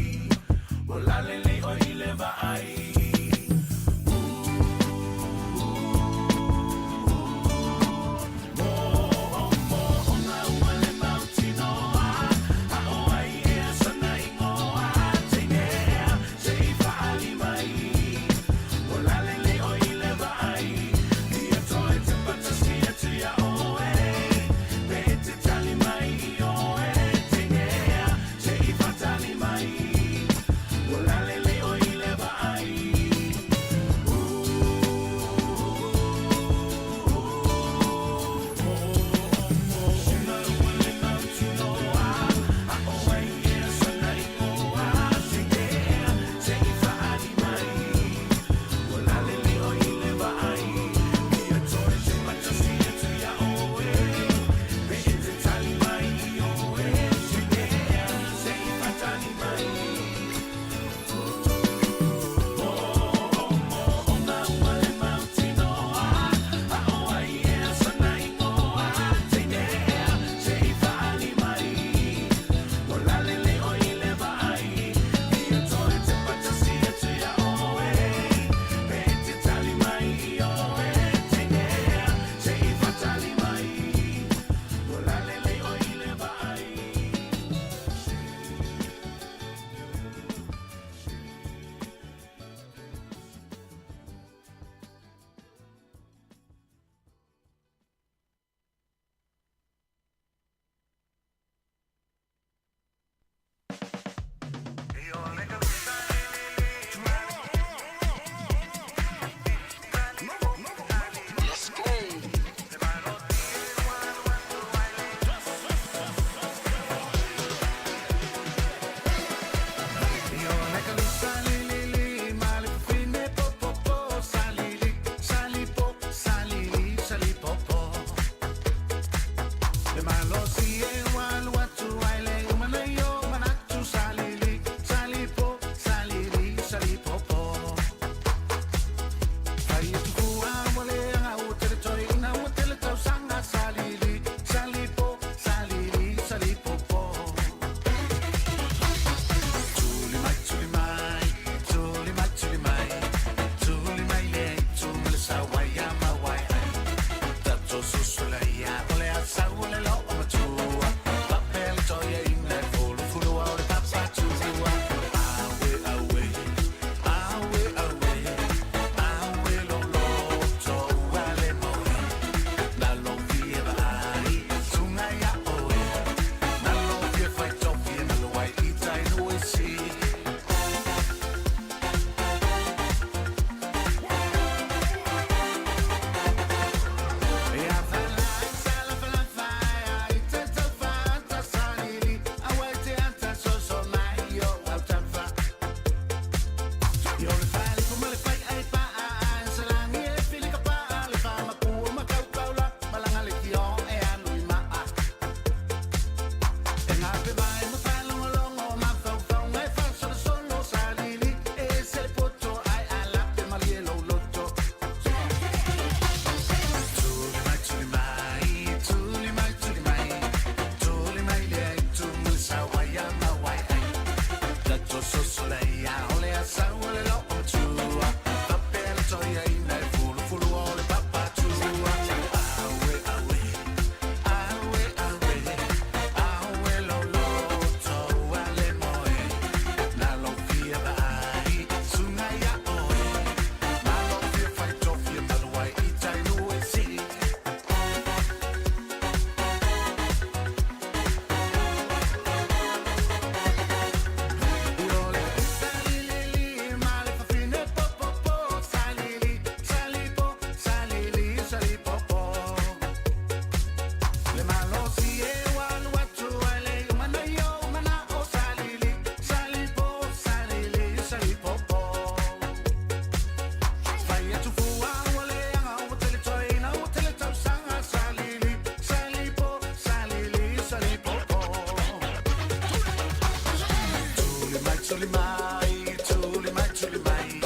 tuli mai, tuli mai, tuli mai.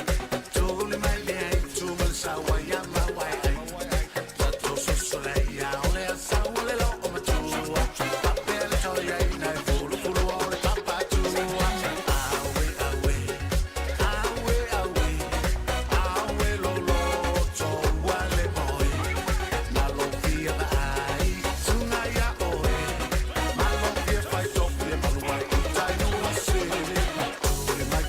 Tuli mai le ai, tu ma le saua ia mawai ai. Tatou soso lea ia o le asa o le loo matua. Papea le toi ai nai fulufulu o le papatua. Awe, awe, awe, awe, awe lolo toa le moe. Malo fia vaai, sunga ia oe. Malo fia whai tofi e malu ai o tai nua se. Tuli mai,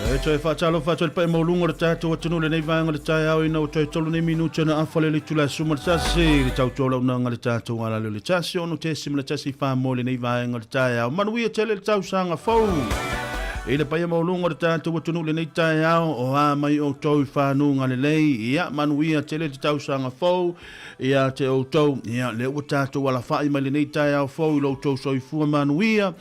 E toe faatalofa atu i le paia maualuga o le tatou atunuu i lenei vaega o le taeao ina ua toe tolu nei minute ona afa lea i le itula e 11 i le tautuaulaunaga i le tatou alaleo i le 1 6.14 mo lenei vaega o le taeao. Manuia tele le tausaga fou i le paia maualuga o le tatou atunuu i lenei taeao o a mai outou i fanuga lelei. Ia manuia tele le tausaga fou ia te outou. Ia lea ua tatou alafai mai lenei taeao fou i lo outou soifua manuia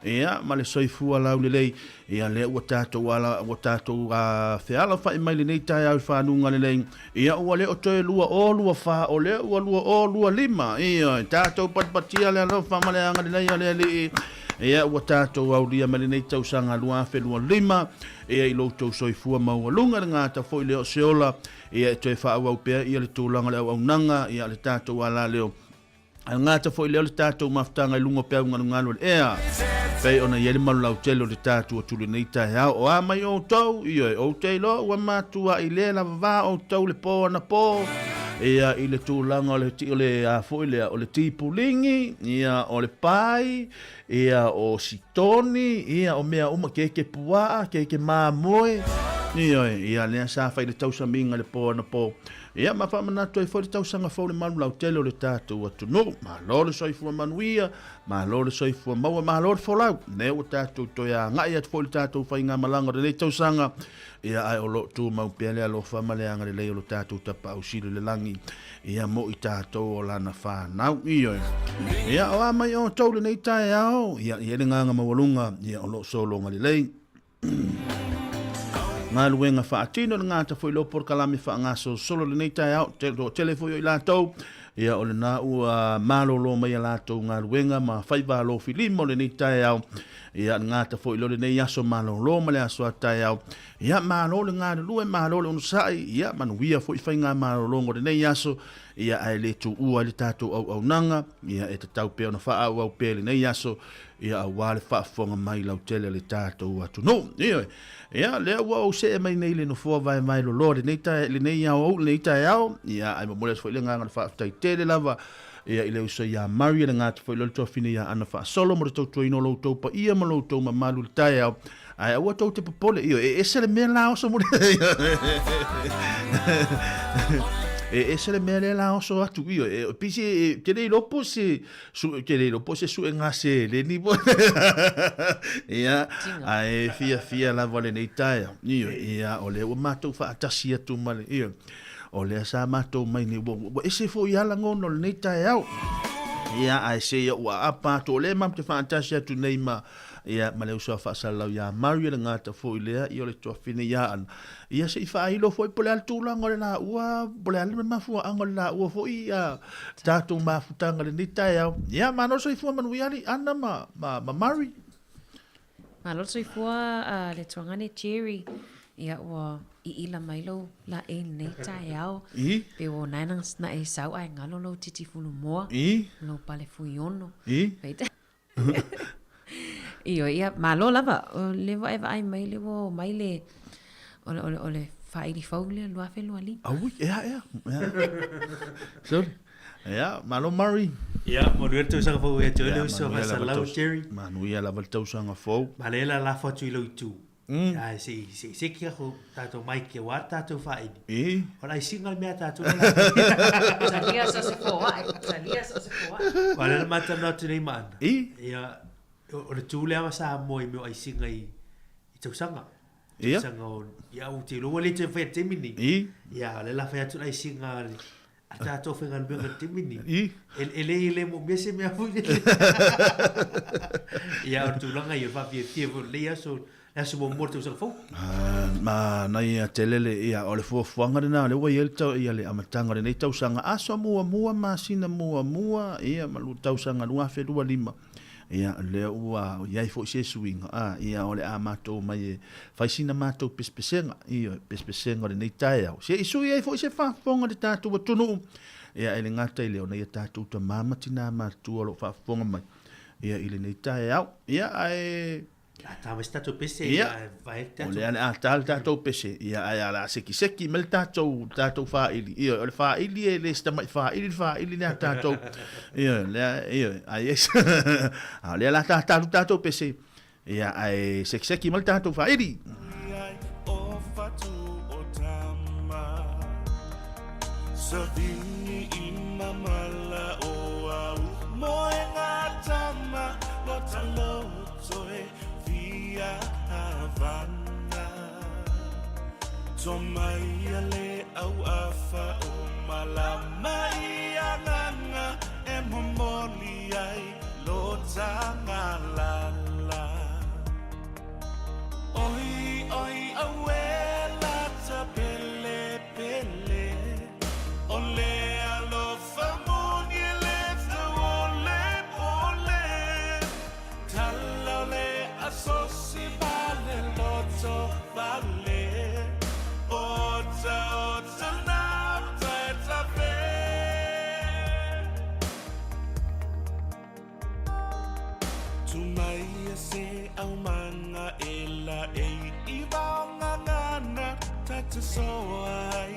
ia ma le soifua laulelei. Ia lea ua tatou ala ua tatou fealafai mai lenei taeao i fanuga lelei. Ia ua le o toe 2024 o lea ua 2025. Ioe, tatou patipatia le alofa ma le agalelei o le Alii. Ia ua tatou aulia mai lenei tausaga 2025. Ia i lo outou soifua maualuga le gata foi lea o se ola. Ia e toe faaauau pea ia le tulaga o le auaunaga ia le tatou alaleo. Ae gata foi lea o le tatou mafutaga i luga o peau galugalu o le ea. Pei ona i ai le malu lautele o le tatou atu lenei taeao. O a mai outou? Ioe, ou te iloa ua matuai le lavava outou le po anapo, ia, i le tulaga o le, o le, a foi lea, o le ti puligi, ia, o le pai, ia, o sitoni, ia, o mea uma, keke puaa, keke mamoe, ioe, ia, lea sa fai le tausamiga i le po anapo. Ia, ma faamanatu ai foi le tausaga fou le malu lautele o le tatou atunuu. Malo le soifua manuia, malo le soifua maua, malo le folau. Lea ua tatou toe agai atu foi i le tatou faigamalaga o lenei tausaga, ia, ae o lo o tumau pea le alofa ma le agalelei o lo tatou Tapaau Sili i le lagi, ia, mo i tatou o lana fanau. Ioe. Ia, o a mai outou lenei taeao, ia, i ai le agaga maualuga, ia, o lo o sologa lelei. Galuega faatino le gata foi leo polokalame faagasolosolo lenei taeao te toatele foi o i latou ia o lena ua malolo mai a latou galuega ma faiva alofilima o lenei taeao ia le gata foi leo lenei aso malolo ma le aso a taeao ia malo le galulue malo le onosai ia manuia foi faiga malologa o lenei aso ia ae le tuua ai le tatou auaunaga ia e tatau pea ona faaauau pea i lenei aso ia aua le faafofoga mai lautele a le tatou atunuu. Ioe. Ia, lea ua ou see mai nei i le nofoa vaevae loloa lenei tae, lenei ao, lenei taeao, ia, ae momoli atu foi le agaga o le faafetai tele lava, ia, i le uso ia Murray, le gata foi lea o le tuafine ia Ana Faasolo mo le tautuaina o lo outou paia ma lo outou mamalu i le taeao, ae aua tou te popole, ioe, e ese le mea la oso mo e ese le mea lea la oso atu, ioe, e, pisi, e, te le iloa po se, Su, ke le iloa po o se suega seleni po ia, ae fiafia lava lenei taeao. Ioe, ia, o lea ua matou faatasi atu ma le, ioe, o lea sa matou mai nei, ua, ua ese foi lava lagona o lenei taeao. Ia, ae se ia ua aapa atu, o lea matou te faatasi atu nei ma, ia, ma le uso a faasalalau ia Maria le gata foi lea, ia o le tuafine ia Ana. Ia se i faailo foi po o le a le tulaga o le laua, po o le a le mafuaaga o le laua foi ia tatou mafutaga i lenei taeao. Ia, malo le soifua manuia alii Ana ma, ma, ma Murray. Malo le soifua a le tuagane Jerry. Ia ua iila mai lou laei i lenei taeao. I? Pe ua nae na, na e sau ae galo lou titi fulumoa. I? Lou pale fuiono. I? Ioe, ia, malo lava. O le ua e vaai mai le ua o mai le, o le, o le, o le faaili fou lea, 2025. Aui, ea, ea, ea. Sorry. Ea, malo Murray. Ia, manuia le tausaga fou ia te oe le uso faasalalau, Jerry. Manuia lava le tausaga fou. Ma lea la lafo atu i lou itu. Ae se i se i seki aku tatou mic aua le tatou faaili. I. O le aisiga le mea a tatou lea la. Talia so o se foaʻe, talia so o se foaʻe. Aua o lea na ma talanoa atu nei ma Ana. I. Ia, o le tu lea ma Samoa i mea o aisiga i i tausaga. Ia. Tausaga o, ia ou te iloa ua le toe faia i le taimi lenei. I. Ia, o lea la fai atu le aisiga a le a tatou faigaluega i le taimi lenei. I. E, e le, e le moomia se mea foi lele. Ia, o le tulaga ia, o le faafiafia foi o lenei aso, le aso muamua o le tausaga fou. Ah, manaia tele le, ia, o le fuafuaga lena, o lea ua i ai le tau, ia, le amataga o lenei tausaga, aso muamua, masina muamua, ia, ma tausaga 2025. Ia, lea ua i ai foi se suiga, a, ia, o le a matou omai e fai sina matou pesepesega, ioe, pesepesega o lenei taeao, se i sui ai foi se faafofoga i le tatou atunuu, ia, e le gata i lea, o nai a tatou tama ma tina matutua o lo o faafofoga mai, ia, i lenei taeao. Ia, ae A tā mai se tatou pese, Ia, ia, vai le o tatou. lea o le a ta le tatou pese, ia, ae o le a sekiseki mai le tatou, tatou faaili. Ioe, o le faaili e le se tamai faaili le faaili lea a tatou. Ioe, lea, ioe, ai e, a o lea o le a tatalo le tatou pese, ia, ae sekiseki mai le tatou faaili. Savini i mamala o au moenga tama lo taloto e fia havana. To mai a le au afa o malama i anganga e momoli ai lo tangalala. Oi, oi, awe lata pele pele. O le alofa moni e le tau o le pole. Tala o le asosi ma le loto vale. Ota, ota, na uta e tafe. Tu mai e se au manga e la e i vaonga ngana ta te soa ai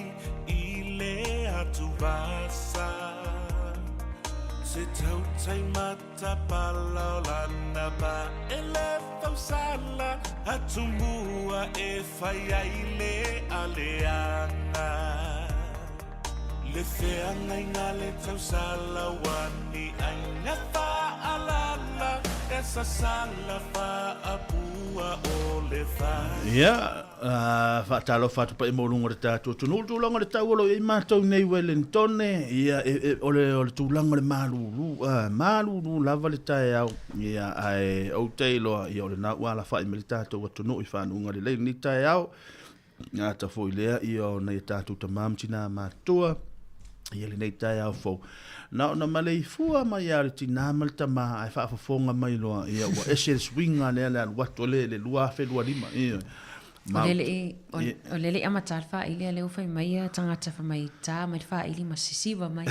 i le atu vasa. Se tautai mata pala o lana pa e le fausala atu mua e whai ai le aleanga. Le feagai ngā le tausala wani ai ngā whaalala e sasala whaapua o le whai. Ia, faatalofa atu paia maualuga o le tatou atunuu, le tulaga o le tau o lo o i ai matou nei i Wellington, ia, e, e, o le, o le tulaga o le malulu, malulu lava le taeao, ia, ae ou te iloa, ia, o lena ua alafai mai le tatou atunuu i fanuga lelei lenei taeao. Ata foi lea ia o nai a tatou tamā ma tinā matutua ia lenei taeao fou. Na ona maleifua mai a le tinā ma le tamā ae faafofoga mai loa ia ua ese le suiga lea le alu atu le 2025. Ia. Ma, o le o le le amata le faaili a lea ua fai mai ia tagata fai mai tā mai le faaili ma sisiva mai.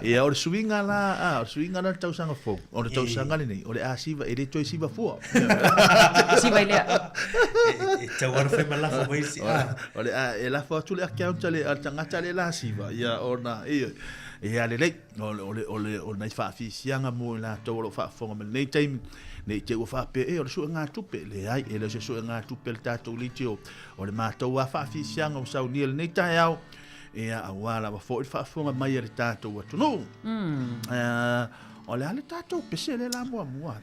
Ia o le suiga la, a, o le suiga la le tausaga fou. O le tausaga lenei, o le a siva, e le toe siva fua. Siva i lea. E tau ana whai malafo mai si a. O le a, e lafo atu le account a le, a le tagata le la siva, ia ona, ia, ia lelei, o le, o le, o le, o nai faafisiaga mo i latou o lo o faafofoga mai lenei taimi, ne i te i ua faapea, e, o le suegatupe, leai, e le o se suegatupe a le tatou leitio, o le matou lava faafisiaga ua saunia i lenei taeao, ia, aua lava foi le faafofoga mai a le tatou atunuu. O le a le tatou pese lea la muamua?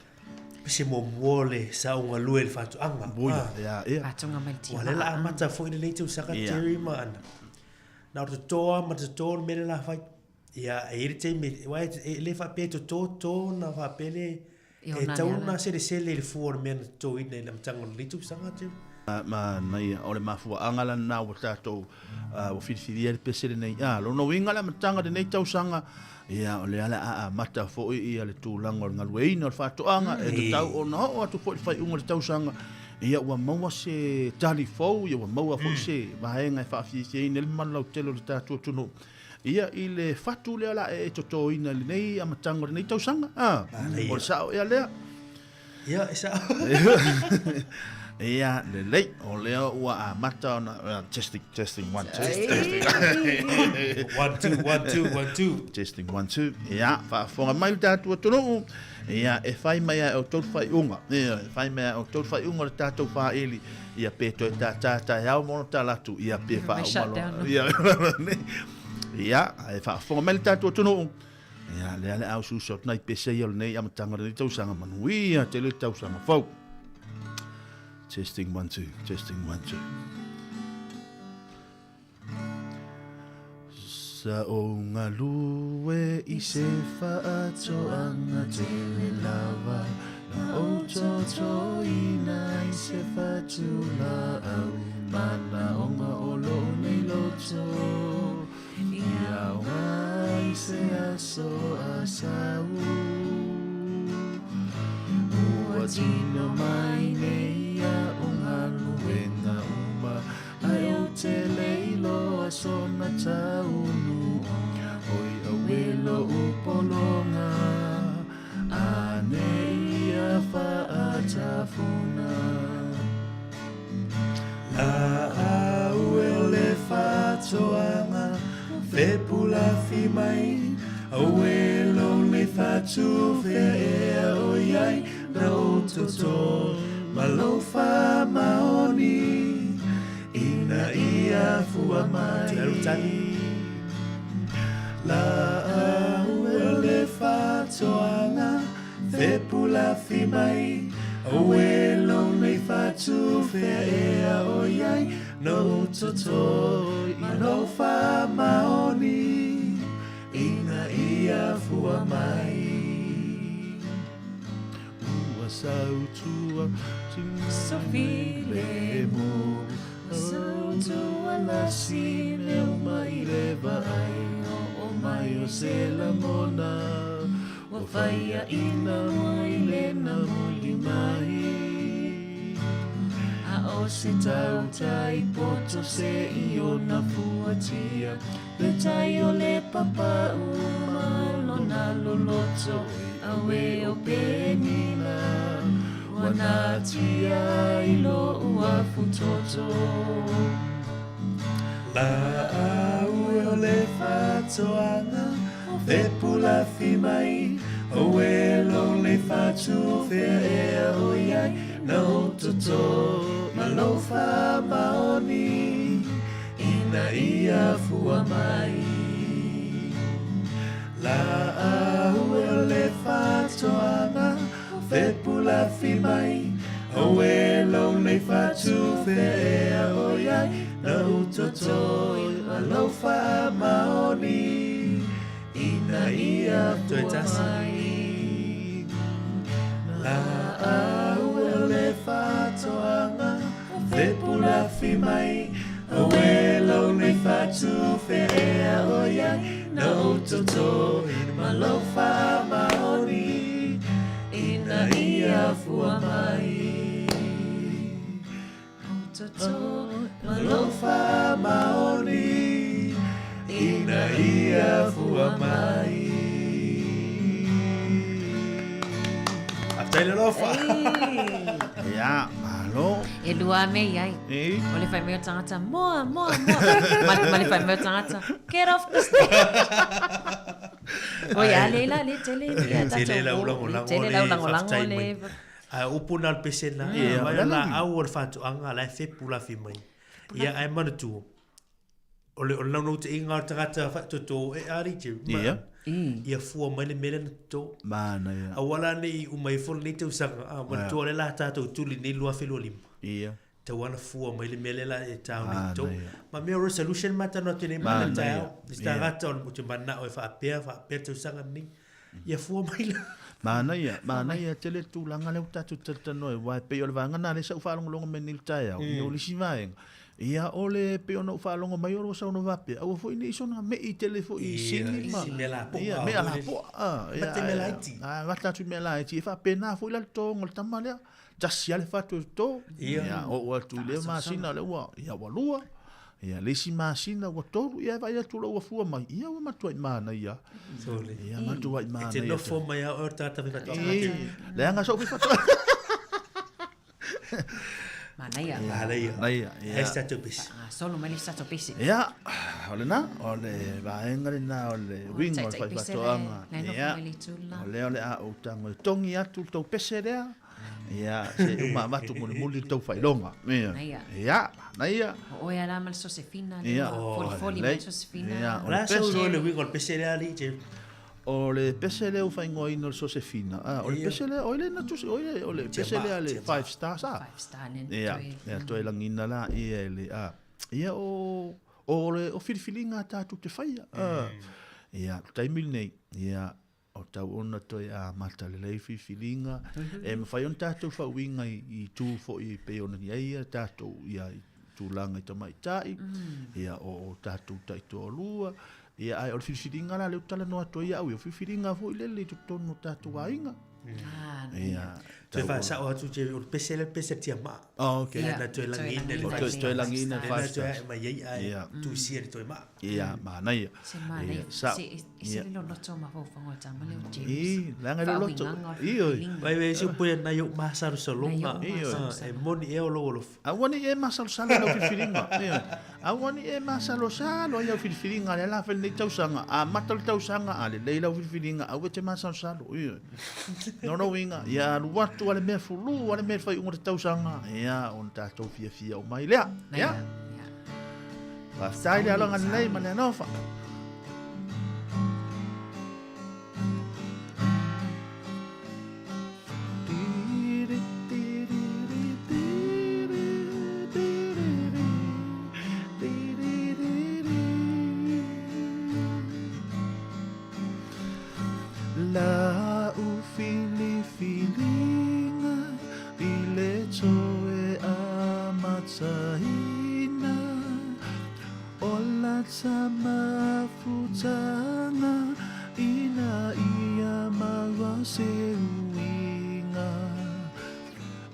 Pese muamua o le saogalue i le faatoaga. Ui, ia, ia. Faatoaga mai le Ua lea la amata foi lenei tausaga Terry ma ana. Na o le toto lava ma le toto le mea lea la fai. Ia, e i ai le taimi, aua e le faapea e toto toto ona faapea lea e tatau ona selesele i le fua o le mea na totoina i le amataga o lenei tausaga Terry. Manaia, o le mafuaaga la lena ua tatou ua filifilia le pese lenei. A, lona uiga le amataga o lenei tausaga, ia, o lea o le a amata foi ia le tulaga o le galueina o le faatoaga, e tatau ona oo atu foi i le faaiuga o le tausaga, ia ua maua se tali fou, ia ua maua foi se vaega e faafiafiaina ai le mamalu lautele o le tatou atunuu. Ia, i le fatu lea o le a e totoina i lenei amataga o lenei tausaga, a, o le sao ea lea? Ia, e sao. Ia, lelei, o lea ua amata ona, testing, testing, one, two, testing. One, two, one, two, one, two. Testing, one, two. Ia, faafofoga mai le tatou atunuu, ia, e fai mai a e outou le faaiuga. Ia, e fai mai a e outou le faaiuga o le tatou faaili, ia, pe toe tātā taeao ma ona tala atu, ia, pe faauma loa. Ia, ia, e faafofoga mai le tatou atunuu, Ia, lea le aususu atu nai pese ia o lenei amataga o lenei tausaga manuia tele le tausaga fou. Testing one two, testing one two. Sa o galue i se faatoaga tele lava na ou totoina i se fatu laau manaoga o lou nei loto. Ia aoga i se aso a sau. Ua tino mai nei a'u galuega uma, Ae ou te le iloa sona taunu. Oi auē lo'u pologa, Ane ia faatafuna. Laau e o le faatoaga, Fepulafi mai, Auē lou nei fatu, Fea ea o i ai, Na ou toto ma lou faamaoni, Ina ia fua. fua mai. Laau e o le faatoaga fepulafi mai. Auē lou nei fatu fea ea o i ai Nou toto ma lou faamaoni Ina ia fua mai. Ua sautua Sofilemu Ua sautua lasi mea uma i le vaai Oo mai o se lagona Ua faiaina mua i le namuli mai A o se tautai poto se i ona fuatia Le tai o le papau ma lona loloto Auē o Penina Ua natia i lou afutoto Laau e o le faatoaga Fepulafi mai Auē lou nei fatu fea ea o i ai Nou toto ma lou faamaoni Ina ia fua mai Laau e o le faatoaga Fepulafi mai Auē lou nei fatu fea ea o i ai Nou toto ma lou faamaoni Ina ia fua mai Laau e o le faatoaga Fepulafi mai Auē lou nei fatu fea ea o i ai Nou toto ma lou faamaoni Ina ia fua mai Toto ma lou faamaoni Ina ia fua mai. Faafetai le alofa. Ia, malo. E lua me i ai. E? O le whai mai o tangata, moa, moa, moa. Ma, ma le whai mai o tangata, get off the stage. O ia, le la, le tele. Ia, Tele lau lagolago Tele lau lagolago le. Ae upu na le pese na, Ia, mai o le la lagi. au o le whātuanga, la e fepu la fi mai. Ia, ae manatua, o le, o le naunautaiga o le tagata whaatoto e ari te, ma, Ia. ia fua mai le mea lea na toto. Manaia. Aua la nei uma ifo lenei tausaga, a, manatua o lea la tātou tuli nei 2025. Ia. Tau ana fua mai le mea lea la e tāu nei toto. Manaia. Ma mea o resolution ma tano atu nei mana Manaia. taeao. I se Ia. tagata o le o te manao e whaapea, whaapea tausaga nei. Ia fua mai la. Manaia, manaia tele tulaga lea ua tatou talatalanoa ai, aua e pei o le vaega lena lea sa ou faalogologo mai nei i le taeao, ia o le isi vaega, ia o le pei ona ou faalogo mai o lo saunoa faapea, aua foi ne i sona me'i tele foi i Ia, sini ma, isi mea lapoa ia, foi mea lele. lapoa, a, ia, Mate mea laiti. a, vata atu i mea laiti, e faapena foi la le totoga o le tama lea, tasi lava le fatu e toto, Ia. ia, oo atu i lea masina lea ua, ia ua lua, ia le isi masina ua tolu, ia e vaai atu loa ua fua mai, ia ua matuai manaia. Sole. Ia matuai E te manaia. nofo mai au o le tagata faifaatoaga. Ī, leaga sou faifaatoaga. Manaia. Manaia. Manaia, ia. Ai se tatou pese. Ah, solo mai le se tatou pese. Ia, o lena, o le vaega lena o le uiga o le taitai pese faifaatoaga. le- le nofo Ia, mai le itu la. o lea o le a ou tago e togi atu le tou pese lea. Ia, se i uma avatu mulimuli le tou faailoga. Ia. Manaia. Ia, manaia. O oe ala ma le Sosefina, le Ia. folifoli Lelei. mai Sosefina. Ia, o O le le a sau pese. loa le uiga o le pese lea alii Jerry? O le pese lea ua faaigoaina o le Sosefina. Ah, o le Ia. pese lea, o le na tusi, o le, o le pese Tiama, lea le tiama. five stars ah. Five star le Ia, toe. ia toe lagina la ia le ah. Ia o o le o filifiliga a tatou te faia. Ah. Ia, taimi lenei, ia o tau ona toe amata lelei filifiliga e mafai ona tatou faauiga i, i tu foi pei ona i ai ia tatou ia i tulaga i tamaitai, ia o, o tatou taitoalua, ia ae o le filifiliga la lea ou te talanoa atu ai au ia, o filifiliga foi lele i totonu o tatou aiga. Ah, Ia, Toe tau ona- faasao atu Jerry, o le pese lea le pese tiamaa. Ah, okay. Lea na toe lagina le O five toe, stars. toe lagina le Lea na five toe stars. ae mai ai ae Ia. tusia le toe maa. Ia, manaia. Se manaia. Ia, sa- Se, e se ia. le loloto o mafaufauga o tama lea o James. I, leaga le loloto. Faauigaga o le I, oi. filifiliga. Vai vai se upu e nai ou masalosaloga. Nai ou masalosaloga. Ah, E moni ea o lou alofa. Aua ne i e masalosalo i lau filifiliga. Ioe. Aua ne i e masalosalo i lau filifiliga lea la fai lenei tausaga. Amata le tausaga, a lelei lau filifiliga, aua e te masalosalo. Ioe. No lou uiga, ia alu atu a le mea fulu, a le mea i le faaiuga o le tausaga, ia ona tatou fiafia uma ai lea. Ia. Faafetai le aloga lelei ma le alofa. La u filifiliga i le toe amataina o la tamafutaga ina ia maua se uiga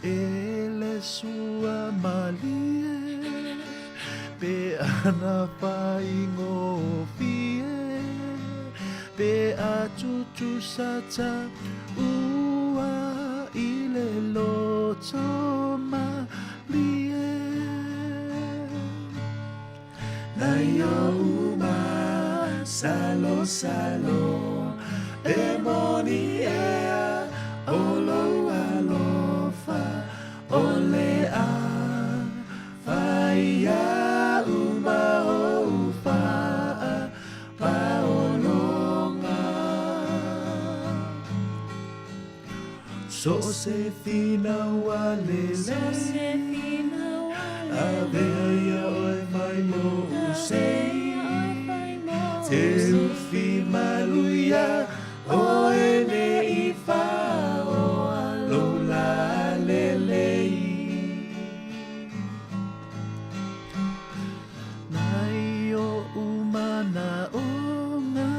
e le sua malie pe ana faigofie pe a tutusa taua i le loto malie. Nai o uma salo salo e moni ea o lou alofa o le a fai ia uma ou faa paologa. So se finau a lele Avea ia oe mai mo usei Te ufi maluia oe ne i whaoa lou la lelei. Nai o manaoga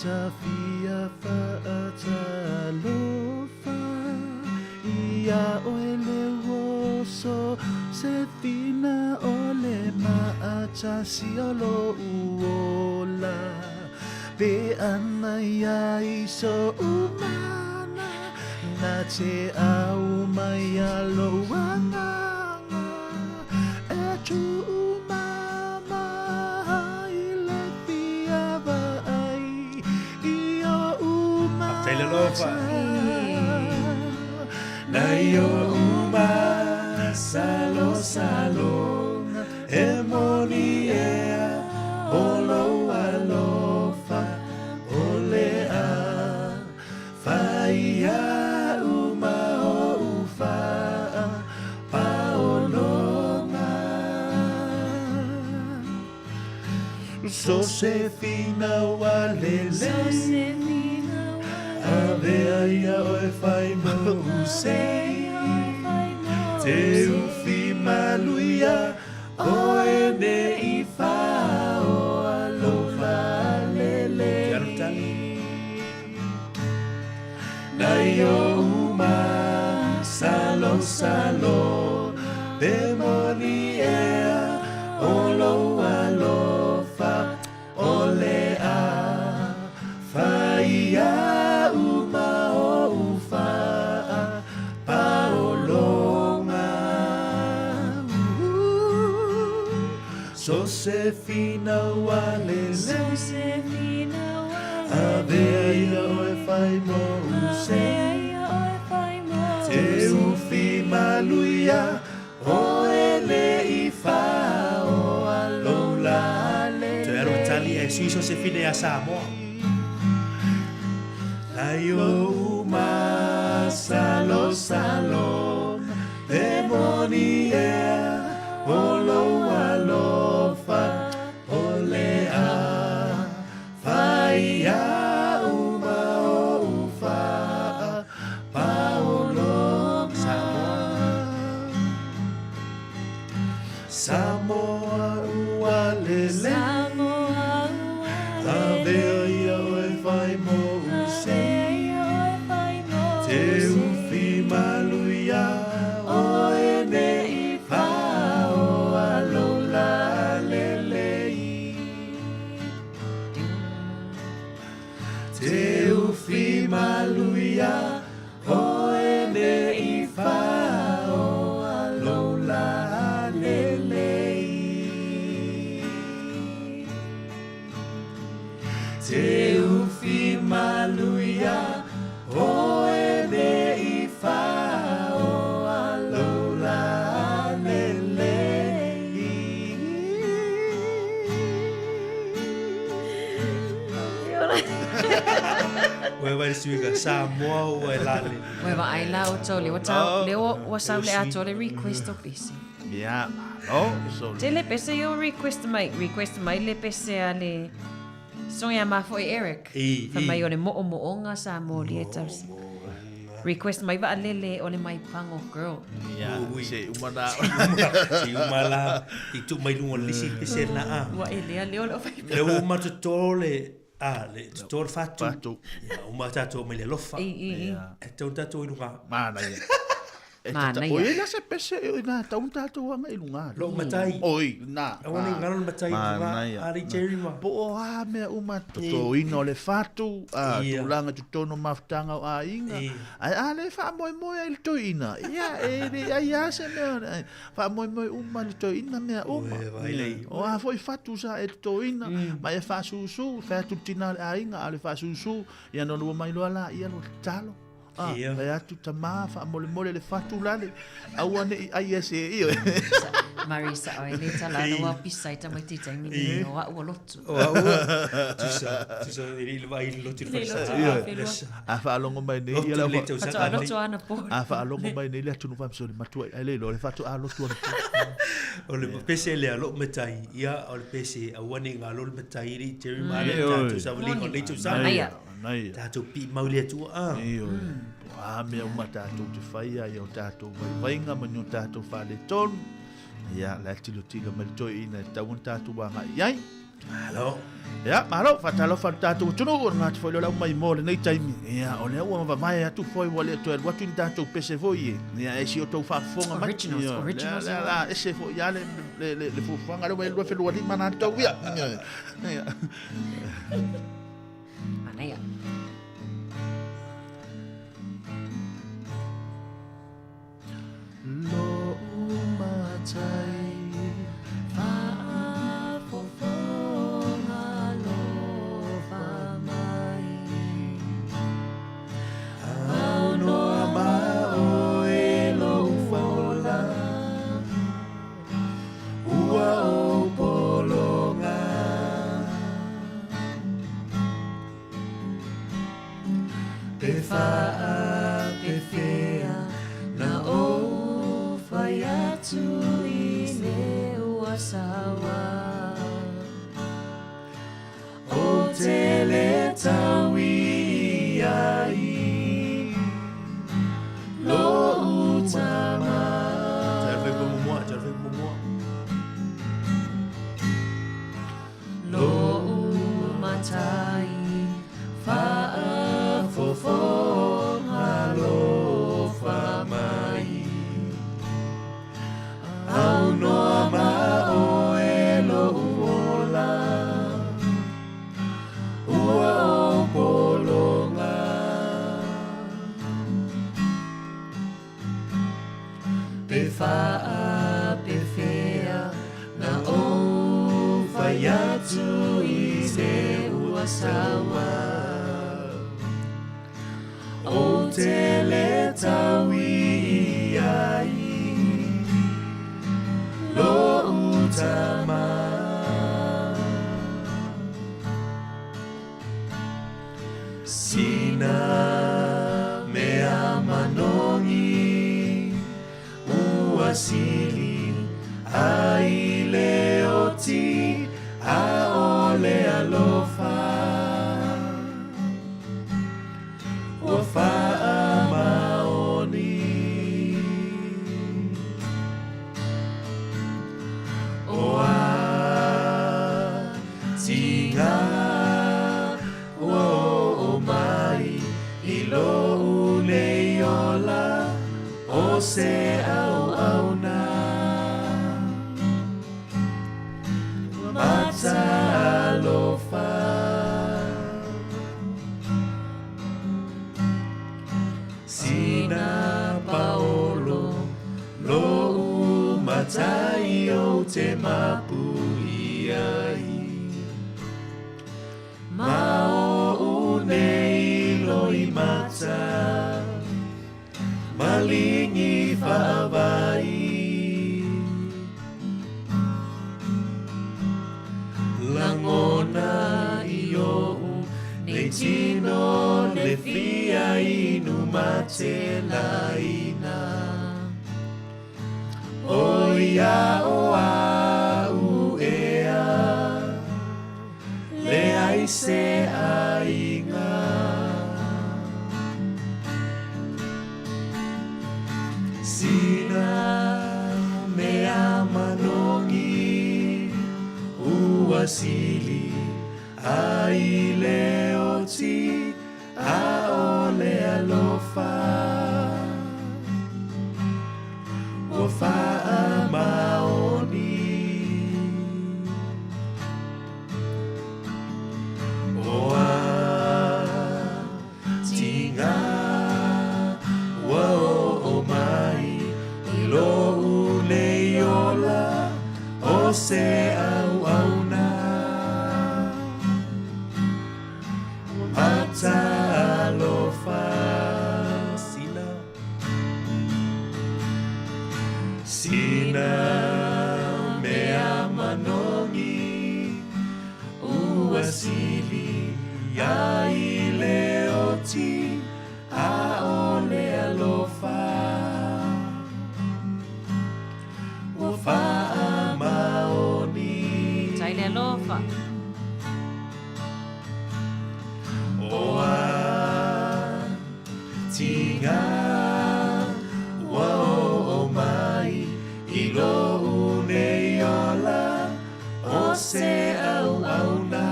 tafia faatalofa ia oe le uoso se fina o le maatasi o lou ola pe ana ia i so'u mana na te au mai a lou agaga e tuumama i le fia vaai i o'u Faafetai le alofa. Nai o'u masalosalo e moni ea o lou alofa o le a fai a'u ma o'u faapaologa. So se finau a lele Avea ia oe fai mo usei Te ufi maluia oe ne i whaoa lou falele. Nai o'u masalosalo pe moni ea o lou alofa o le a fai a'u ma o'u faapaologa. So se finau a lele Avea ia oe fai mo usei Te ufi maluia oe le i whaoa lou la Toe alu tali e sui Sosefina ia Samoa. Nai o'u masalosalo pe moni ea o lou alofa o le a fai a'u ma o'u faapaologa. Samoa ua lele Avea ia oe fai mo usei Te ufi maluia oe ne i whaoa lou la lelei. Te ufi maluia oe ne i whaoa lou la lelei. le suiga Samoa ua e lale. Ua vaai la outou lea ua tau, lea ua, ua sau le atoa le request o pese. Ia, malo. So, Tele pese i o request mai, request mai le pese a le Songi a mafoe Eric. I, Fai i. mai o le mo'omo'oga sa moli e tau. Request mai vaalele o le mai pango girl. Ia, se uma na. Se uma la, i tu mai lunga o le lisi pese na a. Ua e lea lea o le fai. Le ua uma toto le, a, le toto le fatu. Fatu. Ia, uma tatou mai le alofa. I, i, i. E tau tatou i luga. Manaia. E Manaia. Oi, la se pese e na tau tatou anga i luga. Lou matai. Oi, na. Aua ne i ngalo le matai i luga, Manaia. a le Jerry ma. Po o a mea uma totoina o le fatu, a Ia. tulaga totonu o mafutaga o aiga. Ai a le faamoemoe ai le toeaina. Ia, e le ai a se mea. Ai, Faamoemoe uma le toeaina mea uma. Ue, vai lei. O a foi fatu sa e totoina, ma e faasusu, fai atu le tina o le aiga, a o le faasusu, ia na lua mai loa la, ia lo tatalo. Ah, Ia. fai atu tamā, faamolemole le fatu lale, aua ne i ai e se ia. Marisa oi le tala no wa pisa i tamaiti taimi ni o au o lotu. O au ua, tusa, tusa, e le vai le lotu le Le falesa. lotu Ia. a whenua. A faalogo mai nei Lotu ia lau le fa- tausaga Faatoa nei. lotu ana po. A faalogo mai nei le atunuu faamasoli matua ai le iloa le faatoa lotu ana po. O le pese lea lo matai, ia o le pese aua ne i ngalo le matai i Jerry ma le Ioe. tatou savaliga o lenei tausaga. Manaia. Manaia. Tatou pii mau le Atua a. Ioe. Po a mea uma tatou te faia ia o tatou vaivaiga ma ni o tatou faaletonu. Ia, la e tilotilo mai le toeaina e tatau ona tatou agai i ai. Malo. Ia, malo, faatalofa i le tatou atunuu, o le gata foi lea o le au mai mo lenei taimi. Ia, o lea ua mavae atu foi ua le toe alu atu ni tatou pese foi e. Ia, e si o tou faafofoga mai. Originals, Ia, originals. lea, lea, la, ese foi ia le, le, le, le fuafuaga lea ua e lua felualima na tou ia. Ia, ia. Manaia. Lo'u matai Faafofoga alofa mai. Aunoa ma oe lou ola Ua ou pologa Pe faapefea na ou fai atu i le ua sawa. O te le tau i ai Lo'u tama Tau fai pa mumua, tau fai pa mumua. Lo'u matai faafofoga alofa mai. Aunoa ma oe lo'u ola Ua ou pologa Pe faapefea na ou fai atu i se ua sawa. O te le tau i ai Lo'u tama Sina mea manogi Ua sili ai le oti A o le alofa Ua faamaoni O a tiga Ua oo mai i lo'u nei ola O se auauna Matalofa Sina Paolo Lo'u matai o te mapu i ai Ma o nei loi mata Malingi whaavai Langona i ou nei tino le fia matelaina O ia o au ea Leai se aiga Sina mea manogi Ua sili ai le oti A o le alofa Ua faamaoni O a tiga ua oo mai i lo'u nei ola o se auauna Matalofa Sina Sina mea manogi ua sili ai le oti a o le alofa ua faamaoni. Tai le alofa. O a tiga ua oo mai i lo'u nei ola o se auauna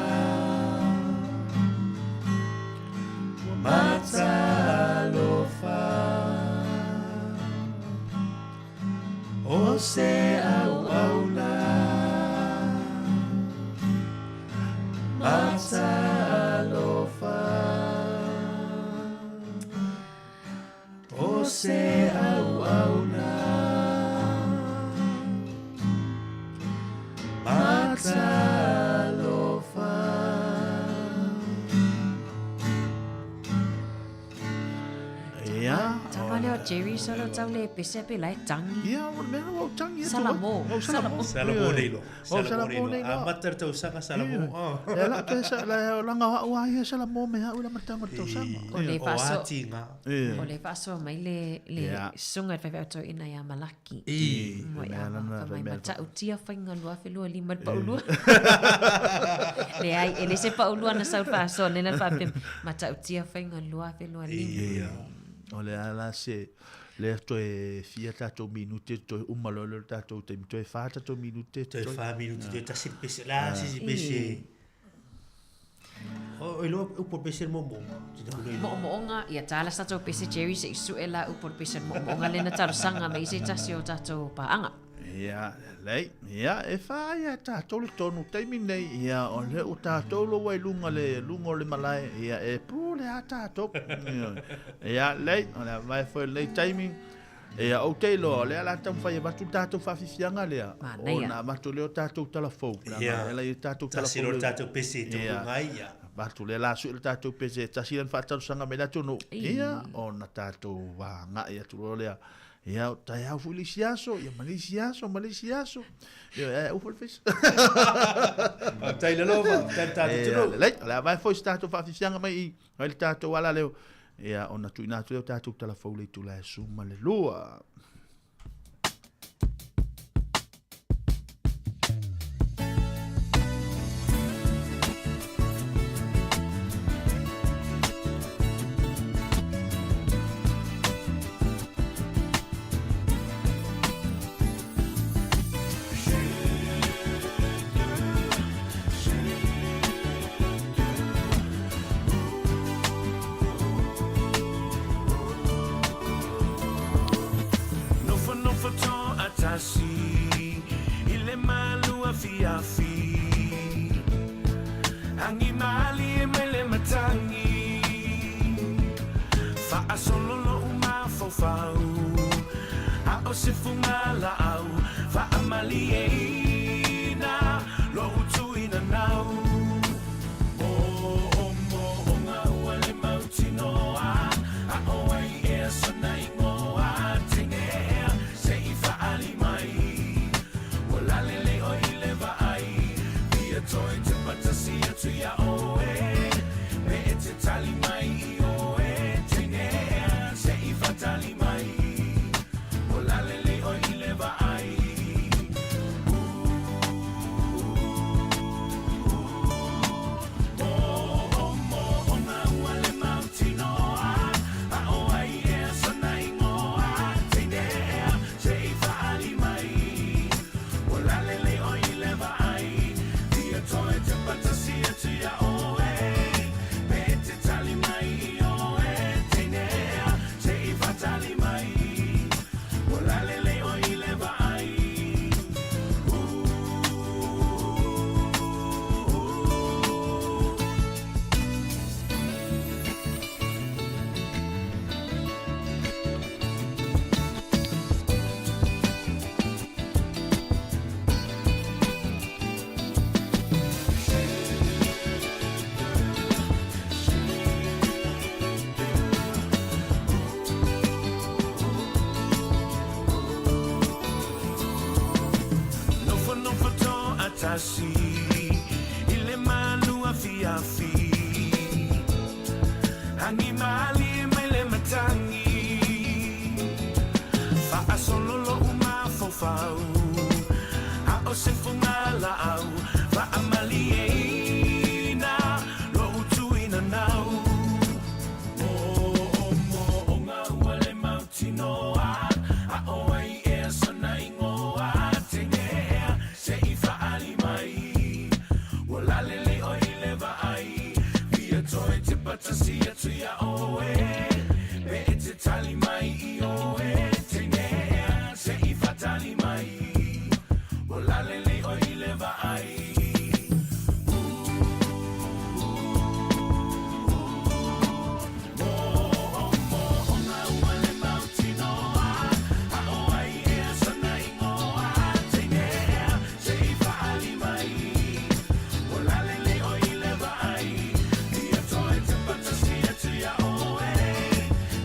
Matalofa o se auauna Matalofa o se auauna Matalofa. Ia. Tama leo Jerry solo tau le pese pe lai tangi. Ia, o le mea ua tangi. Salamo. Salamo. Salamo nei lo. Salamo nei lo. A mata le tausaga Salamo. Ia la pe sa la langa wa wa ia Salamo me au la matanga le tausaga. O le faaso. O O le faaso mai le le sunga le faifeau toeaina ia Malaki. I. Mo Mea ia lana, fa mai mea matautia faiga 2025 le paulua. Leai, e le se paulua na sau le faasoa nei la faapea matautia faiga 2025. O le a la se lea toe fia tatou minute toe uma loa lea o le tatou taimi toe fa tatou minute Toe fa minute toe tasi le pese la sisi pese. O iloa upu o le pese le moomooga. Moomooga, ia tala sa tatou pese Jerry se i sue la upu o le pese le moomooga lea na talosaga mai ai se tasi o tatou paaga. Ia, lelei. Ia, e fa ia tatou le tonu taimi nei. Ia, o lea ua tatou loa i luga le luga o le malae. Ia, e pule a tatou. Ia, lelei, o le a vae foi lenei taimi. Ia, ou te iloa, o lea o le a taumafai e avatu le tatou faafiafiaga lea. Manaia. Ona avatu lea o tatou tala fou. Leaga Ia. e ala i tatou tala Tasi fou. loa le tatou pese e Ia. tautuga ai, ia. Avatu lea la sue le tatou pese e tasi lana faatalosaga mai le atunuu. Ia, ona tatou agai atu loa lea. Ia, o taeao foi le isi aso, ia ma le isi aso, ma le isi aso. Ia, e ufu le fesa. Faafetai le alofa, faafetai le tatou Ia, atunuu. lelei, o le a vae foi se tatou faafiafiaga mai i, mai le tatou ala leo. Ia, ona tuuina atu lea o tatou tala fou le itula e 12. Nofonofo toatasi i le malu afiafi Agi malie mai le matagi Faasolo lo'u mafaufau A o se fugalaau Faamalieina lo'u tuinanau Moomooga ua le mautinoa A o ai ea sona igoa Tegeea se'i faali mai Ua lalelei oe i le vaai Pia toe te patasi atu iā oe Pe e te tali mai i oe Tegeea tasi I le malu afiafi Agi mālie mai le matagi Faasolo lo'u mafaufau A o se fugala'au Faamalieina lo'u tuinanau Mo'omo'oga ua le mautinoa A o ai ea sona igoa Teine ea se'i fa'ali mai Ua lalelei oe i le vaai Fia toe tepa tasi atu iā oe Pe e te tali mai ioe Teine ea se'i fa'atali mai Ua lalelei oe i le vaai Mo'omo'oga ua le mautinoa A o ai ea sona igoa Teine ea se'i fa'ali mai Ua lalelei oe i le vaai Fia toe tepa tasi atu iā oe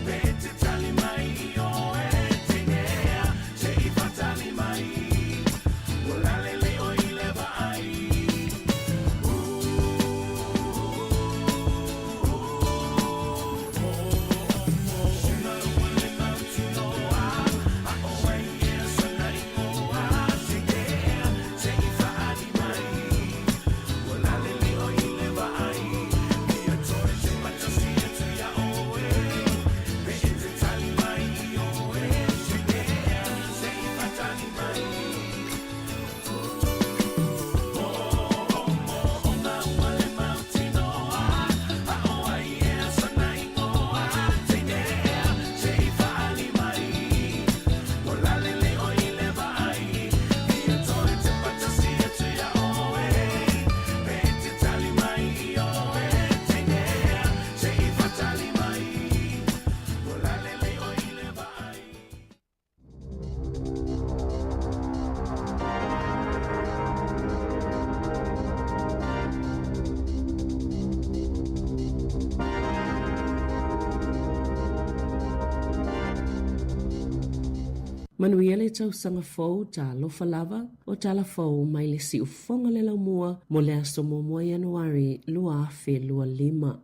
Pe e te tali mai ioe Teine ea se'i fa'atali mai Ua lalelei oe i le vaai Mo'omo'oga ua le mautinoa A o ai ea sona igoa Teine ea se'i fa'ali mai Ua lalelei oe i le vaai Fia toe tepa tasi atu iā oe Pe e te tali mai ioe Teine ea se'i fa'atali mai Mo'omo'oga ua le mautinoa A o ai ea sona igoa Teine ea se'i fa'ali mai Ua lalelei oe i le vaai Fia toe tepa tasi atu iā oe Pe e te tali mai ioe Teine ea se'i fa'atali mai Ua lalelei oe i le vaai Manuia le tausaga fou talofa lava o tala fou mai le siufofoga le laumua mo le aso muamua Ianuari 2025.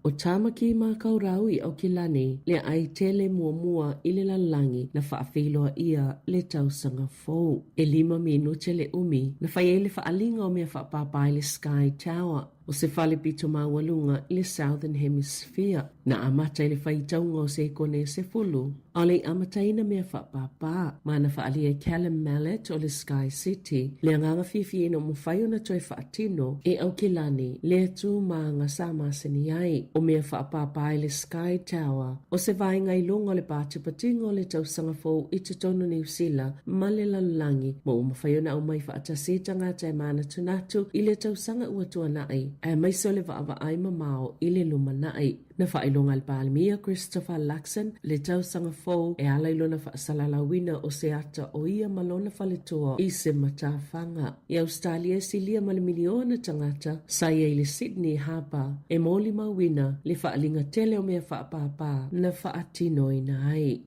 O Tāmaki Makaurau i Aukilani le aai tele muamua i le lalolagi na faafeiloa ʻia le tausaga fou. E lima minute le umi na fai ai le faaaliga o mea faapāpā i le Sky Tower o se fale pito maualuga i le Southern Hemisphere. Na amata i le faitauga o sekone e 10, ʻaʻole i amataina mea faapāpā ma na faaalia e Callum Mallett o le Sky City le agaga fiafia ina ua mafai ona toe faatino e Aukilani le tūmāga sa masani ai o mea faapāpā i le Sky Tower o se vaega i luga o le pātipatiga o le tausaga fou i totonu o Niu Sila ma le lalolagi ma ua mafai ona aumai faatasi i tagata e mānatunatu i le tausaga ua tuanaʻi aemaise o le vaavaai mamao i le lumanai. Na faailoga e le Palemia Christopher Luxon le tausaga fou e ala i lona faasalalauina o se ata o ia ma lona faletua i se matafaga. I Ausetalia e silia ma le miliona tagata sa i ai i le Sydney Harbour e molimauina le faaaliga tele o mea faapāpā na faatinoina ai.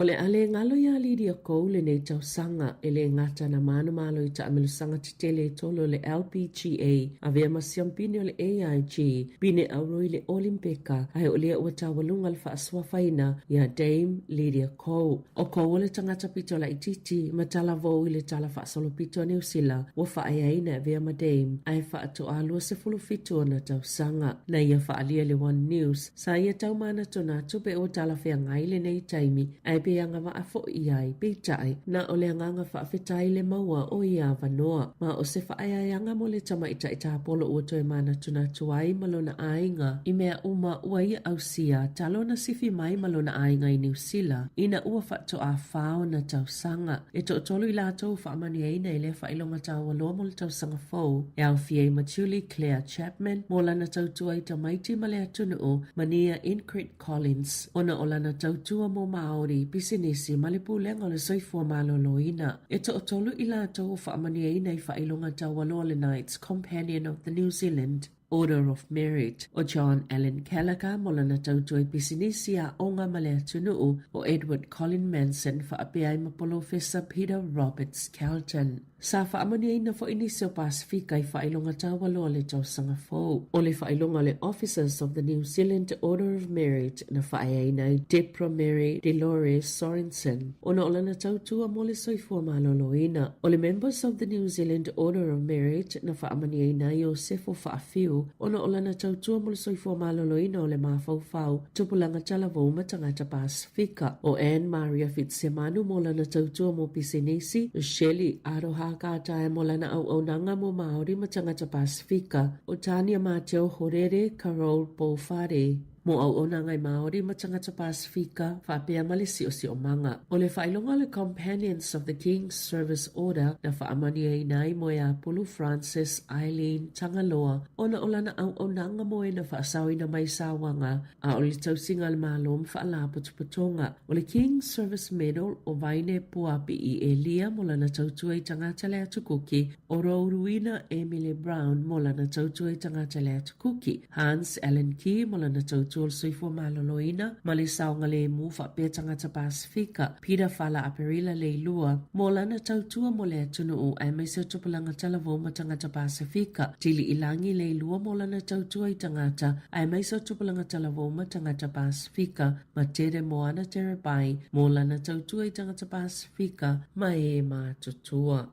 O le a le galo iā Lydia Kou lenei tausaga e le gata na manumalo i taamilosaga tetele e tolu o le LPGA, avea ma siampine o le AIG, pine auro i le Olimpeka, ae o lea ua taualuga le faasuafaina iā Dame Lydia Kou. O Kou o le tagata pito laitiiti ma talavou i le tala faasolopito a Niu Sila ua faaeaina e avea ma Dame ae faatoa 27 ona tausaga. Na ia faaalia i le One News Sa ia tau manatunatu pe ua talafeagai lenei taimi ae pe agavaa foi i ai, peitai, na o le agaga faafetai le maua o ia avanoa. Ma o se faaeaeaga mo le tamaitai tapolo ua toe manatunatu ai ma lona aiga i mea uma ua ia ausia talu ona sifi mai ma lona aiga i Niu Sila ina ua faatoa fa ona tausaga. E toatolu i latou faamanuiaina i lea faailoga taualoa mo le tausaga fou e aofia ai ma Julie Claire Chapman mo lana tautua i tamaiti ma le atunuu ma Nia Incrit Collins ona o lana tautua mo Māori, pisinisi ma le pulega o le soifua maloloina. E toatolu i latou ua faamanuiaina i faailoga taualoa le Knights Companion of the New Zealand. Order of Merit, ʻo John Allen Callagher mo lana tautua i pisinisi, aoga ma le atunuu, ʻo Edward Colin Manson faapea ai ma Polofesa Peter Robert Skelton. Sa faamanuiaina foi nisi o Pasefika i faailoga taualoa o le tausaga fou. ʻO le faailoga o le Officers of the New Zealand Order of Merit na faaeaina ai Debra Mary Delores Sorensen ona o lana tautua mo le soifua maloloina. ʻO le Members of the New Zealand Order of Merit na faamanuiaina ai Iosefo Faafiu ona o lana tautua mo le soifua maloloina o le mafaufau, tupulaga talavou ma tagata Pasefika. Fika, ʻo Ann Maria Fitsemanu mo lana tautua mo pisinisi, Shelley Aroha Katae mo lana auaunaga mo Māori ma tagata Pasefika, ʻo Tania Mateo Horere Carole Pouwhare mo auaunaga i Māori ma tagata Pasefika, faapea ma le siosiomaga. ʻO le faailoga o le Companions of the King's Service Order na faamanuiaina ai Moeapulu Frances Eileen Tagaloa ona o lana auaunaga mo e na faasaoina mai sauaga a o le tausiga a le Malo ma Faalapotopotoga. O le King's Service Medal o Vaine Puapi'i Elia mo lana tautua i tagata le Atu Kuki, o Rouruina Emile Brown mo lana tautua i tagata le Atu Kuki, Hans Allen Key mo lana tautua o le soifua maloloina ma le saogalemu faapea tagata Pasefika, Peter Fala Aperila Leilua mo lana tautua mo le atunuu aemaise o tupulaga talavou ma tagata Pasefika, Tili'ilangi Leilua mo lana tautua i tagata aemaise o tupulaga talavou ma tagata Pasefika, ma Tere Moana Terebai mo lana tautua i tagata Pasefika ma e matutua.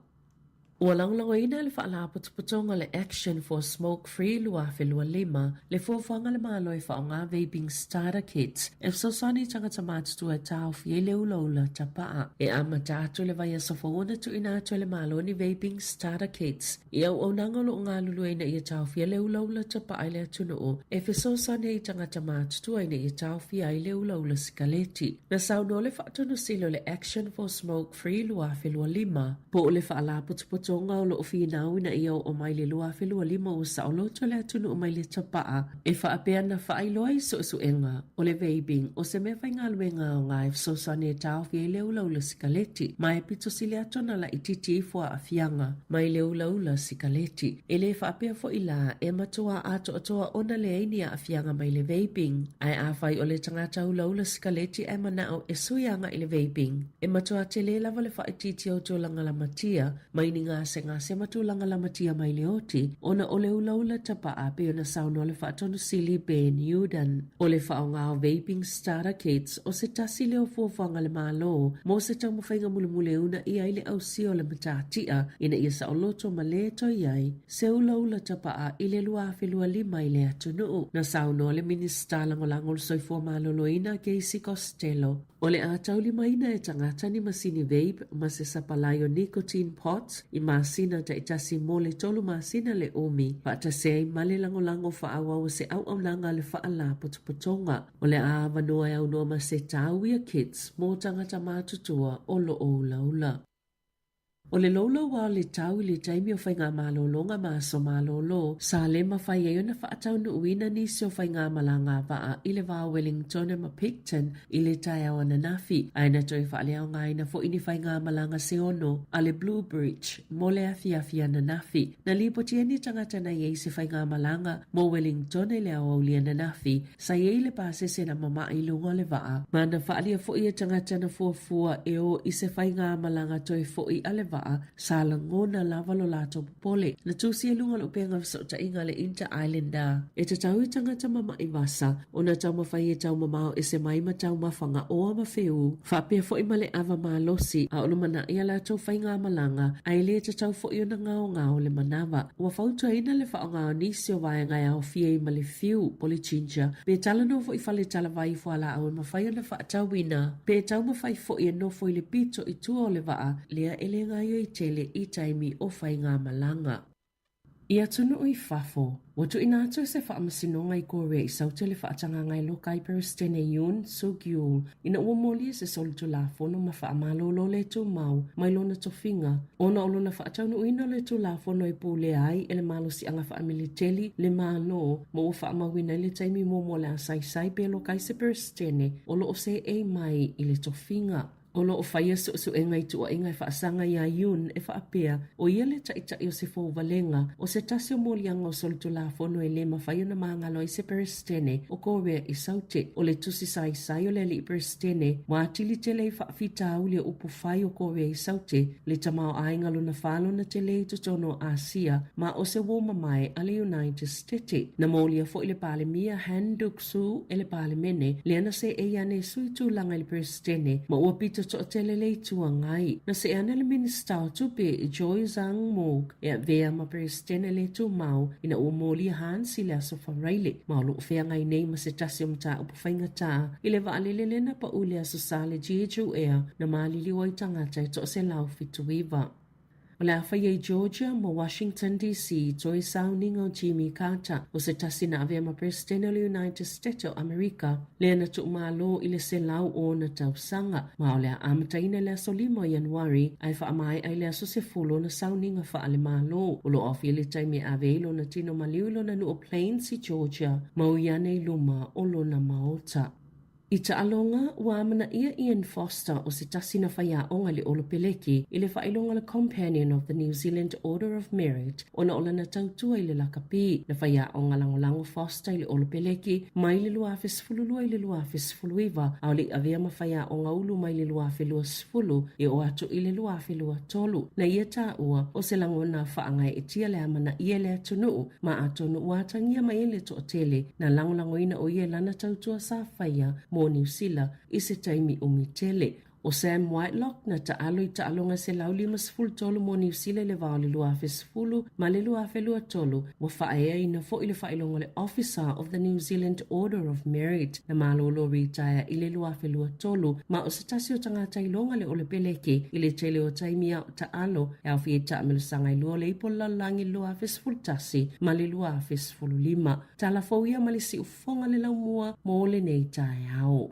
Ua lagolagoina e le Faalapotopotoga le Action for Smoke Free 2025 le fuafuaga a le Malo e faaaoga vaping starter kits e fesoasoani i tagata matutua e taofi ai le ulaula tapaa. E amata atu le vaiaso fou ona tuuina atu e le Malo ni vaping starter kits I auaunaga o lo o galulue ina ia taofia le ulaula tapaa i le atunuu e fesoasoani ai i tagata matutua ina ia taofia ai le ulaula sikaleti. Na saunoa le Faatonusili o le Action for Smoke Free 2025, po o le Faalapotopotoga o lo o finau ina ia oo mai le 2025 ua saoloto le atunuu mai le tapaa e faapea na faailoa i suesuega o le vaping o se mea faigaluega aoga e fesoasoani e taofi ai le ulaula sikaleti ma e pito sili atu ona laitiiti ifo aafiaga mai le ulaula sikaleti. E le faapea foi la e matua atoatoa ona leai ni aafiaga mai le vaping. Ae afai o le tagata ulaula sikaleti ae manao e sui agai i le vaping, e matua tele lava le faaitiitia o tulaga lamatia mai ni gasegase ma tulaga lamatia mai le oti ona o le ulaula tapaa pei ona saunoa le Faatonu Sili Ben Youdan. O le faaaoga o vaping starter kits o se tasi lea o fuafuaga a le Malo mo se taumafaiga mulimuli e uunaia ai le ausia o le matatia ina ia saoloto ma lē toe i ai se ulaula tapaa i le 2025 i le atunuu. Na saunoa le Minisita Lagolago o le Soifua Maloloina Casey Costello, o le a taulimaina e tagata ni masini vape ma se sapalai o nicotine pods i masina taitasi mo le tolu masina le umi, faatasi ai ma le lagolago faaauau o se auaunaga a le Faalapotopotoga. O le a avanoa e aunoa ma se tau ia kits mo tagata matutua o lo o ulaula. O le loulou o le tau i le taimi o faigamalologa ma aso malolo, sa le mafai ai ona faataunuuina nisi o faigamalaga vaa i le va o Wellingtone ma Picton i le taeao ananafi, ae na toe faaleaogaina foi ni faigamalaga se ono a le Blue Bridge mo le afiafi ananafi. Na lipotia ni tagata na i ai se faigamalaga mo Wellingtone i le aoauli ananafi, Sa i ai le pasese na mamaʻi i luga o le vaa, ma na faaalia foi e tagata na fuafua e o i se faigamalaga toe foʻi a le vaa, sa lagona lava lo latou popole. Na tusi i luga o le upega fesootaiga a le Inter Islander, e tatau i tagata mamaʻi vasa ona taumafai e taumamao ese mai ma taumafa gaoa ma feū, faapea foi ma le ava malosi, a o lumanaʻi a latou faigamalaga, ae le tatau foi ona gaogao le manawa. Ua fautuaina le faaaoga o nisi o vaega e aofia ai ma le fiu, po le ginger, pe talanoa foi i fale talavai fualaau e mafai ona faatauina, pe taumafai foi e nofo i le pito i tua o le vaa lea e le gaoioi tele i taimi o faigamalaga. I atunuu i fafo, ua tuuina atu e se faamasinoga i Korea i Saute le faatagaga e loka ai Peresetene Yoon Suk Yeol ina ua molia se solitulafono ma faamalolo le tumau mai lona tofiga ona o lona faataunuuina o le Tulafono e pulea ai e le malosiaga faamiliteli le Malo ma ua faamauina ai le taimi muamua o le a saisai pe loka ai se Peresetene o lo o seei mai i le tofiga. O lo o faia suʻesuʻega i tuuaiga e faasaga iā Yoon e faapea, ʻo ia le taʻitaʻi o se fouvalega, o se tasi o moliaga o solitulafono e lē mafai ona magalo ai se Peresetene o Korea i Saute. O le tusi saisai o le aliʻi Peresetene, ua atili tele ai faafitauli o upu fai o Korea i Saute, le tamaoaiga lona fa lona tele i totonu o Asia, ma o se uō mamae a le United Stete. Na molia foi le Palemia Han Duck-soo e le Palemene, lea na seʻei ane e sui tulaga i le Peresetene ma ua pito toʻatele le Itu Agai. Na seʻe ane le Minisita o Tupe, Choi Sang-mok, e avea ma Peresetene le tumau ina ua molia Hans i le aso Faraile, ma o lo o feagai nei ma se tasi o mataupu faigata i le vaalele lea na paʻu i le Aso Sa le Jeju Air na maliliu ai tagata e 179. O le a faia i Georgia ma Washington DC toe sauniga o Jimmy Carter, o se tasi na avea ma Peresetene o le United States o Amerika, lea na tuumalo i le 106 tausaga, ma o le a amataina i le aso 5 o Ianuari ae faamaea i le aso 10 ona sauniga faale-Malo. O lo o aofia le taimi e ave ai lona tino maliu i lona nuu o Plains i Georgia, ma ui ane i luma o lona maota. I taaloga, ua amanaia Ian Foster o se tasi na faiaoga i le Olopeleki i le faailoga o le Companion of the New Zealand Order of Merit ona o lana tautua i le lakapi. Na faiaoga lagolago Foster i le Olopeleki mai le 2012 i le 2019, a o le i avea ma faiaoga ulu mai le 2020 e oo atu i le 2023. Na ia taua o se lagona faagaeetia le amanaia e le atunuu ma atonu ua atagia mai ai le toatele na lagolagoina ʻo ia i lana tautua sa faia mo Niu Sila i se taimi ʻumi tele. ʻO Sam Whitelock na taʻalo i taʻaloga 153 mo Niu Sila i le wā o le 2010 ma le 2023, ua faaeaina foi le faailoga o le Officer of the New Zealand Order of Merit na malōlō ritaea i le 2023 ma o se tasi o tagata iloga le Olepeleki i le tele o taimi a o taʻalo e aofia i taamilosaga e lua o le Ipu o le Lalolagi 2011 ma le 2015. Tala fou ia ma le siufofoga le laumua mo lenei taeao.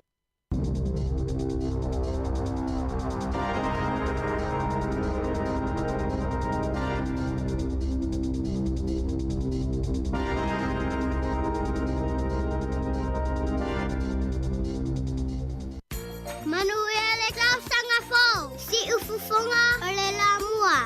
Manuia le tausaga fou! Siufofoga o le la mua.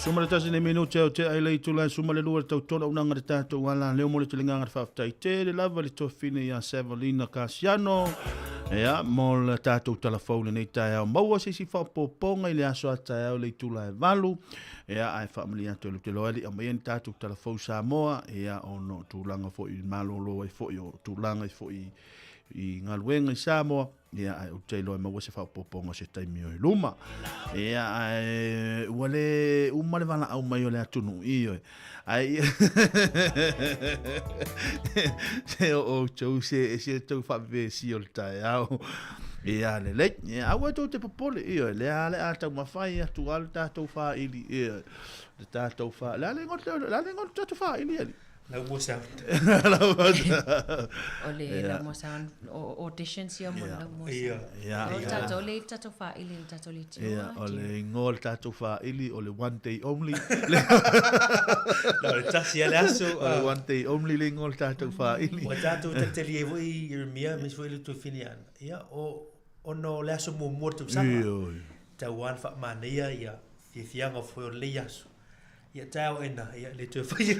Suma le tasi nei minute o te ai le itula e suma le lua le tautola unanga le tātou ala leo mo le telenganga le whaaftai tele lava le tofine ia Savalina Kasiano ia mo le tātou talafou lenei taeao maua se isi faaopoopoga i le aso a taeao le itula e valu ia ae faamalie atu e le te loa e le i aumaia ni tātou talafou Samoa ia ona o tulaga foi i malolo ai foi o tulaga i foi i galuega i Samoa Ia, ae ou te iloa e maua se faaopoopoga o se taimi o i luma. Ia, ae ua le uma le valaau mai o le atunuu, ioe. Ae se o outou se se tou faavevesi o le taeao. Ia, lelei. Ia, aua tou te popole, ioe, lea le a taumafai atu lava le tatou faili, ioe. Le tatou fa, le a le igoa, le a le igoa o le tatou faili, alii? Laumua Sound. Laumua Sound. O le Laumua Sound auditions ia mo le Laumua Sound. O le tatou le tatou faili le tatou le tio. Ia, o le igoa o le tatou faili o le one day only. No, le tasi a le aso. O le one day only le igoa o le tatou faili. Ua tatou talitali ai foi Ieremia, aemaise foi le Tuafine Ana. Ia, o... ona o le aso muamua o le tausaga. Ioe. Tau lava ona faamanaia ia fiafiaga foi o lenei aso. Ia taeao ena, ia le toe faia.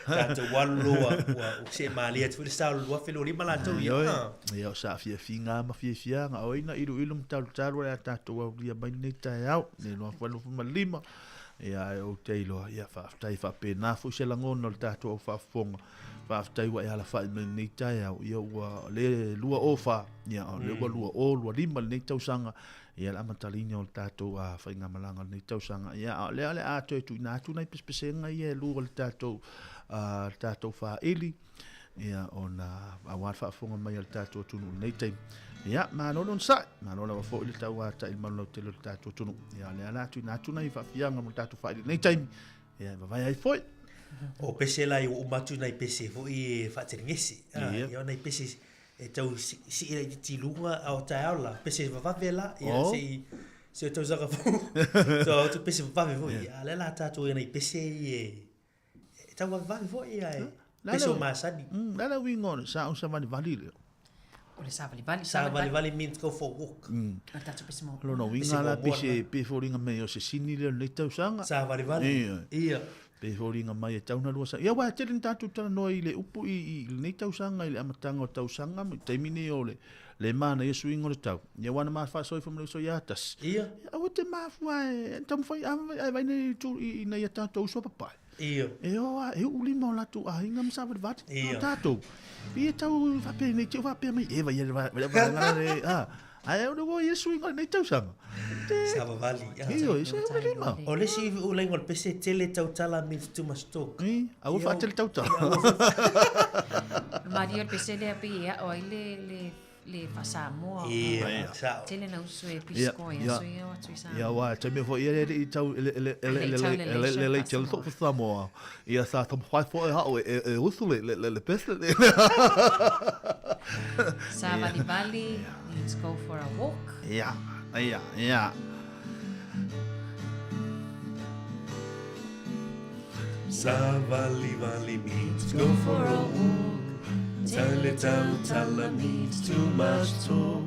Tatou alu loa ua see malie atu foi le sa o le 2025 latou ia. Ioe. Ia o sa fiafiga ma fiafiaga o ai na iluilu ma talutalu o le a tatou aulia mai lenei taeao. Nei 2025. Ia ae ou te iloa, ia faafetai faapena foi se lagona o le tatou au faafofoga. Faafetai ua e alafai mai lenei taeao. Ia ua le 24, ia o lea ua 2025 lenei tausaga. Ia le amatalia o le tatou faigamalaga o lenei tausaga. Ia a o lea o le a toe tuuina atu nai pesepesega ia e lua o le tatou faili. Ia ona aua le faafofoga mai a le tatou atunuu i lenei taimi. Ia, malo le onosai, malo lava foi le tauatai i le manulautele o le tatou atunuu. Ia, o lea o le a tuuina atu nai faafiaga mo le tatou faili i lenei taimi. Ia, e vavae ai foi. O pese la i ua uma atu nai pese foi e faatelegese. Ia, o nai pese e tau sii laitiiti i luga a o taeao la, pese vavave la, ia, oh. Sei se o tausaga fou. So, o tu pese vavave foi. Ia, a lea la tatou ia nai pese i e E tau vavevave foi ia e pese o masani. Le a le uiga o le sa o savalivali lea? O le savalivali. Savalivali means go for a walk. O le tatou pese mo. Lona uiga la pei se pei e foliga mai o se sini lea o lenei tausaga. Savalivali. Ia. Pei e foliga mai e tau na lua sa. Ia aua e tele ni tatou talanoa i le upu i lenei tausaga i le amataga o tausaga ma taimi nei o le le manaia suiga o le tau. Ia aua na ma faasoa ifo ma le uso ia tasi. Ia. Aua te mafua e taumafai a vai nei i nai a tatou uso a papae. Ia. E o a, e uu lima o latou aiga ma savalivali. Ia. O tatou. Ia tau faapea nei te faapea mai e vai e vai vai le a. Ae o le ua ia suiga o lenei tausaga. Savavali. Ioe, se uu le lima. O le isi ulaina o le pese tele tautala means too much talk. I, aua faatele tautala. Malie o le pese lea pei e ao ai le, le le faa-Samoa. Ia, sao. Tele na uso e pisiko e aso ia o atu i Samoa. Ia, aua, taimi foi ia le i tau le le le le le le le tele so Samoa. Ia sa taumafai foi hao e usu le le le pese le. Savalivali means go for a walk. Ia, ia, ia. Savalivali means go for a walk. Tele tautala means too much talk.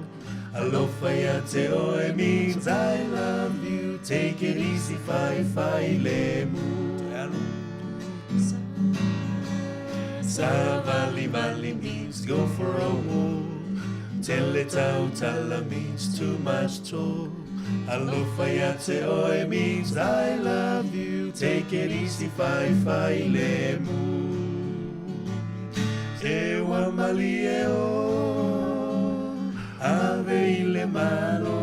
Alofa ia te oe means I love you. Take it easy, fai fai le mu. Savalivali means go for a walk. Tele tautala means too much talk. Alofa ia te oe means I love you. Take it easy, fai fai le mu. E ua malie o, ave i le malo.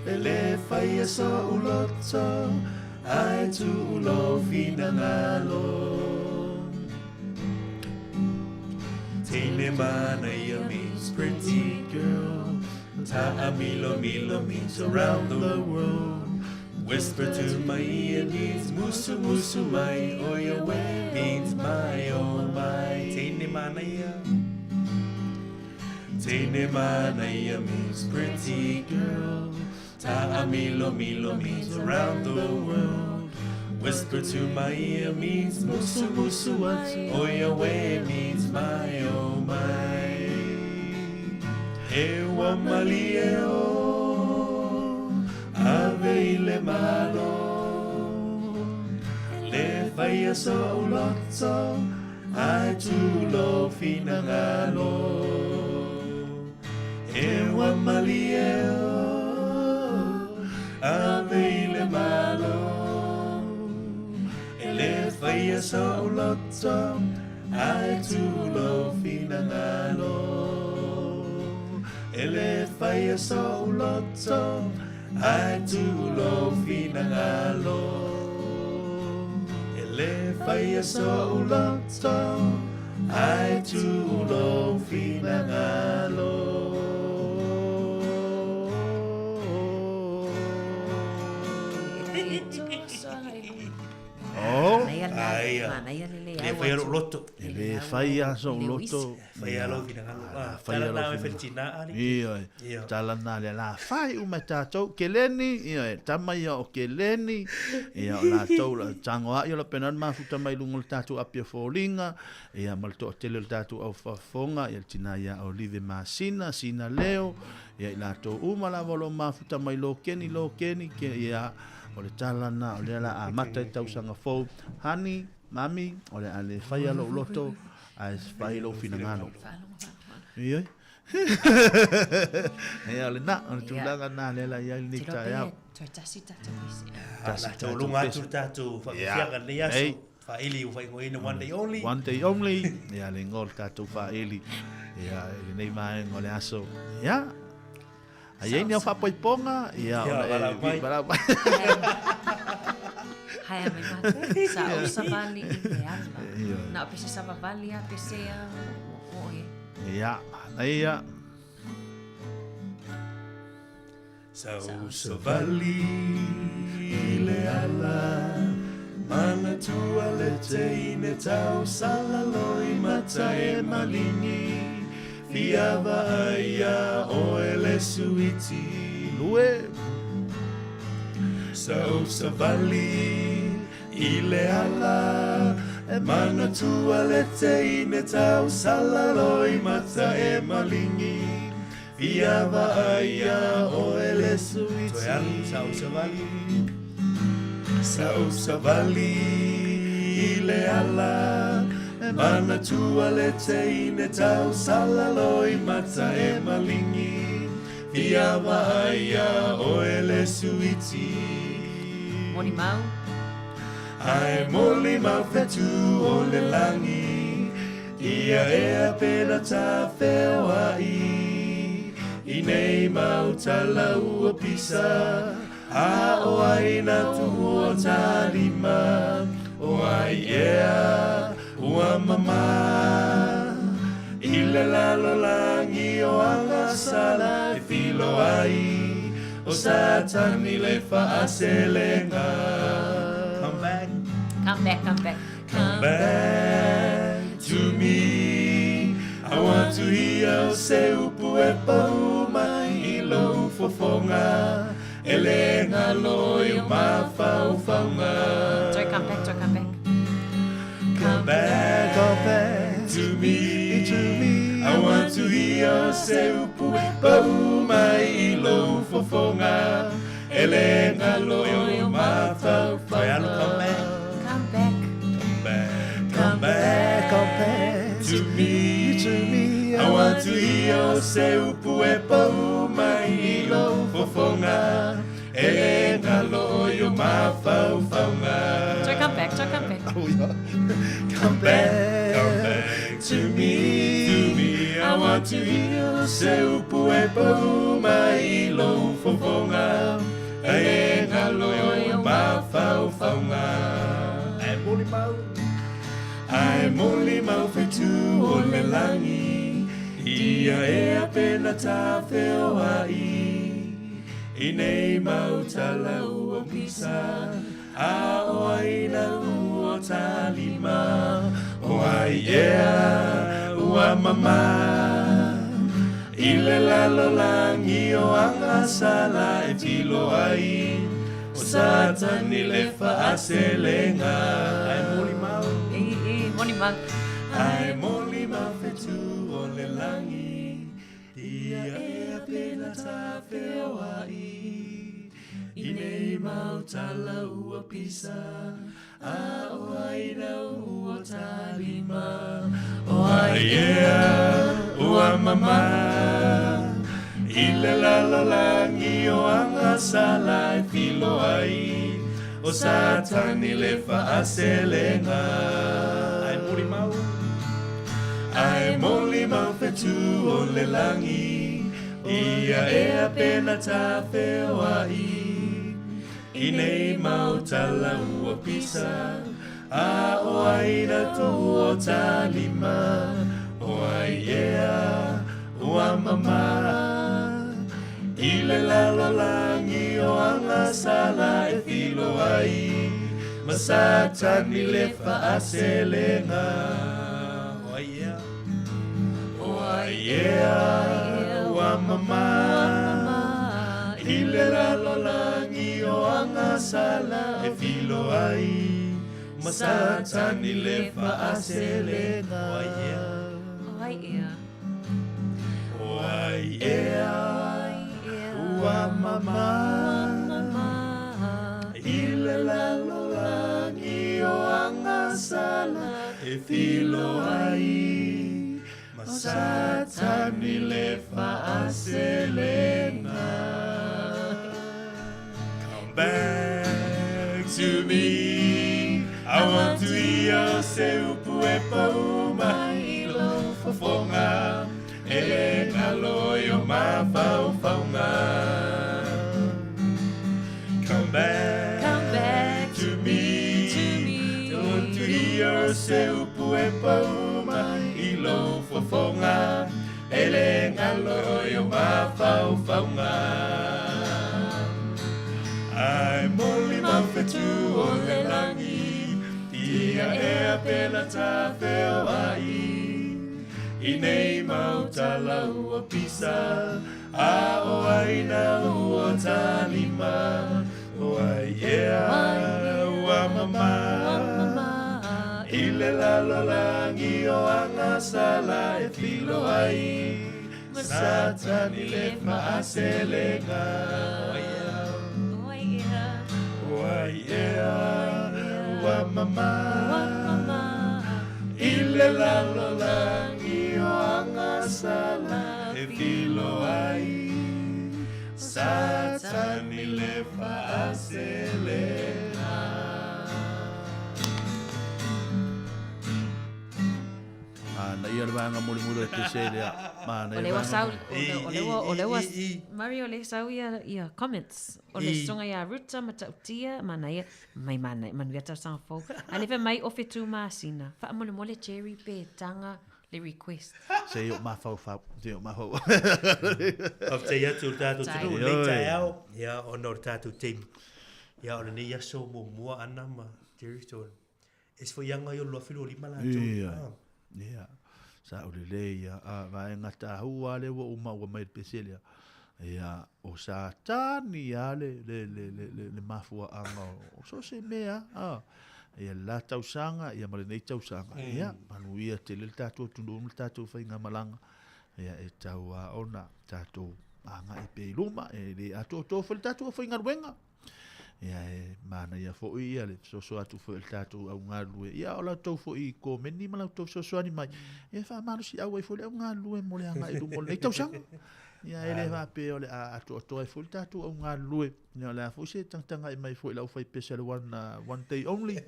E le faia so'u loto, ae tuu lou finagalo. Teine manaia means pretty girl. Ta'amilomilo means around the world. Whisper to my ear means musu musu mai. Oia we means my oh my. Teine manaia. Teine manaia means pretty girl. Ta'amilomilo means around the world. Whisper to my ear means musu musu Oia we means my oh my. E ua malie o, ave i le malo. Le faia so'u loto, ae tuu lou finagalo. E ua malie o, ave i le malo. E le faia so'u loto, ae tuu lou finagalo. E le faia so'u loto, ae tuu lou finagalo. E le faia so'u loto, ae tuu lou finagalo. Oh. Manaia le Aia. manaia le le Le faia lou loto. E le faia sou loto. Faia lou finagalo. Ah, tala na e fai tina ali. Ioe. Tala na le la fai uma tatou Keleni, ioe, tama ia o Keleni, ia o latou la tango ai o la pena mafuta mai lunga o le tatou Apia Foliga, ia ma le toatele o le tatou au faafofoga, ia le tina ia Olive Masina, Sina Leo, ia i latou uma lava o lo o mafuta mai Lokeni, Lokeni, ke, ia o le tala na o lea la amata i tausaga fou. Honey, mami, o le a le faia lou loto, ae fai lou finagalo. Ioe. Ia, o lena, o le tulaga na lea la i ai lenei taeao. Toe tasi tatou pese. Tasi tatou lunga atu le tatou faafiafiaga lenei aso. Faaili ua faaigoaina one day only. One day only. Ia, le igoa o le tatou faaili. Ia, i lenei vaega o le aso. Ia. A i ai ni au faapoipoga, ia, ona e vi valaau mai. Haea mai mātou. Sa ou savali i le ala. Na o pese savavali a pese a o e. Ia, manaia. Sa ou savali i le ala Manatua le teine tausala loi mata e maligi Fia vaai ia oe le suiti Lue Sa ou savali i le ala E manatua le teine tausala loi mata e maligi Fia vaai ia oe le suiti. Toe alu, sa ou savali. Sa ou savali i le ala. E manatua le teine tausala loi mata e malingi. Fia vaai ia oe le suiti. Moli mau. Ae moli mau fetu o le langi. Ia ea pena tafeoai I nei mau tala ua pisa A o ai na tuua talima O ai ea ua mama I le lalolagi o agasala E filoai o Satani le faaselega Come back. Come back, come back. Come back to me. I want to hear o se upu e pau mai i lou fofoga. E le galo i o mafaufauga. Toe come back, toe come back. Come back, come back to me, to me. I want to hear o se upu e pau mai i lou fofoga. E le galo i o mafaufauga. Toe alu, come back. Come back. Come back, come back, come back to me, to me. I want to hear o se upu e pau mai i lou fofoga. E le galo i o mafaufauga. Toe come back, toe come back. Oh, yeah. Come back, come back to me, to me. I want to hear se upu e pau mai i lou fofoga. E le galo i o mafaufauga. Ae moli mau. Ae moli mau fetu o le lagi. Ia ea pena tafeoai. I nei mau tala ua pisa. A o ai na ua talima. O ai ea ua mama. I le lalolagi o agasala e filoai. O Satani le faaselega. Ae moli mau. E, e, moli mau. Ae moli mau fetu o le lagi. Ia ea pena tafeoai. I nei mau tala ua pisa. A o ai na ua talima. O ai ea ua mama. I le lalolagi o agasala e filoai. O Satani le faaselega. Ae moli mau. Ae moli mau fetu o le lagi. Ia ea pena tafeoai. I nei mau tala ua pisa. A o ai na tuua talima. O ai ea ua mama. I le lalolagi o agasala e filoai. Ma Satani le faaselega. O ai ea? O ai ea ua mama i le lalolagi o agasala e feiloai ma Satani le faaselega. O ai ea? O ai ea? O ai ea ua mama i le lalolagi o agasala e feiloai ma Satani le faaselega. Come back to me. I want to hear se upu e pau mai i lou fofoga e le galo i o mafaufauga. Come back, Come back to me. to me. I want to hear se upu e pau mai i lou fofoga e le galo i o mafaufauga. Ai molimau fetu o le lagi, Ia ea pela tafeoai, I nei mau tala ua pisa, A o ai na ua talima, O ai ea ua mama, I le lalolagi o agasala e feiloai, Ma Satani le faaselega. O ai ea? O ai ea ua mama i le lalolagi o agasala e feiloai Satani le faaselega. Ah, na ia le vaega mulimuli o le pese lea. Ma, na O ia le ua vaega sau, mulimuli. o le ua, Murray, o le sau ia comments. O le susuga ia Ruta Matautia, manaia, mai mana, manuia tausaga fou. A le fai mai o fetu masina. Faamolemole Jerry pe taga le request. Se i o mafaufau, se i o mafaufau. Faafetai atu i le tatou Faafetai. atunuu i lenei taeao, ia, ona o le tatou taimi. Ia, o lenei aso muamua Ana ma Jerry, so e se foi aga ia o le 2025 latou. Ia. Ah. Ia. Sa o lelei ia a vaega tahua lea ua ou maua mai i le pese lea. Ia, o Satani lava le, le, le, le, le, le mafuaaga o so o se mea. A. Ia, le la tausaga, ia ma lenei tausaga. Ia, manuia tele le tatou atunuu ma le tatou faigamalaga. Ia, e tau lava ona tatou agai pea i luma, e le atoatoa foi le tatou aufaigaluega. Ia, e manaia foi ia le fesoasoa atu foi i le tatou au galulue. Ia, o la outou foi komeni ma la outou fesoasoani mai. Ia, faamalosiau ai foi le au galulue mo le agai i luma o lenei tausaga. Ia, e le faapea o le a atoatoa ai foi le tatou au galulue. Ia, o le a foi se tagatagai mai foi i le aufaipese a le one, one day only.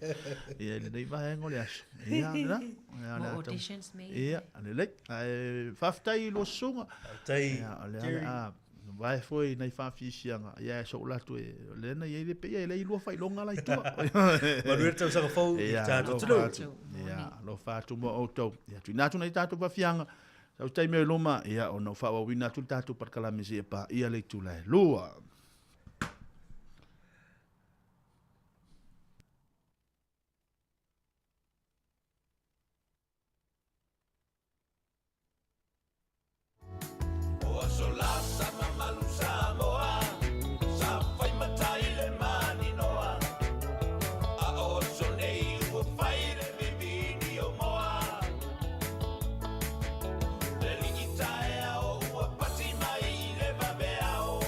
Ia, i lenei vaega o le aso. Ia, lena. Ia, o le More a tau- auditions maybe. Ia, lelei. Ae faafetai i lua susuga. Faafetai, Ia, o le a Jerry. le a vae foi nai faafiafiaga ia e soo latou e o lea na i ai le paia e le i lua faailoga la i tua. Manuia le tausaga fou i Ia, tatou alofa atunuu. atu. Ia, alofa atu mo outou. Ia, tuuina atu nai tatou fafiaga. Sau taimi o i luma, ia, ona o faaauauina atu le tatou polokalame seia paia le itula e lua. O aso la sa mamalu Samoa, sa fai matai le maninoa. A o aso nei ua fai le vivini o moa. Le lii taeao ua pati mai i le vaveao.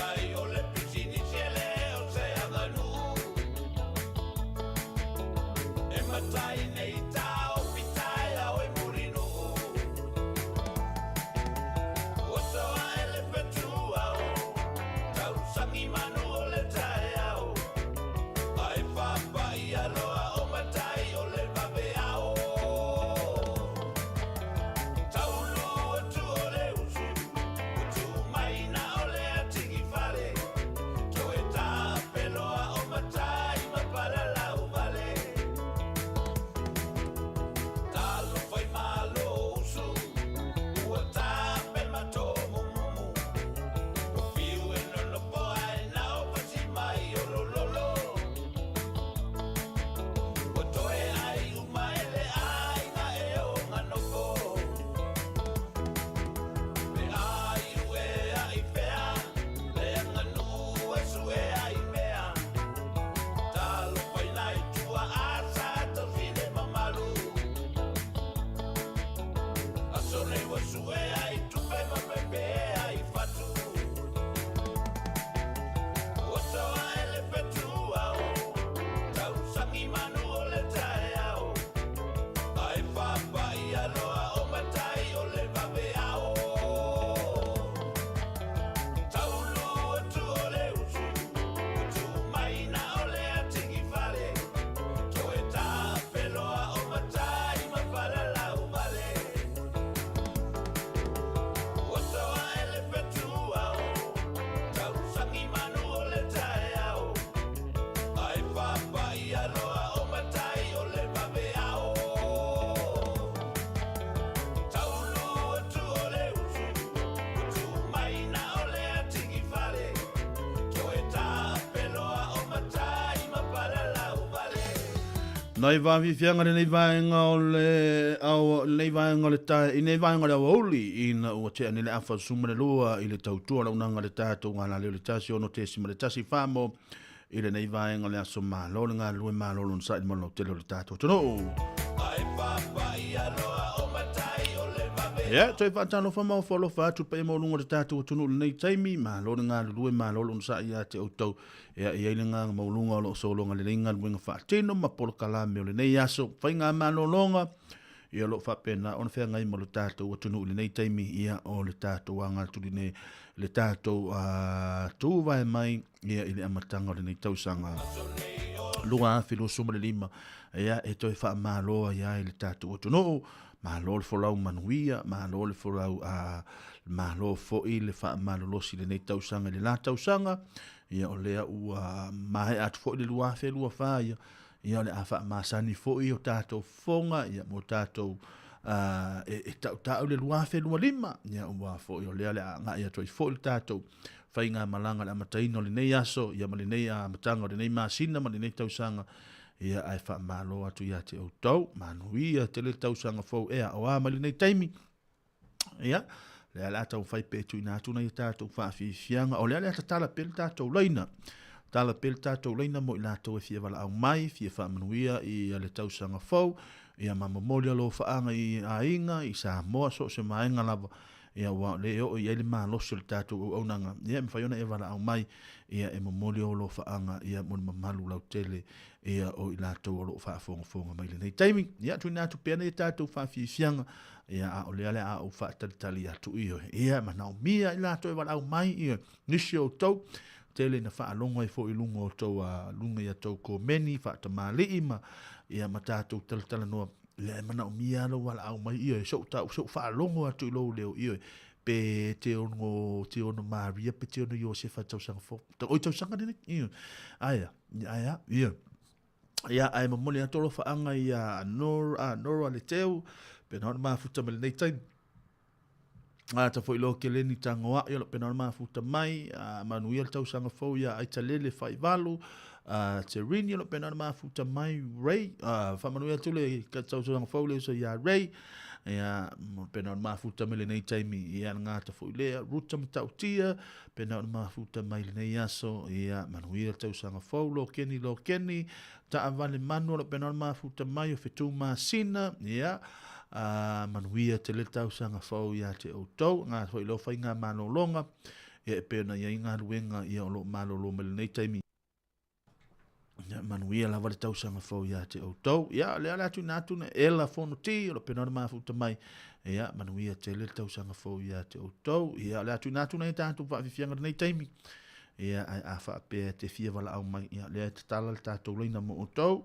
ai o le pisinisi e le o se aganuu. E matai nei taofi taeao i Mulinuu. Ua toa e le fetuao, tausagi manu o le taeao. Ae papaia loa o matai o le vaveao. Taulu atu o le usu, ua tuu mai na o le atigifale. Toe tapeloa o matai ma palalau vale. Talofa i malo usu, ua tape matomumumu. Ua fiu e nonopo ae na o pasi mai o lololo. Ua toe ai uma e le aiga e o nganofo. Pe ai ue ai fea, le aganuu e sue ai mea. Talofa i nai tua asa tausi le mamalu. Aso nei ua sue ai tupe ma pepe ai fatu. Ua toa e le fetuao, tausagi manu o le taeao. Ae papaia loa o matai o le vaveao. Taulu atu o le usu, ua tuu mai na o le atigifale. Toe tapeloa o matai ma palalau vale. Ua toa e le fetuao, tausagi manu o le taeao. Ae papaia loa o matai o le vaveao. Taulu atu o le usu, ua tuu mai na o le atigifale. Toe tapeloa o matai ma palalau vale. Nai vaafiafiaga lenei vaega o le ao lenei vaega o le tae i nei vaega o le aoauli ina ua tea nei le afa 12 i le tautua launaga le tatou galale o le 1.1 mo i lenei vaega o le aso malo le galulue malo lona saili mo le lautele o le tatou atunuu. Ae papaia loa o matai o le vaveao. Ia, toe faatalofa ma ofo alofa atu le paia maualuga o le tatou atunuu i lenei taimi, malo le galulue, malo le onosai ia te outou. Ia, e i ai le agaga maualuga o lo o sologa lelei galuega faatino ma polokalame o lenei aso, faigamalologa, ia o lo o faapena ona feagai ma lo tatou atunuu i lenei taimi, ia o le tatou aga atu lenei, le tatou tuvae mai ia i le amataga o lenei tausaga 2025, ia e toe faamalo ai ai le tatou atunuu. Malo le folau manuia, malo le folau a malo foi le faamalolosi i lenei tausaga i le la tausaga. Ia o lea ua maea atu foi le 2024, ia, ia o le a faamasani foi o tatou fofoga, ia mo tatou e, e tautau le 2025, ia ua foi o lea le a agai atu ai foi le tatou faigamalaga le amataina o lenei aso, ia ma lenei amataga o lenei masina ma lenei tausaga, ia ae faamalo atu ia te outou, manuia tele tausaga fou ea o a mai lenei taimi. Ia, lea le a taumafai pe tuuina atu nai a tatou faafiafiaga. O lea le a tatala pea le tatou laina. Tala pea le tatou laina mo i latou e fia valaau mai, fia faamanuia i le tausaga fou, ia ma momoli alofaaga i aiga, i Samoa, so o se vaega lava. Ia, aua o lea e oo i ai le malosi o le tatou auaunaga, ia e mafai ona e valaau mai, ia e momoli ou alofaaga, ia mo le mamalu lautele, ia o i latou o lo o faafogafoga mai lenei taimi. Ia, tuuina atu pea nei tatou faafiafiaga, ia a o lea le a ou faatalitali atu i oe. Ia, manaomia i latou e valaau mai, ia, nisi o outou, tele na faalogo ai foi i luga o tou, luga i a tou komeni, faatamalii ma, ia, ma tatou talatalanoa, ia e manaomia lou valaau mai, ia, so'u tau, so'u faalogo atu i lou leo, ia, pe te ono, te ono Maria, pe te ono Iosefa tausaga fou. Oi tausaga lenei, ia, aia, aia, ia. Ia, ae momoli atu alofaaga ia Nora, Nora Leteu, pena ona mafuta mai lenei taimi. Ata foi lo keleni tangoa'i o lo pena ona mafuta mai, a manuia le tausaga fou ia Aitalele Faivalu, a Terini o lo pena ona mafuta mai, Ray, a faamanuia atu le tausaga fou le uso ia Ray, ia pena ona mafuta mai lenei taimi, ia le gata foi lea, Ruta Matautia, Pena ona mafuta mai lenei aso, ia manuia le tausaga fou, lo keni, lo keni, taavale manu o lo pena ona mafuta mai o fetu masina, ia, a manuia te le tausaga fou ia te outou, ngā foi lo whai ngā malologa, ia e pei ona i ai galuega ia o lo o malolo mai lenei taimi. Ia, manuia lava le tausaga fou ia te outou. Ia, lea le atu ina atu na ela fono ti, o lo pena ona mafuta mai. Ia, manuia tele le tausaga fou ia te outou. Ia, le atu ina atu na i tātou whaafifianga lenei taimi. Ia, ai a whaapea te fia wala au mai. Ia, lea e tatala le tātou leina mo outou.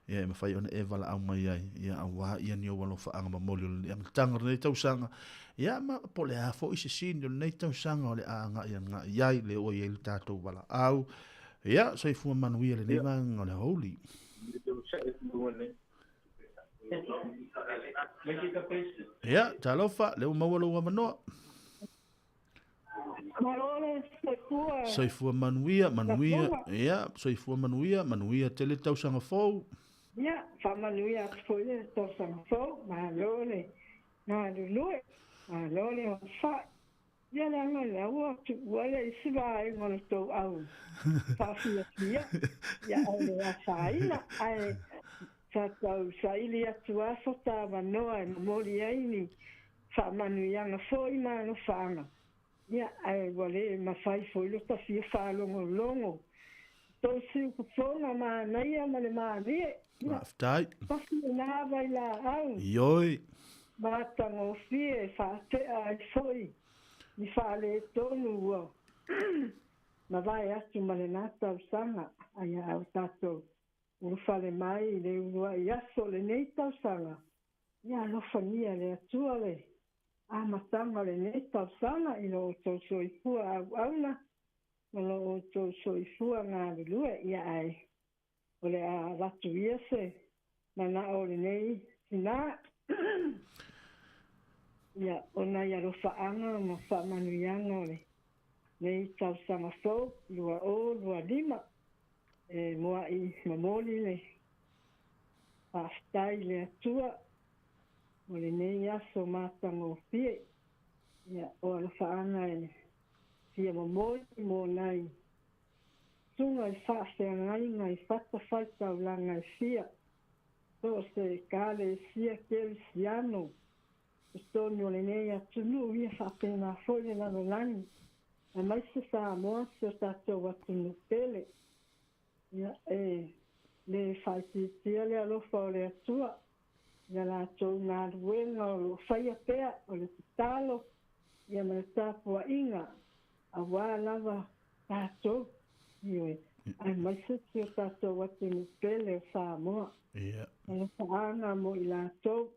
Ia, e mawhai ona e wala au mai ai. Ia, a wā ia ni o walofa anga mamoli o le amataga o lenei tausaga. Ia, ma po le a foi se sini o lenei tausaga o le a agai agai ai, le o i ai le tātou wala au. Ia, soifua manuia lenei vaega o le aoauli. Ia, talofa, lea ua maua lou avanoa. Malo le soifua. Soifua manuia, manuia, ia, soifua manuia, manuia tele tausaga fou. Ia, faamanuia atu foi le tausaga fou, malo le galulue, malo le onosai. Ia leaga o lea ua tuua le isi vaega o le tou au faafiafia, ia ae le afaina, ae sa tau saili atu lava so ta avanoa e momoli ai ni faamanuiaga foi ma alofaaga, ia ae ua le mafai foi lo ta fia faalogologo i tou siufofoga manaia ma le malie. Ia, Faafetai. tasi lena vailaau. Ioe. Matagofie e faatea ai foi ni faaletonu ua mavae atu ma lena tausaga, ae a o tatou ulufale mai i le uluai aso o lenei tausaga, ia alofagia e le Atua le amataga o lenei tausaga i lo outou soifua auauna ma lo outou soifua galulue. Ia ae o le a avatu ia se manao o lenei tina, ia, ona i alofaaga ma faamanuiaga o lenei tausaga fou 2025, e mua'i momoli le faafetai i le Atua mo lenei aso matagofie. Ia, o alofaaga e fia momoli mo nai susuga i faafeagaiga i fatafaitaulaga e fia, so o se Ekalesia Kerisiano i totonu o lenei atunuu, ia faapena foi le lalolagi, aemaise Samoa, si o tatou atunuu pele. Ia, e le faaitiitia le alofa o le Atua i a latou galuega o lo o faia pea, o le tatalo ia ma le tapuaiga aua lava tatou, ioe, aemaise si o tatou atunuu pele o Samoa. Ia. Alofaaga mo i latou,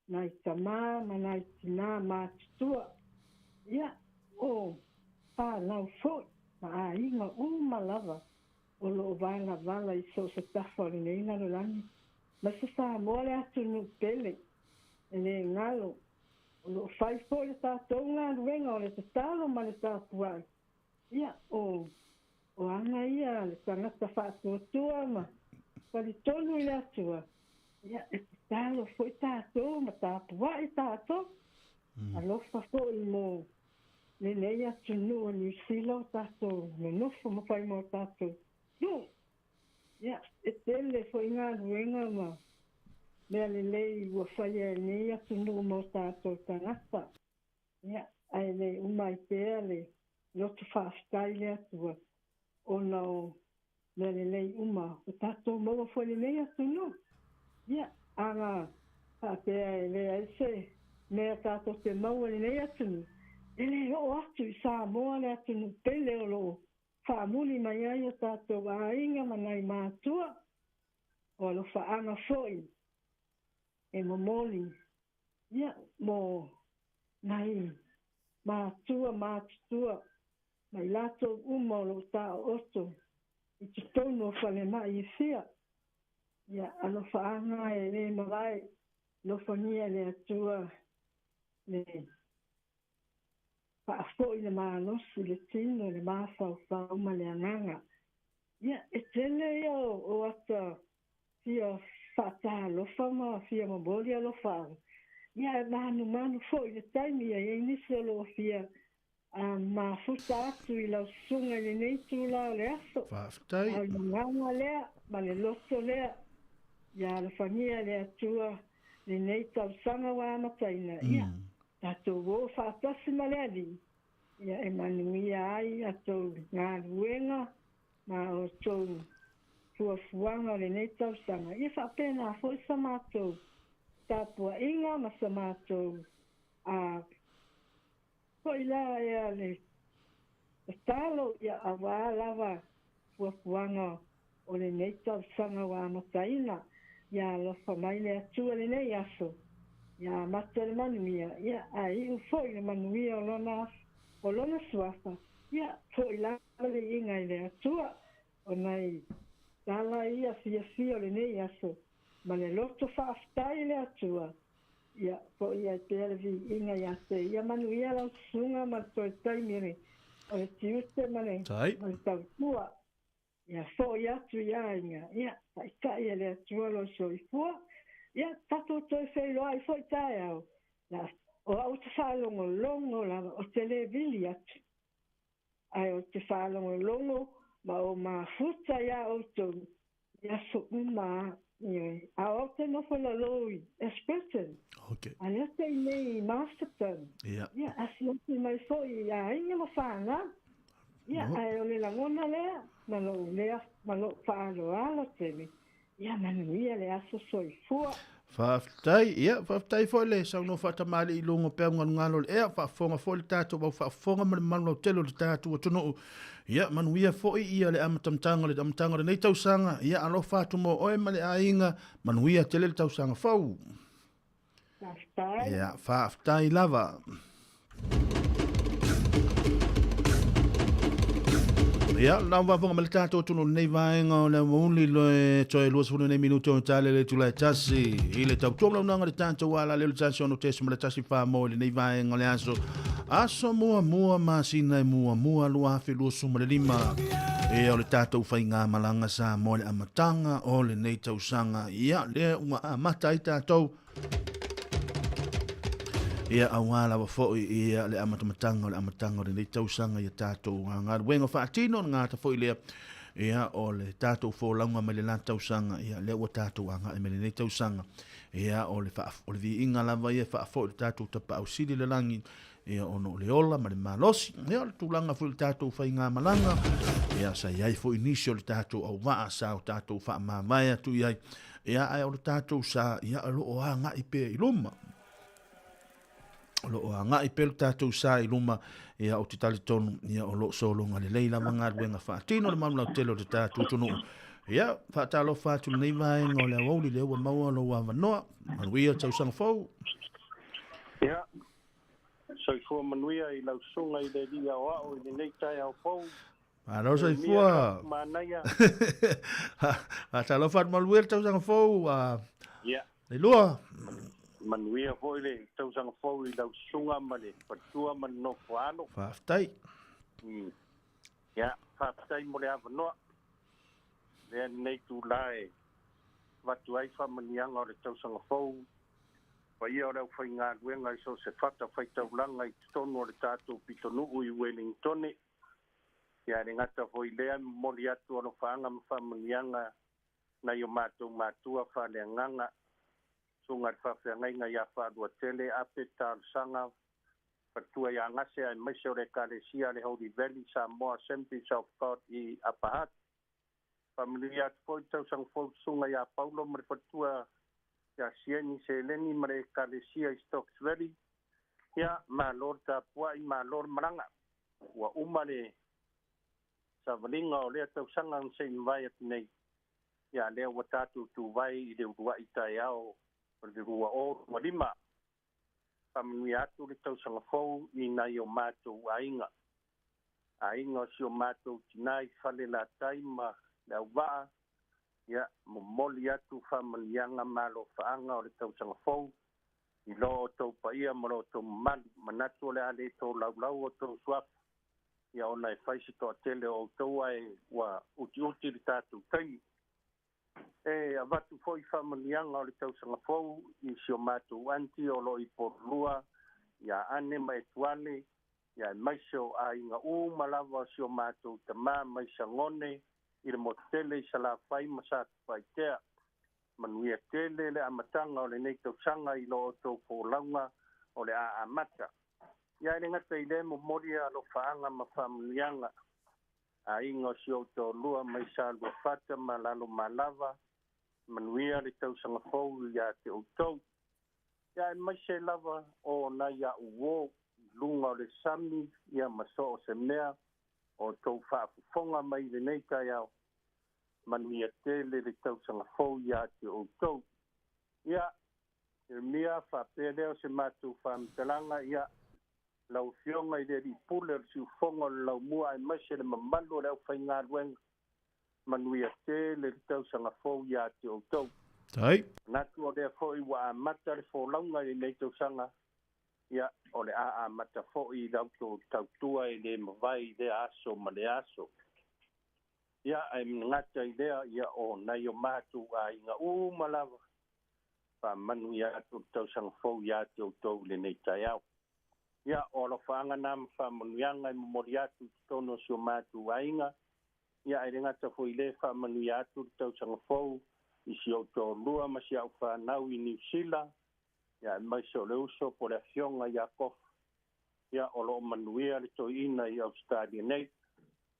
nai tamā ma nai tinā matutua, ia, o fanau foi ma aiga uma lava o lo o valavala i so o se tafa o lenei lalolagi, ma se Samoa le atunuu pele e le galo, o lo o fai foi le tatou galuega o le tatalo ma le tapuai. Ia, o, o aga ia a le tagata faatuatua ma talitonu i le Atua, ia, e tatalo foi tatou ma tapuai tatou. Alofa foi mo lenei atunuu o Niu Sila o tatou nonofo ma fai ma o tatou nuu. Ia, e tele foi galuega ma mea lelei ua faia e lenei atunuu mo tatou tagata. Ia, ae le uma ai pea le loto faafetai i le Atua ona o mea lelei uma ua tatou maua foi i lenei atunuu. Ia, ana faapea e leai se mea tatou te maua i lenei atunuu, e le oo atu i Samoa le atunuu pele o lo o faamuli mai ai o tatou aiga ma nai matua, o alofaaga foi e momoli, ia, mo nai matua matutua ma i latou uma o lo o taooto i totonu o falemai e fia. Ia, alofaaga e le malae, alofagia e le Atua le faafoi le malosi, le tino, le mafaufau ma le agaga. Ia, e tele ia o ata fia faatalofa ma fia momoli alofaaga. Ia, e manumanu foi i le taimi e i ai nisi o lo o fia mafuta atu i lau susuga i lenei itula o le aso. Faafetai. A o le agaga lea ma le loto lea, ia alofagia e le Atua lenei tausaga ua amataina. Ia, tatou o faatasi ma le Alii Ia e manuia ai a tou galuega ma outou fuafuaga o lenei tausaga. Ia faapena foi sa matou tapuaiga ma sa matou a foi la ea le tatalo ia auā lava fuafuaga o lenei tausaga ua amataina. Ia alofa mai le Atua i lenei aso, ia amata le manuia, ia ae iu foi le manuia o Lona, o Lona Suafa, ia foi lava le iiga i le Atua. O nai tala ia fiafia o lenei aso, ma le loto faafetai i le Atua, ia foi ai pea le viiga ia te Ia. Manuia lau susuga ma le toe taimi o le, o le tiute ma le, ma le tautua. Ia foi atu i aiga, ia, taitai e le Atua lou soifua. Ia, tatou toe feiloai foi taeao, la, o au te faalogologo lava, ou te le vili atu, ae ou te faalogologo ma ou mafuta iā outou i aso uma a, ioe, a o au te nofo i lalo i Ashburton, okay. a lea te i nei i Masterton, ia, ia asiasi mai foi i aiga ma fanau. Ia, ae o le lagona lea, ma lou lea, ma lou faaaloalo tele, ia manuia le aso soifua. Faafetai, ia, faafetai foi le saunoa faatamalii i luga o peau galugalo o le ea, faafofoga foi le tatou au faafofoga ma le mamalu lautele o le tatou atunuu. Ia, manuia foi ia le amatamataga o le amataga o lenei tausaga, ia alofa atu mo oe ma le aiga, manuia tele le tausaga fou. Faafetai. Ia, faafetai lava. Ia, lau faafofoga mai le tatou atunuu i lenei vaega o le aoauli le toe 20 nei minute o tale le itula e tasi i le tautua launaga le tatou ala le tasi ono tesi ma le tasi wha i lenei vaega o le aso. Aso muamua masina e muamua 2025. Ia o le tatou faigamalaga Samoa i le amataga o lenei tausaga. Ia, lea ua amata ai tatou Ia, auā lava foi ia le amatamataga o le amataga o lenei tausaga ia tatou galuega faatino le gata foi lea ia o le tatou folauga mai le la tausaga ia lea ua tatou agai mai lenei tausaga ia o le faa, o le viiga lava ia e faafoi le tatou tapaau sili le lagi ia ona o le ola ma le malosi ia o le tulaga foi o le tatou faigamalaga ia sa i ai foi nisi o le tatou auvaa sa o tatou faamavae atu i ai ia ae o le tatou sa ia o lo o agai pea i luma o lo o agai pea le tatou sa i luma ia ou te talitonu ia o lo o sologa lelei lava galuega faatino le malu lautele o le tatou atunuu ia faatalofa atu lenei vaega o le aoauli lea ua maua lou avanoa manuia tausaga fou ia Soifua manuia i lau susuga i le Alii Aoao i lenei taeao fou. Malo soifua. Manaia. Faatalofa atu manuia le tausaga fou. Ia. Leilua. Manuia foi le tausaga fou i lau susuga ma le faletua ma le nofo alo. Faafetai. Ia, faafetai mo le avanoa. Lea lenei itula e avatu ai faamanuiaga o le tausaga fou paia o le aufaigaluega i so o se fatafaitaulaga i totonu o le tatou pitonuu i Uelingitone. Ia, e le gata foi i lea, e momoli atu alofaaga ma faamanuiaga nai o matou matua faaleagaga, Susuga i le Faafeagaiga ia Faaluatele Ape Talosaga Faletua ia Gase aemaise o le Ekalesia a le Holy Valley Samoa Assemblies of God i Upper Hutt. Faamanuia atu foi le tausaga fou Susuga ia Paulo ma le faletua ia Sieni Seleni ma le Ekalesia i Stokes Valley. Ia, malo le tapuai, malo le malaga. Ua uma le savaliga o lea tausaga na se i mavae atu nei. Ia, lea ua tatou tuvae i le uluai taeao o le 2025. Faamanuia atu le tausaga fou i nai o matou aiga. Aiga o si o matou tina i Falelatai ma Leauvaa, ia, momoli atu faamanuiaga ma alofaaga o le tausaga fou i lo outou paia ma lo outou mamalu. Manatu o le a le tolaulau outou suafa, ia ona e fai se toatele o outou ae ua utiuti le tatou taimi. E avatu foi faamanuiaga o le tausaga fou i si o matou aunty o lo o i Pololua, ia Ane ma Etuale, ia aemaise o aiga uma lava o si o matou tama mai Sagone i le motutele i Salafai ma Satupaitea. Manuia tele le amataga o lenei tausaga i lo outou folauga o le a amata. Ia e le gata i lea e momoli alofaaga ma faamanuiaga aiga o si ou toalua mai Saluafata ma Lalomalava, manuia le tausaga fou ia te outou. Ia aemaise lava o nai a'u uō i luga o le sami ia ma so o se mea o outou faafofoga mai i lenei taeao, manuia tele le tausaga fou ia te outou. Ia, Ieremia, faapea lea o se matou faamatalaga, ia, lau Afioga i le Alii Pule o le Siufofoga o le Laumua aemaise le mamalu o le aufaigaluega, manuia tele le tausaga fou ia te outou. Tai. Manatu o lea foi ua amata le folauga i lenei tausaga, ia, o le a amata foi i la outou tautua e le mavae i lea aso ma lea aso. Ia, ae gata i lea, ia, o nai o matou aiga uma lava, faamanuia atu le tausaga fou ia te outou i lenei taeao. Ia, o alofaaga na ma faamanuiaga e momoli atu i totonu o si o matou aiga, ia, ae le gata foi i lea, faamanuia atu le tausaga fou i si ou toalua ma si au fanau i Niu Sila, ia, aemaise o le uso po o le afioga ia Kofa, ia, o lo o manuia le toeaina i Ausetalia nei.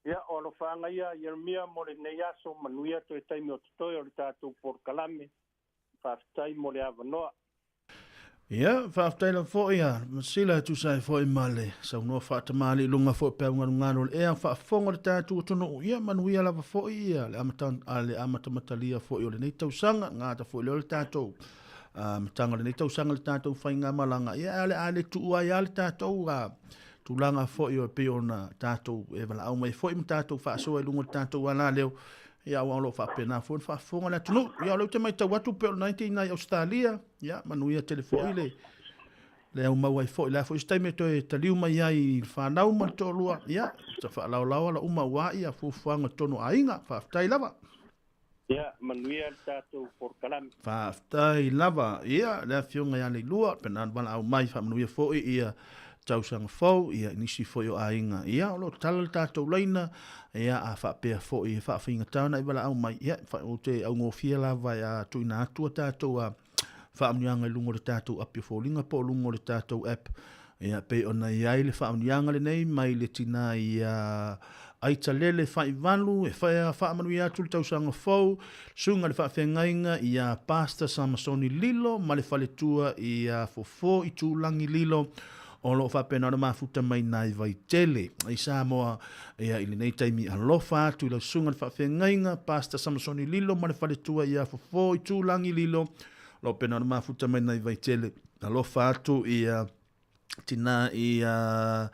Ia, o alofaaga ia, Ieremia, mo lenei aso, manuia toe taimi o totoe o le tatou polokalame. Faafetai mo le avanoa. Ia, faafetai lava foi a Masila e tusa ai foi ma le saunoa faatamalii i luga foi o peau galugalu o le ea faafofoga o le tatou atunuu. Ia, manuia lava foi ia le amata, a le amatamatalia foi o lenei tausaga, gata foi lea o le tatou amataga o lenei tausaga le tatou faigamalaga. Ia, ae o le a le tuua ai lava le tatou tulaga foi o pei ona tatou e valaau mai foi ma tatou faasoa i luga o le tatou alaleo. Ia, aua o lo o faapena foi ona faafofoga le atunuu. Ia, o lea ou te matau atu pei o lena e te i ina i Ausetalia. Ia, manuia tele foi le le aumau ai foi. Le a foi se taimi e toe taliu mai ai i le fanau ma le toalua. Ia, ta faalaolao ala uma aua ia fuafuaga i totonu o aiga. Faafetai lava. Ia, manuia le tatou polokalame. Faafetai lava. Ia, le Afioga ia Leilua, pena na valaau mai, faamanuia foi ia tausaga fou, ia, i nisi foi o aiga. Ia, o lo o tatala le tatou laina, ia, a faapea foi e faafaigata ona e valaau mai, ia, ou te augofie lava e a tuuina atu a tatou a faamanuiaga i luga o le tatou api o foliga po o luga o le tatou app. Ia, pei ona i ai le faamanuiaga lenei mai le tina ia Aitalele Faivalu, e faamanuia atu le tausaga fou, susuga i le faafeagaiga ia Pastor Samasoni Lilo ma le faletua ia Fofo Itulagi Lilo, o lo o faapena ona mafuta mai nai Vaitele i Samoa. Ia, i lenei taimi, alofa atu i lau susuga i le faafeagaiga Pastor Samasoni Lilo ma le faletua ia Fofo Itulagi Lilo, o lo o faapena ona mafuta mai nai Vaitele. Alofa atu ia tina i a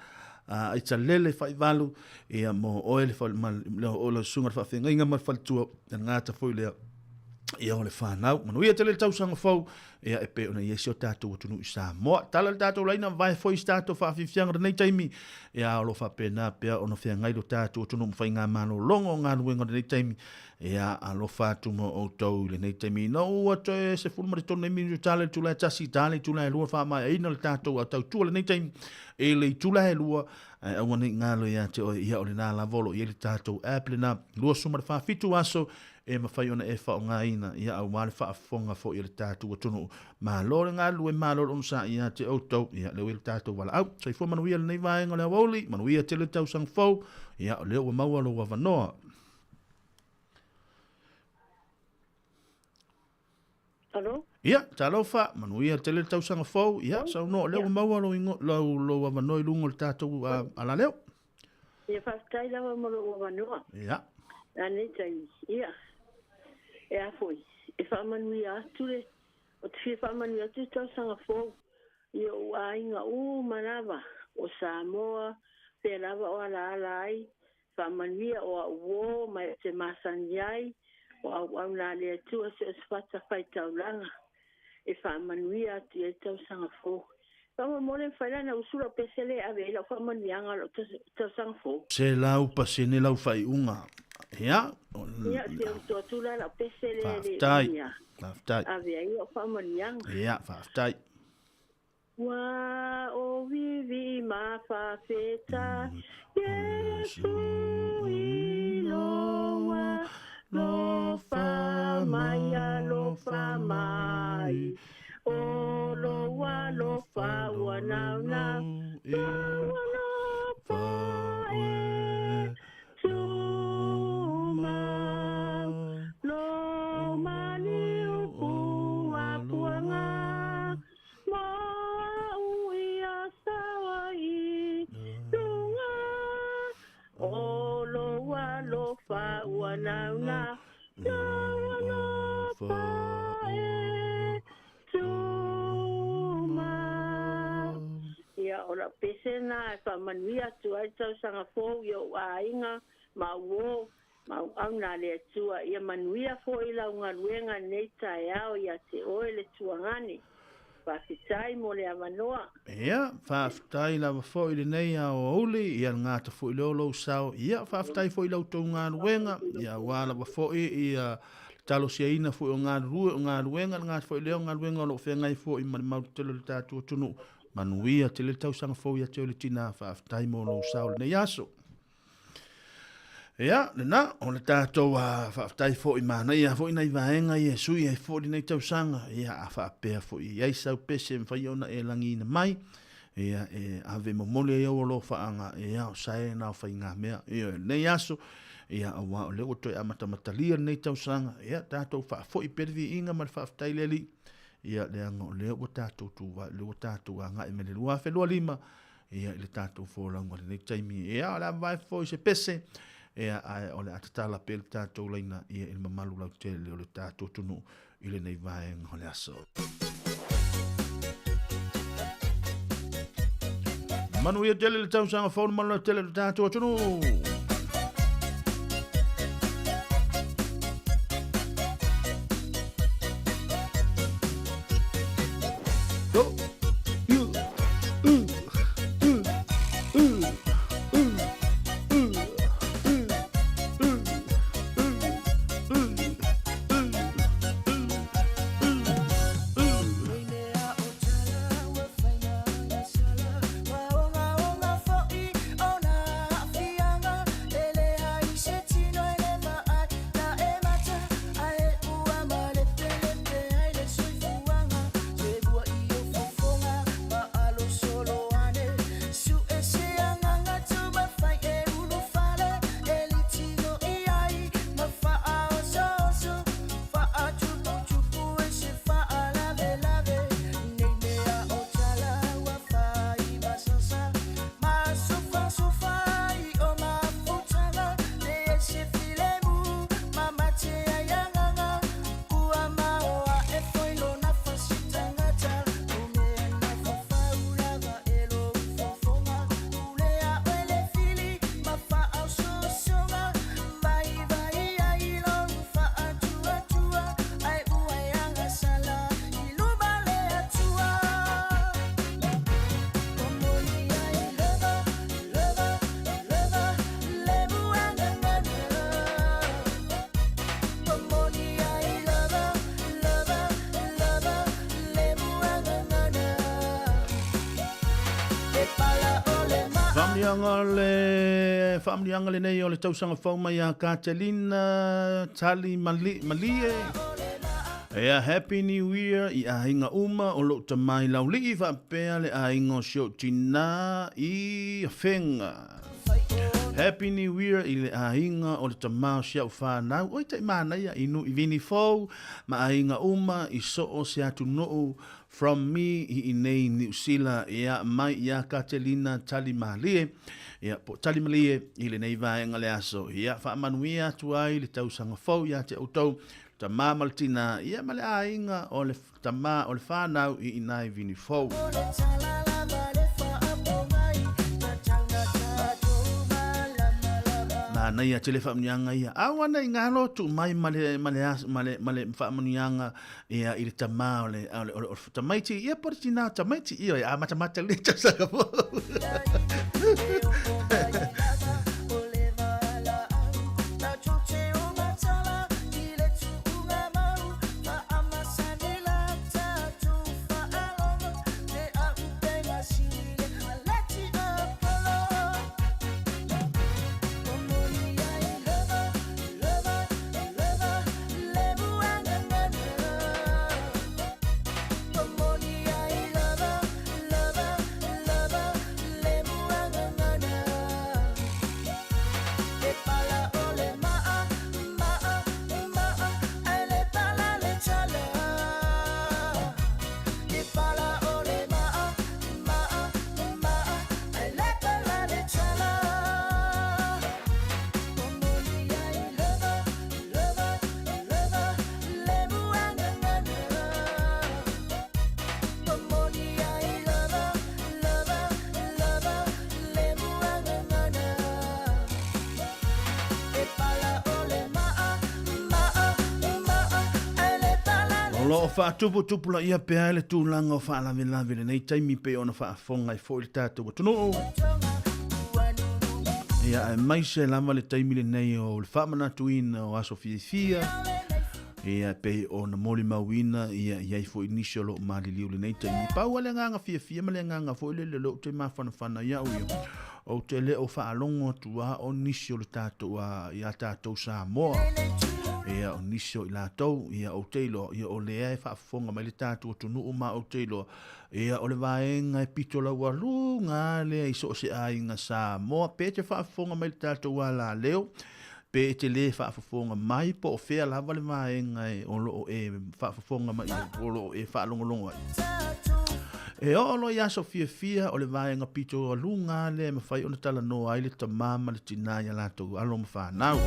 Aitalele Faivalu, ia mo oe le fale, ma o lau susuga i le faafeagaiga ma le faletua, e gata foi lea ia o le fanau. Manuia tele le tausaga fou, ia e pei ona i ai si o tatou atunuu i Samoa. Tala le tatou laina, vae foi si tatou faafiafiaga lenei taimi, ia o lo o faapena pea ona feagai lo tatou atunuu ma faigamalologa o galuega o lenei taimi. Ia alofa atu mo outou i lenei taimi. Ina ua toe 13 nei minute tala i le itula e 1, tala i le itula e 2 faamaeaina le tatou tautua lenei taimi i le itula e 2, ae aua ne i galo ia te oe, ia o lena lava o lo o i ai le tatou app lena, 27 aso e mafai ona e faaaogaina, ia aua le faafofoga foi a le tatou atunuu. Malo le galulue, malo le onosai ia te outou, ia lea ua i ai le tatou valaau. Soifua manuia lenei vaega o le aoauli, manuia tele le tausaga fou, ia o lea ua maua lou avanoa. Alo? Ia, talofa, manuia tele le tausaga fou. Ia, saunoa, o lea ua maua lou, ingo, lou, lou avanoa i luga o le tatou alaleo. Ia, faafetai lava mo lou avanoa. Ia. A nei taimi, ia, e a foi, e faamanuia atu le, ou te fia faamanuia atu le tausaga fou i ou aiga uma lava o Samoa, fea lava o alaala ai, Faamanuia o au uō mai o te masani ai, o auauna a le Atua so o se fatafaitaulaga e faamanuia atu i ai tausaga fou. Faamolemole mafai la ona usu lau pese lea e ave ai lau faamanuiaga o lau tausaga fou. 100% lau faaiuga. Ia. Ia, se usu atu la lau pese lea e le umi a ave ai lau faamanuiaga. Ia, faafetai. Ua o vivi ma fafeta Iesu i loa Lofa mai alofa mai O lou alofa ua naunau. fanau na lou alofa e tumau. Ia, o lau pese lena e faamanuia atu ai le tausaga fou i ou aiga ma au uō ma auauna a le Atua. Ia manuia foi lau galuega i lenei taeao ia te oe le tuagane. Faafetai mo le avanoa. Ia, faafetai lava foi i lenei aoauli, ia le gata foi lea o lou sao. Ia, faafetai foi i la outou galuega, ia aua lava foi ia le talosiaina foi o galulue o galuega, le gata foi lea o galuega o lo o feagai foi ma le malu tele o le tatou atunuu. Manuia tele le tausaga fou ia te oe le tina, faafetai mo lou sao i lenei aso. Ia, lena, o le tatou faafetai foi manaia foi nai vaega ia e sui ai foi lenei tausaga. Ia, a faapea foi e i ai sau pese e mafai ona e lagiina mai, ia, e ave momoli ai ou alofaaga, ia, o sae na o faigamea. Ia, lenei aso, ia, aua o lea ua toe amatamatalia lenei tausaga, ia, tatou faafoi pea le viiga ma le faafetai i le Alii, ia, leaga o lea ua tatou tuvae, o lea ua tatou agai mai le 2025, ia i le tatou folauga i lenei taimi. Ia, o le a vavae foi se pese, ia, ae o le a tatala pea le tatou laina ia i le mamalu lautele o le tatou atunuu i lenei vaega o le aso. Manuia tele le tausaga fou, le mamalu lautele o le tatou atunuu. Faamanuiaga le faamanuiaga lenei o le tausaga fou mai ia Katelina Tali Malie. Ea Happy New Year i aiga uma o lou tama i Laulii faapea le aiga o si ou tina i Afega. Happy New Year i le aiga o le tama o si au whanau. Oi tai manaia i nu i Vini Fou ma aiga uma i soo se atunuu from me i inei Niu Sila ia mai ia Katelina Talimalie ia po Talimalie i lenei vaega le aso ia faamanuia atu ai le tausaga fou ia te outou tama ma le tina ia ma le aiga o le tama o le whanau i inai Vini Fou. Manaia tele faamanuiaga ia. Au ana i ngalo tu mai ma le ma le ma le ma le faamanuiaga ia i le tama o le o le o le, o le tamaiti ia po le tina tamaiti ia a matamata le tausaga fou. O lo o faatuputupulaia pea le tulaga o faalavelave i lenei taimi pei ona faafofoga ai foi le tatou atunuu. Ia, aemaise lava le taimi lenei o le faamanatuina o aso fiafia, ia pei ona molimauina ia i ai foi nisi o lo o maliliu i lenei taimi. Pau lava le agaga fiafia ma le agaga foi lele o lea ou te mafanafana i au ia, Ou te le o faalogo atu lava o nisi o le tatou ia tatou Samoa. Ia, o nisi o i latou, ia, ou te iloa, ia, o lea e faafofoga mai le tatou atunuu ma ou te iloa, ia, o le vaega e pito laualuga lava lea i so o se aiga Samoa, pe te faafofoga mai i le tatou alaleo, pe e te lē faafofoga mai, po o fea lava le vaega e o lo o e faafofoga mai ai, o lo o e faalogologo ai. E oo loa i aso fiafia, o le vaega pito aluga lea e mafai ona talanoa ai le tamā ma le tinā i a latou alo ma fanau,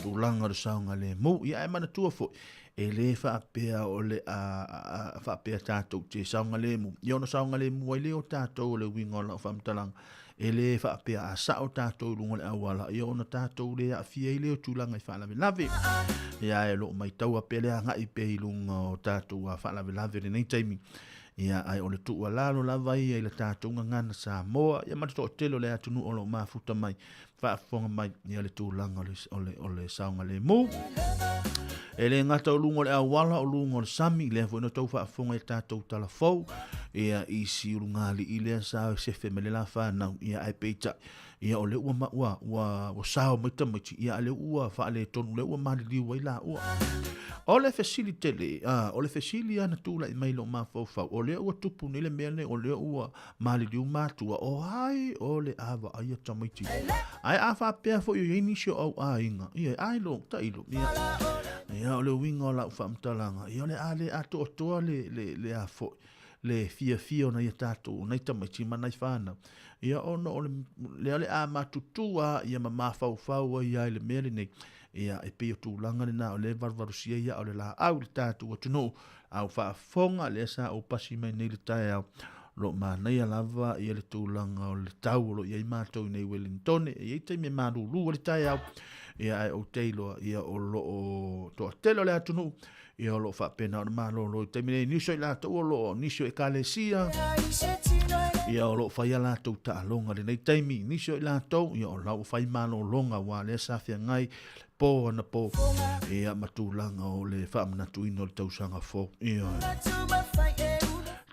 tulaga o le saogalemu. Ia ae manatua foi, e lē faapea o le a faapea tatou te saogalemu, ia ona saogalemu ai lea o tatou o le uiga o lau faamatalaga. E le faapea a sao tatou i luga o le auala, ia ona tatou le aafia ai lea o tulaga i faalavelave. Ia ae o lo o maitaua pea le agai pea i luga o tatou faalavelave i lenei taimi. Ia ae o le tuualalo lava ia i le tatou gagana Samoa, ia ma le toatele o le atunuu o lo o mafuta mai, faafofoga mai ia le tulaga o le, o le, o le saogalemu. E le gata o luga o le auala, o luga o le sami, lea foi na tou faafofoga i tatou tala fou, ia i si ulugalii lea sa sefe mai le la fanau, ia ae peitai, ia o lea ua, ma, ua, ua, ua sao mai tamaiti, ia a lea ua faaletonu, lea ua maliliu ai laua. O le fesili tele, a, o le fesili lava na tulai mai i lou mafaufau, o lea ua tupu nei le mea lenei, o lea ua maliliu matua, o ai o le a vaaia tamaiti. Ae a faapea foi o i ai nisi o au aiga, ia, ai lo, tailo, ia. Ia, o le uiga o lau faamatalaga, ia o le a le atoatoa le, le, le a foi, le fiafia o nai a tatou, o nai tamaiti ma nai fanau. Ia, ona o le, lea o le a matutu lava, ia ma mafaufau ai lava i le mea lenei. Ia, e pei o tulaga lena o lea e valuvalusia ia o le laau i le tatou atunuu, A ua faafofoga, lea sa ou pasi mai nei i le taeao, o lo o manaia lava ia le tulaga o le tau o lo o i ai matou i nei Wellingtone. E i ai taimi e malulu ai le taeao, ia ae ou te iloa ia o lo o toatele o le atunuu, ia o lo o faapena ona malolo i le taimi nei. Nisi o i latou o lo o nisi o ekalesia, ia o lo o fai a latou taaloga i lenei taimi. Nisi o i latou, ia o la ua fai malologa aua lea sa feagai po anapo, ia ma tulaga o le faamanatuina o le tausaga fou. Ioe.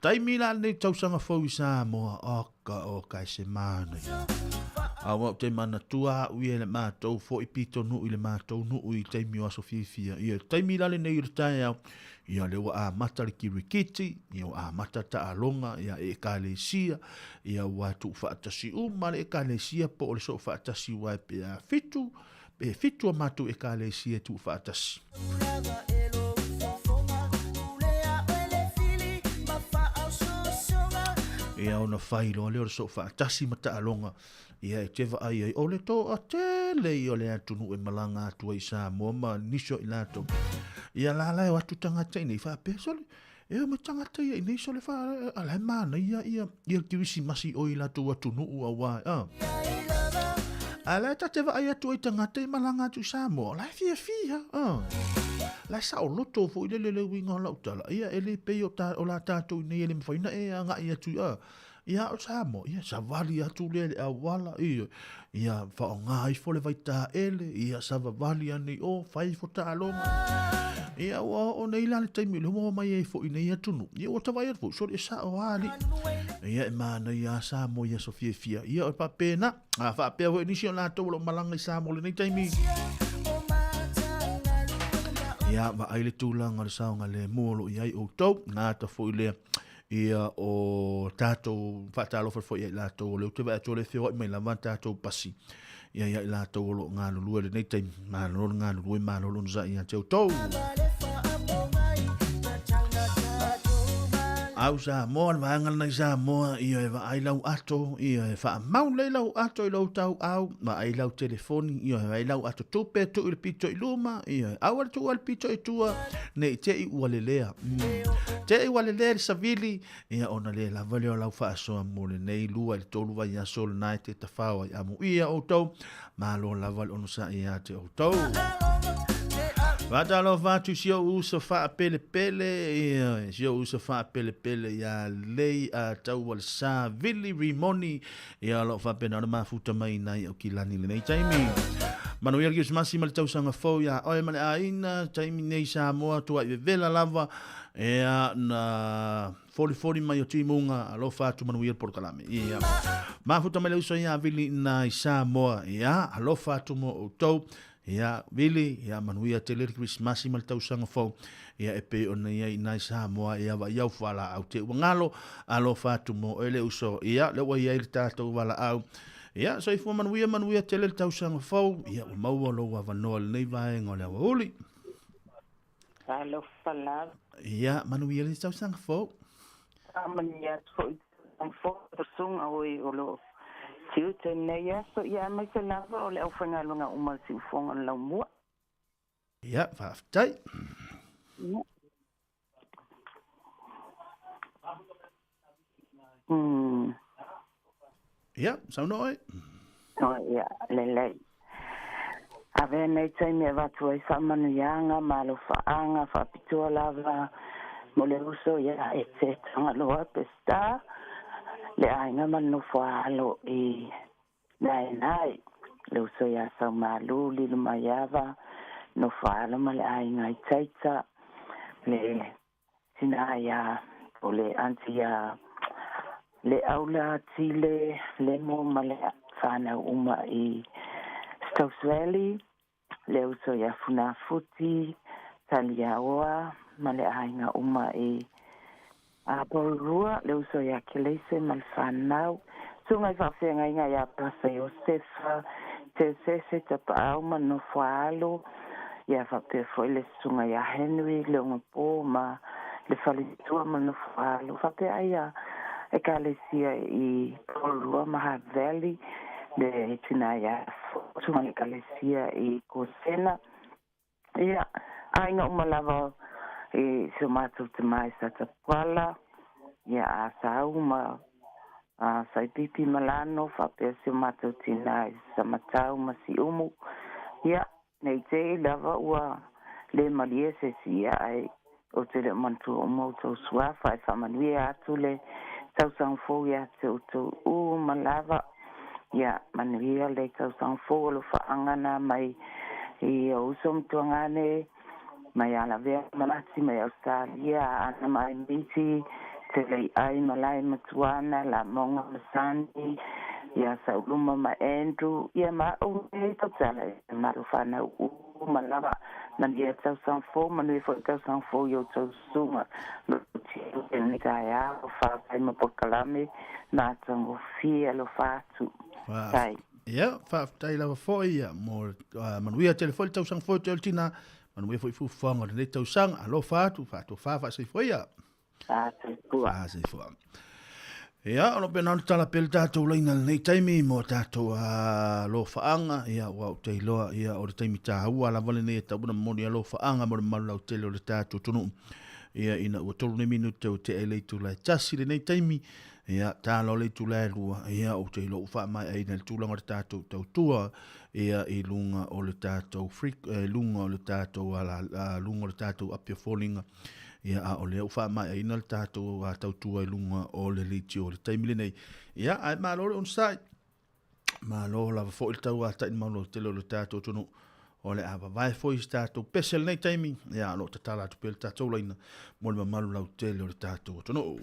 Taimi la lenei tausaga fou i Samoa, oka oka e se manaia. Aua ou te manatua au ia i le matou foi pitonuu i le matou nuu i taimi o aso fiafia. Ia, taimi la lenei o le taeao, ia lea ua amata le kirikiti, ia ua amata taaloga, ia e ekalesia, ia ua tuufaatasi uma le ekalesia po o le soofaatasi ua e pe a fitu, E fitu a matou Ekalesia e tuufaatasi. Ia ona fai loa lea o le soofaatasi ma taaloga, ia e te vaai ai, o le toatele ia o le atunuu e malaga atu ai i Samoa ma nisi o i latou. Ia la la e o atu tagata i inei faapea, sole, e o mai tagata ia i inei sole fa, a la e manaia ia, ia le Kerisimasi o i latou atunuu auā, a. A la e ta te vaai atu ai tagata i malaga atu i Samoa, o la e fiafia, a. La e saoloto foi lele le uiga o lau tala, ia e le pei o, ta, o la tatou i nei e le mafai ona e agai atu i, a. Ia o Samoa, ia savali atu lea i le auala, ia, ia faaaoga ifo le vaitaele, ia savavali ane i o, fai ifo taaloga. Ia ua oo nei la le taimi o lea ua omai ai foi i nei atunuu, ia ua ta vaai atu foi, sole e sao lava alii. Ia e manaia lava Samoa i aso fiafia. Ia o le faapena, a faapea foi nisi o latou o lo o malaga i Samoa i lenei taimi. Ia vaai le tulaga o le saogalemu o lo o i ai outou, gata foi lea Ia o tatou faatalofa foi ia i latou o lea ou te vaai atu o lea e feoai mai lava tatou pasi ia ia i latou o lo o galulue i lenei taimi. Malo le galulue, malo le onosai ia te outou. Au Samoa, le vaega lenei Samoa, ia e vaai lau ato, ia e faamau lelei lau ato i lou tauau, vaai lau telefoni, ia e vaai lau ato tupe, tuu i le pito i luma, ia aua le tuua i le pito i tua, ne i te i ua lelea. Te i ua lelea le savili, ia ona le lava lea o lau faasoa mo lenei 2 i le 3 vaiaso lena e te tafao ai. Amuia outou, malo lava le onosai ia te outou. Faatalofa atu si ou uso faapelepele, ia, si ou uso faapelepele ia Lei a Taualesa Vili Rimoni, ia o lo o faapena ona mafuta mai nai Aukilani i lenei taimi. Manuia le Kerisimasi ma le tausaga fou iā oe ma le aiga, taimi nei Samoa tuai vevela lava, ia na folifoli mai o timuga, alofa atu manuia le polokalame. Ia. Mafuta mai le uso ia Vili nai Samoa, ia alofa atu mo outou. Ia, Vili, ia manuia tele le Kerisimasi ma le tausaga fou, ia e pei ona i ai i nai Samoa, ia vaai au fualaau te ua galo, alofa atu mo oe le uso, ia, lea ua i ai le tatou valaau. Ia, soifua manuia, manuia tele le tausaga fou, ia ua maua lou avanoa i lenei vaega o le aoauli. Talofa lava. Ia, manuia le tausaga fou. Faamanuia atu foi i le tausaga fou i susuga o e o lo o tiute i lenei aso, ia aemaise lava o le aufaigaluega uma a le Siufofoga o le Laumua. Ia, faafetai. Ia. Ia, saunoa oe. Oh, ia, lelei. Avea nei taimi e avatu ai faamanuiaga ma alofaaga faapitoa lava mo le uso ia Ete Tagaloa Peseta, le aiga ma le nofo a alo i Naenae, le uso ia Saumalu Lilomaiava, nofo a alo ma le aiga i Taita, le Tina ia, po o le aunty ia Leaula Tile Lemo ma le whanau uma i Stokes Valley, le uso ia Funafuti, Taliaoa ma le aiga uma i Porirua, le uso ia Keleise ma le whanau, Susuga i faafeagaiga ia Pasa Iosefa, Teosese Tapaau ma Nofoaalo, ia faapea foi le Susuga ia Henry Leogapo ma le Faletua ma Nofoaalo, faapea ai ia Ekalesia i Porirua ma Hutt Valley, le tina ia Susuga i le Ekalesia i Kosena, ia aiga uma lava i si o matou tama i Satapuala, ia a Sau ma a Saipipi ma Lano, faapea si o matou tina i Samatau ma Siumu, ia nei te i lava ua le malie se isi ia, ae ou te le o manatua uma outou suafa, ae faamanuia atu le tausaga fou ia te outou uma lava. Ia manuia le tausaga fou alofaaga na mai i ou uso ma tuagane, mai Alavea ma Lati, mai Ausetalia, Aana ma Aimiti, Telei'ai ma Lae ma Tuana, Lamoga ma Sani, ia Sauluma ma Andrew, ia ma a'u nei tautala i malu fanau uma lava. Manuia tausaga fou, manuia foi tausaga fou i outou susuga loto lenei taeao, faafetai ma polokalame matagofie alofa atu. Faafetai. Ia, faafetai lava foi ia, mo manuia tele foi le tausaga fou te o le tina, manuia foi fuafuaga o lenei tausaga, alofa atu, faatofa faasoifua ia. Faasoifua. Faasoifua. Ia, o lo pena ona tala pea le tātou laina lenei taimi mo tātou alofaaga, ia, ua ou te iloa, ia, o le taimi tāua lava lenei e tau ona momoli alofaaga mo le mamalu lautele o le tātou atunuu. Ia, ina ua 3 nei minute ua tea i le itula e 1 lenei taimi, ia, tala o le itula e 2, ia, ou te iloa ua faamaeaina le tulaga o le tātou tautua, ia, i luga o le tātou freak, luga o le tātou ala, luga o le tātou api o foliga, Ia, a o lea ua faamaeaina le tatou tautua i luga o le leitio i le taimi lenei. Ia, ae malo le onosai. Malo lava foi le tauata'i maulotele o le tatou atunuu. O le a vavae foi se tatou pese lenei taimi. Ia, o lo o tatala atu pea le tatou laina mo le mamalu lautele o le tatou atunuu.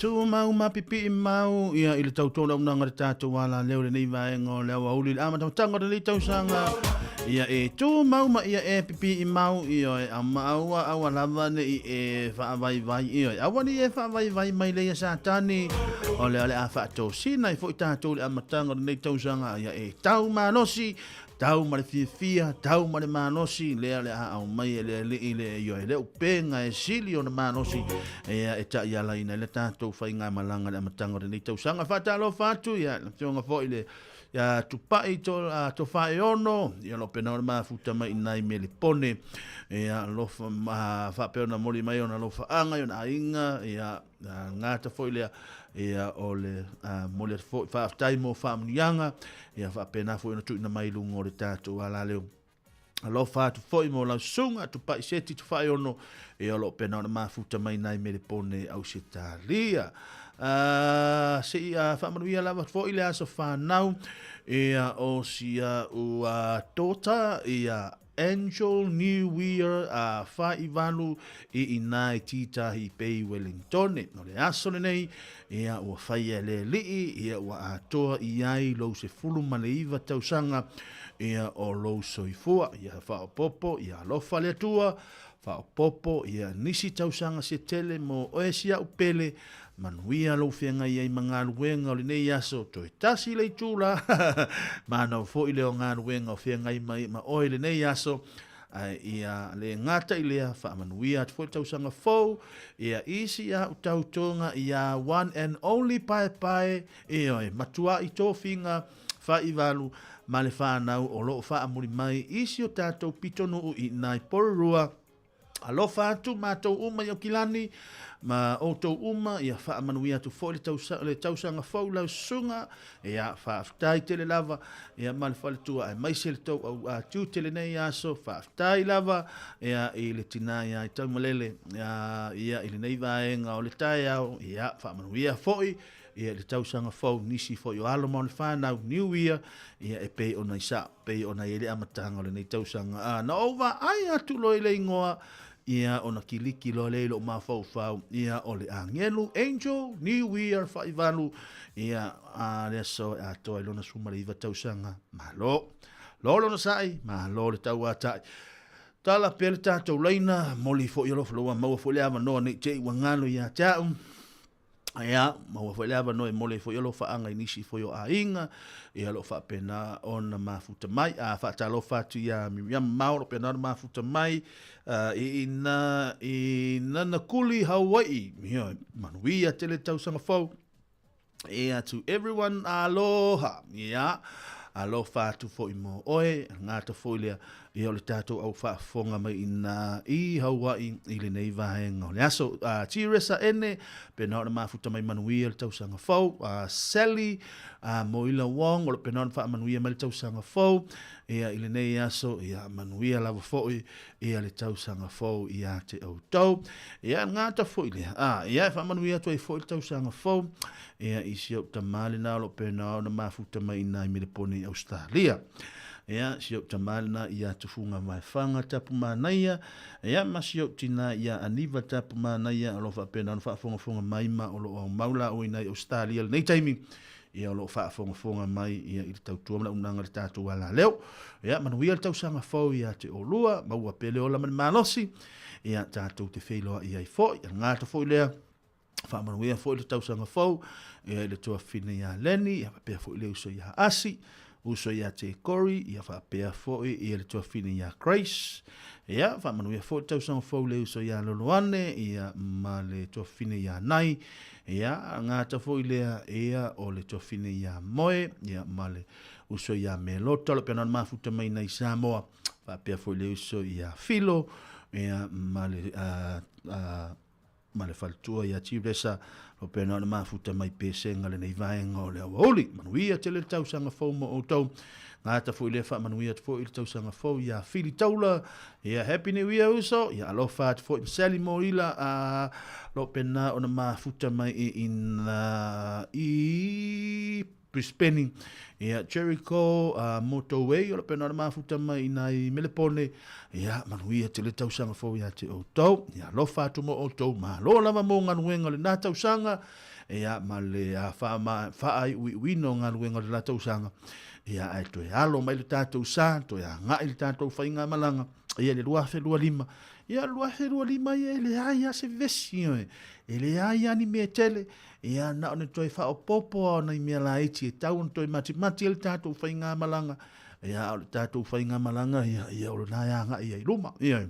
tumau ma pipii mau ia i le tautualaunaga le tatou alaleo lenei vaega o le aoauli le amatamatanga o lenei tausaga ia e tumau ma ia e pipii mau ia e amaua aua lava ne i e faavaivai ia e aua ne i e faavaivai mai le ia Satani o lea o le a faatosina ai foi tatou le amataga o lenei tausaga ia e tau malosi tau ma le fiafia, tau ma le malosi, lea o le a aumai e le Alii le ioe le upega e sili ona malosi, ia e taialaina ai le tatou faigamalaga i le amataga o lenei tausaga. Faatalofa atu ia le afioga foi le ia Tupai to, Tofaeono, ia lo pena o le mafuta mai inā i Melepone, ia alofa ma faapea ona moli mai ona alofaaga i ona aiga, ia gata foi lea ia o le momoli atu foi faafetai mo faamanuiaga ia faapena foi ona tuuina mai i luga o le tatou alaleo. Alofa atu foi mo lau susuga Tupai Seti Tufaeono ia o lo o pena ona mafuta mai nai Melepone Ausetalia. Se i faamanuia lava foi le aso fanau ia o si au daughter ia Angel New Year a 48 i inā i Tītahi Bay Wellingtone. O le aso lenei, ia ua faia e le Alii, ia ua atoa i ai lou 19 tausaga, ia o lou soifua, ia faaopoopo, ia alofa le Atua, faaopoopo, ia nisi tausaga se tele mo oe si au pele, Manuia lou feagai ai ma galuega o lenei aso, toe tasi le itula, manao foi lea o galuega o feagai mai ma oe i lenei aso, ae ia le gata i lea, faamanuia atu foi le tausaga fou, ia isi a'u tautoga ia one and only paepae, ioe, matua'i tofiga faivalu ma le fanau o lo o faamuli mai isi o tatou pitonuu i nai Porirua, Alofa atu matou uma i Aukilani ma outou uma, ia faamanuia atu foi le, tausa, le tausaga fou lau susuga, ia faafetai tele lava, ia ma le faletua aemaise le tou au tiute lenei aso, faafetai lava, ia i le tina ia i Taumalele, ia, ia i lenei vaega o le taeao, ia faamanuia foi, ia i le tausaga fou nisi foi o alo ma ona fanau, New Year, ia e pei ona i sa. Pei ona i ai le amataga o lenei tausaga, a na ou vaai atu loa i le igoa, ia ona kiliki loa lea i lou mafaufau, ia o le agelu, angel, new year, faivalu, ia a le aso e atoa i lona 19 tausaga, malo. Lo lona sa'i, malo le tauatai. Tala pea le tatou laina, moli foi alofa loa maua foi le avanoa nei te i ua galo ia te au. Ia, maua foi le avanoa e mole ai foi alofaaga i nisi foi o aiga, ia o lo o faapena ona mafuta mai. A faatalofa atu ia Miriam Mao, o lo o faapena ona mafuta mai i ina i Nanakuli, Hawaii. Ia, manuia tele tausaga fou. Ia, to everyone, aloha. Ia, alofa atu foi mo oe, gata foi lea Ia o le tatou au faafofoga mai ina i Hawaii i lenei vaega o le aso. Tiresa Ene, pena ona mafuta mai manuia le tausaga fou. Sally Moila Wong, o lo pena ona faamanuia mai le tausaga fou. Ia i lenei aso, ia manuia lava foi ia le tausaga fou ia te outou. Ia gata foi lea. Ia e faamanuia atu ai foi le tausaga fou. Ia i si ou tama lena o lo pena ona mafuta mai ina i Melepone i Australia. Ia, si ou tama lena ia Tufunga Vaefaga Tapu Manaia, ia ma si ou tina ia Aniva Tapu Manaia o lo o faapena ona faafogafoga mai ma o lo o aumau laua i nai Ausetalia i lenei taimi, ia o lo o faafogafoga mai ia i le tautua ma le auaunaga i le tatou alaleo. Ia, manuia le tausaga fou ia te oulua, maua pea le ola ma le malosi, ia tatou te feiloai ai foi. E gata foi lea Faamanuia foi le tausaga fou ia i le tuafafine ia Leni, ia faapea foi le uso ia Asi, uso ia Tekori, ia faapea foi ia le tuafafine ia Grace. Ia faamanuia foi le tausaga fou le uso ia Loloane, ia ma le tuafafine ia Nai. Ia gata foi lea ia o le tuafafine ia Moe, ia ma le uso ia Melota, o lo pena mafuta mai nei Samoa. Faapea foi le uso ia Filo, ia ma le ma le faletua ia Tiresa, o pena o le mafuta mai pesega lenei vaega o le aoauli. Manuia tele le tausaga fou mo outou. Gata foi lea faamanuia atu foi le tausaga fou ia Fili Taula, ia Happy New Year uso, ia alofa atu foi Sally Moila a lo pena ona mafuta mai i ina i Brisbane, ia Jericho, Motorway, o lo pena ona mafuta mai i nai Melepone, ia manuia tele tausaga fou ia te outou, ia alofa atu mo outou, malo lava mo galuega o lena tausaga, ia, ma le faaiuiuina o galuega o le la tausaga, ia, ae toe alo mai le tatou sa, toe agai le tatou faigamalaga, ia, i le 2025, ia, 2025 ia e leai lava se vevesi, ioe, e leai lava ni mea tele, ia, na ona toe faaopoopo lava o nai mea laiti e tau ona toe matimati ai le tatou faigamalaga, ia, a o le tatou faigamalaga, ia, ia, o lena e agai ai i luma, ioe.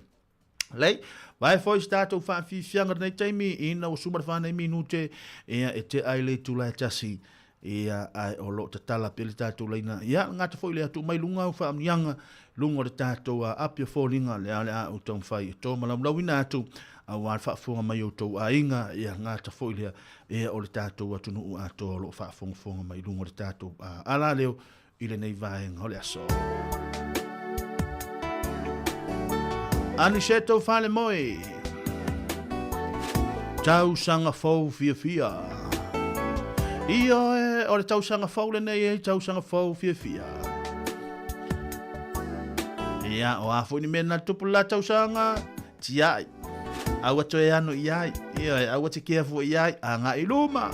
Lei, vae foi se tatou faafiafiaga lenei taimi ina ua suma le 4 nei minute, ia e tea ai le itula e tasi, ia ae o lo o tatala pea le tatou laina. Ia, gata foi lea, tuu mai luga au faamanuiaga, luga o le tatou api o foliga, lea o le a ou taumafai e tōmalaulauina atu, aua le faafofoga mai o outou aiga, ia gata foi lea, ia o le tatou atunuu atoa o lo o faafogafoga mai luga o le tatou alaleo i lenei vaega o le aso. Aniseto Falemoe, tausaga fou fiafia. Ioe, o le tausaga fou lenei e, tausaga fou fiafia. Ia, o a foi ni mea na tupu la tausaga, tiai. Aua toe ano i ai, ioe, aua te kea foi i ai, anga i luma.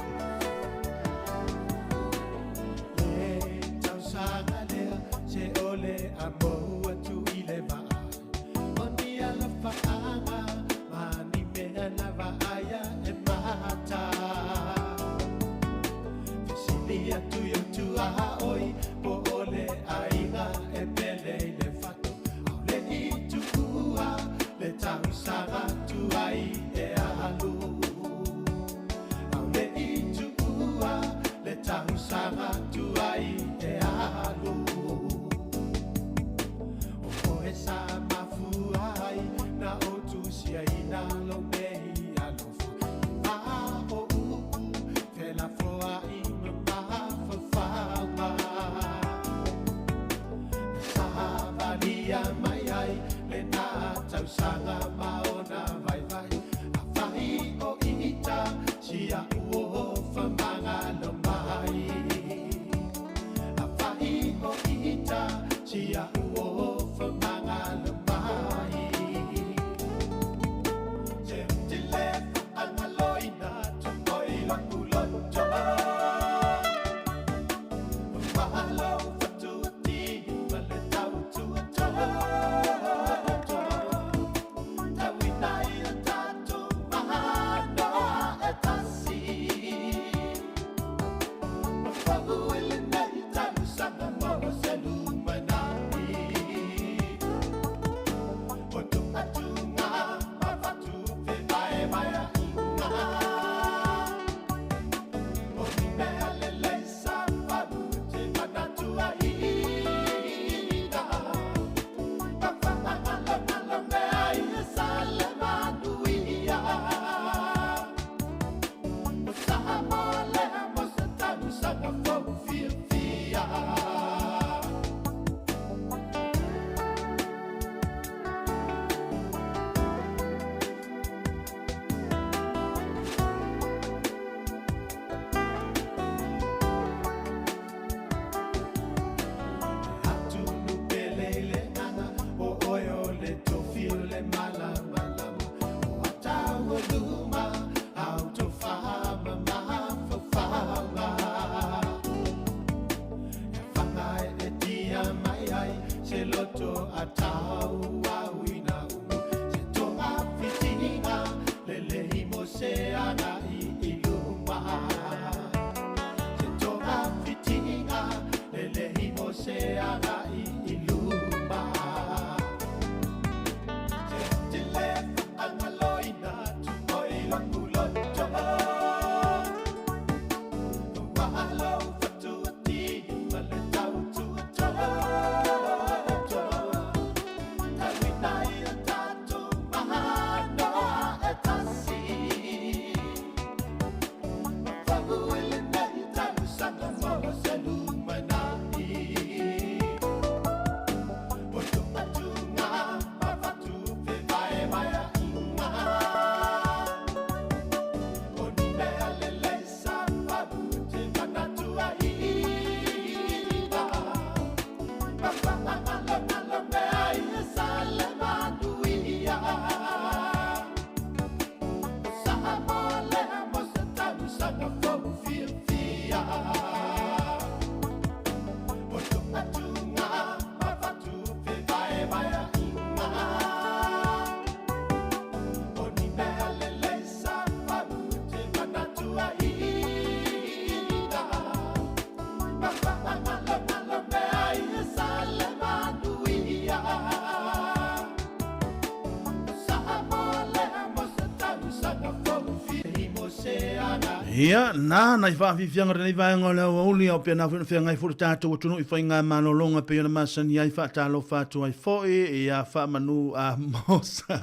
Ia, nā, nai whaafiafiaga o lenei vaega o le aoauli, a o pea nā foi ona feagai foi le tātou atunuu i faiga malologa pei ona masani ai faatalofa atu ai foi ia Faamanu a Mosa.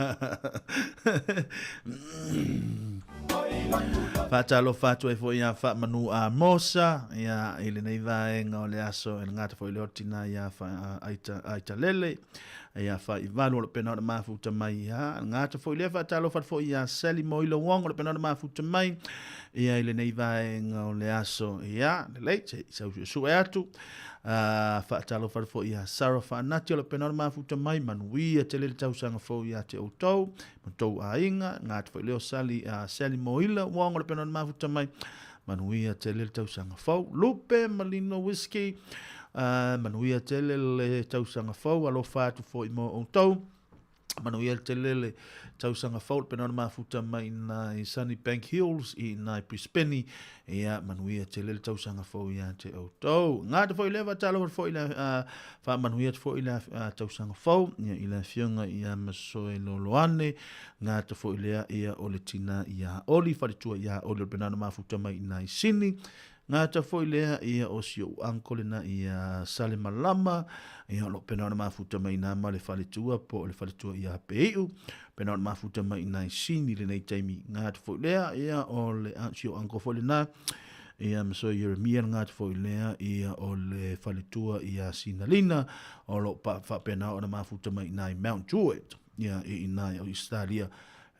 Faatalofa atu ai foi ia Faamanu a Mosa ia, i lenei vaega o le aso e le gata foi le otina ia Aita, Aita Lele ia Faivalu o lo pena o le mafuta mai ia le gata foi lea faatalofa atu foi ia Sally Moilo Wong o lo pena o le mafuta mai ia i lenei vaega o le aso ia lelei se i sau suesue atu faatalofa atu foi ia Sarah Faanati o lo pena o le mafuta mai manuia tele le tausaga fou ia te outou ma tou aiga gata foi lea o Sally, Sally Moila Wong o lo pena o le mafuta mai Manuia tele le tausaga fou. Lupe Malino Whiskey, manuia tele le tausaga fou, alofa atu foi mo outou. Manuia tele le tausaga fou, le pena o le mafuta mai ina i Sunnybank Hills i ina i Brisbane. Ia, manuia tele le tausaga fou ia te outou. Ngata foi lea faatalofa foi le faamanuia atu foi le tausaga fou ia, i le afioga ia Masoe Loloane. Gata foi lea ia o le tina ia Oli, faletua ia Oli o le penana mafuta mai i nai Sini. Gata foi lea ia o si ou uncle lena ia Sale Malama, ia o lo penana mafuta mai nā ma le faletua po o le faletua ia Peiu. Penana mafuta mai i nai Sini lenei taimi. Gata foi lea ia o le si ou uncle foi lena ia ma so Jeremia le gata foi lea ia o le faletua ia Sinalina o lo faapena ona mafuta mai i nai Mount Druitt. Ia, i ina i Ausetalia.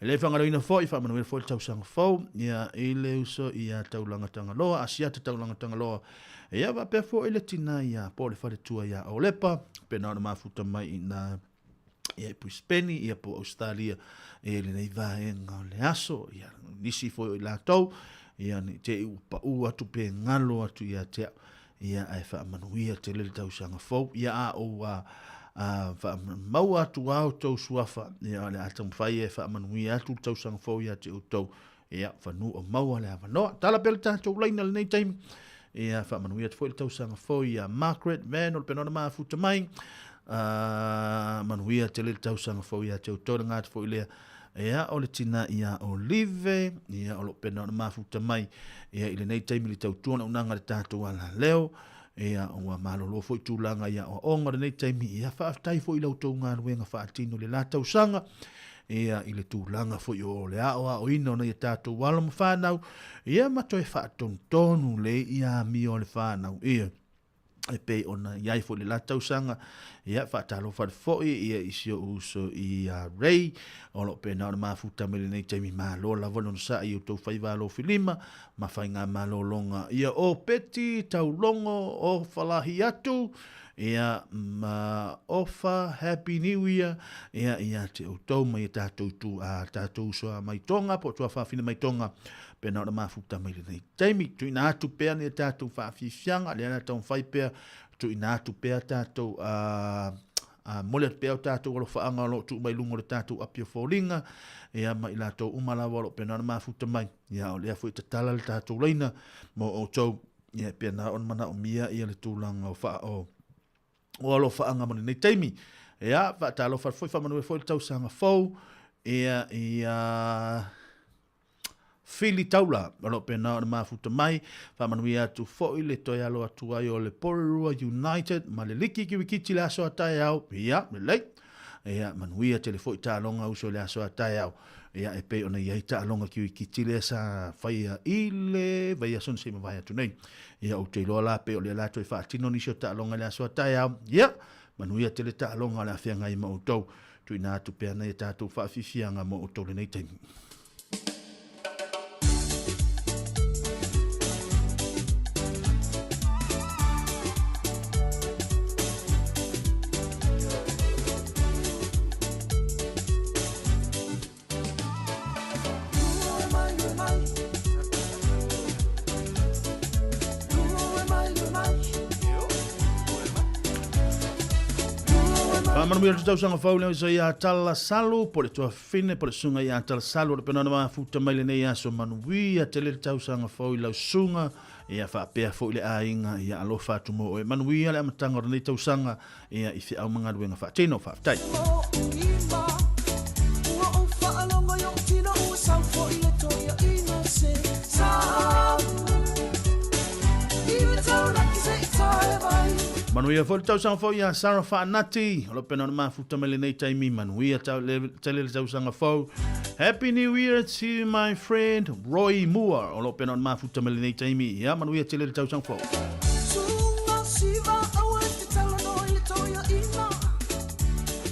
E le faagaloina foi, faamanuia foi le tausaga fou, ia, i le uso ia Taulaga Tagaloa, Asiata Taulaga Tagaloa, ia, faapea foi le tina ia, po o le faletua ia Olepa, pena ona mafuta mai i ina, ia, i Brisbane, ia, po o Ausetalia, i lenei vaega o le aso, ia, nisi foi o i latou, ia, ne i te i ua pau atu pe galo atu ia te au, Ia, ae faamanuia tele le tausaga fou. Ia, a ou a, a faamaua atu a outou suafa, ia, o le a taumafai e faamanuia atu le tausaga fou ia te outou. Ia, fanu o maua le avanoa. Tala pea le tatou laina lenei taimi. Ia, faamanuia atu foi le tausaga fou ia Margaret Van o le penona mafuta mai. Manuia tele le tausaga fou ia te outou le gata foi lea. Ia, o le tina ia Olive, ia, o lo pena ona mafuta mai, ia, i lenei taimi le tautua na unaga le tātou ala leo, ia, ua malolo foi tulaga ia oaoga lenei taimi, ia, faafetai foi i la outou galuega faatino le la tausaga, ia, i le tulaga foi o le aoaoina o nai a tātou alo ma whānau, ia, ma toe faatonutonu le ia amio o le whānau, ia. e pei ona i ai foi le la tausaga, ia faatalofa atu foi ia i si ou uso i a Ray, o lo o pena ona mafuta mai lenei taimi malo lava le onosai i outou faiva alofilima ma faigamalologa. Ia o Peti Taulogo o Falahi atu, ia ma Ofa Happy New Year, ia ia te outou mai e tātou tu a tātou uso a mai Tonga, po o tuafafine mai Tonga, pena ona mafuta mai lenei taimi, tuuina atu pea ni a tātou whaafiafiaga, lea la taumafai pea, tuuina atu pea tātou, mole atu pea o tātou alofaaga o lo o tuu mai luga o le tātou api o foliga, ia ma i latou uma lava o lo o pena ona mafuta mai, ia o lea foi tatala le tātou laina mo outou, ia e pena ona manaomia ia le tulaga o wha, o, o alofaaga mo lenei taimi. Ia, faatalofa foi, faamanuia foi le tausaga fou, ia, ia, Fili Taula, o lo o pena ona mafuta mai, faamanuia atu foi le toe alo atu ai o le Porirua United ma le liki kiwikiti le aso a taeao, ia, lelei. Ia, manuia tele foi taaloga uso i le aso a taeao. Ia, e pei ona i ai taaloga kiwikiti lea sa faia i le vaiaso na se i mavae atu nei. Ia, ou te iloa la pei o lea la toe faatino nisi o taaloga i le aso a taeao. Ia, manuia tele taaloga o le a feagai ma outou. Tuuina atu pea nei a tātou whaafiafiaga mo outou lenei taimi. Faamanuia le tausaga fou lea uso ia Tala Salu, po le tuafine, po le susuga ia Tala Salu, o le pena ona mafuta mai lenei aso manuia tele le tausaga fou i lau susuga, ia faapea foi le aiga, ia alofa atu mo oe. Manuia le amataga o lenei tausaga, ia i feau ma galuega faatino. Faafetai. Manuia foi le tausaga fou iā Sarah Faanati, o lo o pena ona mafuta mai lenei taimi, manuia tele le tausaga fou. Happy New Year to my friend Roy Moore, o lo o pena ona mafuta mai lenei taimi, ia manuia tele le tausaga fou. Suga siva aua e te talanoa i le toeaina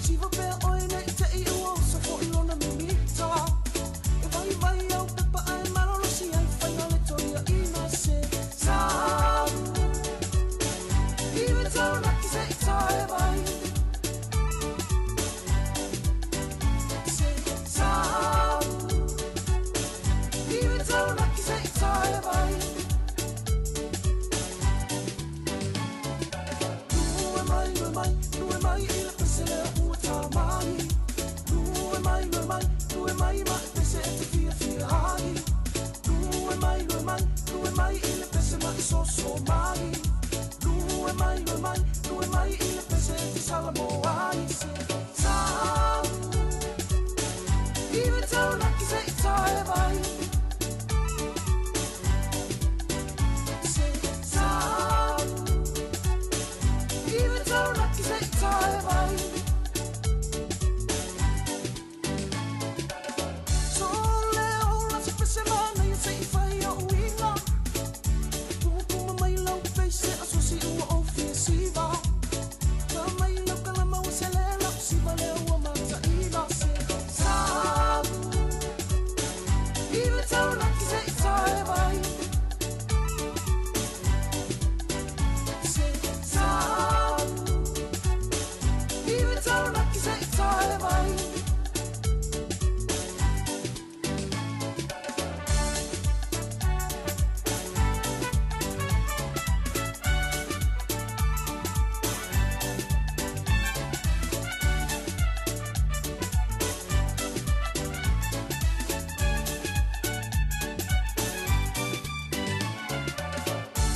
Siva pea oe nei te i ua oso foi lona mimita E vaivai au pepa ae malolosi ai faiga le toeaina Se tau I le taunaki se i tae mai Se tau I le taunaki se i tae mai Lue mai, lue mai, lue mai i le pese lea ua tā mai Lue mai, lue mai, lue mai ma e pese e te fiafia ai Lue mai, lue mai, lue mai i le pese ma e soso mai Lue mai, lue mai, lue mai i le pese e te salamo ai Se tau I le taunaki se i tae mai Se tau I le taunaki se i tae mai Sole ola se pese manaia se i fai o uiga Kukuma mai lau pese asosi ua o fia siva Ka mai lau kalama ua se lela o siva lea ua mataina Se tau I le taunaki se i tae mai Se tau I le taunaki se i tae mai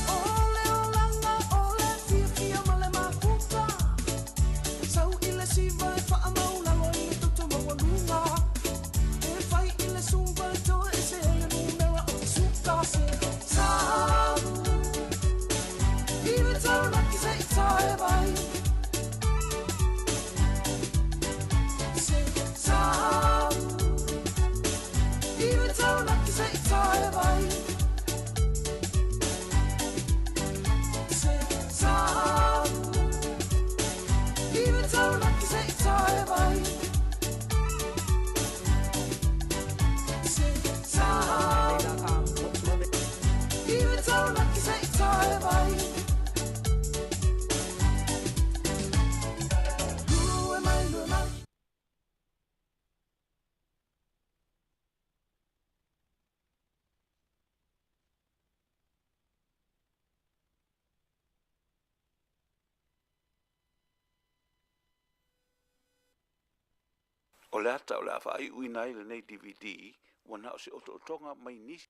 O le olaga o le fiafia ma le mafuta Sau i le siva e faamaulalo i le toto maualuga E fai i le suva e toe ese ai le numera o te suka Se tau I le taunaki se i tae mai Se tau I le taunaki se i tae mai Se tau I le taunaki se i tae mai Se tau I le taunaki se i tae mai Lue mai, lue mai O le ata o le a faaiuina ai lenei DVD ua na o se otootoga mai nisi.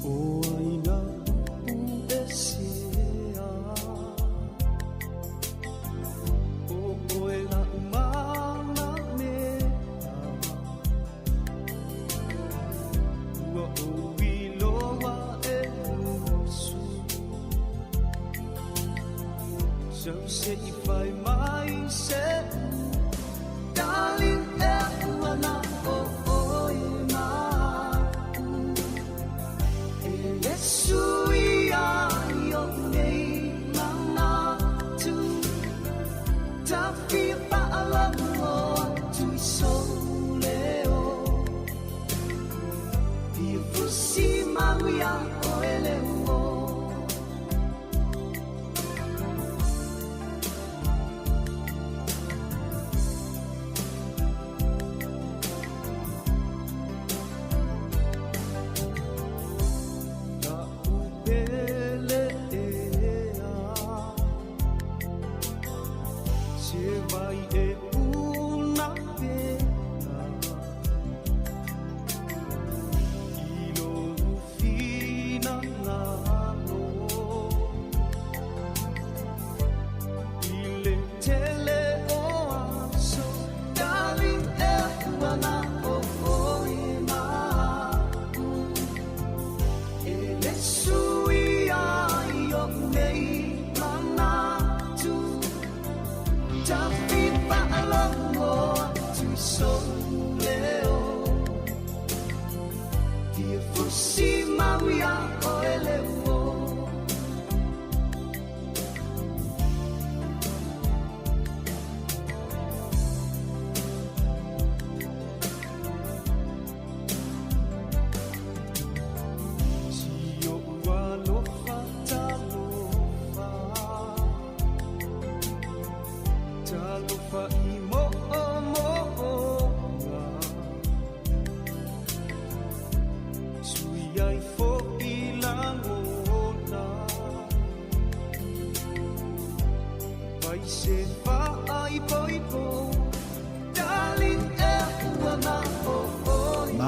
O aina upu e sia O oe la umana mea Ua ou iloa e usu Sau se i fai mai se Darling e ua na o oe ma'u E le sui ai o nei manatu Tafia fa'alogo atu i sou leo Fia fusi mau iā oe le uo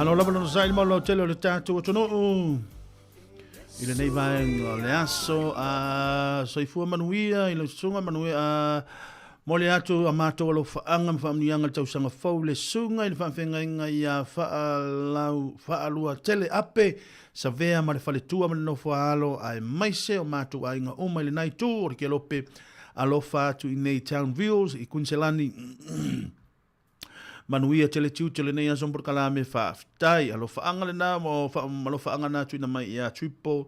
Malo lava lona saili mau lautele o le tatou atunuu i lenei vaega o le aso a soifua manuia i lau susuga manuia a mole atu a matou alofaaga ma faamanuiaga le tausaga fou le susuga i le faafeagaiga ia faalau faaluatele ape Savea ma le faletua ma le nofo a alo aemaise o matou aiga uma i lena itu o le Kelope alofa atu i nei Townville i Kuiniselani Manuia tele tiute o lenei aso ma polokalame faafetai. Alofaaga lena mo alofaaga na tuuina mai ia Triple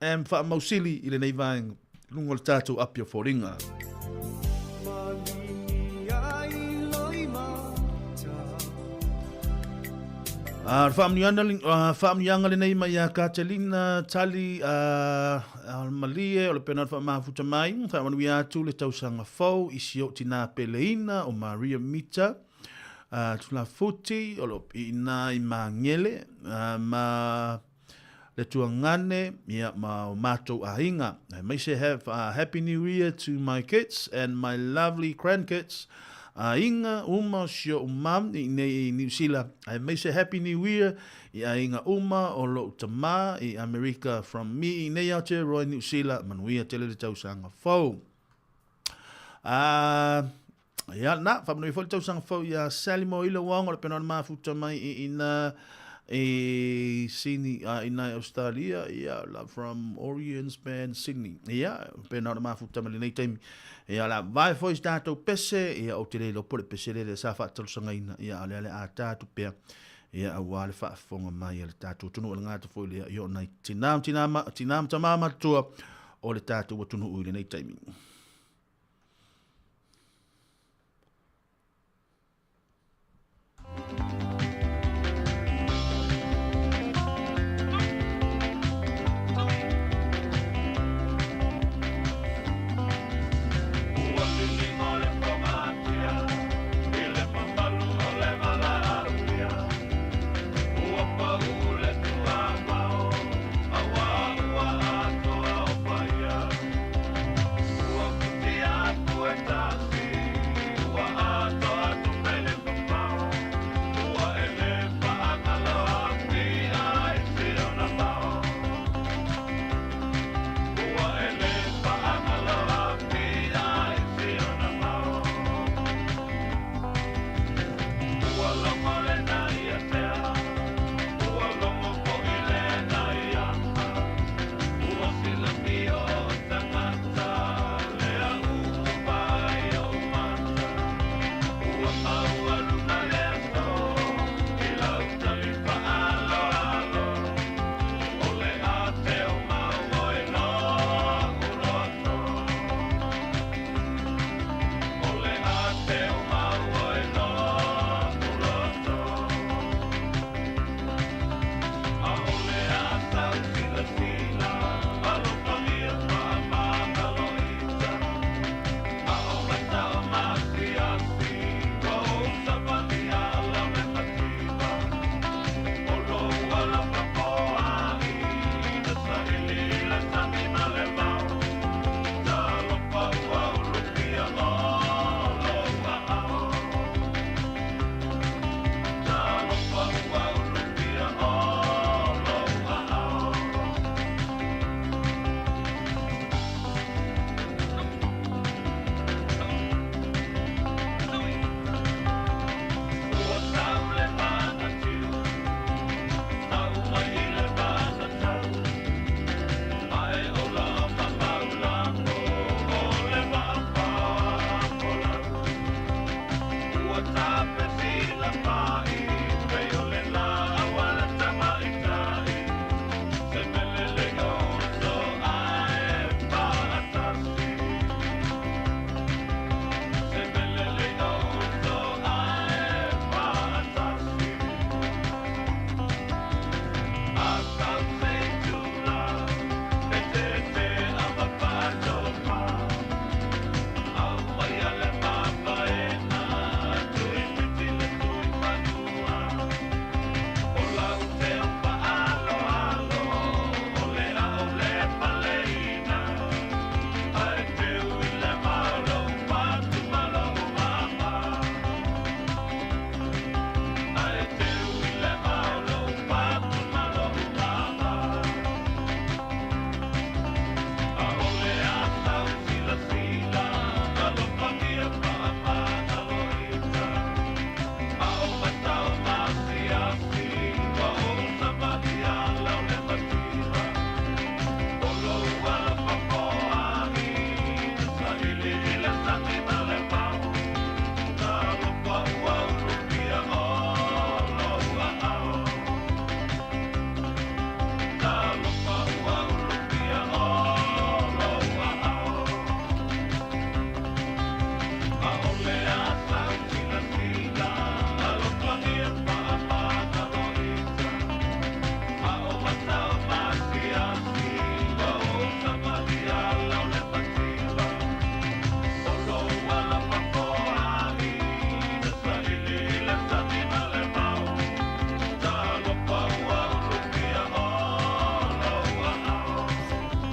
M Faamausili i lenei vaega i luga o le tatou api o foliga. A le faamanuiaga lenei mai ia Katelina Tali Malie o le pena o le faamafuta mai, faamanuia atu le tausaga fou i si ou tinā peleina o Maria Mita Tulafuti o lo o iina i Magele ma le tuagane ia ma o matou aiga. Aemaise have a happy new year to my kids and my lovely grandkids aiga uma o si oʻu mum i inei i Niu Sila. Aemaise happy new year i aiga uma o loʻu tama i Amerika from me i inei Aotearoa i Niu Sila. Manuia tele le tausaga fou. A Ia, na, whamanui foi le tausaga fou ia Sally Moila Wong o le pena o le mafuta mai i ina i Sydney, ina i Australia, ia, love from Orions Band, Sydney. Ia, pena o le mafuta mai lenei taimi. Ia, la vae foi si tātou pese, ia, o te le iloa po le pese lele sa faatalosagaina, ia, a o lea le a tātu pea, ia, auā le faafofoga mai a le tātou atunuu, e le gata foi lea, ia, o nai tinā ma tinā ma, tinā ma tamā matutua o le tātou atunuu i lenei taimi.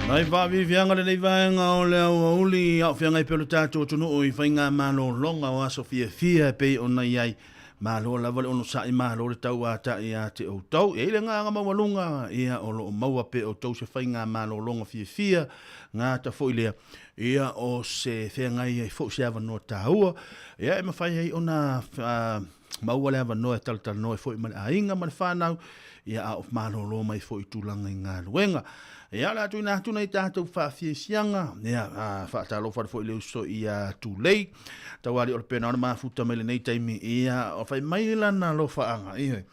Nai faafiafiaga lenei vaega o le aoauli a o feagai pea lo tatou atunuu i faigamalologa o aso fiafia e pei ona i ai. Malo lava le onosai, malo le tauatai ia te outou. E i ai le agaga maualuga, ia o lo o maua pea e outou se faigamalologa fiafia, gata foi lea, ia o se feagai ai foi se avanoa taua, ia e mafai ai ona maua le avanoa e talatalanoa ai foi ma le aiga ma le fanau, ia a o malolo mai foi i tulaga i galuega. Ia, o le a tuuina atu nei tatou faafiafiaga, ia, faatalofa atu foi i le uso ia Tulei, Taualii o le pena o le mafuta mai lenei taimi, ia, o fai mai lana alofaaga, ioe,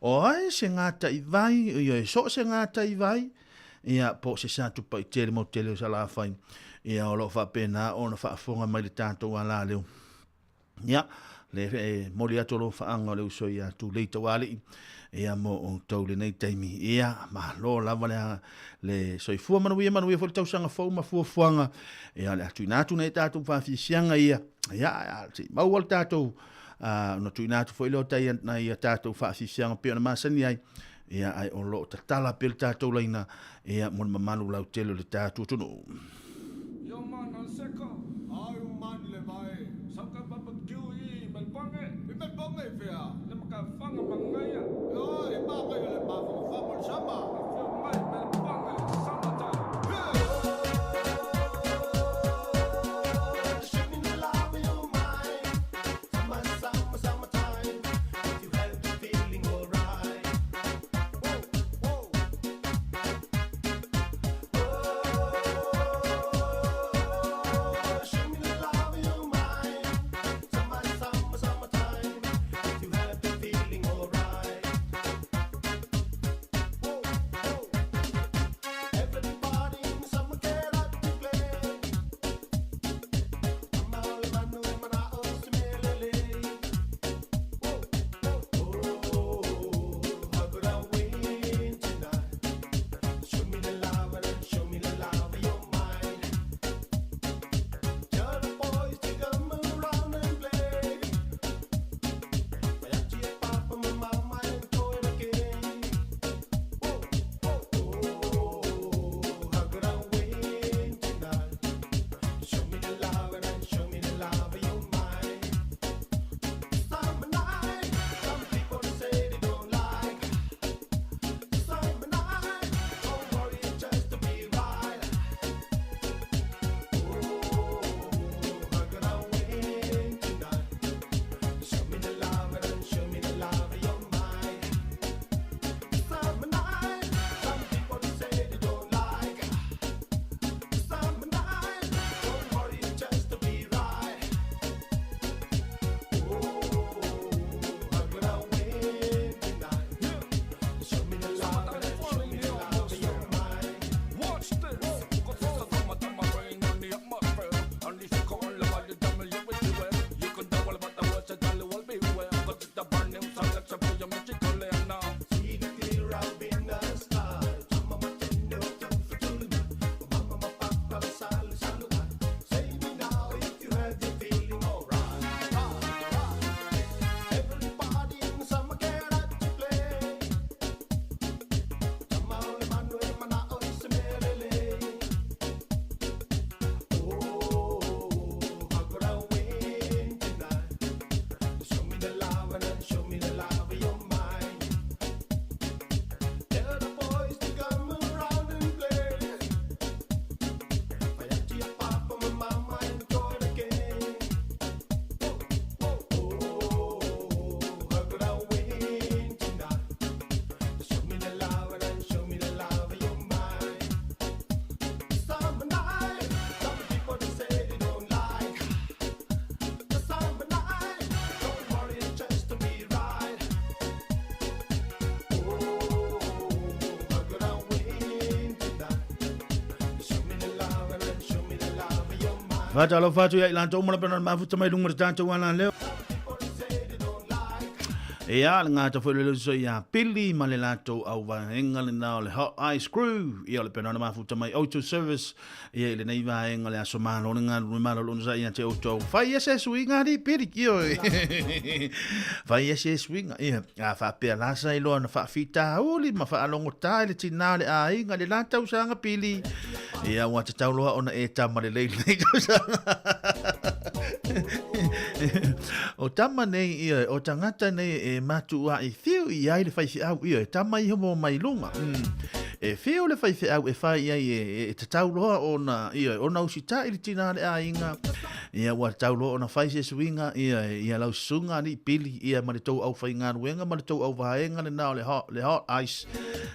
o ai se gataivai, ioe, so o se gataivai, ia, po o se Satupaitele mo tele o Salafai, ia, o lo o faapena ona faafofoga mai le tatou alaleo. Ia, le e moli atu alofaaga o le uso ia Tulei Taualii, ia mo outou lenei taimi. Ia, malo lava le, le soifua manuia, manuia foi le tausaga fou ma fuafuaga. Ia, o le a tuuina atu nei tatou faafiafiaga ia, ia, se i maua le tatou, ona tuuina atu foi lea o tai nai a tatou faafiafiaga pei ona masani ai, ia, ae o lo o tatala pea le tatou laina, ia, mo le mamalu lautele o le tatou atunuu. Yo man al seko, ai man le vai. Sauka barbecue i Melbourne. I Melbourne i fea? Le makafanga mangaia. Yo, i maka le mafanga le sama. Afio mai Melbourne, summertime. Faatalofa atu ia i latou ma lapena o le mafuta mai luga o le tatou ala leo. Ia, le gata foi le uso ia Pili ma le latou auvaega lena o le Hot Ice Crew. Ia, o le pena ona mafuta mai Auto Service. Ia, i lenei vaega le aso malo le galulue malo le onosai ia te outou. Fai ia se suiga alii Pili, ioe. Fai ia se suiga, ia. A faapea la sa iloa na faafitauli ma faalogotā i le tinā o le aiga i le la tausaga Pili. Ia, ua tatau loa ona e tama lelei lenei tausaga. O tama nei, ia, o tagata nei e matuaʻi fiu i ai le faifeau, ia, e tama iho mo mai luga. E fiu le faifeau e fai ai e, e tatau loa ona, ia, ona usitaʻi le tinā le aiga, ia, ua tatau loa ona fai se suiga, ia, ia lau susuga alii Pili, ia, ma le tou aufaigaluega ma le tou auvaega lena o le hot, le hot ice,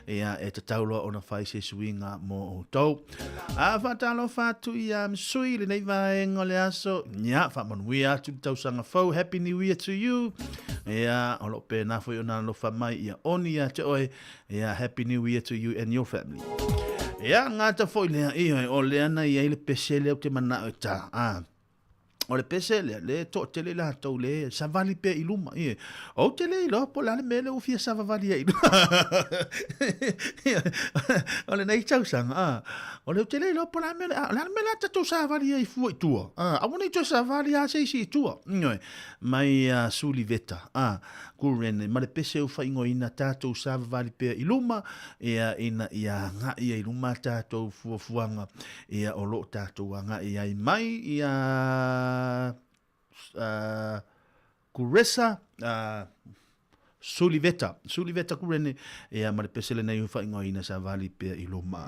ia, e tatau loa ona fai se suiga mo outou. A faatalofa atu ia Msui i lenei vaega o le aso. Ia, faamanuia atu le tausaga fou. Happy New Year to you. Ia, o lo o pēnā foi ona alofa mai ia Oni ia te oe. Ia, Happy New Year to you and your family. Ia, gata foi lea, ia, o lea na i ai le pese lea ou te manao e tā. Ah. O le pese lea, le toatele latou le savali pea i luma. Ie. Ou te le iloa po o le a le mea lea ua fia savavali ai i luma. O lenei tausaga, a, o le ou te le iloa po o le a le mea lea, o le a le mea lea a tatou savali ai fua i tua. A, aua ne i toe savali lava se isi i tua. Ioe. Mai a Suliveta, a, Kurene, ma le pese ua faaigoaina tatou savavali pea i luma, ia, ina ia agai ai i luma a tatou fuafuaga Ia, o lo o tatou agai ai mai ia Kuresa, Suliveta, Suliveta Kurene, ia ma le pese lenei ua faaigoaina Savali pea i luma.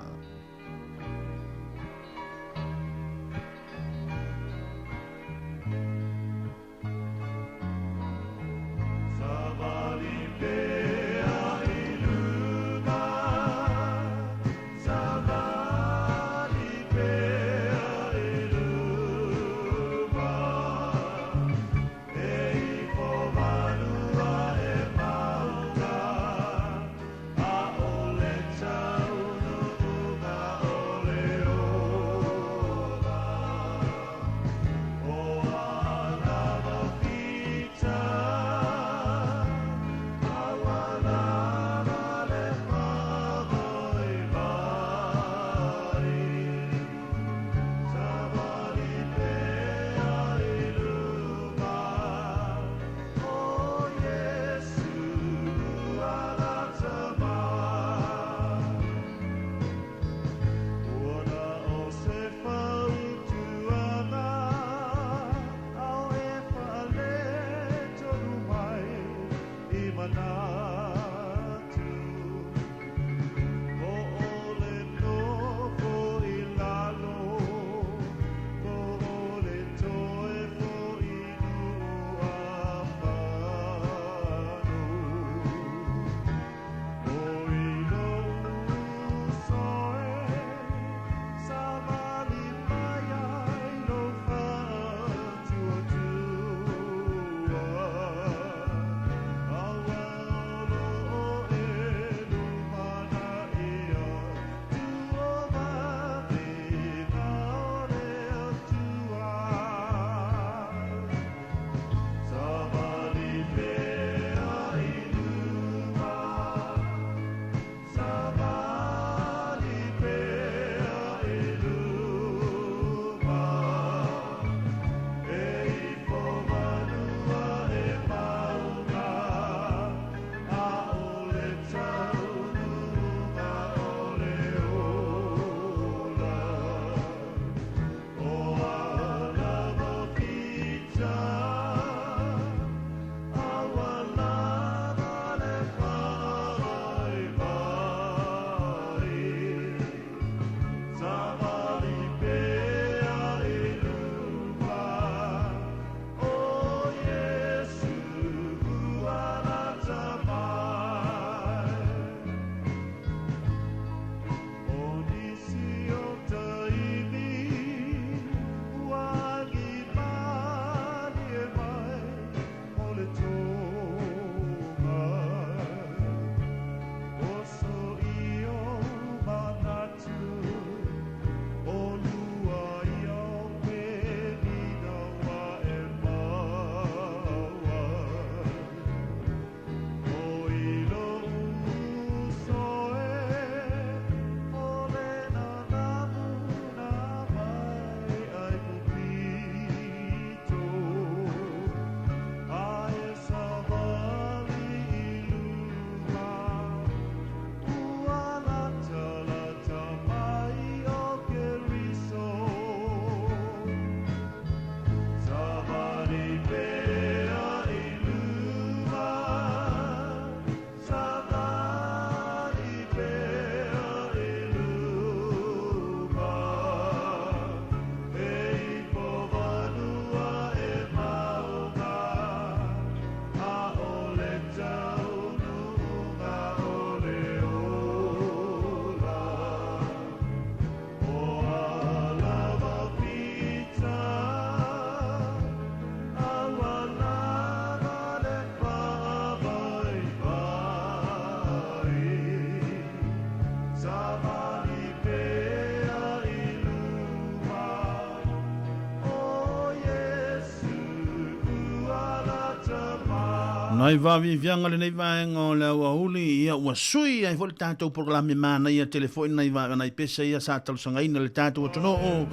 Nai vaaviaviaga lenei vaega o le aoauli, ia ua sui ai foi le tatou polokalame manaia tele foi nai va nai pese ia sa talosagaina le tatou atunuu.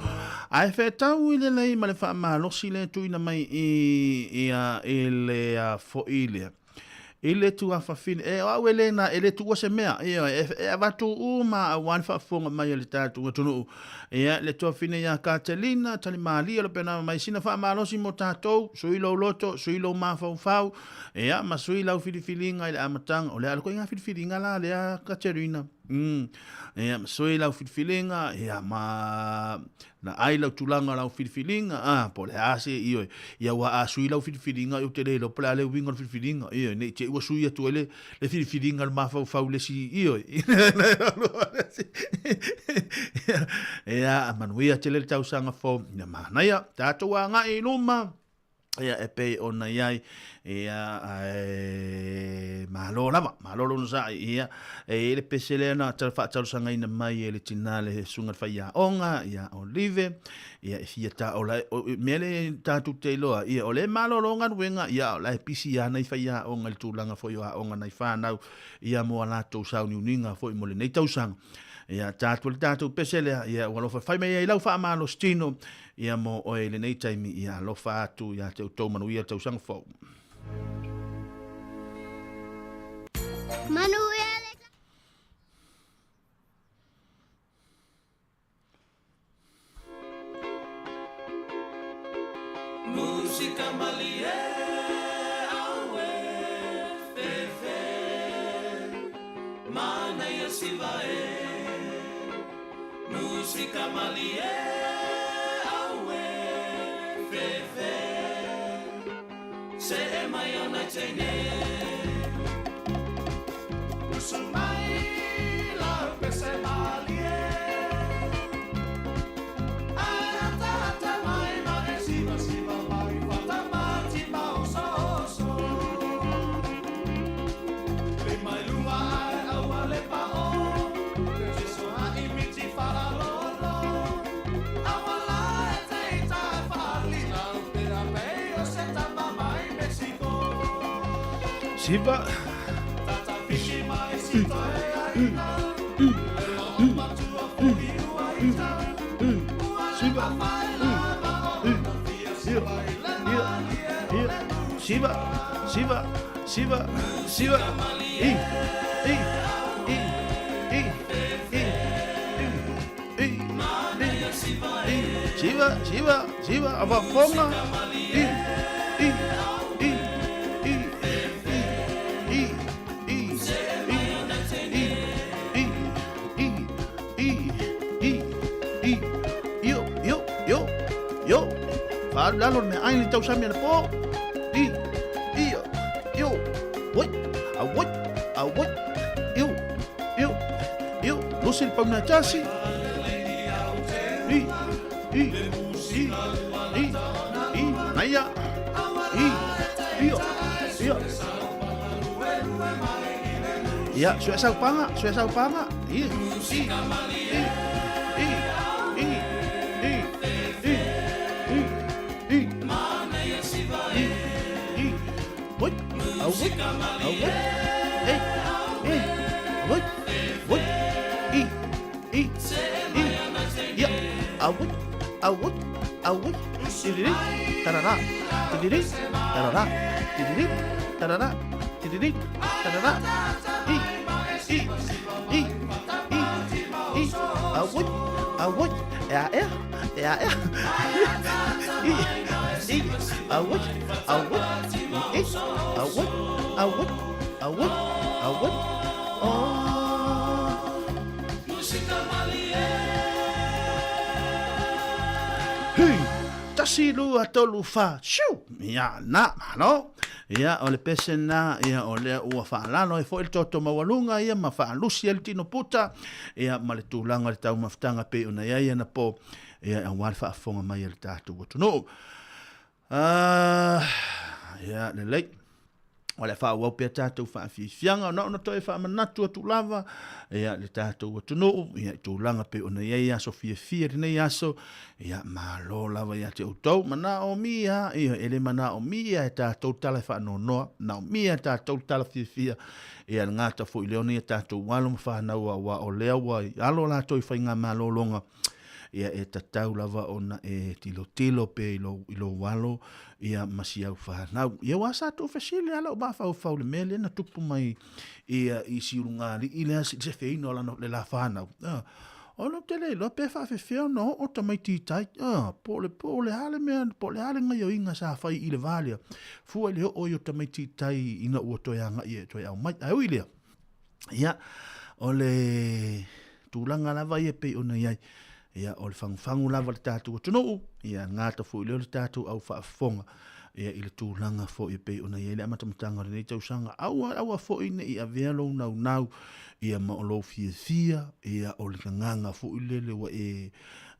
Ae fetau i lelei ma le faamalosi le tuuina mai i ia i le foi lea. I le tuafafine, e o au e le na, e le tuua se mea, ioe, e, e avatu uma aua le faafofoga mai a le tatou atunuu. Ia, le tuafafine ia Katelina, talimalie o le pena mai sina faamalosi mo tatou, sui lou loto, sui lou mafaufau, ia, ma sui lau filifiliga i le amataga, o le a le koiga filifiliga la lea Katerina. Ia, ma sui lau filifiliga, ia, ma Na ai lau tulaga o lau filifiliga, a, po o le a se, ioe, ia ua a sui lau filifiliga, ou te le iloa po o le a le uiga o le filifiliga, ioe, ne i te i ua sui atu ai le, le filifiliga o le mafaufau i le isi, ioe. Ia, manuia tele le tausaga fou, ia manaia, tatou agai i luma, ia e pei ona i ai ia ae malo lava malo lona sa'i ia e i ai le pese lea na faatalosagaina mai e le tinā le susuga le faiaoga ia Olive ia e fia taola mea le tatou te iloa ia o le malolo galuega ia o la e pisi lava nai faiaoga i le tulaga foi o aoga nai fanau ia mo a latou sauniuniga foi mo lenei tausaga ia tatou le tatou pese lea ia ua alofa fai mai ai lau faamalositino Ia mo oe i lenei taimi, ia alofa atu ia te outou manuia le tausaga fou. Manuia le Musika malie aue fefe Manaia siva e Musika malie aue fefe Se e mai ona teine Usu mai la pese malie Ai hata hata mai ma e siva siva mai Fata mati ma oso oso Siva. Siva. Siva. Siva. Siva. Siva. I. I. I. I. I. I. I. Siva. Siva. Siva. Afafoga. I. I. I. I. I. I. I. I. I. I. I. I. I. Io. Io. Io. Io. Faalalo le meaai le tausami ana po. I. Io. Io. Oi. Auoi. Auoi. Io. Io. Io. Lusi le pauna tasi. I. I. I. I. I. Naia. I. Io. Io. Ia, sue sau panga, sue sau panga. I. I. I. I. I. I. I. I. I. I. I. Oi. Auoi. Auoi. Ei. Ei. Oi. Oi. I. I. I. Ia. Auoi. Auoi. Auoi. Tiriri. Tarara. Tiriri. Tarara. Tiriri. Tarara. Tiriri. Tarara. I. I. I. I. I. Auoi. Auoi. Ea ea. Ea ea. I. I. Auoi. Auoi. I. Auoi. Auoi. Auoi. Auoi. Oh. Hui! Tasi, lua, tolu, fa, siu! Ia, na, malo. Ia, o le pese na, ia, o lea ua faalalo ai foi le toto maualuga, ia, ma faalusi ai le tino puta, ia, ma le tulaga o le taumafataga pei ona i ai anapo, ia, aua le faafofoga mai a le tatou atunuu. Ah, ia, lelei. O le a faaauau pea tatou faafiafiaga, na ona toe faamanatu atu lava ia le tatou atunuu ia i tulaga pei ona i ai aso fiafia i lenei aso. Ia malo lava ia te outou, manaomia, ia e le manaomia e tatou le tala e faanoanoa, manaomia e tatou le tala fiafia. Ia le gata foi lea o nai a tatou alo ma fanau aua o lea ua alo latou i faigamalologa ia e tatau lava ona e tilotilo pea i lou, i lou alo ia ma si au fanau. Ia ua sa tou fesili lava lou mafaufau i le mea lea na tupu mai ia i Siulugalii lea se feina o lana le la fanau. Ah, o lou te le iloa pe faafefea ona oo tamaiti i tai. Ah, po o le po o le a le mea, po o le a le gaioiga sa fai i le va lea. Fua i le oo ai o tamaiti i tai ina ua toe agai e toe aumai. Ae ui i lea, Ia, o le tulaga lava ia pei ona i ai, ia, o le fagufagu lava le tatou atunuu, ia, gata foi lea o le tatou au faafofoga, ia, i le tulaga foi e pei ona i ai le amatamataga o lenei tausaga. Aua, aua foi ne i avea lou naunau, ia, ma o lou fiafia, ia, o le gagaga foi lele ua e,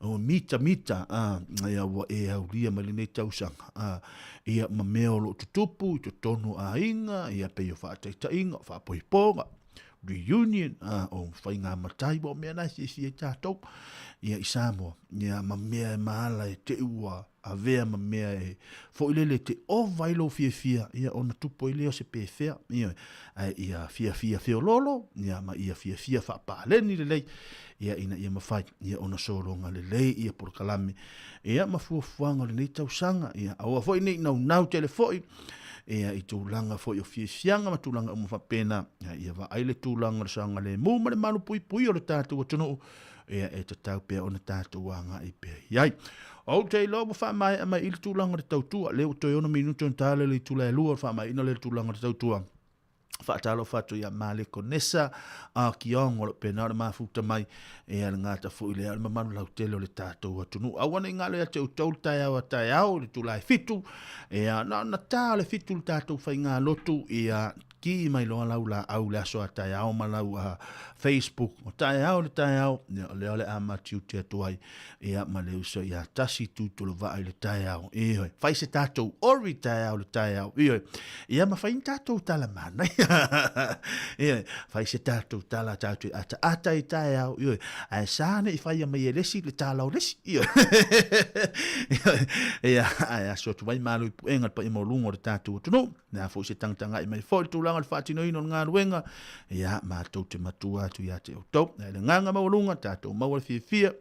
o mitamita, a, ia, ua e aulia mai lenei tausaga, a, ia, ma mea o lo o tutupu i totonu o aiga, ia, pei o faataitaiga, o faapoipoga, reunion, a, o faiga matai, ua o mea na e fiafia ai tatou, ia, i Samoa, ia, ma mea e maala e te ua avea ma mea e foi lele te ova ai lou fiafia, ia, ona tupu ai lea o se pefea, ia, ae ia fiafia feoloolo, ia, ma ia fiafia faapaleni lelei, ia, ina ia mafai, ia, ona sologa lelei ia polokalame, ia, ma fuafuaga o lenei tausaga, ia, aua foi ne i naunau tele foi, ia, i tulaga foi o fiafiaga ma tulaga uma faapena, ia, ia vaai le tulaga o le saogalemu ma le malupuipuia o le tatou atunuu, ia, e tatau pea ona tatou agai pea i ai. Ou te iloa ua faamaea mai i le tulaga o le tautua, lea ua toe 6 minute ona ta lea i le itula e 2 o le faamaeaina lea i le tulaga o le tautua. Faatalofa atu ia Maleko Nessa a Kiong o lo o pena o le mafuta mai e le gata foi lea o le mamalu lautele o le tatou atunuu. Aua ne i galo ia te outou le taeao a taeao i le itula e 7, ia na ona ta o le 7 le tatou faigalotu ia ki mai loa lau laau le aso a taeao ma lau Facebook o taeao le taeao ia o lea o le a matiute atu ai ia ma le uso ia tasi tutulovaa i le taeao ioe fai se tatou ori taeao le taeao ioe ia ma fai ni tatou tala manaia ioe fai se tatou tala tatou ataata i taeao ioe ae sa ne i faia mai e le isi le tala o le isi ioe ia ae aso atu ai malo i puega le paia maualuga o le tatou atunuu. Le a foi se tagatagai mai foi i le tulaga o le faatinoina o le galuega, ia, matou te matua atu ia te outou. Ae le agaga maualuga, tatou maua le fiafia,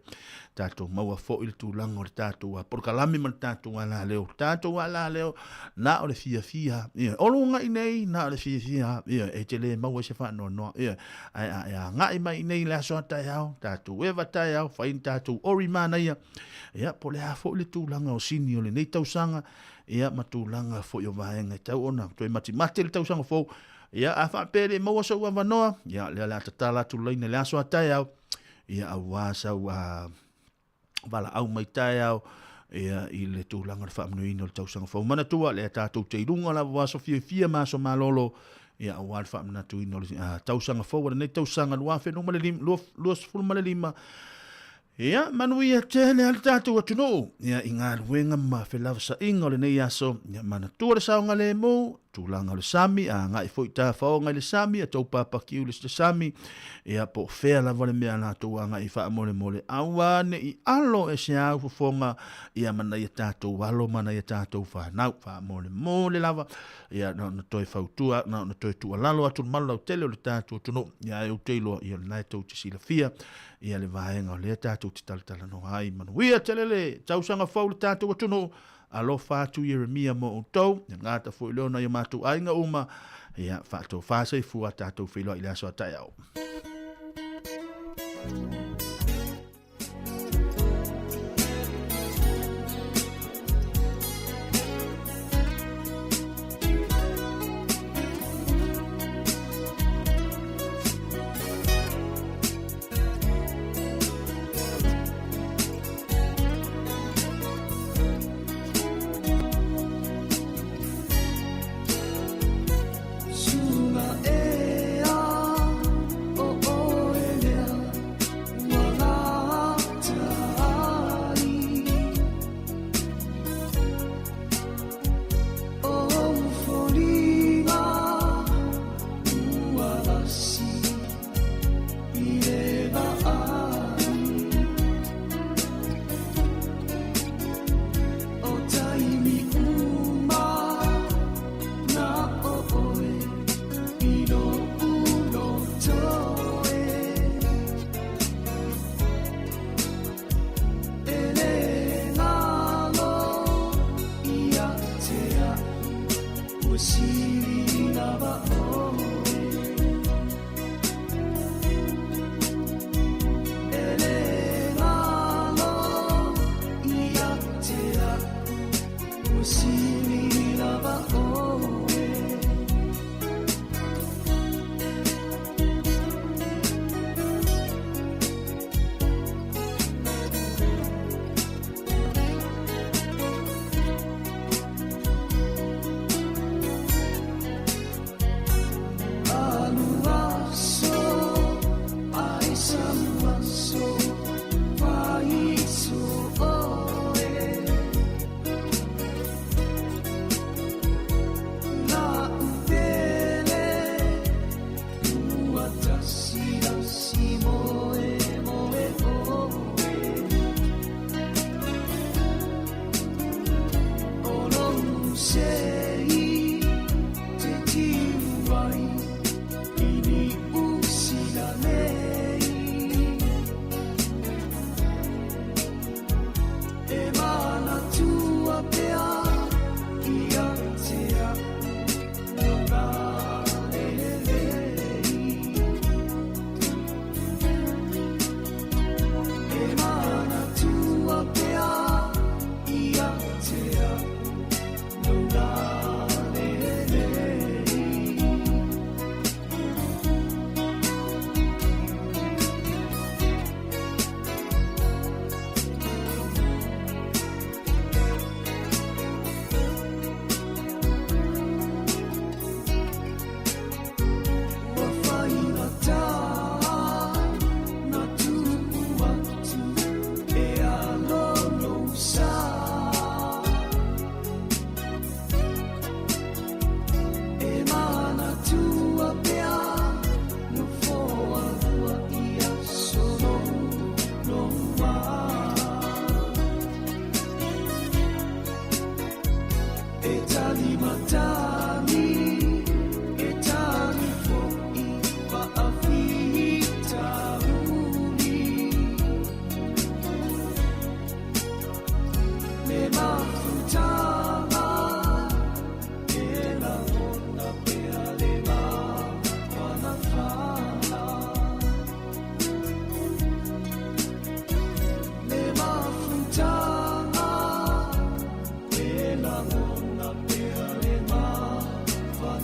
tatou maua foi le tulaga o le tatou polokalame ma le tatou alaleo. Tatou alaleo, na o le fiafia, ia, o luga i nei, na o le fiafia, ia, e te le maua i se faanoanoa, ia, ae a e agai mai i nei i le aso a taeao, tatou eva taeao, fai ni tatou ori manaia, ia, po o le a foi le tulaga o sini o lenei tausaga, ia ma tulaga foi o vaega e tau ona toe matimate le tausaga fou. Ia, a faapea e le maua sou avanoa, ia, lea o le a tatala atu le laina i le aso a taeao, ia, aua sau a valaau mai taeao, ia, i le tulaga o le faamanuiaina o le tausaga fou. Manatua, lea tatou te i luga lava o aso fiafia ma aso malolo, ia, aua le faamanatuina o le tausaga fou o lenei tausaga 2025, Ia, manuia tele a le tatou atunuu, ia, i galuega ma felafosaiga o lenei aso, ia, manatua le saogalemu, tulaga o le sami, a agai foi tafaoga i le sami, a tou papakiu i le sami, ia, po o fea lava le mea a latou agai faamolemole, aua ne i alo e se au fofoga, ia, ma nai a tatou alo ma nai a tatou fanau, faamolemole lava, ia, na ona toe fautua, na ona toe tuualalo atu le malu lautele o le tatou atunuu, ia, ae ou te iloa, ia, o lena e tou te silafia, ia le vaega o lea tatou te talatalanoa ai. Manuia tele le tausaga fou le tatou atunuu. Alofa atu Ieremia mo outou. Ia gata foi lea o nai o matou aiga uma. Ia faatofa soifua tatou feiloai i le aso a taeao. mai i Niu Sila nei. E manatua pea ia te au lou lalelei. E manatua pea ia te au lou lalelei. Ua faigata na tu'u atu e alo lou sa. E manatua pea nofoa lua i aso louloua. E talimatagi, e tali fo'i fa'afitauli. Le mafutaga, e lagona pea le mafanafana. Le mafutaga, e lagona pea le mafanafana.